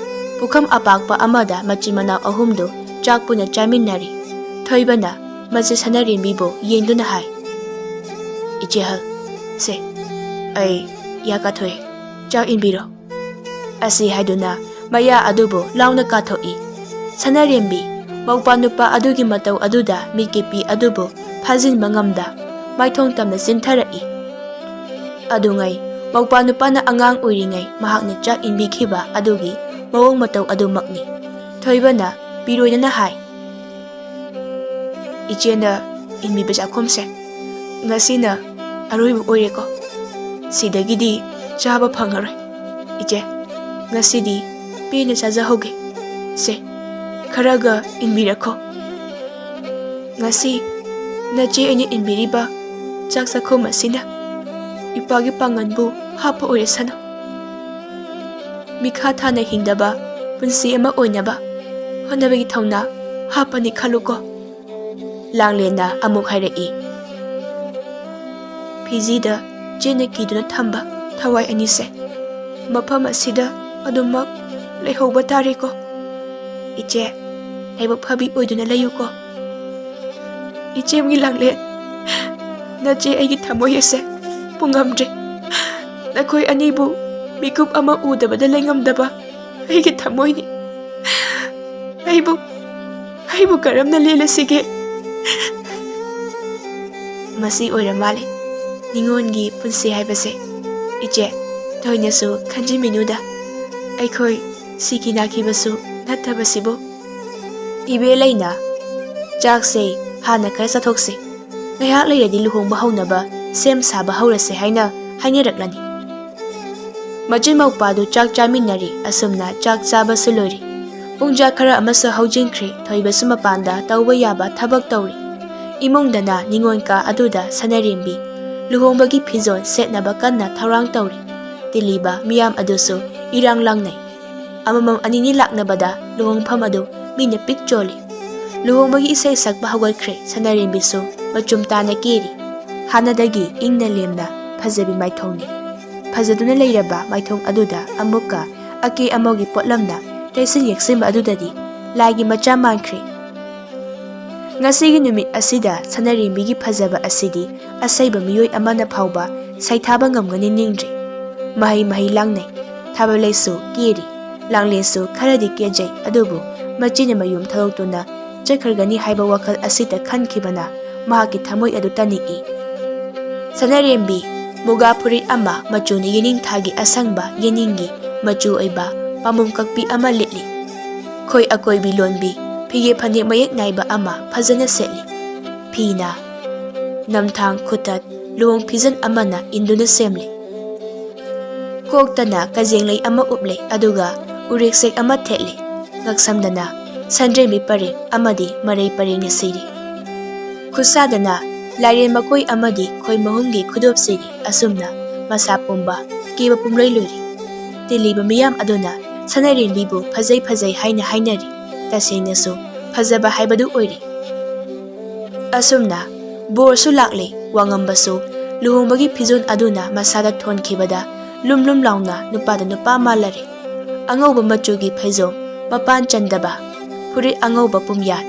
ꯄꯨꯈꯝ ꯑꯄꯥꯛꯄ ꯑꯃꯗ ꯃꯆꯤꯟ ꯃꯅꯥꯎ ꯑꯍꯨꯝꯗꯨ ꯆꯥꯛ ꯄꯨꯟꯅ ꯆꯥꯃꯤꯟꯅꯔꯤ꯫ ꯊꯣꯏꯕꯅ ꯃꯆꯦ ꯁꯅꯥꯔꯦꯝꯕꯤꯕꯨ ꯌꯦꯡꯗꯨꯅ ꯍꯥꯏ, "ꯏꯆꯦꯍꯜ, ꯁꯦ, ꯑꯩ ꯌꯥ ꯀꯥꯊꯣꯛꯑꯦ, ꯆꯥꯛ ꯏꯟꯕꯤꯔꯣ꯫" ꯑꯁꯤ ꯍꯥꯏꯗꯨꯅ ꯃꯌꯥ ꯑꯗꯨꯕꯨ ꯂꯥꯎꯅ ꯀꯥꯊꯣꯛꯏ꯫ ꯁꯅꯥꯔꯦꯝꯕꯤ ꯃꯧꯄꯥ ꯅꯨꯄꯥ ꯑꯗꯨꯒꯤ ꯃꯇꯧ ꯑꯗꯨꯗ ꯃꯤꯠꯀꯤꯄꯤ ꯑꯗꯨꯕꯨ ꯐꯥꯖꯤꯟꯕ ꯉꯝꯗ ꯃꯥꯏꯊꯣꯡ ꯇꯝꯅ ꯆꯤꯟꯊꯔꯛꯏ꯫ ꯑꯗꯨꯉꯩ ꯃꯧꯄꯥ ꯅꯨꯄꯥꯅ ꯑꯉꯥꯡ ꯑꯣꯏꯔꯤꯉꯩ ꯃꯍꯥꯛꯅ ꯆꯥꯛ ꯏꯟꯕꯤꯈꯤꯕ ꯑꯗꯨꯒꯤ ꯃꯑꯣꯡ ꯃꯇꯧ ꯑꯗꯨꯃꯛꯅꯤ꯫ ꯊꯣꯏꯕꯅ ꯄꯤꯔꯣꯏꯅꯅ ꯍꯥꯏ, "ꯏꯆꯦꯅ ꯏꯟꯕꯤꯕ ꯆꯥꯛꯈꯨꯝꯁꯦ ꯉꯁꯤꯅ ꯑꯔꯣꯏꯕ ꯑꯣꯏꯔꯦꯀꯣ꯫ ꯁꯤꯗꯒꯤꯗꯤ ꯆꯥꯕ ꯐꯪꯉꯔꯣꯏ꯫ ꯏꯆꯦ, ꯉꯁꯤꯗꯤ ꯄꯦꯟꯅ ꯆꯥꯖꯍꯧꯒꯦ꯫" ꯁꯦ, ꯈꯔꯒ ꯏꯟꯕꯤꯔꯛꯈꯣ꯫ ꯉꯁꯤ ꯅꯆꯦ ꯑꯩꯅ ꯏꯟꯕꯤꯔꯤꯕ ꯆꯥꯛ ꯆꯥꯛꯈꯨꯝ ꯑꯁꯤꯅ ꯏꯄꯥꯒꯤ ꯄꯥꯡꯒꯜꯕꯨ ꯍꯥꯞꯄ ꯑꯣꯏꯔꯁꯅꯨ꯫ ꯃꯤꯈꯥ ꯊꯥꯅ ꯍꯤꯡꯗꯕ ꯄꯨꯟꯁꯤ ꯑꯃ ꯑꯣꯏꯅꯕ ꯍꯣꯠꯅꯕꯒꯤ ꯊꯧꯅꯥ ꯍꯥꯞꯄꯅꯤ ꯈꯜꯂꯨꯀꯣ꯫ ꯂꯥꯡꯂꯦꯟꯅ ꯑꯃꯨꯛ ꯍꯥꯏꯔꯛꯏ, ꯐꯤꯖꯤꯗ ꯆꯦꯅ ꯀꯤꯗꯨꯅ ꯊꯝꯕ ꯊꯋꯥꯏ ꯑꯅꯤꯁꯦ ꯃꯐꯝ ꯑꯁꯤꯗ ꯑꯗꯨꯃꯛ ꯂꯩꯍꯧꯕ ꯇꯥꯔꯦꯀꯣ꯫ ꯏꯆꯦ, ꯂꯥꯏꯕꯛ ꯐꯕꯤ ꯑꯣꯏꯗꯨꯅ ꯂꯩꯌꯨꯀꯣ꯫ ꯏꯆꯦꯝꯒꯤ ꯂꯥꯡꯂꯦꯟ, ꯅꯆꯦ ꯑꯩꯒꯤ ꯊꯃꯣꯏ ꯑꯁꯦ ꯄꯨꯡꯉꯝꯗ꯭ꯔꯦ꯫ ꯅꯈꯣꯏ ꯑꯅꯤꯕꯨ ꯃꯤꯀꯨꯞ ꯑꯃ ꯎꯗꯕꯗ ꯂꯩꯉꯝꯗꯕ ꯑꯩꯒꯤ ꯊꯃꯣꯏꯅꯤ꯫ ꯑꯩꯕꯨ, ꯑꯩꯕꯨ ꯀꯔꯝꯅ ꯂꯦꯜꯂꯁꯤꯒꯦ? ꯃꯁꯤ ꯑꯣꯏꯔ ꯃꯥꯜꯂꯦ ꯅꯤꯉꯣꯜꯒꯤ ꯄꯨꯟꯁꯤ ꯍꯥꯏꯕꯁꯦ꯫ ꯏꯆꯦ, ꯊꯣꯏꯅꯁꯨ ꯈꯟꯖꯤꯟꯕꯤꯅꯨꯗ꯫ ꯑꯩꯈꯣꯏ ꯁꯤꯈꯤ ꯅꯥꯈꯤꯕꯁꯨ ꯅꯠꯇꯕꯁꯤꯕꯨ꯫ ꯏꯕꯦ ꯂꯩꯅ, ꯆꯥꯛꯁꯦ ꯍꯥꯟꯅ ꯈꯔ ꯆꯥꯊꯣꯛꯁꯤ, ꯉꯥꯏꯍꯥꯛ ꯂꯩꯔꯗꯤ ꯂꯨꯍꯣꯡꯕ ꯍꯧꯅꯕ ꯁꯦꯝ ꯁꯥꯕ ꯍꯧꯔꯁꯦ ꯍꯥꯏꯅ ꯍꯥꯏꯅꯔꯛꯂꯅꯤ꯫ ꯃꯆꯤꯟ ꯃꯧꯄꯥꯗꯨ ꯆꯥꯛ ꯆꯥꯃꯤꯟꯅꯔꯤ꯫ ꯑꯁꯨꯝꯅ ꯆꯥꯛ ꯆꯥꯕꯁꯨ ꯂꯣꯏꯔꯤ꯫ ꯄꯨꯡꯖꯥ ꯈꯔ ꯑꯃꯁꯨ ꯍꯧꯖꯤꯟꯈ꯭ꯔꯦ꯫ ꯊꯣꯏꯕꯁꯨ ꯃꯄꯥꯟꯗ ꯇꯧꯕ ꯌꯥꯕ ꯊꯕꯛ ꯇꯧꯔꯤ꯫ ꯏꯃꯨꯡꯗꯅ ꯅꯤꯉꯣꯜ ꯀꯥ ꯑꯗꯨꯗ ꯁꯅꯥꯔꯦꯝꯕꯤ ꯂꯨꯍꯣꯡꯕꯒꯤ ꯐꯤꯖꯣꯜ ꯁꯦꯠꯅꯕ ꯀꯟꯅ ꯊꯧꯔꯥꯡ ꯇꯧꯔꯤ꯫ ꯇꯤꯜꯂꯤꯕ ꯃꯤꯌꯥꯝ ꯑꯗꯨꯁꯨ ꯏꯔꯥꯡ ꯂꯥꯡꯅꯩ꯫ ꯑꯃꯃꯝ ꯑꯅꯤꯅꯤ ꯂꯥꯛꯅꯕꯗ ꯂꯨꯍꯣꯡꯐꯝ ꯑꯗꯨ ꯃꯤꯅ ꯄꯤꯛ ꯆꯣꯜꯂꯤ꯫ ꯂꯨꯍꯣꯡꯕꯒꯤ ꯏꯁꯩ ꯁꯛꯄ ꯍꯧꯒꯠꯈ꯭ꯔꯦ꯫ ꯁꯅꯥꯔꯦꯝꯕꯤꯁꯨ ꯃꯆꯨꯝ ꯇꯥꯅ ꯀꯦꯔꯤ꯫ ꯍꯥꯟꯅꯗꯒꯤ ꯏꯪꯅ ꯂꯦꯝꯅ ꯐꯖꯕꯤ ꯃꯥꯏꯊꯣꯡꯅꯤ꯫ ꯐꯖꯗꯨꯅ ꯂꯩꯔꯕ ꯃꯥꯏꯊꯣꯡ ꯑꯗꯨꯗ ꯑꯃꯨꯛꯀ ꯑꯀꯦ ꯑꯃꯧꯒꯤ ꯄꯣꯠꯂꯝꯅ ꯇꯩꯁꯤꯟ ꯌꯦꯛꯁꯤꯟꯕ ꯑꯗꯨꯗꯗꯤ ꯂꯥꯏꯒꯤ ꯃꯆꯥ ꯃꯥꯟꯈ꯭ꯔꯦ꯫ ꯉꯁꯤꯒꯤ ꯅꯨꯃꯤꯠ ꯑꯁꯤꯗ ꯁꯅꯥꯔꯦꯝꯕꯤꯒꯤ ꯐꯖꯕ ꯑꯁꯤꯗꯤ ꯑꯁꯩꯕ ꯃꯤꯑꯣꯏ ꯑꯃꯅ ꯐꯥꯎꯕ ꯁꯩꯊꯥꯕ ꯉꯝꯒꯅꯤ ꯅꯤꯡꯗ꯭ꯔꯤ꯫ ꯃꯍꯩ ꯃꯍꯩ ꯂꯥꯡꯅꯩ꯫ ꯊꯥꯕꯜ ꯂꯩꯁꯨ ꯀꯦꯔꯤ꯫ ꯂꯥꯡꯂꯦꯟꯁꯨ ꯈꯔꯗꯤ ꯀꯦꯖꯩ, ꯑꯗꯨꯕꯨ ꯃꯆꯤꯟꯅ ꯃꯌꯨꯝ ꯊꯥꯗꯣꯛꯇꯨꯅ ꯆꯠꯈ꯭ꯔꯒꯅꯤ ꯍꯥꯏꯕ ꯋꯥꯈꯜ ꯑꯁꯤꯇ ꯈꯟꯈꯤꯕꯅ ꯃꯍꯥꯛꯀꯤ ꯊꯃꯣꯏ ꯑꯗꯨ ꯇꯅꯤꯛꯏ꯫ ꯁꯅꯥꯔꯦꯝꯕꯤ ꯃꯨꯒꯥ ꯐꯨꯔꯤꯠ ꯑꯃ ꯃꯆꯨꯅ ꯌꯦꯅꯤꯡꯊꯥꯒꯤ ꯑꯁꯪꯕ ꯌꯦꯅꯤꯡꯒꯤ ꯃꯆꯨ ꯑꯣꯏꯕ ꯄꯥꯃꯨꯡ ꯀꯛꯄꯤ ꯑꯃ ꯂꯤꯠꯂꯤ꯫ ꯈꯣꯏ ꯑꯀꯣꯏꯕꯤ ꯂꯣꯟꯕꯤ ꯐꯤꯒꯦ ꯐꯅꯦꯛ ꯃꯌꯦꯛ ꯅꯥꯏꯕ ꯑꯃ ꯐꯖꯅ ꯁꯦꯠꯂꯤ꯫ ꯐꯤꯅ ꯅꯝꯊꯥꯡ ꯈꯨꯇꯠ ꯂꯨꯍꯣꯡ ꯐꯤꯖꯟ ꯑꯃꯅ ꯏꯟꯗꯨꯅ ꯁꯦꯝꯂꯤ꯫ ꯀꯣꯛꯇꯅ ꯀꯖꯦꯡꯂꯩ ꯑꯃ ꯎꯞꯂꯦ, ꯑꯗꯨꯒ ꯎꯔꯦꯛꯁꯦꯛ ꯑꯃ ꯊꯦꯠꯂꯦ꯫ ꯉꯛꯁꯝꯗꯅ ꯁꯟꯗ꯭ꯔꯦꯝꯕꯤ ꯄꯔꯦꯡ ꯑꯃꯗꯤ ꯃꯔꯩ ꯄꯔꯦꯡꯅ ꯁꯤꯔꯤ꯫ ꯈꯨꯠꯁꯥꯗꯅ ꯂꯥꯏꯔꯦꯟ ꯃꯀꯣꯏ ꯑꯃꯗꯤ ꯈꯣꯏ ꯃꯍꯨꯝꯒꯤ ꯈꯨꯗꯣꯞ ꯁꯤꯔꯤ꯫ ꯑꯁꯨꯝꯅ ꯃꯁꯥ ꯄꯨꯝꯕ ꯀꯦꯕ ꯄꯨꯝꯂꯣꯏ ꯂꯣꯏꯔꯤ꯫ ꯇꯤꯜꯂꯤꯕ ꯃꯤꯌꯥꯝ ꯑꯗꯨꯅ ꯁꯅꯥꯔꯦꯝꯕꯤꯕꯨ ꯐꯖꯩ ꯐꯖꯩ ꯍꯥꯏꯅ ꯍꯥꯏꯅꯔꯤ꯫ ꯇꯁꯦꯡꯅꯁꯨ ꯐꯖꯕ ꯍꯥꯏꯕꯗꯨ ꯑꯣꯏꯔꯤ꯫ ꯑꯁꯨꯝꯅ ꯕꯣꯔꯁꯨ ꯂꯥꯛꯂꯦ꯫ ꯋꯥꯉꯝꯕꯁꯨ ꯂꯨꯍꯣꯡꯕꯒꯤ ꯐꯤꯖꯣꯜ ꯑꯗꯨꯅ ꯃꯁꯥꯗ ꯊꯣꯟꯈꯤꯕꯗ ꯂꯨꯝ ꯂꯨꯝ ꯂꯥꯎꯅ ꯅꯨꯄꯥꯗ ꯅꯨꯄꯥ ꯃꯥꯜꯂꯔꯦ꯫ ꯑꯉꯧꯕ ꯃꯆꯨꯒꯤ ꯐꯩꯖꯣꯝ ꯃꯄꯥꯟ ꯆꯟꯗꯕ, ꯐꯨꯔꯤꯠ ꯑꯉꯧꯕ ꯄꯨꯝꯌꯥꯠ,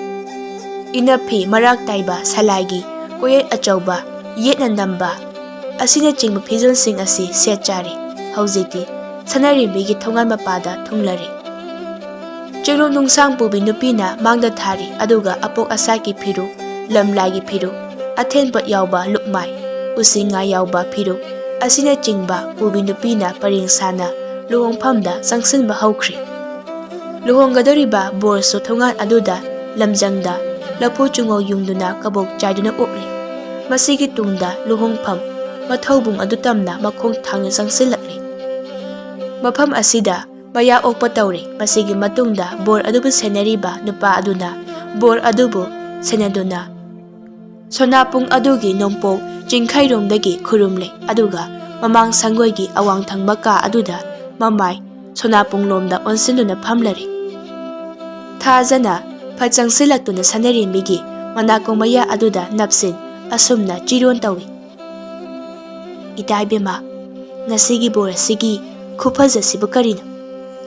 ꯏꯅꯐꯤ ꯃꯔꯥꯛ ꯇꯥꯏꯕ, ꯁꯂꯥꯏꯒꯤ ꯀꯣꯌꯦꯠ ꯑꯆꯧꯕ, ꯌꯦꯠꯅ ꯅꯝꯕ ꯑꯁꯤꯅꯆꯤꯡꯕ ꯐꯤꯖꯣꯜꯁꯤꯡ ꯑꯁꯤ ꯁꯦꯠ ꯆꯥꯔꯦ꯫ ꯍꯧꯖꯤꯛꯇꯤ ꯁꯅꯥꯔꯦꯝꯕꯤꯒꯤ ꯊꯣꯡꯒꯥꯟ ꯃꯄꯥꯗ ꯊꯨꯡꯂꯔꯦ꯫ ꯆꯦꯡꯂꯨꯞ ꯅꯨꯡꯁꯥꯡ ꯄꯨꯕꯤ ꯅꯨꯄꯤꯅ ꯃꯥꯡꯗ ꯊꯥꯔꯤ, ꯑꯗꯨꯒ ꯑꯄꯣꯛ ꯑꯁꯥꯒꯤ ꯐꯤꯔꯨꯛ, ꯂꯝꯂꯥꯏꯒꯤ ꯐꯤꯔꯨꯛ, ꯑꯊꯦꯟꯄꯣꯠ ꯌꯥꯎꯕ ꯂꯨꯛꯃꯥꯏ, ꯎꯁꯤꯡꯉꯥꯏ ꯌꯥꯎꯕ ꯐꯤꯔꯨꯛ ꯑꯁꯤꯅꯆꯤꯡꯕ ꯄꯨꯕꯤ ꯅꯨꯄꯤꯅ ꯄꯔꯦꯡ ꯁꯥꯅ ꯂꯨꯍꯣꯡꯐꯝꯗ ꯆꯪꯁꯤꯟꯕ ꯍꯧꯈ꯭ꯔꯦ꯫ ꯂꯨꯍꯣꯡꯒꯗꯧꯔꯤꯕ ꯕꯣꯔꯁꯨ ꯊꯣꯡꯒꯥꯟ ꯑꯗꯨꯗ ꯂꯝꯖꯪꯗ ꯂꯐꯨ ꯆꯨꯉꯧ ꯌꯨꯡꯗꯨꯅ ꯀꯕꯣꯛ ꯆꯥꯏꯗꯨꯅ ꯑꯣꯛꯂꯤ꯫ ꯃꯁꯤꯒꯤ ꯇꯨꯡꯗ ꯂꯨꯍꯣꯡꯐꯝ ꯃꯊꯧꯕꯨꯡ ꯑꯗꯨ ꯇꯝꯅ ꯃꯈꯣꯡ ꯊꯥꯡꯅ ꯆꯪꯁꯤꯜꯂꯛꯂꯤ꯫ ꯃꯐꯝ ꯑꯁꯤꯗ ꯃꯌꯥ ꯑꯣꯛꯄ ꯇꯧꯔꯦ꯫ ꯃꯁꯤꯒꯤ ꯃꯇꯨꯡꯗ ꯕꯣꯔ ꯑꯗꯨꯕꯨ ꯁꯦꯟꯅꯔꯤꯕ ꯅꯨꯄꯥ ꯑꯗꯨꯅ ꯕꯣꯔ ꯑꯗꯨꯕꯨ ꯁꯦꯟꯅꯗꯨꯅ ꯁꯣꯅꯥꯄꯨꯡ ꯑꯗꯨꯒꯤ ꯅꯣꯡꯄꯣꯛ ꯆꯤꯡꯈꯩꯔꯣꯝꯗꯒꯤ ꯈꯨꯔꯨꯝꯂꯦ, ꯑꯗꯨꯒ ꯃꯃꯥꯡ ꯁꯪꯒꯣꯏꯒꯤ ꯑꯋꯥꯡ ꯊꯪꯕ ꯀꯥ ꯑꯗꯨꯗ ꯃꯃꯥꯏ ꯁꯣꯅꯥꯄꯨꯡꯂꯣꯝꯗ ꯑꯣꯟꯁꯤꯟꯗꯨꯅ ꯐꯝꯂꯔꯦ꯫ ꯊꯥꯖꯅ ꯐꯠ ꯆꯪꯁꯤꯜꯂꯛꯇꯨꯅ ꯁꯅꯥꯔꯦꯝꯕꯤꯒꯤ ꯃꯅꯥꯀꯣꯡ ꯃꯌꯥ ꯑꯗꯨꯗ ꯅꯞꯁꯤꯟ ꯑꯁꯨꯝꯅ ꯆꯤꯔꯣꯟ ꯇꯧꯏ꯫ "ꯏꯇꯥ ꯏꯕꯦꯝꯃ, ꯉꯁꯤꯒꯤ ꯕꯣꯔ ꯑꯁꯤꯒꯤ ꯈꯨꯐꯖꯁꯤꯕꯨ ꯀꯔꯤꯅꯣ?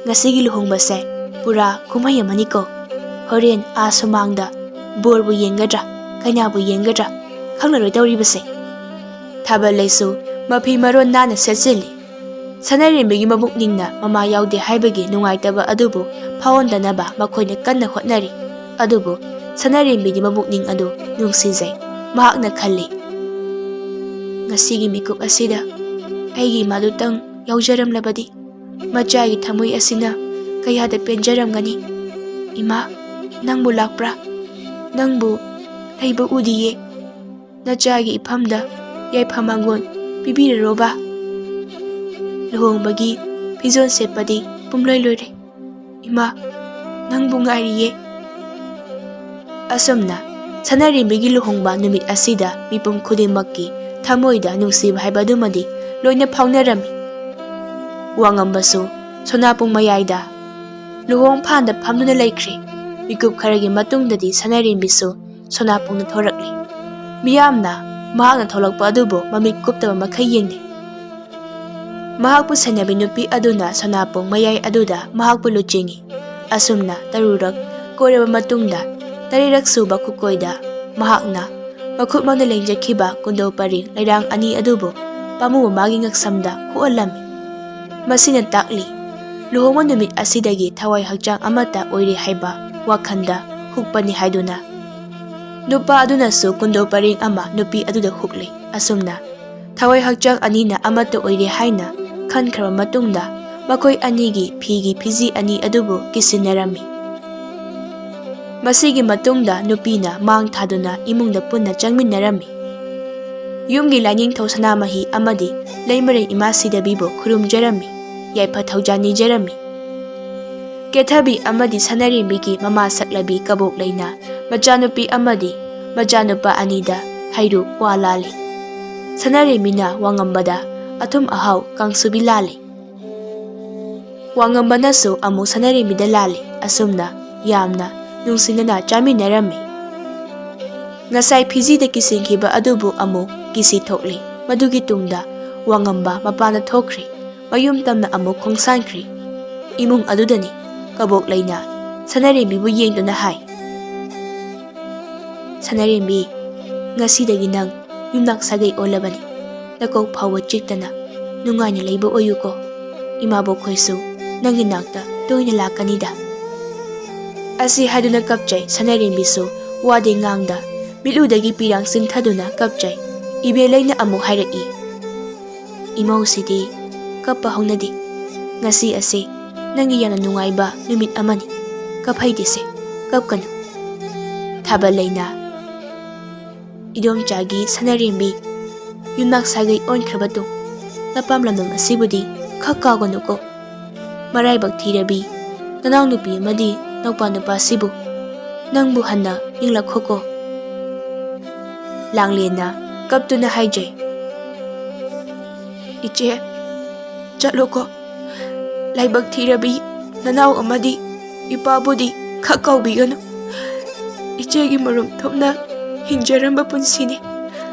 ꯉꯁꯤꯒꯤ ꯂꯨꯍꯣꯡꯕꯁꯦ ꯄꯨꯔꯥ ꯀꯨꯝꯍꯩ ꯑꯃꯅꯤꯀꯣ꯫ ꯍꯣꯔꯦꯟ ꯑꯥ ꯁꯨꯃꯥꯡꯗ ꯕꯣꯔꯕꯨ ꯌꯦꯡꯒꯗ꯭ꯔꯥ, ꯀꯩꯅꯥꯕꯨ ꯌꯦꯡꯒꯗ꯭ꯔꯥ, ꯈꯪꯂꯔꯣꯏ ꯇꯧꯔꯤꯕꯁꯦ꯫" ꯊꯥꯕꯜ ꯂꯩꯁꯨ ꯃꯐꯤ ꯃꯔꯣꯟ ꯅꯥꯟꯅ ꯁꯦꯠꯆꯤꯜꯂꯤ꯫ ꯁꯅꯥꯔꯦꯝꯕꯤꯒꯤ ꯃꯕꯨꯛꯅꯤꯡꯅ ꯃꯃꯥ ꯌꯥꯎꯗꯦ ꯍꯥꯏꯕꯒꯤ ꯅꯨꯡꯉꯥꯏꯇꯕ ꯑꯗꯨꯕꯨ ꯐꯥꯎꯍꯟꯗꯅꯕ ꯃꯈꯣꯏꯅ ꯀꯟꯅ ꯍꯣꯠꯅꯔꯤ꯫ ꯑꯗꯨꯕꯨ ꯁꯅꯥꯔꯦꯝꯕꯤꯒꯤ ꯃꯕꯨꯛꯅꯤꯡ ꯑꯗꯨ ꯅꯨꯡꯁꯤꯖꯩ꯫ ꯃꯍꯥꯛꯅ ꯈꯜꯂꯤ, "ꯉꯁꯤꯒꯤ ꯃꯤꯀꯨꯞ ꯑꯁꯤꯗ ꯑꯩꯒꯤ ꯏꯃꯥꯗꯨꯇꯪ ꯌꯥꯎꯖꯔꯝꯂꯕꯗꯤ ꯃꯆꯥꯒꯤ ꯊꯃꯣꯏ ꯑꯁꯤꯅ ꯀꯌꯥꯗ ꯄꯦꯟꯖꯔꯝꯒꯅꯤ꯫ ꯏꯃꯥ, ꯅꯪꯕꯨ ꯂꯥꯛꯄ꯭ꯔꯥ? ꯅꯪꯕꯨ ꯂꯩꯕ ꯎꯗꯤꯌꯦ꯫ ꯅꯆꯥꯒꯤ ꯏꯐꯝꯗ ꯌꯥꯏꯐ ꯃꯥꯡꯒꯣꯟ ꯄꯤꯕꯤꯔꯔꯣꯕ?" ꯂꯨꯍꯣꯡꯕꯒꯤ ꯐꯤꯖꯣꯜ ꯁꯦꯠꯄꯗꯤ ꯄꯨꯝꯂꯣꯏ ꯂꯣꯏꯔꯦ꯫ ꯏꯃꯥ, ꯅꯪꯕꯨ ꯉꯥꯏꯔꯤꯌꯦ꯫ ꯑꯁꯨꯝꯅ ꯁꯅꯥꯔꯦꯝꯕꯤꯒꯤ ꯂꯨꯍꯣꯡꯕ ꯅꯨꯃꯤꯠ ꯑꯁꯤꯗ ꯃꯤꯄꯨꯝ ꯈꯨꯗꯤꯡꯃꯛꯀꯤ ꯊꯃꯣꯏꯗ ꯅꯨꯡꯁꯤꯕ ꯍꯥꯏꯕꯗꯨꯃꯗꯤ ꯂꯣꯏꯅ ꯐꯥꯎꯅꯔꯝꯃꯤ꯫ ꯋꯥꯉꯝꯕꯁꯨ ꯁꯣꯅꯥꯄꯣꯡ ꯃꯌꯥꯏꯗ ꯂꯨꯍꯣꯡ ꯐꯥꯟꯗ ꯐꯝꯗꯨꯅ ꯂꯩꯈ꯭ꯔꯦ꯫ ꯃꯤꯀꯨꯞ ꯈꯔꯒꯤ ꯃꯇꯨꯡꯗꯗꯤ ꯁꯅꯥꯔꯦꯝꯕꯤꯁꯨ ꯁꯣꯅꯥꯄꯣꯡꯗ ꯊꯣꯔꯛꯂꯦ꯫ ꯃꯤꯌꯥꯝꯅ ꯃꯍꯥꯛꯅ ꯊꯣꯛꯂꯛꯄ ꯑꯗꯨꯕꯨ ꯃꯃꯤꯠ ꯀꯨꯞꯇꯕ ꯃꯈꯩ ꯌꯦꯡꯅꯩ꯫ ꯃꯍꯥꯛꯄꯨ ꯁꯦꯟꯅꯕꯤ ꯅꯨꯄꯤ ꯑꯗꯨꯅ ꯁꯣꯅꯥꯄꯣꯡ ꯃꯌꯥꯏ ꯑꯗꯨꯗ ꯃꯍꯥꯛꯄꯨ ꯂꯨꯆꯤꯡꯏ꯫ ꯑꯁꯨꯝꯅ ꯇꯔꯨꯔꯛ ꯀꯣꯏꯔꯕ ꯃꯇꯨꯡꯗ, ꯇꯔꯦꯠꯔꯛ ꯁꯨꯕ ꯈꯨꯀꯣꯏꯗ ꯃꯍꯥꯛꯅ ꯃꯈꯨꯠ ꯃꯥꯅ ꯂꯦꯡꯖꯈꯤꯕ ꯀꯨꯟꯗꯣ ꯄꯔꯤꯡ ꯂꯩꯔꯥꯡ ꯑꯅꯤ ꯑꯗꯨꯕꯨ ꯄꯥꯝꯃꯨꯕ ꯃꯥꯒꯤ ꯉꯛꯁꯝꯗ ꯍꯨꯛꯍꯜꯂꯝꯃꯤ꯫ ꯃꯁꯤꯅ ꯇꯥꯛꯂꯤ, ꯂꯨꯍꯣꯡꯕ ꯅꯨꯃꯤꯠ ꯑꯁꯤꯗꯒꯤ ꯊꯋꯥꯏ ꯍꯛꯆꯥꯡ ꯑꯃꯠꯇ ꯑꯣꯏꯔꯦ ꯍꯥꯏꯕ ꯋꯥꯈꯜꯗ ꯍꯨꯛꯄꯅꯤ ꯍꯥꯏꯗꯨꯅ꯫ ꯅꯨꯄꯥ ꯑꯗꯨꯅꯁꯨ ꯀꯨꯟꯗꯣ ꯄꯔꯤꯡ ꯑꯃ ꯅꯨꯄꯤ ꯑꯗꯨꯗ ꯍꯨꯛꯂꯤ꯫ ꯑꯁꯨꯝꯅ ꯊꯋꯥꯏ ꯍꯛꯆꯥꯡ ꯑꯅꯤꯅ ꯑꯃꯠꯇ ꯑꯣꯏꯔꯦ ꯍꯥꯏꯅ ꯈꯟꯈ꯭ꯔꯕ ꯃꯇꯨꯡꯗ, ꯃꯈꯣꯏ ꯑꯅꯤꯒꯤ ꯐꯤꯒꯤ ꯐꯤꯖꯤ ꯑꯅꯤ ꯑꯗꯨꯕꯨ ꯀꯤꯁꯤꯟꯅꯔꯝꯃꯤ꯫ ꯃꯁꯤꯒꯤ ꯃꯇꯨꯡꯗ ꯅꯨꯄꯤꯅ ꯃꯥꯡ ꯊꯥꯗꯨꯅ ꯏꯃꯨꯡꯗ ꯄꯨꯟꯅ ꯆꯪꯃꯤꯟꯅꯔꯝꯃꯤ꯫ ꯌꯨꯝꯒꯤ ꯂꯥꯏꯅꯤꯡꯊꯧ ꯁꯅꯥꯃꯍꯤ ꯑꯃꯗꯤ ꯂꯩꯃꯔꯦꯟ ꯏꯃꯥ ꯁꯤꯗꯕꯤꯕꯨ ꯈꯨꯔꯨꯝꯖꯔꯝꯃꯤ, ꯌꯥꯏꯐ ꯊꯧꯖꯥꯜ ꯅꯤꯖꯔꯝꯃꯤ꯫ ꯀꯦꯊꯕꯤ ꯑꯃꯗꯤ ꯁꯅꯥꯔꯦꯝꯕꯤꯒꯤ ꯃꯃꯥ ꯁꯛꯂꯕꯤ ꯀꯕꯣꯛꯂꯩꯅ ꯃꯆꯥꯅꯨꯄꯤ ꯑꯃꯗꯤ ꯃꯆꯥꯅꯨꯄꯥ ꯑꯅꯤꯗ ꯍꯩꯔꯨꯛ ꯀ꯭ꯋꯥ ꯂꯥꯜꯂꯤ꯫ ꯁꯅꯥꯔꯦꯝꯕꯤꯅ ꯋꯥꯉꯝꯕꯗ ꯑꯊꯨꯝ ꯑꯍꯥꯎ ꯀꯥꯡꯁꯨꯕꯤ ꯂꯥꯜꯂꯤ꯫ ꯋꯥꯉꯝꯕꯅꯁꯨ ꯑꯃꯨꯛ ꯁꯅꯥꯔꯦꯝꯕꯤꯗ ꯂꯥꯜꯂꯤ꯫ ꯑꯁꯨꯝꯅ ꯌꯥꯝꯅ ꯅꯨꯡꯁꯤꯅꯅ ꯆꯥꯃꯤꯟꯅꯔꯝꯃꯤ꯫ ꯉꯁꯥꯏ ꯐꯤꯖꯤꯗ ꯀꯤꯁꯤꯟꯈꯤꯕ ꯑꯗꯨꯕꯨ ꯑꯃꯨꯛ ꯀꯤꯁꯤ ꯊꯣꯛꯂꯤ꯫ ꯃꯗꯨꯒꯤ ꯇꯨꯡꯗ ꯋꯥꯉꯝꯕ ꯃꯄꯥꯟꯗ ꯊꯣꯛꯈ꯭ꯔꯤ꯫ ꯃꯌꯨꯝ ꯇꯝꯅ ꯑꯃꯨꯛ ꯈꯣꯡꯁꯥꯟꯈ꯭ꯔꯤ꯫ ꯏꯃꯨꯡ ꯑꯗꯨꯗꯅꯤ꯫ ꯀꯕꯣꯛꯂꯩꯅ ꯁꯅꯥꯔꯦꯝꯕꯤꯕꯨ ꯌꯦꯡꯗꯨꯅ ꯍꯥꯏ, "ꯁꯅꯥꯔꯦꯝꯕꯤ, ꯉꯁꯤꯗꯒꯤ ꯅꯪ ꯌꯨꯝꯅꯥꯛ ꯁꯥꯒꯩ ꯑꯣꯜꯂꯕꯅꯤ꯫ ꯅꯀꯣꯛ ꯐꯥꯎꯕ ꯆꯤꯛꯇꯅ ꯅꯨꯡꯉꯥꯏꯅ ꯂꯩꯕ ꯑꯣꯏꯌꯨꯀꯣ꯫ ꯏꯃꯥꯕꯣꯛꯈꯣꯏꯁꯨ ꯅꯪꯒꯤ ꯅꯥꯛꯇ ꯇꯣꯏꯅ ꯂꯥꯛꯀꯅꯤꯗ"꯫ ꯑꯁꯤ ꯍꯥꯏꯗꯨꯅ ꯀꯞꯆꯩ꯫ ꯁꯅꯥꯔꯦꯝꯕꯤꯁꯨ ꯋꯥꯗꯤ ꯉꯥꯡꯗ, ꯃꯤꯠꯂꯨꯗꯒꯤ ꯄꯤꯔꯥꯡ ꯆꯤꯡꯊꯗꯨꯅ ꯀꯞꯆꯩ꯫ ꯏꯕꯦꯂꯩꯅ ꯑꯃꯨꯛ ꯍꯥꯏꯔꯛꯏ, "ꯏꯃꯧꯁꯤꯗꯤ ꯀꯞꯄ ꯍꯧꯅꯗꯦ꯫ ꯉꯁꯤ ꯑꯁꯤ ꯅꯪꯒꯤ ꯌꯥꯝꯅ ꯅꯨꯡꯉꯥꯏꯕ ꯅꯨꯃꯤꯠ ꯑꯃꯅꯤ꯫ ꯀꯞꯍꯩꯗꯦꯁꯦ, ꯀꯞꯀꯅꯨ"꯫ ꯊꯥꯕꯜꯂꯩꯅ, "ꯏꯗꯣꯝꯆꯥꯒꯤ ꯁꯅꯥꯔꯦꯝꯕꯤ, ꯌꯨꯝꯅꯥꯛ ꯁꯥꯒꯩ ꯑꯣꯟꯈ꯭ꯔꯕ ꯇꯨꯡ ꯅꯄꯥꯝ ꯂꯝꯗꯝ ꯑꯁꯤꯕꯨꯗꯤ ꯈꯛ ꯀꯥꯎꯒꯅꯨꯀꯣ꯫ ꯃꯔꯥꯏꯕꯛ ꯊꯤꯔꯕꯤ ꯅꯅꯥꯎꯅꯨꯄꯤ ꯑꯃꯗꯤ ꯅꯧꯄꯥ ꯅꯨꯄꯥꯁꯤꯕꯨ꯫ ꯅꯪꯕꯨ ꯍꯟꯅ ꯌꯦꯡꯂꯛꯈꯣꯀꯣ꯫ ꯂꯥꯡꯂꯦꯟꯅ ꯀꯞꯇꯨꯅ ꯍꯥꯏꯖꯩ, "ꯏꯆꯦ, ꯆꯠꯂꯣꯀꯣ꯫ ꯂꯥꯏꯕꯛ ꯊꯤꯔꯕꯤ ꯅꯅꯥꯎ ꯑꯃꯗꯤ ꯏꯄꯥꯕꯨꯗꯤ ꯈꯛ ꯀꯥꯎꯕꯤꯒꯅꯨ꯫ ꯏꯆꯦꯒꯤ ꯃꯔꯨꯝ ꯊꯨꯞꯅ ꯍꯤꯡꯖꯔꯝꯕ ꯄꯨꯟꯁꯤꯅꯤ꯫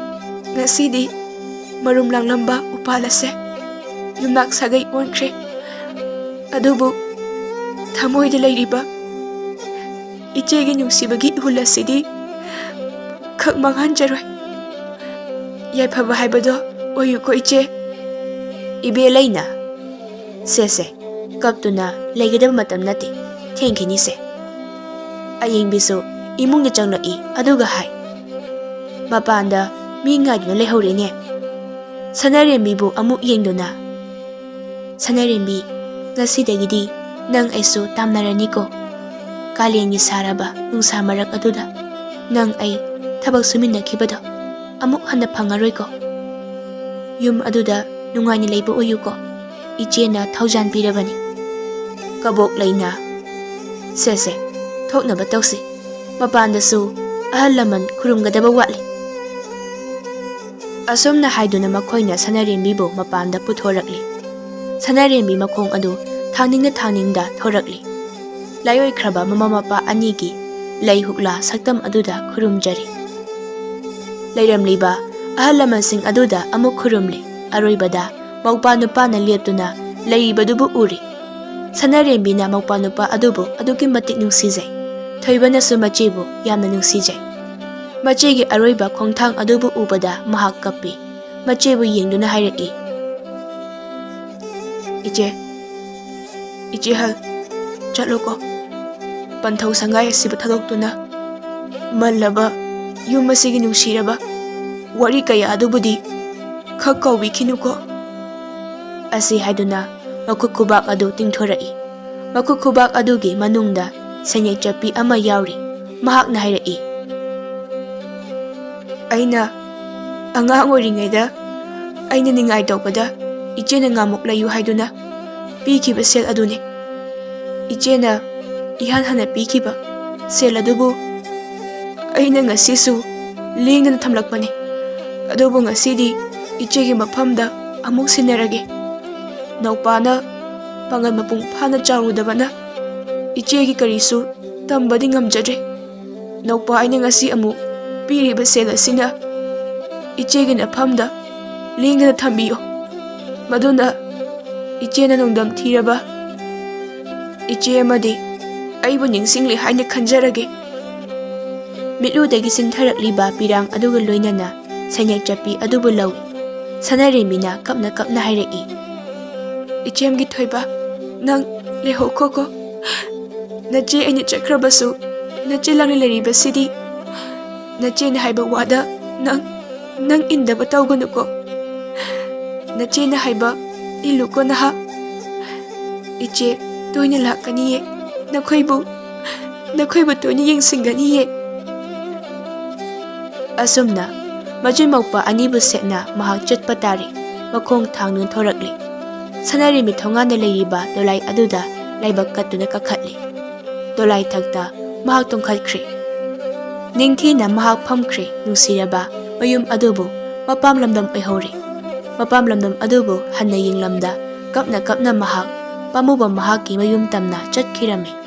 ꯉꯁꯤꯗꯤ ꯃꯔꯨꯝ ꯂꯥꯡꯂꯝꯕ ꯎꯄꯥꯜ ꯑꯁꯦ ꯌꯨꯝꯅꯥꯛ ꯁꯥꯒꯩ ꯑꯣꯟꯈ꯭ꯔꯦ꯫ ꯑꯗꯨꯕꯨ ꯊꯃꯣꯏꯗ ꯂꯩꯔꯤꯕ ꯏꯆꯦꯒꯤ ꯅꯨꯡꯁꯤꯕꯒꯤ ꯏꯍꯨꯜ ꯑꯁꯤꯗꯤ ꯈꯛ ꯃꯥꯡꯍꯟꯖꯔꯣꯏ꯫ ꯌꯥꯏꯐꯕ ꯍꯥꯏꯕꯗꯣ ꯑꯣꯏꯌꯨꯀꯣ, ꯏꯆꯦ꯫" ꯏꯕꯦ ꯂꯩꯅ, "ꯁꯦ ꯁꯦ, ꯀꯞꯇꯨꯅ ꯂꯩꯒꯗꯕ ꯃꯇꯝ ꯅꯠꯇꯦ, ꯊꯦꯡꯈꯤꯅꯤꯁꯦ꯫" ꯑꯌꯦꯡꯕꯤꯁꯨ ꯏꯃꯨꯡꯗ ꯆꯪꯂꯛꯏ, ꯑꯗꯨꯒ ꯍꯥꯏ, "ꯃꯄꯥꯟꯗ ꯃꯤ ꯉꯥꯏꯗꯨꯅ ꯂꯩꯍꯧꯔꯦꯅꯦ꯫" ꯁꯅꯥꯔꯦꯝꯕꯤꯕꯨ ꯑꯃꯨꯛ ꯌꯦꯡꯗꯨꯅ, "ꯁꯅꯥꯔꯦꯝꯕꯤ, ꯉꯁꯤꯗꯒꯤꯗꯤ ꯅꯪ ꯑꯩꯁꯨ ꯇꯥꯝꯅꯔꯅꯤꯀꯣ꯫ ꯀꯥꯂꯦꯟꯒꯤ ꯁꯥꯔꯕ ꯅꯨꯡꯁꯥ ꯃꯔꯛ ꯑꯗꯨꯗ ꯅꯪ ꯑꯩ ꯊꯕꯛ ꯁꯨꯃꯤꯟꯅꯈꯤꯕꯗꯣ ꯑꯃꯨꯛ ꯍꯟꯅ ꯐꯪꯉꯔꯣꯏꯀꯣ꯫ ꯌꯨꯝ ꯑꯗꯨꯗ ꯅꯨꯡꯉꯥꯏꯅ ꯂꯩꯕ ꯑꯣꯏꯌꯨꯀꯣ꯫ ꯏꯆꯦꯅ ꯊꯧꯖꯥꯟ ꯄꯤꯔꯕꯅꯤ꯫" ꯀꯕꯣꯛ ꯂꯩꯅ, "ꯁꯦ ꯁꯦ, ꯊꯣꯛꯅꯕ ꯇꯧꯁꯤ꯫ ꯃꯄꯥꯟꯗꯁꯨ ꯑꯍꯜ ꯂꯃꯟ ꯈꯨꯔꯨꯝꯒꯗꯕ ꯋꯥꯠꯂꯤ꯫" ꯑꯁꯨꯝꯅ ꯍꯥꯏꯗꯨꯅ ꯃꯈꯣꯏꯅ ꯁꯅꯥꯔꯦꯝꯕꯤꯕꯨ ꯃꯄꯥꯟꯗ ꯄꯨꯊꯣꯔꯛꯂꯤ꯫ ꯁꯅꯥꯔꯦꯝꯕꯤ ꯃꯈꯣꯡ ꯑꯗꯨ ꯊꯥꯡꯅꯤꯡꯗ ꯊꯥꯡꯅꯤꯡꯗ ꯊꯣꯔꯛꯂꯤ꯫ ꯂꯥꯏꯑꯣꯏꯈ꯭ꯔꯕ ꯃꯃꯥ ꯃꯄꯥ ꯑꯅꯤꯒꯤ ꯂꯩ ꯍꯨꯛꯂꯥ ꯁꯛꯇꯝ ꯑꯗꯨꯗ ꯈꯨꯔꯨꯝꯖꯔꯤ꯫ ꯂꯩꯔꯝꯂꯤꯕ ꯑꯍꯜ ꯂꯃꯟꯁꯤꯡ ꯑꯗꯨꯗ ꯑꯃꯨꯛ ꯈꯨꯔꯨꯝꯂꯤ꯫ ꯑꯔꯣꯏꯕꯗ ꯃꯧꯄꯥ ꯅꯨꯄꯥꯅ ꯂꯦꯞꯇꯨꯅ ꯂꯩꯔꯤꯕꯗꯨꯕꯨ ꯎꯔꯤ꯫ ꯁꯅꯥꯔꯦꯝꯕꯤꯅ ꯃꯧꯄꯥ ꯅꯨꯄꯥ ꯑꯗꯨꯕꯨ ꯑꯗꯨꯛꯀꯤ ꯃꯇꯤꯛ ꯅꯨꯡꯁꯤꯖꯩ꯫ ꯊꯣꯏꯕꯅꯁꯨ ꯃꯆꯦꯕꯨ ꯌꯥꯝꯅ ꯅꯨꯡꯁꯤꯖꯩ꯫ ꯃꯆꯦꯒꯤ ꯑꯔꯣꯏꯕ ꯈꯣꯡꯊꯥꯡ ꯑꯗꯨꯕꯨ ꯎꯕꯗ ꯃꯍꯥꯛ ꯀꯞꯄꯤ꯫ ꯃꯆꯦꯕꯨ ꯌꯦꯡꯗꯨꯅ ꯍꯥꯏꯔꯛꯏ, "ꯏꯆꯦ, ꯏꯆꯦ ꯍꯜ, ꯆꯠꯂꯣꯀꯣ꯫ ꯄꯟꯊꯧ ꯁꯪꯒꯥꯏ ꯑꯁꯤꯕꯨ ꯊꯥꯗꯣꯛꯇꯨꯅ ꯃꯜꯂꯕ ꯌꯨꯝ ꯑꯁꯤꯒꯤ ꯅꯨꯡꯁꯤꯔꯕ ꯋꯥꯔꯤ ꯀꯌꯥ ꯑꯗꯨꯕꯨꯗꯤ ꯈꯛ ꯀꯥꯎꯕꯤꯈꯤꯅꯨꯀꯣ꯫" ꯑꯁꯤ ꯍꯥꯏꯗꯨꯅ ꯃꯈꯨꯠ ꯈꯨꯕꯥꯛ ꯑꯗꯨ ꯇꯤꯡꯊꯣꯔꯛꯏ꯫ ꯃꯈꯨꯠ ꯈꯨꯕꯥꯛ ꯑꯗꯨꯒꯤ ꯃꯅꯨꯡꯗ ꯁꯦꯟꯌꯦꯛ ꯆꯠꯄꯤ ꯑꯃ ꯌꯥꯎꯔꯤ꯫ ꯃꯍꯥꯛꯅ ꯍꯥꯏꯔꯛꯏ, "ꯑꯩꯅ ꯑꯉꯥꯡ ꯑꯣꯏꯔꯤꯉꯩꯗ ꯑꯩꯅ ꯅꯤꯡꯉꯥꯏ ꯇꯧꯕꯗ ꯏꯆꯦꯅ ꯉꯥꯃꯨꯛ ꯂꯩꯌꯨ ꯍꯥꯏꯗꯨꯅ ꯄꯤꯈꯤꯕ ꯁꯦꯜ ꯑꯗꯨꯅꯤ꯫ ꯏꯆꯦꯅ ꯏꯍꯥꯟ ꯍꯥꯟꯅ ꯄꯤꯈꯤꯕ ꯁꯦꯜ ꯑꯗꯨꯕꯨ ꯑꯩꯅ ꯉꯁꯤꯁꯨ ꯂꯦꯡꯗꯅ ꯊꯝꯂꯛꯄꯅꯤ꯫ ꯑꯗꯨꯕꯨ ꯉꯁꯤꯗꯤ ꯏꯆꯦꯒꯤ ꯃꯐꯝꯗ ꯑꯃꯨꯛ ꯁꯤꯟꯅꯔꯒꯦ꯫ ꯅꯧꯄꯥꯅ ꯄꯥꯡꯒꯜ ꯃꯄꯨꯡ ꯐꯥꯅ ꯆꯥꯎꯔꯨꯗꯕꯅ ꯏꯆꯦꯒꯤ ꯀꯔꯤꯁꯨ ꯇꯝꯕꯗꯤ ꯉꯝꯖꯗ꯭ꯔꯦ꯫ ꯅꯧꯄꯥ, ꯑꯩꯅ ꯉꯁꯤ ꯑꯃꯨꯛ ꯄꯤꯔꯤꯕ ꯁꯦꯜ ꯑꯁꯤꯅ ꯏꯆꯦꯒꯤ ꯅꯐꯝꯗ ꯂꯦꯡꯗꯅ ꯊꯝꯕꯤꯌꯨ꯫ ꯃꯗꯨꯅ ꯏꯆꯦꯅ ꯅꯣꯡꯗꯝ ꯊꯤꯔꯕ ꯏꯆꯦ ꯑꯃꯗꯤ ꯑꯩꯕꯨ ꯅꯤꯡꯁꯤꯡꯂꯦ ꯍꯥꯏꯅ ꯈꯟꯖꯔꯒꯦ꯫ ꯃꯤꯠꯂꯨꯗꯒꯤ ꯆꯤꯡꯊꯔꯛꯂꯤꯕ ꯄꯤꯔꯥꯡ ꯑꯗꯨꯒ ꯂꯣꯏꯅꯅ ꯁꯩꯅꯦꯛ ꯆꯠꯄꯤ ꯑꯗꯨꯕꯨ ꯂꯧꯏ꯫ ꯁꯅꯥꯔꯦꯝꯕꯤꯅ ꯀꯞꯅ ꯀꯞꯅ ꯍꯥꯏꯔꯛꯏ, "ꯏꯆꯦꯝꯒꯤ ꯊꯣꯏꯕ, ꯅꯪ ꯂꯩꯍꯧꯈꯣꯀꯣ꯫ ꯅꯆꯦ ꯑꯩꯅ ꯆꯠꯈ꯭ꯔꯕꯁꯨ ꯅꯆꯦ ꯂꯥꯡꯅ ꯂꯩꯔꯤꯕꯁꯤꯗꯤ ꯅꯆꯦꯅ ꯍꯥꯏꯕ ꯋꯥꯗ ꯅꯪ, ꯅꯪ ꯏꯟꯗꯕ ꯇꯧꯒꯅꯨꯀꯣ꯫ ꯅꯆꯦꯅ ꯍꯥꯏꯕ ꯏꯜꯂꯨꯀꯣ ꯅꯍꯥꯛ꯫ ꯏꯆꯦ ꯇꯣꯏꯅ ꯂꯥꯛꯀꯅꯤꯌꯦ꯫ ꯅꯈꯣꯏꯕꯨ, ꯅꯈꯣꯏꯕꯨ ꯇꯣꯏꯅ ꯌꯦꯡꯁꯤꯟꯒꯅꯤꯌꯦ"꯫ ꯑꯁꯨꯝꯅ ꯃꯆꯤꯟ ꯃꯧꯄꯥ ꯑꯅꯤꯕꯨ ꯁꯦꯠꯅ ꯃꯍꯥꯛ ꯆꯠꯄ ꯇꯥꯔꯦ꯫ ꯃꯈꯣꯡ ꯊꯥꯡꯗꯨꯅ ꯊꯣꯔꯛꯂꯦ꯫ ꯁꯅꯥꯔꯦꯝꯕꯤ ꯊꯣꯡꯒꯥꯟꯗ ꯂꯩꯔꯤꯕ ꯗꯣꯂꯥꯏ ꯑꯗꯨꯗ ꯂꯥꯏꯕꯛ ꯀꯠꯇꯨꯅ ꯀꯥꯈꯠꯂꯦ꯫ ꯗꯣꯂꯥꯏ ꯊꯛꯇ ꯃꯍꯥꯛ ꯇꯨꯝꯈꯠꯈ꯭ꯔꯦ꯫ ꯅꯤꯡꯊꯤꯅ ꯃꯍꯥꯛ ꯐꯝꯈ꯭ꯔꯦ꯫ ꯅꯨꯡꯁꯤꯔꯕ ꯃꯌꯨꯝ ꯑꯗꯨꯕꯨ ꯃꯄꯥꯝ ꯂꯝꯗꯝ ꯑꯣꯏꯍꯧꯔꯦ꯫ ꯃꯄꯥꯝ ꯂꯝꯗꯝ ꯑꯗꯨꯕꯨ ꯍꯟꯅ ꯌꯦꯡꯂꯝꯗ ꯀꯞꯅ ꯀꯞꯅ ꯃꯍꯥꯛ ꯄꯥꯝꯃꯨꯕ ꯃꯍꯥꯛꯀꯤ ꯃꯌꯨꯝ ꯇꯝꯅ ꯆꯠꯈꯤꯔꯝꯃꯤ꯫